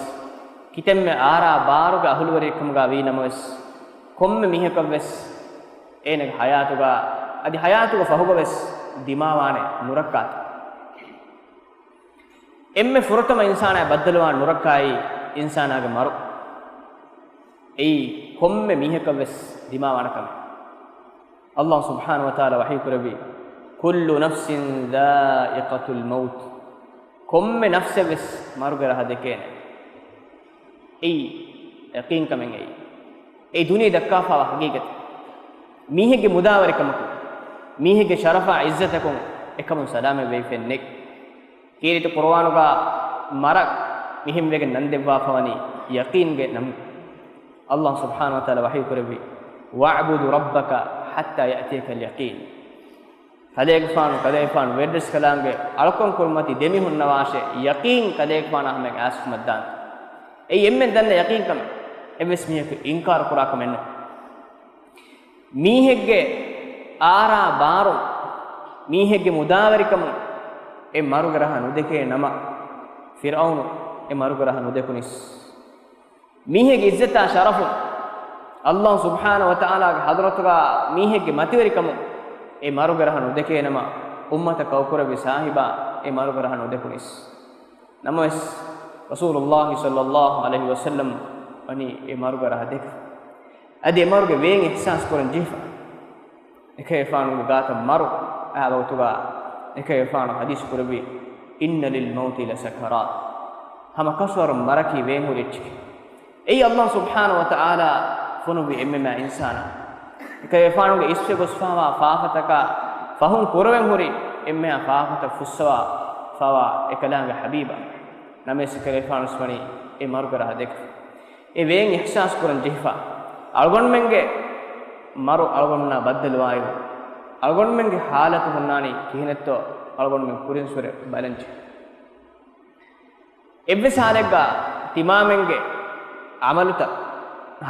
ކިތަންމެ އާރާ ބާރުގެ އަހުލުވެރިއެއްކަމުގަ ވީ ނަމަވެސް، ކޮންމެ މީހަކަށްވެސް އޭނަގެ ޙަޔާތުގަ، އަދި ޙަޔާތުގެ ފަހުގަވެސް ދިމާވާނެ ނުރައްކާތައް. އެންމެ ފުރަތަމަ އިންސާނާއަށް ބައްދަލުވާން ނުރައްކާއީ އިންސާނާގެ މަރު. އެއީ ކޮންމެ މީހަކަށްވެސް ދިމާވާނެ ކަމެއް. ﷲ ސުބްޙާނަހޫ ވަތަޢާލާ ވަޙީ ކުރެއްވީ، كل نفس ذائقة الموت. ކޮންމެ ނަފްސެއްވެސް މަރުގެ ރަހަ ދެކޭނެ. އެއީ ޔަޤީންކަމެއް އެއީ. އެއީ ދުނިޔެ ދައްކާފާވާ ހަގީގަތެއް. މީހެއްގެ މުދާވެރިކަމަކުން، މީހެއްގެ ޝަރަފާ ޢިއްޒަތަކުން އެކަމުން ސަލާމަތްވެވިފައެއް ނެތް. ކީރިތި ޤުރުއާނުގަ މަރަށް މިހެން ވެގެން ނަން ދެއްވާފަވަނީ ޔަޤީންގެ ނަމުން. ﷲ ސުބްޙާނަހޫ ވަތަޢާލާ ވަޙީ ކުރެއްވީ، واعبد ربك حتى يأتيك اليقين. ކަލޭގެފާނު، ކަލޭގެފާނު ވެރިރަސްކަލާނގެ އަޅުކަން ކުރުމަތީ ދެމިހުންނަވާށޭ، ޔަޤީން ކަލޭގެފާނާ ހަމަޔަށް އައިސްފުމަށްދާނެ. އެއީ އެންމެން ދަންނަ ޔަޤީންކަމެއް. އެއްވެސް މީހަކު އިންކާރު ކުރާކަމެއް ނޫން. މީހެއްގެ އާރާ ބާރުން، މީހެއްގެ މުދާވެރިކަމުން އެ މަރުގެ ރަހަ ނުދެކޭ ނަމަ، ފިރްޢައުނު އެ މަރުގެ ރަހަ ނުދެކުނިސް. މީހެއްގެ އިއްޒަތާ ޝަރަފުން، ﷲ ސުބްޙާނަހޫ ވަތަޢާލާގެ ޙަޟްރަތުގަ މީހެއްގެ މަތިވެރިކަމުން އެ މަރުގެ ރަހަ ނުދެކޭ ނަމަ، އުއްމަތަށް ކައުކުރެއްވި ސާހިބާ އެ މަރުގެ ރަހަ ނުދެކުނިސް. ނަމަވެސް، ރަސޫލުﷲ ޞައްލަﷲ ޢަލައިހި ވަސައްލަމް ވަނީ އެ މަރުގެ ރަހަ ދެކެފަ. އަދި އެ މަރުގެ ވޭން އިޙްސާސް ކުރަން ޖެހިފަ. އެކަލޭގެފާނުގެ ގާތަށް މަރު އައި ވަގުތުގަ އެކަލޭގެފާނު ޙަދީޘް ކުރެއްވި، "إن للموت لسكرات." ހަމަ ކަށަވަރުން މަރަކީ ވޭންހުރި އެއްޗެކޭ. އެއީ ﷲ ސުބްޙާނަހޫ ވަތަޢާލާ ފޮނުއްވި އެންމެން އިންސާނާ. އެކަލޭގެފާނުގެ އިސްވެ ގޮސްފައިވާ ފާފަތަކާ ފަހުން ކުރެވެން ހުރި އެންމެހާ ފާފަތައް ފުއްސަވާފައިވާ އެކަލާނގެ ޙަބީބާ. ނަމަވެސް އެކަލޭގެފާނު ވެސް ވަނީ އެ މަރުގެ ރަހަ ދެކެފަ. އެ ވޭން އިޙްސާސް ކުރަން ޖެހިފަ. އަޅުގަނޑުމެންގެ މަރު އަޅުގަނޑުމެންނާ ބައްދަލުވާއިރު، އަޅުގަނޑުމެންގެ ޙާލަތު ހުންނާނީ ކިހިނެއްތޯ އަޅުގަނޑުމެން ކުރިންސުރެ ބަލަންޖެ. އެއްވެސް ޙާލެއްގަ ތިމާމެންގެ ޢަމަލުތައް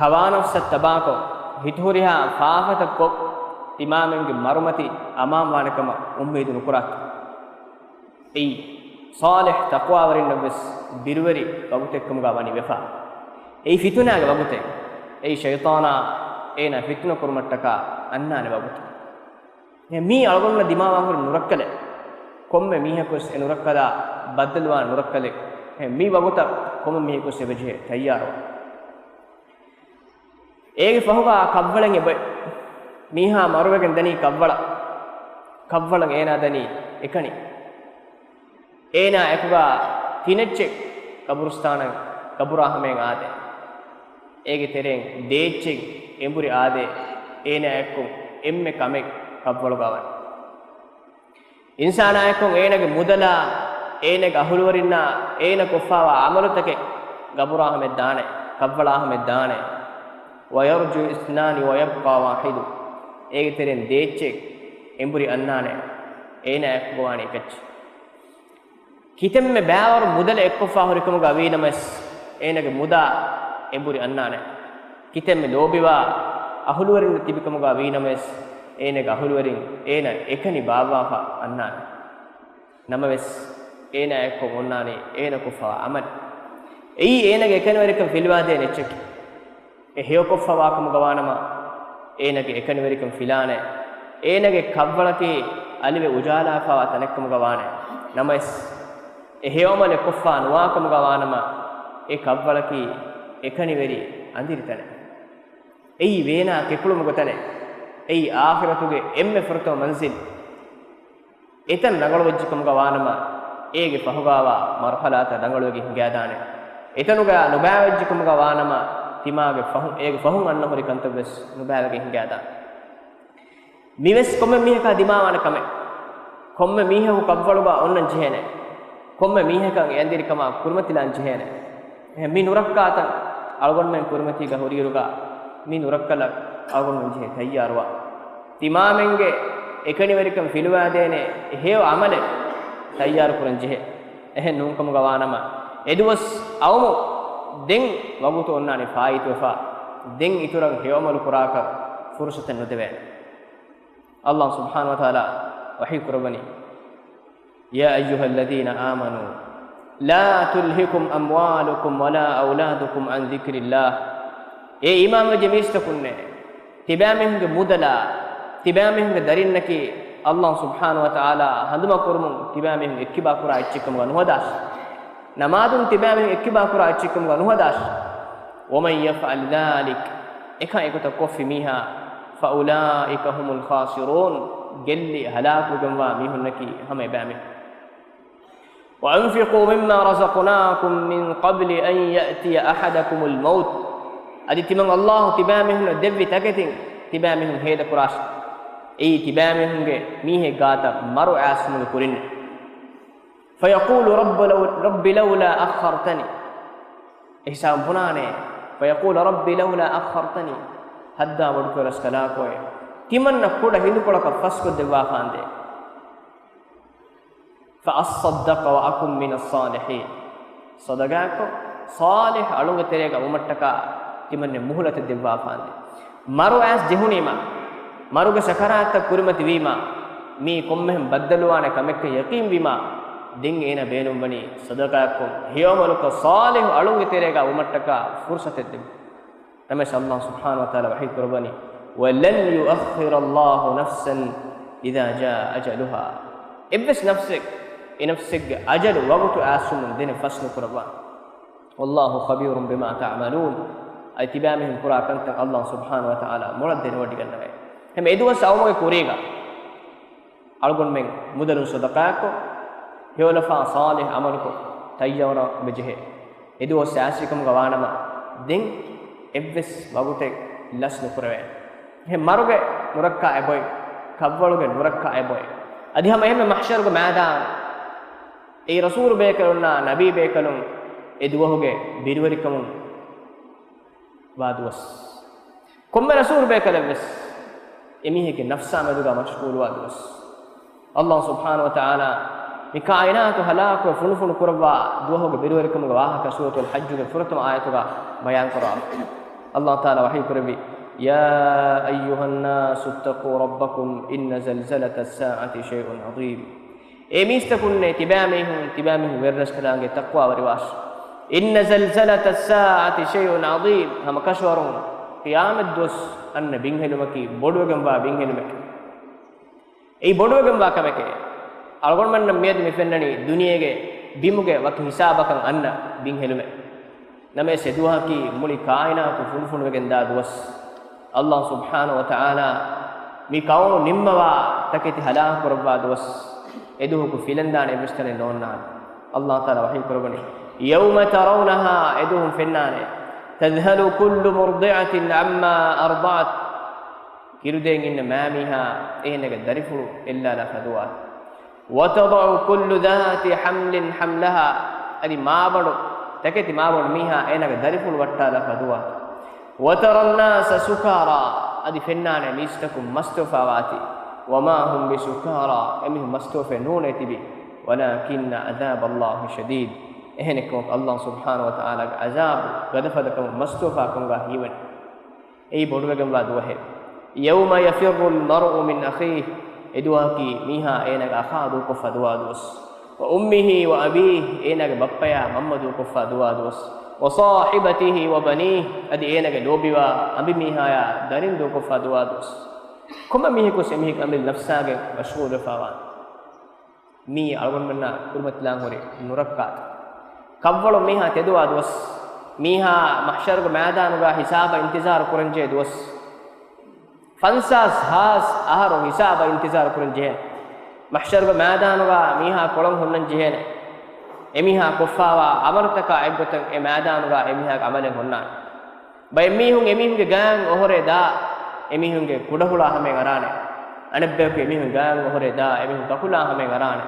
ހަވާ ނަފްސަށް ތަބާކޮށް، ހިތުހުރިހާ ފާފަތައް ކޮށް، ތިމާމެންގެ މަރުމަތި އަމާންވާނެ ކަމަށް އުއްމީދު ނުކުރާތި. އެއީ، ޞާލިޙް ތަޤްވާވެރިންނަށްވެސް ބިރުވެރި ވަގުތެއްކަމުގަ ވަނީ ވެފަ. އެއީ ފިތުނާގެ ވަގުތެއް. އެއީ ޝައިޠާނާ އޭނާ ފިތުނަ ކުރުމަށްޓަކާ އަންނާނެ ވަގުތެއް. އެ މީ އަޅުގަނޑުންނަށް ދިމާވާން ހުރި ނުރައްކަލެއް. ކޮންމެ މީހަކުވެސް އެ ނުރައްކަލާ ބައްދަލުވާނެ ނުރައްކަލެއް. އެ މި ވަގުތަށް ކޮންމެ މީހަކުވެސް އެބަޖެހޭ ތައްޔާރުވާން. އޭގެ ފަހުގަ ކަށްވަޅެއް އެބައޮތް. މީހާ މަރުވެގެން ދަނީ ކަށްވަޅަށް. ކަށްވަޅަށް އޭނާ ދަނީ އެކަނި. އޭނާ އެކުގަ ތިނެއްޗެއް ޤަބުރުސްތާނަށް ޤަބުރާ ހަމައަށް އާދޭ. އޭގެ ތެރެއިން ދޭއްޗެއް އެނބުރި އާދޭ. އޭނާ އެއްކޮށް އެންމެ ކަމެއް ކަށްވަޅުގަ ވަން. އިންސާނާ އެއްކޮށް އޭނާގެ މުދަލާ، އޭނާގެ އަހުލުވެރިންނާ، އޭނާ ކޮށްފައިވާ ޢަމަލުތަކެއް ޤަބުރާ ހަމައަށް ދާނެ، ކަށްވަޅާ ހަމައަށް ދާނެ. ويرجع اثنان ويبقى واحد. އޭގެ ތެރެއިން ދޭއްޗެއް އެނބުރި އަންނާނެ، އޭނާ އެކުގަ ވާނީ އެކައްޗެއް. ކިތަންމެ ބައިވަރު މުދަލެއް އެއްކޮށްފަ ހުރިކަމުގަ ވީނަމަވެސް، އޭނާގެ މުދާ އެނބުރި އަންނާނެ. ކިތަންމެ ލޯބިވާ އަހުލުވެރިން ތިބިކަމުގަ ވީނަމަވެސް، އޭނާގެ އަހުލުވެރިން އޭނާ އެކަނި ބާއްވާފަ އަންނާނެ. ނަމަވެސް، އޭނާ އެއްކޮށް އޮންނާނީ އޭނާ ކޮށްފަވާ ޢަމަލު. އެއީ އޭނާގެ އެކަނިވެރިކަން ފިލުވާދޭނެ އެއްޗަކީ. އެ ހެޔޮކޮށްފަވާކަމުގަ ވާނަމަ، އޭނާގެ އެކަނިވެރިކަން ފިލާނެ. އޭނާގެ ކަށްވަޅަކީ އަލިވެ އުޖާލާފަވާ ތަނެއްކަމުގަ ވާނެ. ނަމަވެސް، އެ ހެޔޮޢަމަލެއް ކޮށްފަ ނުވާކަމުގަ ވާނަމަ، އެ ކަށްވަޅަކީ އެކަނިވެރި އަނދިރި ތަނެއް. އެއީ ވޭނާ ކެކުޅުމުގެ ތަނެއް. އެއީ އާޚިރަތުގެ އެންމެ ފުރަތަމަ މަންޒިލް. އެތަން ރަނގަޅުވެއްޖެކަމުގަ ވާނަމަ، އޭގެ ފަހުގަވާ މަރުޙަލާތައް ރަނގަޅުވެގެން ހިނގާދާނެ. އެތަނުގަ ނުބައިވެއްޖެކަމުގަ ވާނަމަ، ތިމާގެ ފަހު، އޭގެ ފަހުން އަންނަ ހުރި ކަންތައްވެސް ނުބައިވެގެން ހިނގާދާނެ. މިވެސް ކޮންމެ މީހަކާ ދިމާވާނެ ކަމެއް. ކޮންމެ މީހަކު ކަށްވަޅުގަ އޮންނަން ޖެހޭނެ. ކޮންމެ މީހަކަށް އެ އަނދިރިކަމާ ކުރިމަތިލާން ޖެހޭނެ. އެހެން މި ނުރައްކާތަން އަޅުގަނޑުމެން ކުރިމަތީގަ ހުރިއިރުގަ، މި ނުރައްކަލަށް އަޅުގަނޑުމެން ޖެހޭ ތައްޔާރުވާން. ތިމާމެންގެ އެކަނިވެރިކަން ފިލުވާދޭނެ ހެޔޮ ޢަމަލެއް ތައްޔާރު ކުރަން ޖެހޭ. އެހެން ނޫންކަމުގަ ވާނަމަ، އެދުވަސް އައުމު ދެން ވަގުތު އޮންނާނީ ފާއިތުވެފަ. ދެން އިތުރަށް ހެޔޮ ޢަމަލު ކުރާކަށް ފުރުޞަތެއް ނުދެވޭނެ. ﷲ ސުބްޙާނަހޫ ވަތަޢާލާ ވަޙީ ކުރައްވަނީ، يا أيها الذين آمنوا لا تلهكم أموالكم ولا أولادكم عن ذكر الله. އޭ އީމާންވެއްޖެ މީސްތަކުންނޭ! ތިބާމީހުންގެ މުދަލާ، ތިބާމީހުންގެ ދަރިންނަކީ ﷲ ސުބްޙާނަހޫ ވަތަޢާލާ ހަނދުމަކުރުމުން ތިބާމީހުން އެއްކިބާ ކުރާ އެއްޗެއްކަމުގަ ނުހަދާށި. ނަމާދުން ތިބާމީހުން އެއްކިބާ ކުރާ އެއްޗެއްކަމުގަ ނުހަދާށި. ومن يفعل ذلك، އެކަން އެގޮތަށް ކޮށްފި މީހާ، فأولئك هم الخاسرون، ގެއްލި ހަލާކުވެގެންވާ މީހުންނަކީ ހަމަ އެބައިމީހުން. وأنفقوا مما رزقناكم من قبل أن يأتي أحدكم الموت. އަދި ތިމަން ﷲ ތިބާމީހުންނަށް ދެއްވި ތަކެތިން ތިބާމީހުން ހޭދަކުރާށި. އެއީ ތިބާމީހުންގެ މީހެއް ގާތަށް މަރު އައިސްފުމުގެ ކުރިން. فيقول رب لو-، رب لولا أخرتني. އެހިސާބުން ބުނާނެ، فيقول رب لولا أخرتني، ހައްދާ ބޮޑުކުރަސްކަލާކޯއެ، ތިމަންނަ ކުޑަ ހިނދުކޮޅަކަށް ފަސްކޮށްދެއްވާފާނދޭ. فأصدق وأكن من الصالحين. ޞަދަޤާތްކޮށް، ޞާލިޙް އަޅުންގެ ތެރޭގަ ވުމަށްޓަކާ ތިމަންނަ މުހުލަތެއް ދެއްވާފާނދޭ. މަރު އައިސް ޖެހުނީމާ، މަރުގެ ސަކަރާތްތައް ކުރިމަތިވީމާ، މީ ކޮންމެހެން ބައްދަލުވާނެ ކަމެއްކަން ޔަޤީންވީމާ، ދެން އޭނަ ބޭނުންވަނީ ޞަދަޤާތްކޮށް، ހެޔޮ ޢަމަލުކޮށް، ޞާލިޙު އަޅުންގެ ތެރޭގަ ވުމަށްޓަކާ ފުރުޞަތެއް ދެއްވުން. ނަމަވެސް ﷲ ސުބްޙާނަހޫ ވަތަޢާލާ ވަޙީ ކުރައްވަނީ، ولن يؤخر الله نفسا إذا جاء أجلها. އެއްވެސް ނަފްސެއް އެ ނަފްސެއްގެ އަޖަލު ވަގުތު އައިސްވުމުން ދެނެ ފަސްނުކުރައްވާ. والله خبير بما تعملون. އަދި ތިބާމީހުން ކުރާ ކަންތައް ﷲ ސުބްޙާނަހޫ ވަތަޢާލާ މޮޅަށް ދެނެވޮޑިގަންނަވައި. އެހެން އެ ދުވަސް އައުމުގެ ކުރީގަ އަޅުގަނޑުމެން މުދަލުން ޞަދަޤާތްކޮށް، ހެޔޮލަފާ ޞާލިޙް ޢަމަލުކޮށް ތައްޔާރުވާން ބެޖެހޭ. އެ ދުވަސް އައިސްފިކަމުގަ ވާނަމަ، ދެން އެއްވެސް ވަގުތެއް ލަސް ނުކުރެވޭނެ. އެހެން މަރުގެ ނުރައްކާ އެބޮތް، ކަށްވަޅުގެ ނުރައްކާ އެބޮތް. އަދި ހަމަ އެހެންމެ މަޙްޝަރުގެ މައިދާނު، އެއީ ރަސޫލު ބޭކަލުންނާ ނަބީ ބޭކަލުން އެ ދުވަހުގެ ބިރުވެރިކަމުން ވާ ދުވަސް. ކޮންމެ ރަސޫލު ބޭކަލެއްވެސް އެމީހެއްގެ ނަފްސާ މެދުގަ މަޝްޣޫލުވާ ދުވަސް. ﷲ ސުބްޙާނަހޫ ވަތަޢާލާ މި ކާއިނާތު ހަލާކުވެ ފުނޑުފުނޑު ކުރައްވާ ދުވަހުގެ ބިރުވެރިކަމުގެ ވާހަކަ ސޫރަތުލް ޙައްޖުގެ ފުރަތަމަ އާޔަތުގަ ބަޔާންކުރާ. ﷲ ތަޢާލާ ވަޙީ ކުރެއްވި، يا أيها الناس اتقوا ربكم إن زلزلة الساعة شيء عظيم. އޭ މީސްތަކުންނޭ، ތިބާމީހުން، ތިބާމީހުން ވެރިރަސްކަލާނގެ ތަޤްވާވެރިވާށި. إن زلزلة الساعة شيء عظيم. ހަމަ ކަށަވަރުން ޤިޔާމަތްދުވަސް އަންނަ ބިންހެލުމަކީ ބޮޑުވެގެންވާ ބިންހެލުމެކޭ. އެއީ ބޮޑުވެގެންވާ ކަމެކޭ. އަޅުގަނޑުމެންނަށް މިއަދު މި ފެންނަނީ ދުނިޔޭގެ ބިމުގެ ވަކި ހިސާބަކަށް އަންނަ ބިންހެލުމެއް. ނަމަވެސް އެ ދުވަހަކީ މުޅި ކާއިނާތު ފުނޑުފުނޑުވެގެންދާ ދުވަސް. ﷲ ސުބްޙާނަހޫ ވަތަޢާލާ މި ކައުނު ނިންމަވާ ތަކެތި ހަލާކުކުރައްވާ ދުވަސް. އެ ދުވަހަކު ފިލަންދާނެ އެއްވެސް ތަނެއް ނޯންނާނެ. ﷲ ތަޢާލާ ވަޙީ ކުރައްވަނީ، يوم ترونها، އެ ދުވަހު ފެންނާނެ، تذهل كل مرضعة عما أرضعت، ކިރުދޭން އިންނަ މާމީހާ އޭނަގެ ދަރިފުޅު އެއްލާލާ ފަދުވާ. وتضع كل ذات حمل حملها، އަދި މާބަނޑު، ތަކެތި މާބަނޑު މީހާ އޭނަގެ ދަރިފުޅު ވައްޓާލާ ފަދުވާ. وترى الناس سكارى، އަދި ފެންނާނެ މީސްތަކުން މަސްތުވެފާވާތީ. وما هم بسكارى، އެމީހުން މަސްތުވެފައެއް ނޫނޭ ތިބީ. ولكن عذاب الله شديد، އެހެނެއްކަމަކު ﷲ ސުބްޙާނަހޫ ވަތަޢާލާގެ ޢަޛާބު ގަދަފަދަކަމުން މަސްތުވެފާކަމުގަ ހީވަނީ. އެއީ ބޮޑުވެގެންވާ ދުވަހެއް. يوم يفر المرء من أخيه، އެ ދުވަހަކީ މީހާ އޭނާގެ އަޚާ ދޫކޮށްފަ ދުވާ ދުވަސް. وأمه وأبيه، އޭނާގެ ބައްޕަޔާ މަންމަ ދޫކޮށްފަ ދުވާ ދުވަސް. وصاحبته وبنيه، އަދި އޭނާގެ ލޯބިވާ އަނބިމީހާޔާ ދަރިން ދޫކޮށްފަ ދުވާ ދުވަސް. ކޮންމެ މީހަކުވެސް އެމީހެއްގެ އަމިއްލަ ނަފްސާގެ މަޝްޣޫލުވެފަވާނެ. މީ އަޅުގަނޑުމެންނާ ކުރިމަތިލާން ހުރި ނުރައްކާތެއް. ކަށްވަޅު މީހާ ތެދުވާ ދުވަސް. މީހާ މަޙްޝަރުގެ މައިދާނުގަ ހިސާބަށް އިންތިޒާރު ކުރަންޖެހޭ ދުވަސް. ފަންސާސް ހާސް އަހަރު ހިސާބަށް އިންތިޒާރު ކުރަން ޖެހޭނެ. މަޙްޝަރުގެ މައިދާނުގަ މީހާ ކޮޅަށް ހުންނަން ޖެހޭނެ. އެމީހާ ކޮށްފާވާ ޢަމަލުތަކާ އެއްގޮތަށް އެ މައިދާނުގަ އެމީހާގެ ޢަމަލެއް ހުންނާނެ. ބައެއް މީހުން އެމީހުންގެ ގާތް އޮހޮރޭ ދާ އެމީހުންގެ ކުޑަހުޅާ ހަމައިން އަރާނެ. އަނެއްބަޔަކު އެމީހުން ގާތް އޮހޮރޭ ދާ އެމީހުން ކަކުލާ ހަމައިން އަރާނެ.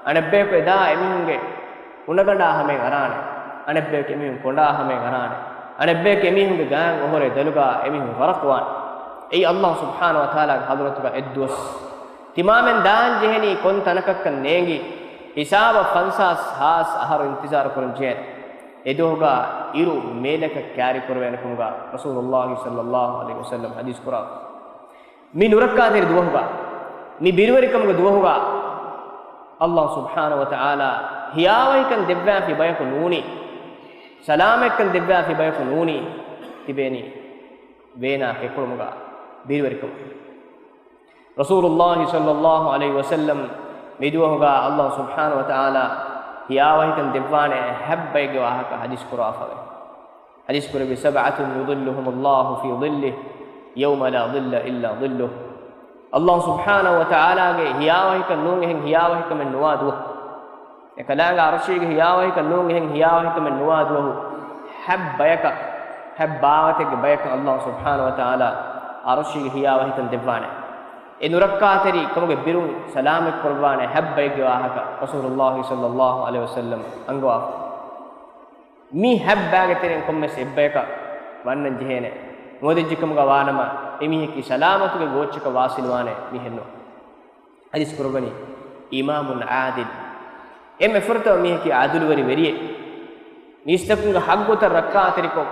އަނެއްބަޔަކު އެ ދާ އެމީހުންގެ އުނަގަނޑާ ހަމައިން އަރާނެ. އަނެއްބަޔަކު އެމީހުން ކޮނޑާ ހަމައިން އަރާނެ. އަނެއްބަޔަކު އެމީހުންގެ ގާތް އޮހޮރޭ ދަލުގަ އެމީހުން ޣަރަޤުވާނެ. އެއީ ﷲ ސުބްޙާނަހޫ ވަތަޢާލާގެ ޙަޟްރަތުގަ އެއްދުވަސް ތިމާމެން ދާން ޖެހެނީ ކޮން ތަނަކަށްކަން ނޭނގި، ހިސާބަށް ފަންސާސް ހާސް އަހަރު އިންތިޒާރު ކުރަން ޖެހޭނެ. އެ ދުވަހުގަ އިރު މޭލަކަށް ކާރި ކުރެވޭނެ ކަމުގަ ރަސޫލުﷲ ޞައްލަﷲ ޢަލައިހި ވަސައްލަމަ ޙަދީޘް ކުރާ. މި ނުރައްކާތެރި ދުވަހުގަ، މި ބިރުވެރިކަމުގެ ދުވަހުގަ، ﷲ ސުބްޙާނަހޫ ވަތަޢާލާ ހިޔާވަހިކަން ދެއްވާފި ބަޔަކު ނޫނީ، ސަލާމަތްކަން ދެއްވާފި ބަޔަކު ނޫނީ، ތިބޭނީ ވޭނާ ކެކުޅުމުގަ ބިރުވެރިކަމުގަ. ރަސޫލުﷲ ޞައްލަﷲ ޢަލައިހި ވަސައްލަމަ މި ދުވަހުގަ ﷲ ސުބްޙާނަހޫ ވަތަޢާލާ ހިޔާވަހިކަން ދެއްވާނެ ހަތް ބައެއްގެ ވާހަކަ ޙަދީޘް ކުރާފަވޭ. ޙަދީޘް ކުރެއްވި، سبعة يظلهم الله في ظله يوم لا ظل إلا ظله. ﷲ ސުބްޙާނަހޫ ވަތަޢާލާގެ ހިޔާވަހިކަން ނޫން އެހެން ހިޔާވަހިކަމެއް ނުވާ ދުވަހު. އެކަލާނގެ ޢަރުޝީގެ ހިޔާވަހިކަން ނޫން އެހެން ހިޔާވަހިކަމެއް ނުވާ ދުވަހު. ހަތް ބަޔަކަށް، ހަތް ބާވަތެއްގެ ބަޔަކަށް ﷲ ސުބްޙާނަހޫ ވަތަޢާލާ ޢަރުޝީގެ ހިޔާވަހިކަން ދެއްވާނެ. އެ ނުރައްކާތެރި ކަމުގެ ބިރުން ސަލާމަތް ކުރައްވާނެ ހަތް ބައެއްގެ ވާހަކަ ރަސޫލުﷲ ޞައްލަﷲ ޢަލައިހި ވަސައްލަމަ އަންގަވާފަ. މި ހަތް ބައިގެ ތެރެއިން ކޮންމެސް އެއްބަޔަކަށް ވަންނަން ޖެހޭނެ. ނުވަދެއްޖެކަމުގަ ވާނަމަ، އެމީހަކީ ސަލާމަތުގެ ގޯއްޗަކަށް ވާސިލުވާނެ މީހެއްނު. ޙަދީޘް ކުރައްވަނީ، إمام عادل، އެންމެ ފުރަތަމަ މީހަކީ ޢަދުލުވެރި ވެރިއެއް. މީސްތަކުންގެ ޙައްޤުތައް ރައްކާތެރިކޮށް،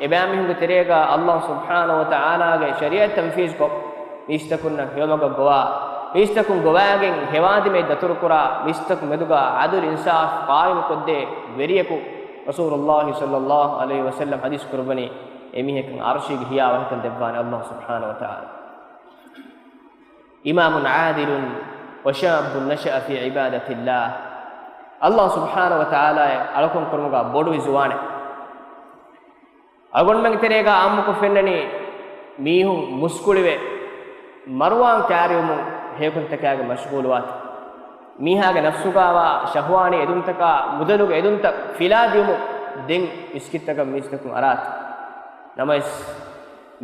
އެބައިމީހުންގެ ތެރޭގަ ﷲ ސުބްޙާނަހޫ ވަތަޢާލާގެ ޝަރީޢަތް ތަންފީޒުކޮށް، މީސްތަކުންނަށް ހެޔޮމަގަށް ގޮވާ، މީސްތަކުން ގޮވާގެން ހެވާދިމައެއް ދަތުރުކުރާ، މީސްތަކު މެދުގަ ޢަދުލު އިންސާފު ޤާއިމުކޮށްދޭ ވެރިޔަކު، ރަސޫލުﷲ ޞައްލަﷲ ޢަލައިހި ވަސައްލަމަ ޙަދީޘް ކުރައްވަނީ، އެމީހަކަށް ޢަރުޝީގެ ހިޔާވަހިކަން ދެއްވާނެ ﷲ ސުބްޙާނަހޫ ވަތަޢާލާ. إمام عادل وشاب نشأ في عبادة الله. ﷲ ސުބްޙާނަހޫ ވަތަޢާލާއަށް އަޅުކަން ކުރުމުގަ ބޮޑުވި ޒުވާނެއް. އަޅުގަނޑުމެންގެ ތެރޭގަ އާއްމުކޮށް ފެންނަނީ މީހުން މުސްކުޅިވެ، މަރުވާން ކާރިވުމުން ހެޔޮކަންތަކާގެ މަޝްޣޫލުވާތީ. މީހާގެ ނަފްސުގަވާ ޝަހުވާނީ އެދުންތަކާ، މުދަލުގެ އެދުންތައް ފިލާދިޔުމުން ދެން މިސްކިތްތަކަށް މީސްތަކުން އަރާތީ. ނަމަވެސް،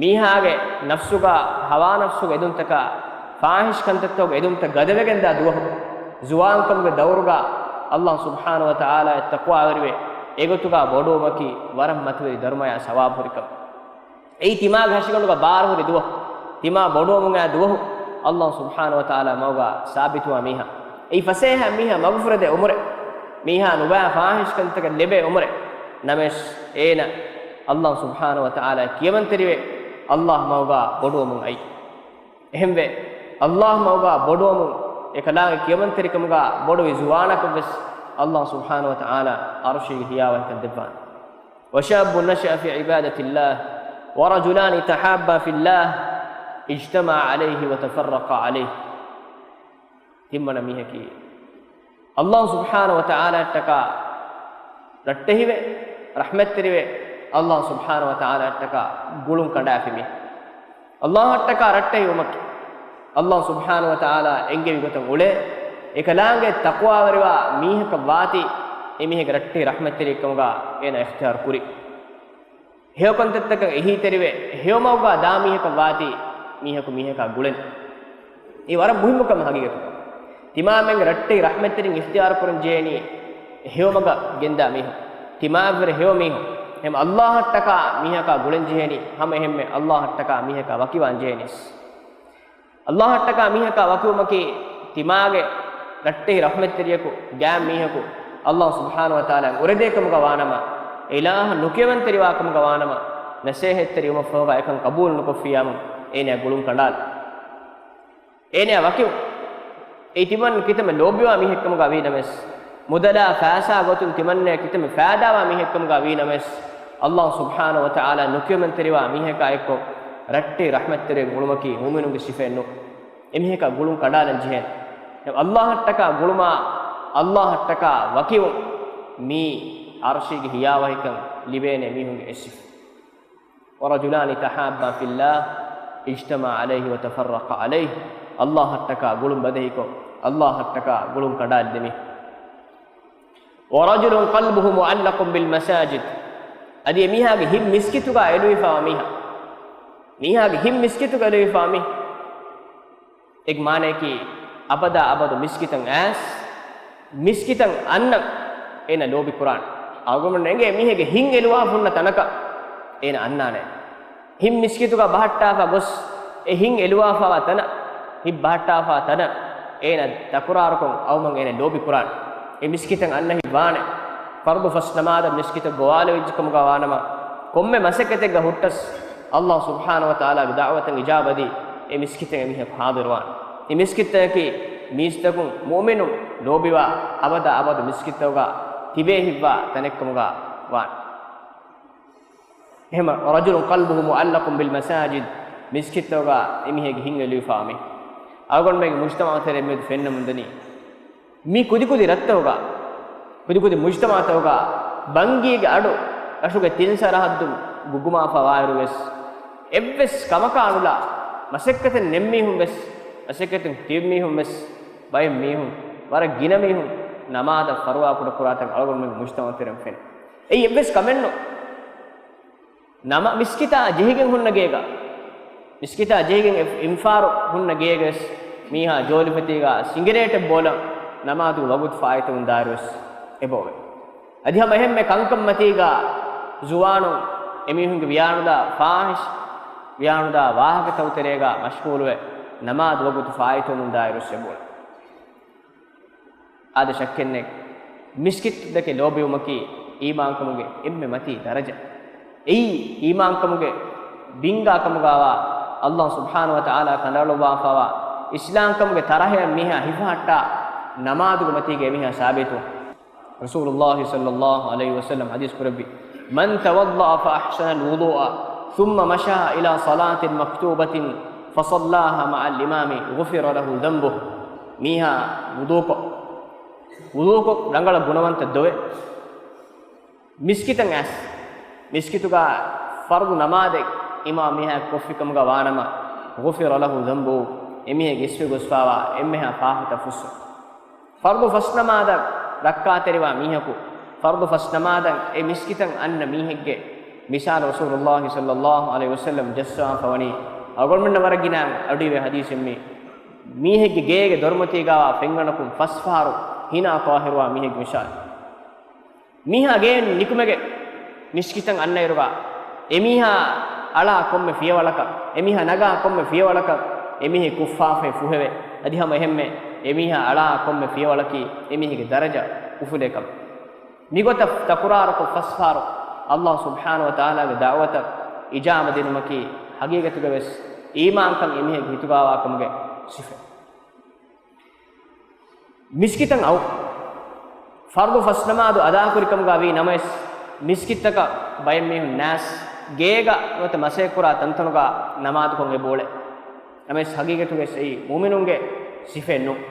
މީހާގެ ނަފްސުގަ ހަވާ ނަފްސުގެ އެދުންތަކާ، ފާޙިޝް ކަންތައްތަކުގެ އެދުންތައް ގަދަވެގެންދާ ދުވަހު، ޒުވާންކަމުގެ ދައުރުގަ ﷲ ސުބްޙާނަހޫ ވަތަޢާލާއަށް ތަޤްވާވެރިވެ، އެގޮތުގަ ބޮޑުވުމަކީ ވަރަށް މަތިވެރި ދަރުމަޔާ ސަވާބުހުރި ކަމެއް. އެއީ ތިމާގެ ހަށިގަނޑުގަ ބާރުހުރި ދުވަހު، ތިމާ ބޮޑުވަމުން އައި ދުވަހު، ﷲ ސުބްޙާނަހޫ ވަތަޢާލާ މަގުގަ ސާބިތުވާ މީހާ. އެއީ ފަސޭހަ މީހާ މަގުފުރެދޭ އުމުރެއް. މީހާ ނުބައި ފާޙިޝް ކަންތަކަށް ލެބޭ އުމުރެއް. ނަމަވެސް އޭނަ ﷲ ސުބްޙާނަހޫ ވަތަޢާލާ ކިޔަމަންތެރިވެ، ﷲ މަގުގަ ބޮޑުވަމުން އައީ. އެހެންވެ، ﷲ މަގުގަ ބޮޑުވަމުން އެކަލާނގެ ކިޔަމަންތެރިކަމުގަ ބޮޑުވި ޒުވާނަކަށްވެސް ﷲ ސުބްޙާނަހޫ ވަތަޢާލާ ޢަރުޝީގެ ހިޔާވަހިކަން ދެއްވާނެ. وشاب نشأ في عبادة الله ورجلان تحابا في الله اجتمعا عليه وتفرقا عليه. ތިންވަނަ މީހަކީ، ﷲ ސުބްޙާނަހޫ ވަތަޢާލާއަށްޓަކާ ރައްޓެހިވެ، ރަޙްމަތްތެރިވެ، ﷲ ސުބްޙާނަހޫ ވަތަޢާލާއަށްޓަކާ ގުޅުން ކަނޑާފި މީހެއް. ﷲއަށްޓަކާ ރައްޓެހިވުމަކީ، ﷲ ސުބްޙާނަހޫ ވަތަޢާލާ އެންގެވި ގޮތަށް އުޅޭ، އެކަލާނގެ ތަޤްވާވެރިވާ މީހަކަށް ވާތީ، އެމީހެއްގެ ރައްޓެހި ރަޙްމަތްތެރިއެއްކަމުގަ އޭނަ އިޚްތިޔާރު ކުރީ. ހެޔޮކަންތައްތަކަށް އެހީތެރިވެ، ހެޔޮމަގުގަ ދާ މީހަކަށް ވާތީ، މީހަކު މީހަކާ ގުޅެން. އެ ވަރަށް މުހިއްމު ކަމެއް ހަގީގަތުގަ. ތިމާމެންގެ ރައްޓެހި ރަޙްމަތްތެރިން އިޚްތިޔާރު ކުރަން ޖެހޭނީ ހެޔޮމަގަށް ގެންދާ މީހުން. ތިމާއަށްވުރެ ހެޔޮ މީހުން. ހަމަ ﷲއަށްޓަކާ މީހަކާ ގުޅަން ޖެހޭނީ، ހަމަ އެހެންމެ ﷲއަށްޓަކާ މީހަކާ ވަކިވާން ޖެހޭނީސް. ﷲއަށްޓަކާ މީހަކާ ވަކިވުމަކީ، ތިމާގެ ރައްޓެހި ރަޙްމަތްތެރިޔަކު، ގާތް މީހަކު، ﷲ ސުބްޙާނަހޫ ވަތަޢާލާ އުރެދޭ ކަމުގަ ވާނަމަ، އިލާހަށް ނުކިޔަމަންތެރިވާ ކަމުގަ ވާނަމަ، ނަސޭހަތްތެރިވުމަށްފަހުގަ އެކަން ޤަބޫލު ނުކޮށްފިއްޔާމު، އޭނަ ގުޅުން ކަނޑާލު. އޭނަ ވަކިވު. އެ ތިމަން ކިތަންމެ ލޯބިވާ މީހެއްކަމުގަ ވީ ނަމަވެސް، މުދަލާ ފައިސާ ގޮތުން ތިމަންނަ ކިތަންމެ ފައިދާވާ މީހެއްކަމުގަ ވީ ނަމަވެސް، ﷲ ސުބްޙާނަހޫ ވަތަޢާލާ ނުކިޔަމަންތެރިވާ މީހަކާ އެއްކޮށް، ރައްޓެހި ރަޙްމަތްތެރިއެއް ގުޅުމަކީ މުއުމިނުންގެ ސިފައެއް ނޫން. އެމީހަކާ ގުޅުން ކަނޑާލަން ޖެހޭނެ. ﷲއަށްޓަކާ ގުޅުމާ، ﷲއަށްޓަކާ ވަކިވުން، މީ ޢަރުޝީގެ ހިޔާވަހިކަން ލިބޭނެ މީހުންގެ އެއް ސިފަ. ورجلان تحابا في الله اجتمعا عليه وتفرقا عليه. ﷲއަށްޓަކާ ގުޅުން ބަދަހިކޮށް، ﷲއަށްޓަކާ ގުޅުން ކަނޑާލި ދެމީހުން. ورجل قلبه معلق بالمساجد. އަދި އެމީހާގެ ހިތް މިސްކިތުގަ އެލުވިފައިވާ މީހާ. މީހާގެ ހިތް މިސްކިތުގަ އެލުވިފައިވާ މީހާ. އޭގެ މާނައަކީ، އަބަދާ އަބަދު މިސްކިތަށް އައިސް، މިސްކިތަށް އަންނަން އޭނަ ލޯބި ކުރާނެ. އަޅުގަނޑުމެން އެނގޭ މީހެއްގެ ހިތް އެލުވާފަ ހުންނަ ތަނަކަށް އޭނަ އަންނާނެ. ހިތް މިސްކިތުގަ ބަހައްޓާފަ ގޮސް، އެ ހިތް އެލުވާފައިވާ ތަނަށް، ހިތް ބަހައްޓާފަ ތަނަށް އޭނަ ތަކުރާރުކޮށް އައުމަށް އޭނަ ލޯބި ކުރާނެ. އެ މިސްކިތަށް އަންނަ ހިތް ވާނެ. ފަރުޟު ފަސް ނަމާދަށް މިސްކިތަށް ގޮވާލެވިއްޖެ ކަމުގަ ވާނަމަ، ކޮންމެ މަސައްކަތެއްގަ ހުއްޓަސް، ﷲ ސުބްޙާނަހޫ ވަތަޢާލާގެ ދަޢުވަތަށް އިޖާބަދީ، އެ މިސްކިތަށް އެމީހަކު ޙާޟިރުވާނެ. އެ މިސްކިތަކީ މީސްތަކުން މުއުމިނުން ލޯބިވާ، އަބަދާ އަބަދު މިސްކިތްތަކުގަ ތިބޭ ހިތްވާ ތަނެއްކަމުގަ ވާނެ. އެހެން، ورجل قلبه معلق بالمساجد، މިސްކިތްތަކުގަ އެމީހެއްގެ ހިތް އެލުވިފައިވާ މީހެއް. އަޅުގަނޑުމެންގެ މުޖްތަމަޢު ތެރޭ މިއަދު ފެންނަމުންދަނީ، މި ކުދިކުދި ރަށްތަކުގަ، ކުދިކުދި މުޖްތަމަޢުތަކުގަ ބަންގީގެ އަޑު ރަށުގެ ތިން ސަރަޙައްދު ގުގުމާފަ ވާއިރު ވެސް، އެއްވެސް ކަމަކާ އަޑުލާ މަސައްކަތެއް ނެތް މީހުން ވެސް، މަސައްކަތުން ތިބި މީހުން ވެސް، ބައެއް މީހުން، ވަރަށް ގިނަ މީހުން ނަމާދަށް ފަރުވާ ކުޑަކުރާތަން އަޅުގަނޑުމެންގެ މުޖްތަމަޢު ތެރެއިން ފެނޭ. އެއީ އެއްވެސް ކަމެއްނު. ނަމަ-، މިސްކިތާ ޖެހިގެން ހުންނަ ގޭގަ، މިސްކިތާ ޖެހިގެން އެ-، އިންފާރު ހުންނަ ގޭގަވެސް މީހާ ޖޯލިފަތީގަ ސިނގިރޭޓެއް ބޯލަން ނަމާދުގެ ވަގުތު ފާއިތުވުން ދާއިރުވެސް އެބައޮވޭ. އަދި ހަމަ އެހެންމެ ކަންކަން މަތީގަ ޒުވާނުން އެމީހުންގެ ވިޔާނުދާ ފާޙިޝް ވިޔާނުދާ ވާހަކަތައް ތެރޭގަ މަޝްޣޫލުވެ ނަމާދު ވަގުތު ފާއިތުވުމުން ދާއިރުވެސް އެބައޮވޭ. އާދެ، ޝައްކެއްނެތް، މިސްކިތްތަކެއް ލޯބިވުމަކީ އީމާންކަމުގެ އެންމެ މަތީ ދަރަޖަ. އެއީ އީމާންކަމުގެ ބިންގާ ކަމުގަވާ، ﷲ ސުބްޙާނަހޫ ވަތަޢާލާ ކަނޑައަޅުއްވާފައިވާ، އިސްލާމްކަމުގެ ތަރަހައަށް މީހާ ހިފަހައްޓާ ނަމާދުގެ މަތީގަ އެމީހާ ސާބިތު. ރަސޫލުﷲ ޞައްލަﷲ ޢަލައިހި ވަސައްލަމް ޙަދީޘް ކުރެއްވި، من توضأ فأحسن الوضوء ثم مشى إلى صلاة مكتوبة فصلاها مع الإمام غفر له ذنبه. މީހާ ވުޟޫކޮށް، ވުޟޫކޮށް ރަނގަޅަށް ބުނަވަންތަ ދޮވެ މިސްކިތަށް އައިސް، މިސްކިތުގަ ފަރުޟު ނަމާދެއް އިމާމް މީހާ ކޮށްފިކަމުގަ ވާނަމަ، غفر له ذنبه، އެމީހެއްގެ އިސްވެ ގޮސްފާވާ އެންމެހާ ފާފަތައް ފުއްސުން. ފަރުޟު ފަސް ނަމާދަށް ރައްކާތެރިވާ މީހަކު، ފަރުޟު ފަސް ނަމާދަށް އެ މިސްކިތަށް އަންނަ މީހެއްގެ މިސާލު ރަސޫލުﷲ ޞައްލަﷲ ޢަލައިހި ވަސައްލަމް ޖައްސަވާފަ ވަނީ، އަޅުގަނޑުމެންނަށް ވަރަށް ގިނައިން އަޑުއިވޭ ޙަދީޘެއް މީ. މީހެއްގެ ގޭގެ ދޮރުމަތީގާވާ ފެންގަނޑަކުން ފަސް ފަހަރު ހިނާ ޠާހިރުވާ މީހެއްގެ މިސާލު. މީހާ ގެއިން ނިކުމެގެން މިސްކިތަށް އަންނައިރުގަ، އެމީހާ އަޅާ ކޮންމެ ފިޔަވަޅަކަށް، އެމީހާ ނަގާ ކޮންމެ ފިޔަވަޅަކަށް، އެމީހެއް ކުށްފާފައި ފުހެވެ. އަދި ހަމަ އެހެންމެ އެމީހާ އަޅާ ކޮންމެ ފިޔަވަޅަކީ އެމީހެއްގެ ދަރަޖަ އުފުލޭ ކަމެއް. މިގޮތަށް ތަކުރާރުކޮށް ފަސްފާރު ﷲ ސުބްޙާނަހޫ ވަތަޢާލާގެ ދަޢުވަތަށް އިޖާބަ ދިނުމަކީ ޙަޤީޤަތުގަ ވެސް އީމާންކަން އެމީހެއްގެ ހިތުގާވާކަމުގެ ސިފަ. މިސްކިތަށް އައު ފަރުޟު ފަސް ނަމާދު އަދާކުރިކަމުގަ ވީ ނަމަވެސް، މިސްކިތަކަށް ބައެއް މީހުން ނާސް ގޭގަ ނުވަތަ މަސައްކަތްކުރާ ތަންތަނުގަ ނަމާދުކޮށް އެބައުޅޭ. ނަމަވެސް ޙަޤީޤަތުގަ އެއީ މުއުމިނުންގެ ސިފައެއް ނޫން.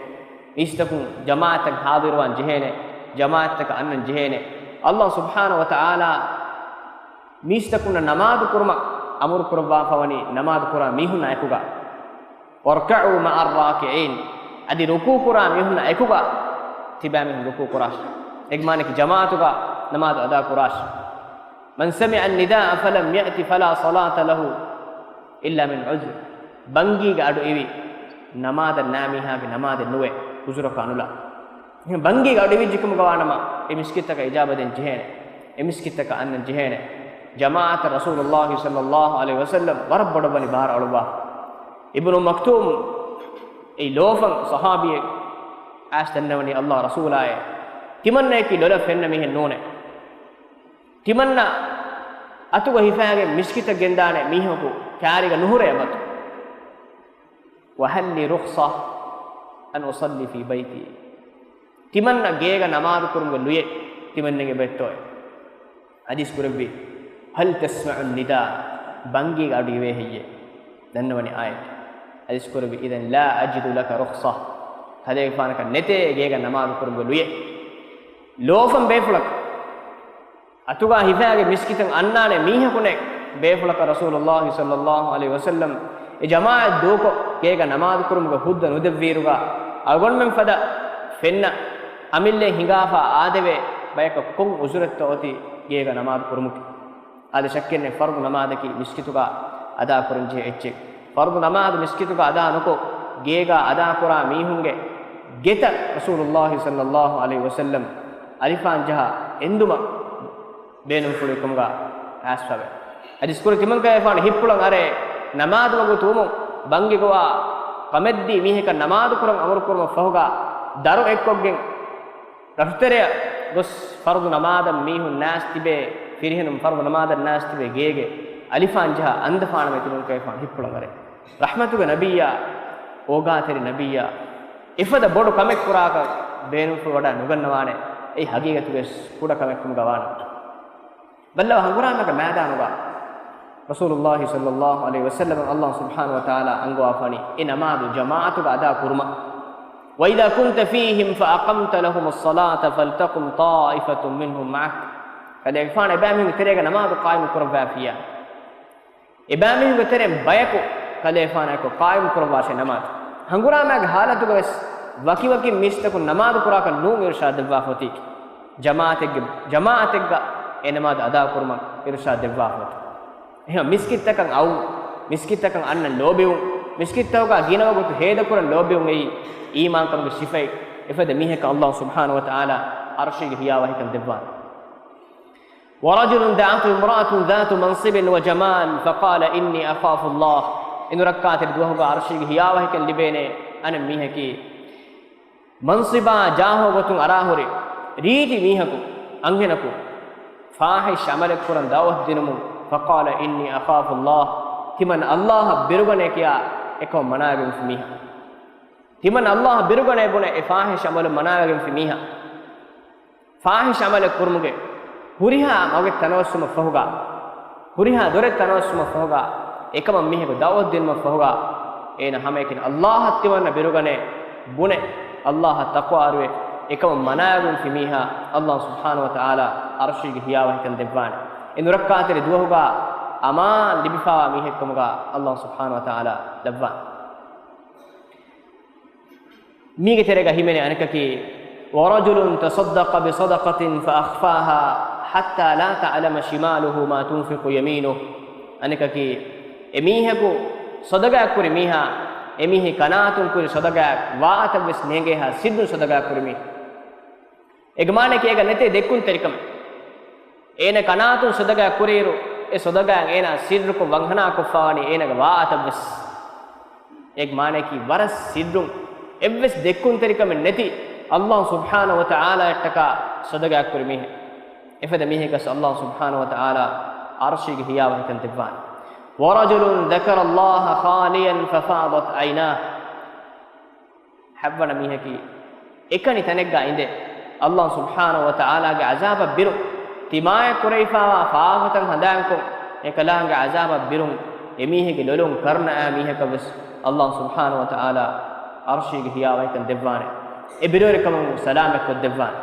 މީސްތަކުން ޖަމާޢަތަށް ޙާޟިރުވާން ޖެހޭނެ، ޖަމާޢަތަކަށް އަންނަން ޖެހޭނެ. ﷲ ސުބްޙާނަހޫ ވަތަޢާލާ މީސްތަކުންނަށް ނަމާދު ކުރުމަށް އަމުރު ކުރައްވާފަ ވަނީ ނަމާދު ކުރާ މީހުންނާ އެކުގަ، "واركعوا مع الراكعين"، އަދި ރުކޫޢު ކުރާ މީހުންނާ އެކުގަ ތިބާމީހުން ރުކޫޢު ކުރާށި. އޭގެ މާނައަކީ ޖަމާޢަތުގަ ނަމާދު އަދާ ކުރާށި. "من سمع النداء فلم يأت فلا صلاة له إلا من عذر." ބަންގީގެ އަޑު އިވި ނަމާދަށް ނާ މީހާގެ ނަމާދެއް ނުވޭ، ޢުޛުރަކާ ނުލާ. އެހެން ބަންގީގެ އަޑު އިވިއްޖެ ކަމުގަ ވާނަމަ، އެ މިސްކިތަކަށް އިޖާބަ ދޭން ޖެހޭނެ. އެ މިސްކިތަކަށް އަންނަން ޖެހޭނެ. ޖަމާޢަތަށް ރަސޫލުﷲ ޞައްލަﷲ ޢަލައިހި ވަސައްލަމް ވަރަށް ބޮޑަށް ވަނީ ބާރު އަޅުއްވާފަ. އިބްނު މަކްތޫމް އެއީ ލޯފަން ޞަޙާބީއެއް އައިސް ދަންނަވަނީ ﷲ ރަސޫލާއޭ، ތިމަންނަޔަކީ ލޮލަށް ފެންނަ މީހެއް ނޫނޭ. ތިމަންނަ އަތުގަ ހިފާގެން މިސްކިތަށް ގެންދާނެ މީހަކު ކާރިގަ ނުހުރޭ އަބަދު. "وهل لي رخصة أن أصلي في بيتي؟" ތިމަންނަ ގޭގަ ނަމާދު ކުރުމުގެ ލުޔެއް ތިމަންނަގެ އެބައޮތްތޯއޭ؟ ޙަދީޘް ކުރެއްވީ، "هل تسمع النداء؟" ބަންގީގެ އަޑު އިވޭ ހެއްޔޭ؟ ދަންނަވަނީ އާޔަތް. ޙަދީޘް ކުރެއްވީ، "إذن لا أجد لك رخصة." ކަލޭގެފާނަކަށް ނެތޭ ގޭގަ ނަމާދު ކުރުމުގެ ލުޔެއް. ލޯފަން ބޭފުޅަކަށް އަތުގަ ހިފާގެ މިސްކިތަށް އަންނާނެ މީހަކު ނެތް ބޭފުޅަކަށް ރަސޫލުﷲ ޞައްލަﷲ ޢަލައިހި ވަސައްލަމް އެ ޖަމާޢަތް ދޫކޮށް ގޭގަ ނަމާދު ކުރުމުގެ ހުއްދަ ނުދެއްވިއިރުގަ، އަޅުގަނޑުމެން ފަދަ ފެންނަ އަމިއްލައެއް ހިނގާފަ އާދެވޭ ބަޔަކަށް ކޮން ޢުޛުރެއްތޯ އޮތީ ގޭގަ ނަމާދު ކުރުމުގެ؟ އާދެ، ޝައްކެއްނެތް ފަރުޟު ނަމާދަކީ މިސްކިތުގަ އަދާކުރަންޖެހޭ އެއްޗެއް. ފަރުޟު ނަމާދު މިސްކިތުގަ އަދާ ނުކޮށް، ގޭގަ އަދާކުރާ މީހުންގެ ގެތައް ރަސޫލުﷲ ޞައްލަﷲ ޢަލައިހި ވަސައްލަމް އަލިފާން ޖަހާ އެންދުމަށް ބޭނުންފުޅުވިކަމުގަ އައިސްފަވޭ. ޙަދީޘް ކުރެއްވި ތިމަން ކަލޭފާނު ހިތްޕުޅަށް އަރޭ، ނަމާދު ވަގުތު ވުމުން ބަންގި ގޮވާ ކަމެއްދީ މީހަކަށް ނަމާދު ކުރަން އަމުރު ކުރުމަށް ފަހުގަ ދަރު އެއްކޮށްގެން ރަށުތެރެއަށް ގޮސް ފަރުޟު ނަމާދަށް މީހުން ނާސް ތިބޭ، ފިރިހެނުން ފަރުޟު ނަމާދަށް ނާސް ތިބޭ ގޭގެ އަލިފާން ޖަހާ އަނދަފާނަމޭ ތިމަން ކަލޭފާނު ހިތްޕުޅަށް އަރޭ. ރަޙްމަތުގެ ނަބިއްޔާ، އޯގާތެރި ނަބިއްޔާ، އެފަދަ ބޮޑު ކަމެއް ކުރާކަށް ބޭނުންފުޅު ވަޑައި ނުގަންނަވާނެ. އެއީ ޙަޤީޤަތުގައި ކުޑަ ކަމެއް ކަމުގަ ވާނަމަ. ބައްލަވާ، ހަނގުރާމައިގެ މައިދާނުގަ ރަސޫލުﷲ ޞައްލަﷲ ޢަލައިހި ވަސައްލަމަށް ﷲ ސުބްޙާނަހޫ ވަތަޢާލާ އަންގަވާފަވަނީ އެ ނަމާދު ޖަމާޢަތުގަ އަދާ ކުރުމަށް. "وإذا كنت فيهم فأقمت لهم الصلاة فلتقم طائفة منهم معك." ކަލޭގެފާނު އެބައިމީހުންގެ ތެރޭގަ ނަމާދު ޤާއިމު ކުރައްވާފިއްޔާ، އެބައިމީހުންގެ ތެރެއިން ބަޔަކު ކަލޭފާނަކު ޤާއިމު ކުރައްވާށޭ ނަމާދު. ހަނގުރާމައިގެ ޙާލަތުގަ ވެސް ވަކިވަކިން މީސްތަކުން ނަމާދު ކުރާކަށް ނޫން އިރުޝާދު ދެއްވާފަ އޮތީކީ. ޖަމާޢަތެއްގެ، ޖަމާޢަތެއްގަ އެ ނަމާދު އަދާކުރުމަށް އިރުޝާދު ދެއްވާފަ އޮތީ. އެހެން މިސްކިތްތަކަށް އައުން، މިސްކިތްތަކަށް އަންނަން ލޯބިވުން، މިސްކިތްތަކުގަ ގިނަ ވަގުތު ހޭދަކުރަން ލޯބިވުން އެއީ އީމާންކަމުގެ ސިފައެއް. އެފަދަ މީހަކަށް ﷲ ސުބްޙާނަހޫ ވަތަޢާލާ ޢަރުޝީގެ ހިޔާވަހިކަން ދެއްވާނެ. "ورجل دعته امرأة ذات منصب وجمال فقال إني أخاف الله." އެނދުރައްކާތެރި ދުވަހުގަ ޢަރުޝީގެ ހިޔާވަހިކަން ލިބޭނެ އަނެއް މީހަކީ، މަންސިބާ ޖާހު ގޮތުން އަރާހުރި ރީތި މީހަކު، އަންހެނަކު، ފާޙިޝް ޢަމަލެއް ކުރަން ދަޢުވަތު ދިނުމުން، فقال إني أخاف الله، ތިމަން ﷲ އަށް ބިރުގަނޭ ކިޔާ އެކަމަށް މަނާވެގެންފި މީހާ. ތިމަން ﷲ އަށް ބިރުގަނޭ ބުނެ އެ ފާޙިޝް ޢަމަލުން މަނާވެގެންފި މީހާ. ފާޙިޝް ޢަމަލެއް ކުރުމުގެ ހުރިހާ މަގެއް ތަނަވަސްވުމަށް ފަހުގަ، ހުރިހާ ދޮރެއް ތަނަވަސްވުމަށް ފަހުގަ، އެކަމަށް މީހަކު ދަޢުވަތު ދިނުމަށް ފަހުގަ، އޭނަ ހަމައެކަނި ﷲ އަށް ތިމަންނަ ބިރުގަނޭ ބުނެ، ﷲ އަށް ތަޤްވާ އަރުވެ، އެކަމަށް މަނާވެގެންފި މީހާ ﷲ ސުބްޙާނަހޫ ވަތަޢާލާ ޢަރުޝީގެ ހިޔާވަހިކަން ދެއްވާނެ. އެ ނުރައްކާތެރި ދުވަހުގަ އަމާން ލިބިފާވާ މީހެއްކަމުގަ ﷲ ސުބްޙާނަހޫ ވަތަޢާލާ ލައްވާނެ. މީގެ ތެރޭގަ ހިމެނޭ އަނެކަކީ، ورجل تصدق بصدقة فأخفاها حتى لا تعلم شماله ما تنفق يمينه. އަނެކަކީ، އެމީހަކު ޞަދަޤާތް ކުރި މީހާ، އެމީހެއް ކަނާތުން ކުރި ޞަދަޤާތް ވާ އަތަށްވެސް ނޭނގޭހާ ސިއްރުން ޞަދަޤާތް ކުރި މީހެއް. އޭގެ މާނައަކީ އޭގަ ނެތޭ ދެއްކުންތެރިކަމެއް. އޭނަ ކަނާތުން ޞަދަޤާތް ކުރިއިރު، އެ ޞަދަޤާތް އޭނާ ސިއްރުކޮށް ވަންހަނާކޮށްފާވަނީ އޭނަގެ ވާ އަތަށްވެސް. އޭގެ މާނައަކީ ވަރަށް ސިއްރުން، އެއްވެސް ދެއްކުންތެރިކަމެއް ނެތި، ﷲ ސުބްޙާނަހޫ ވަތަޢާލާއަށްޓަކާ ޞަދަޤާތް ކުރި މީހެއް. އެފަދަ މީހަކަސް ﷲ ސުބްޙާނަހޫ ވަތަޢާލާ ޢަރުޝީގެ ހިޔާވަހިކަން ދެއްވާނެ. ورجل ذكر الله خاليا ففاضت عيناه. ހަތްވަނަ މީހަކީ، އެކަނި ތަނެއްގަ އިނދެ، ﷲ ސުބްޙާނަހޫ ވަތަޢާލާގެ ޢަޒާބަށް ބިރު، ތިމާޔަށް ކުރެވިފާވާ ފާފަތައް ހަނދާންކޮށް، އެކަލާނގެ ޢަޒާބަށް ބިރުން، އެމީހެއްގެ ލޮލުން ކަރުނައާ މީހަކަށްވެސް ﷲ ސުބްޙާނަހޫ ވަތަޢާލާ ޢަރުޝީގެ ހިޔާވަހިކަން ދެއްވާނެ. އެ ބިރުވެރިކަމުން ސަލާމަތްކޮށްދެއްވާނެ.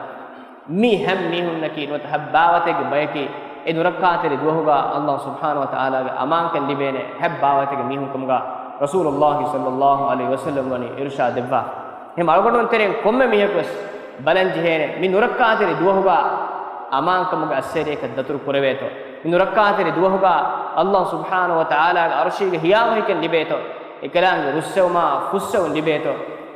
މި ހަމަ މީހުންނަކީ ނުވަތަ ހައްބާވަތެއްގެ ބަޔަކީ، އެ ނުރައްކާތެރި ދުވަހުގަ ﷲ ސުބްޙާނަހޫ ވަތަޢާލާގެ އަމާންކަން ލިބޭނެ ހައްބާވަތެއްގެ މީހުންކަމުގަ ރަސޫލުﷲ ޞައްލަﷲ ޢަލައިހި ވަސައްލަމް ވަނީ އިރުޝާދު ދެއްވާ. އެހެން އަޅުގަނޑުމެން ތެރެއިން ކޮންމެ މީހަކުވެސް ބަލަން ޖެހޭނެ، މި ނުރައްކާތެރި ދުވަހުގަ އަމާންކަމުގެ އައްސޭރިއަކަށް ދަތުރު ކުރެވޭތޯ؟ މި ނުރައްކާތެރި ދުވަހުގަ ﷲ ސުބްޙާނަހޫ ވަތަޢާލާގެ ޢަރުޝީގެ ހިޔާވަހިކަން ލިބޭތޯ؟ އެކަލާނގެ ރުއްސެވުމާ ފުއްސެވުން ލިބޭތޯ؟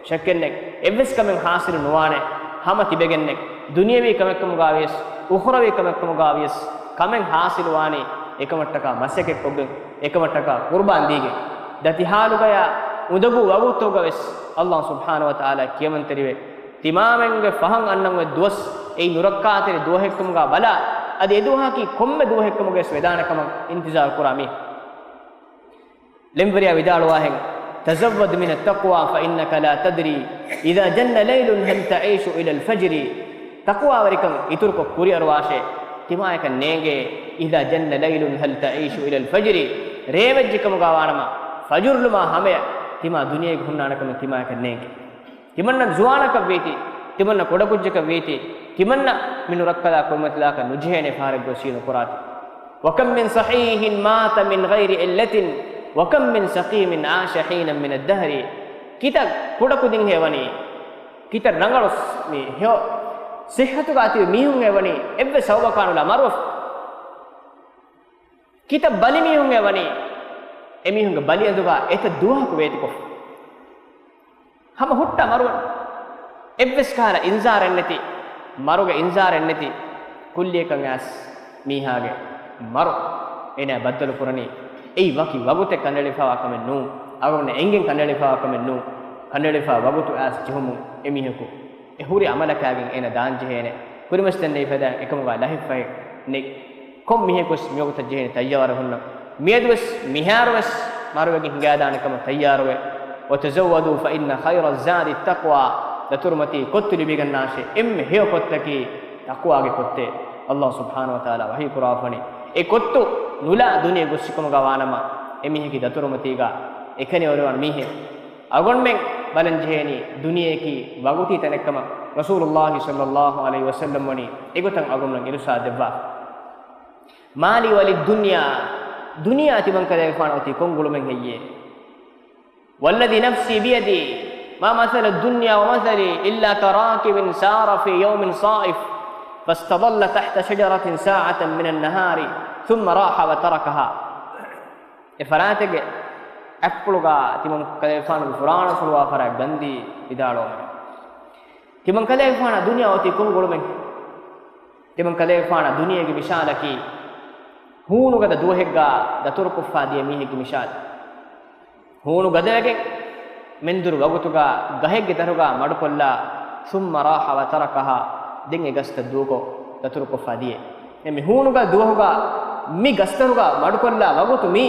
ޝައްކެއްނެތް، އެއްވެސް ކަމެއް ޙާޞިލު ނުވާނެ. ހަމަ ތިބެގެންނެއް، ދުނިޔަވީ ކަމެއްކަމުގަ ވިޔަސް، އުޚްރަވީ ކަމެއްކަމުގަ ވިޔަސް، ކަމެއް ޙާޞިލުވާނީ އެކަމަށްޓަކާ މަސައްކަތްކޮށްގެން، އެކަމަށްޓަކާ ޤުރުބާން ދީގެން. ދަތި ޙާލުގަޔާ އުނދަގޫ ވަގުތުގަވެސް ﷲ ސުބްޙާނަހޫ ވަތަޢާލާ ކިޔަމަންތެރިވެ، ތިމާމެންގެ ފަހަން އަންނަން އޮތް ދުވަސް އެއީ ނުރައްކާތެރި ދުވަހެއްކަމުގަ ބަލާ، އަދި އެދުވަހަކީ ކޮންމެ ދުވަހެއްކަމުގަވެސް ވެދާނެ ކަމަށް އިންތިޒާރު ކުރާ މީހުން. ޅެންވެރިޔާ ވިދާޅުވާހެން، تزود من التقوى فإنك لا تدري إذا جن ليل هل تعيش إلى الفجر. ތަޤްވާވެރިކަން އިތުރުކޮށް ކުރިއަރުވާށޭ، ތިމާޔަކަށް ނޭނގޭ، إذا جن ليل هل تعيش إلى الفجر. ރޭވެއްޖެކަމުގަ ވާނަމަ، ފަޖުރުލުމާ ހަމަޔަށް ތިމާ ދުނިޔޭގަ ހުންނާނެކަމެއް ތިމާޔަކަށް ނޭނގޭ. ތިމަންނަ ޒުވާނަކަށްވީތީ، ތިމަންނަ ކުޑަކުއްޖަކަށްވީތީ، ތިމަންނަ މި ނުރައްކަލާ ކުރިމަތިލާކަށް ނުޖެހޭނެ ފަހަރެއްގަ ސީނު ކުރާތި. وكم من صحيح مات من غير علة وكم من سقيم عاش حينا من الدهر. ކިތައް ކުޑަކުދިންހޭ ވަނީ، ކިތައް ރަނގަޅު މި ހެޔޮ ސިއްހަތުގަ ތިބި މީހުންހޭ ވަނީ، އެއްވެސް ސަބަބަކާ ނުލާ މަރުވެފަ. ކިތައް ބަލި މީހުންހޭ ވަނީ، އެމީހުންގެ ބަލި އަނދުގަ އެތައް ދުވަހަކު ވޭތިކޮށް. ހަމަ ހުއްޓާ މަރުވަން. އެއްވެސް ކަހަލަ އިންޒާރެއްނެތި، މަރުގެ އިންޒާރެއްނެތި، ކުއްލިއަކަށް އައިސް މީހާގެ މަރު އޭނާ ބައްދަލު ކުރަނީ. އެއީ ވަކި ވަގުތެއް ކަނޑައެޅިފާވާ ކަމެއް ނޫން. އަޅުގަނޑު އެނގެން ކަނޑައެޅިފާވާ ކަމެއް ނޫން. ކަނޑައެޅިފާ ވަގުތު އައިސް ޖެހުމުން އެމީހަކު އެ ހުރި އަމަލަކާގެން އޭނަ ދާންޖެހޭނެ. ކުރިމަސްތައް ނެތް ފަދައިން އެކަމުގަ ލަހިފައެއް ނެތް. ކޮން މީހަކުވެސް މިވަގުތަށް ޖެހޭނެ ތައްޔާރަށް ހުންނަ. މިއަދުވެސް މިހާރުވެސް މަރުވެގެން ހިނގާދާނެ ކަމަށް ތައްޔާރުވެ. وتزودوا فإن خير الزاد التقوى. ދަތުރުމަތީ ކޮއްތު ލިބިގަންނާށޭ. އެންމެ ހެޔޮ ކޮއްތަކީ ތަޤްވާގެ ކޮއްތޭ. ﷲ ސުބްޙާނަހޫ ވަތަޢާލާ ވަޙީ ކުރައްވާފަނީ. އެ ކޮއްތު ނުލާ ދުނިޔެ ގޮއްސިކަމުގަ ވާނަމަ، އެމީހެކި ދަތުރުމަތީގަ އެކަނި އޮރިވާން މީހެއް. އަޅުގަނޑުމެން ބަލަން ޖެހޭނީ ދުނިޔެއަކީ ވަގުތީ ތަނެއްކަމަށް ރަސޫލުﷲ ޞައްލަﷲ ޢަލައިހި ވަސައްލަމް ވަނީ އެގޮތަށް އަޅުގަނޑުމެން އިރުޝާދު ދެއްވާ. ما لي وللدنيا، ދުނިޔެއާ ތިމަންކަލޭގެފާނަށް އޮތީ ކޮން ގުޅުމެއް ހެއްޔޭ؟ والذي نفسي بيده ما مثل الدنيا ومثلي إلا كراكب سار في يوم صائف فاستظل تحت شجرة ساعة من النهار ثم راح وتركها. އެ ފަރާތެއްގެ އަތްޕުޅުގަ ތިމަންކަލޭގެފާނުގެ ފުރާނަފުޅުވާ ފަރާތް ގަންދީ ވިދާޅުވަމެވެ. ތިމަންކަލޭގެފާނަށް ދުނިޔެއާ އޮތީ ކޮން ގުޅުމެއް؟ ތިމަންކަލޭގެފާނަށް ދުނިޔޭގެ މިސާލަކީ، ހޫނުގަދަ ދުވަހެއްގަ ދަތުރުކޮށްފާ ދިޔަ މީހެއްގެ މިސާލު. ހޫނު ގަދަވެގެން މެންދުރު ވަގުތުގަ ގަހެއްގެ ދަށުގަ މަޑުކޮށްލާ، ثم راح وتركها، ދެން އެ ގަސްތައް ދޫކޮށް ދަތުރުކޮށްފާ ދިޔަ. އެ މި ހޫނުގަ ދުވަހުގަ މި ގަސްތަކުގަ މަޑުކޮށްލާ ވަގުތު މީ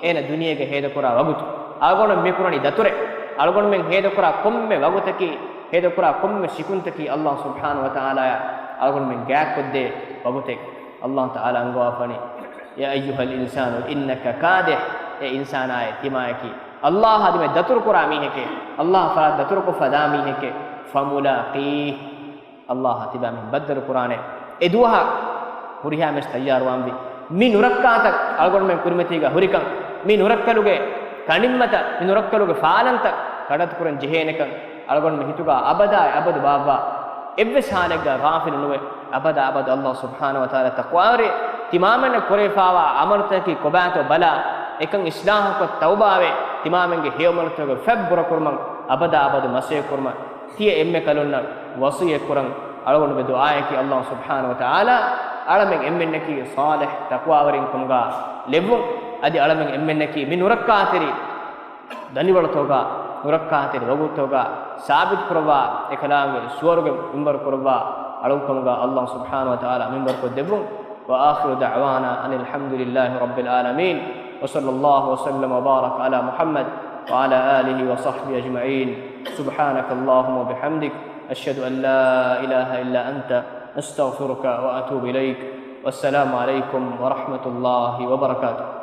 އޭނަ ދުނިޔޭގަ ހޭދަކުރާ ވަގުތު. އަޅުގަނޑު މި ކުރަނީ ދަތުރެއް. އަޅުގަނޑުމެން ހޭދަކުރާ ކޮންމެ ވަގުތަކީ، ހޭދަކުރާ ކޮންމެ ސިކުންތަކީ ﷲ ސުބްޙާނަހޫ ވަތަޢާލާއަށް އަޅުގަނޑުމެން ގާތްކޮށްދޭ ވަގުތެއް. ﷲ ތަޢާލާ އަންގަވާފަނީ، يا أيها الإنسان إنك كادح، އޭ އިންސާނާއޭ ތިމާޔަކީ ﷲ އާ ދިމައަށް ދަތުރުކުރާ މީހެކޭ، ﷲ ފަރާތަށް ދަތުރުކޮށްފަ ދާ މީހެކޭ، فملاقيه، ﷲ އަށް ތިބާމީހުން ބައްދަލު ކުރާނެ. އެ ދުވަހަށް ހުރިހާ މީސް ތައްޔާރުވާންވީ. މި ނުރައްކާތައް އަޅުގަނޑުމެން ކުރިމަތީގަ ހުރިކަން، މި ނުރައްކަލުގެ ކަނޑިންމަތައް، މި ނުރައްކަލުގެ ފާލަންތައް ކަޑައަތުކުރަން ޖެހޭނެކަން އަޅުގަނޑުމެން ހިތުގަ އަބަދާ އަބަދު ބާއްވާ. އެއްވެސް ހާލެއްގަ ޣާފިލު ނުވެ، އަބަދާ އަބަދު ﷲ ސުބްޙާނަހޫ ވަތަޢާލާ ތަޤްވާވެރި ތިމާމެންނަށް ކުރެވިފާވާ އަމަލުތަކަކީ ކޮބާތޯ ބަލާ، އެކަން އިޞްލާޙުކޮށް ތައުބާވެ، ތިމާމެންގެ ހެޔޮއަމަލުތަކުގެ ފަތް ބުރަކުރުމަށް އަބަދާ އަބަދު މަސައްކަތްކުރުމަށް ތިޔަ އެންމެ ކަލުންނަށް ވަޞިއްޔަތްކުރަން. އަޅުގަނޑުގެ ދުޢާއަކީ ﷲ ސުބްޙާނަހޫ ވަތަޢާލާ އަޅަމެން އެންމެންނަކީ ޞާލިޙް ތަޤްވާވެރިންކަމުގަ ލެއްވުން. އަދި އަޅަމެން އެންމެންނަކީ މި ނުރައްކާތެރި ދަނޑިވަޅުތަކުގަ، ނުރައްކާތެރި ވަގުތުތަކުގަ ސާބިތުކުރައްވާ، އެކަލާނގެ ސުވަރުގެ މިންބަރު ކުރައްވާ އަޅުންކަމުގަ ﷲ ސުބްޙާނަހޫ ވަތަޢާލާ މިންބަރުކޮށްދެއްވުން. وآخر دعوانا أن الحمد لله رب العالمين، وصلى الله وسلم وبارك على محمد وعلى آله وصحبه أجمعين. سبحانك اللهم وبحمدك، أشهد أن لا إله إلا أنت، أستغفرك وأتوب إليك. والسلام عليكم ورحمة الله وبركاته.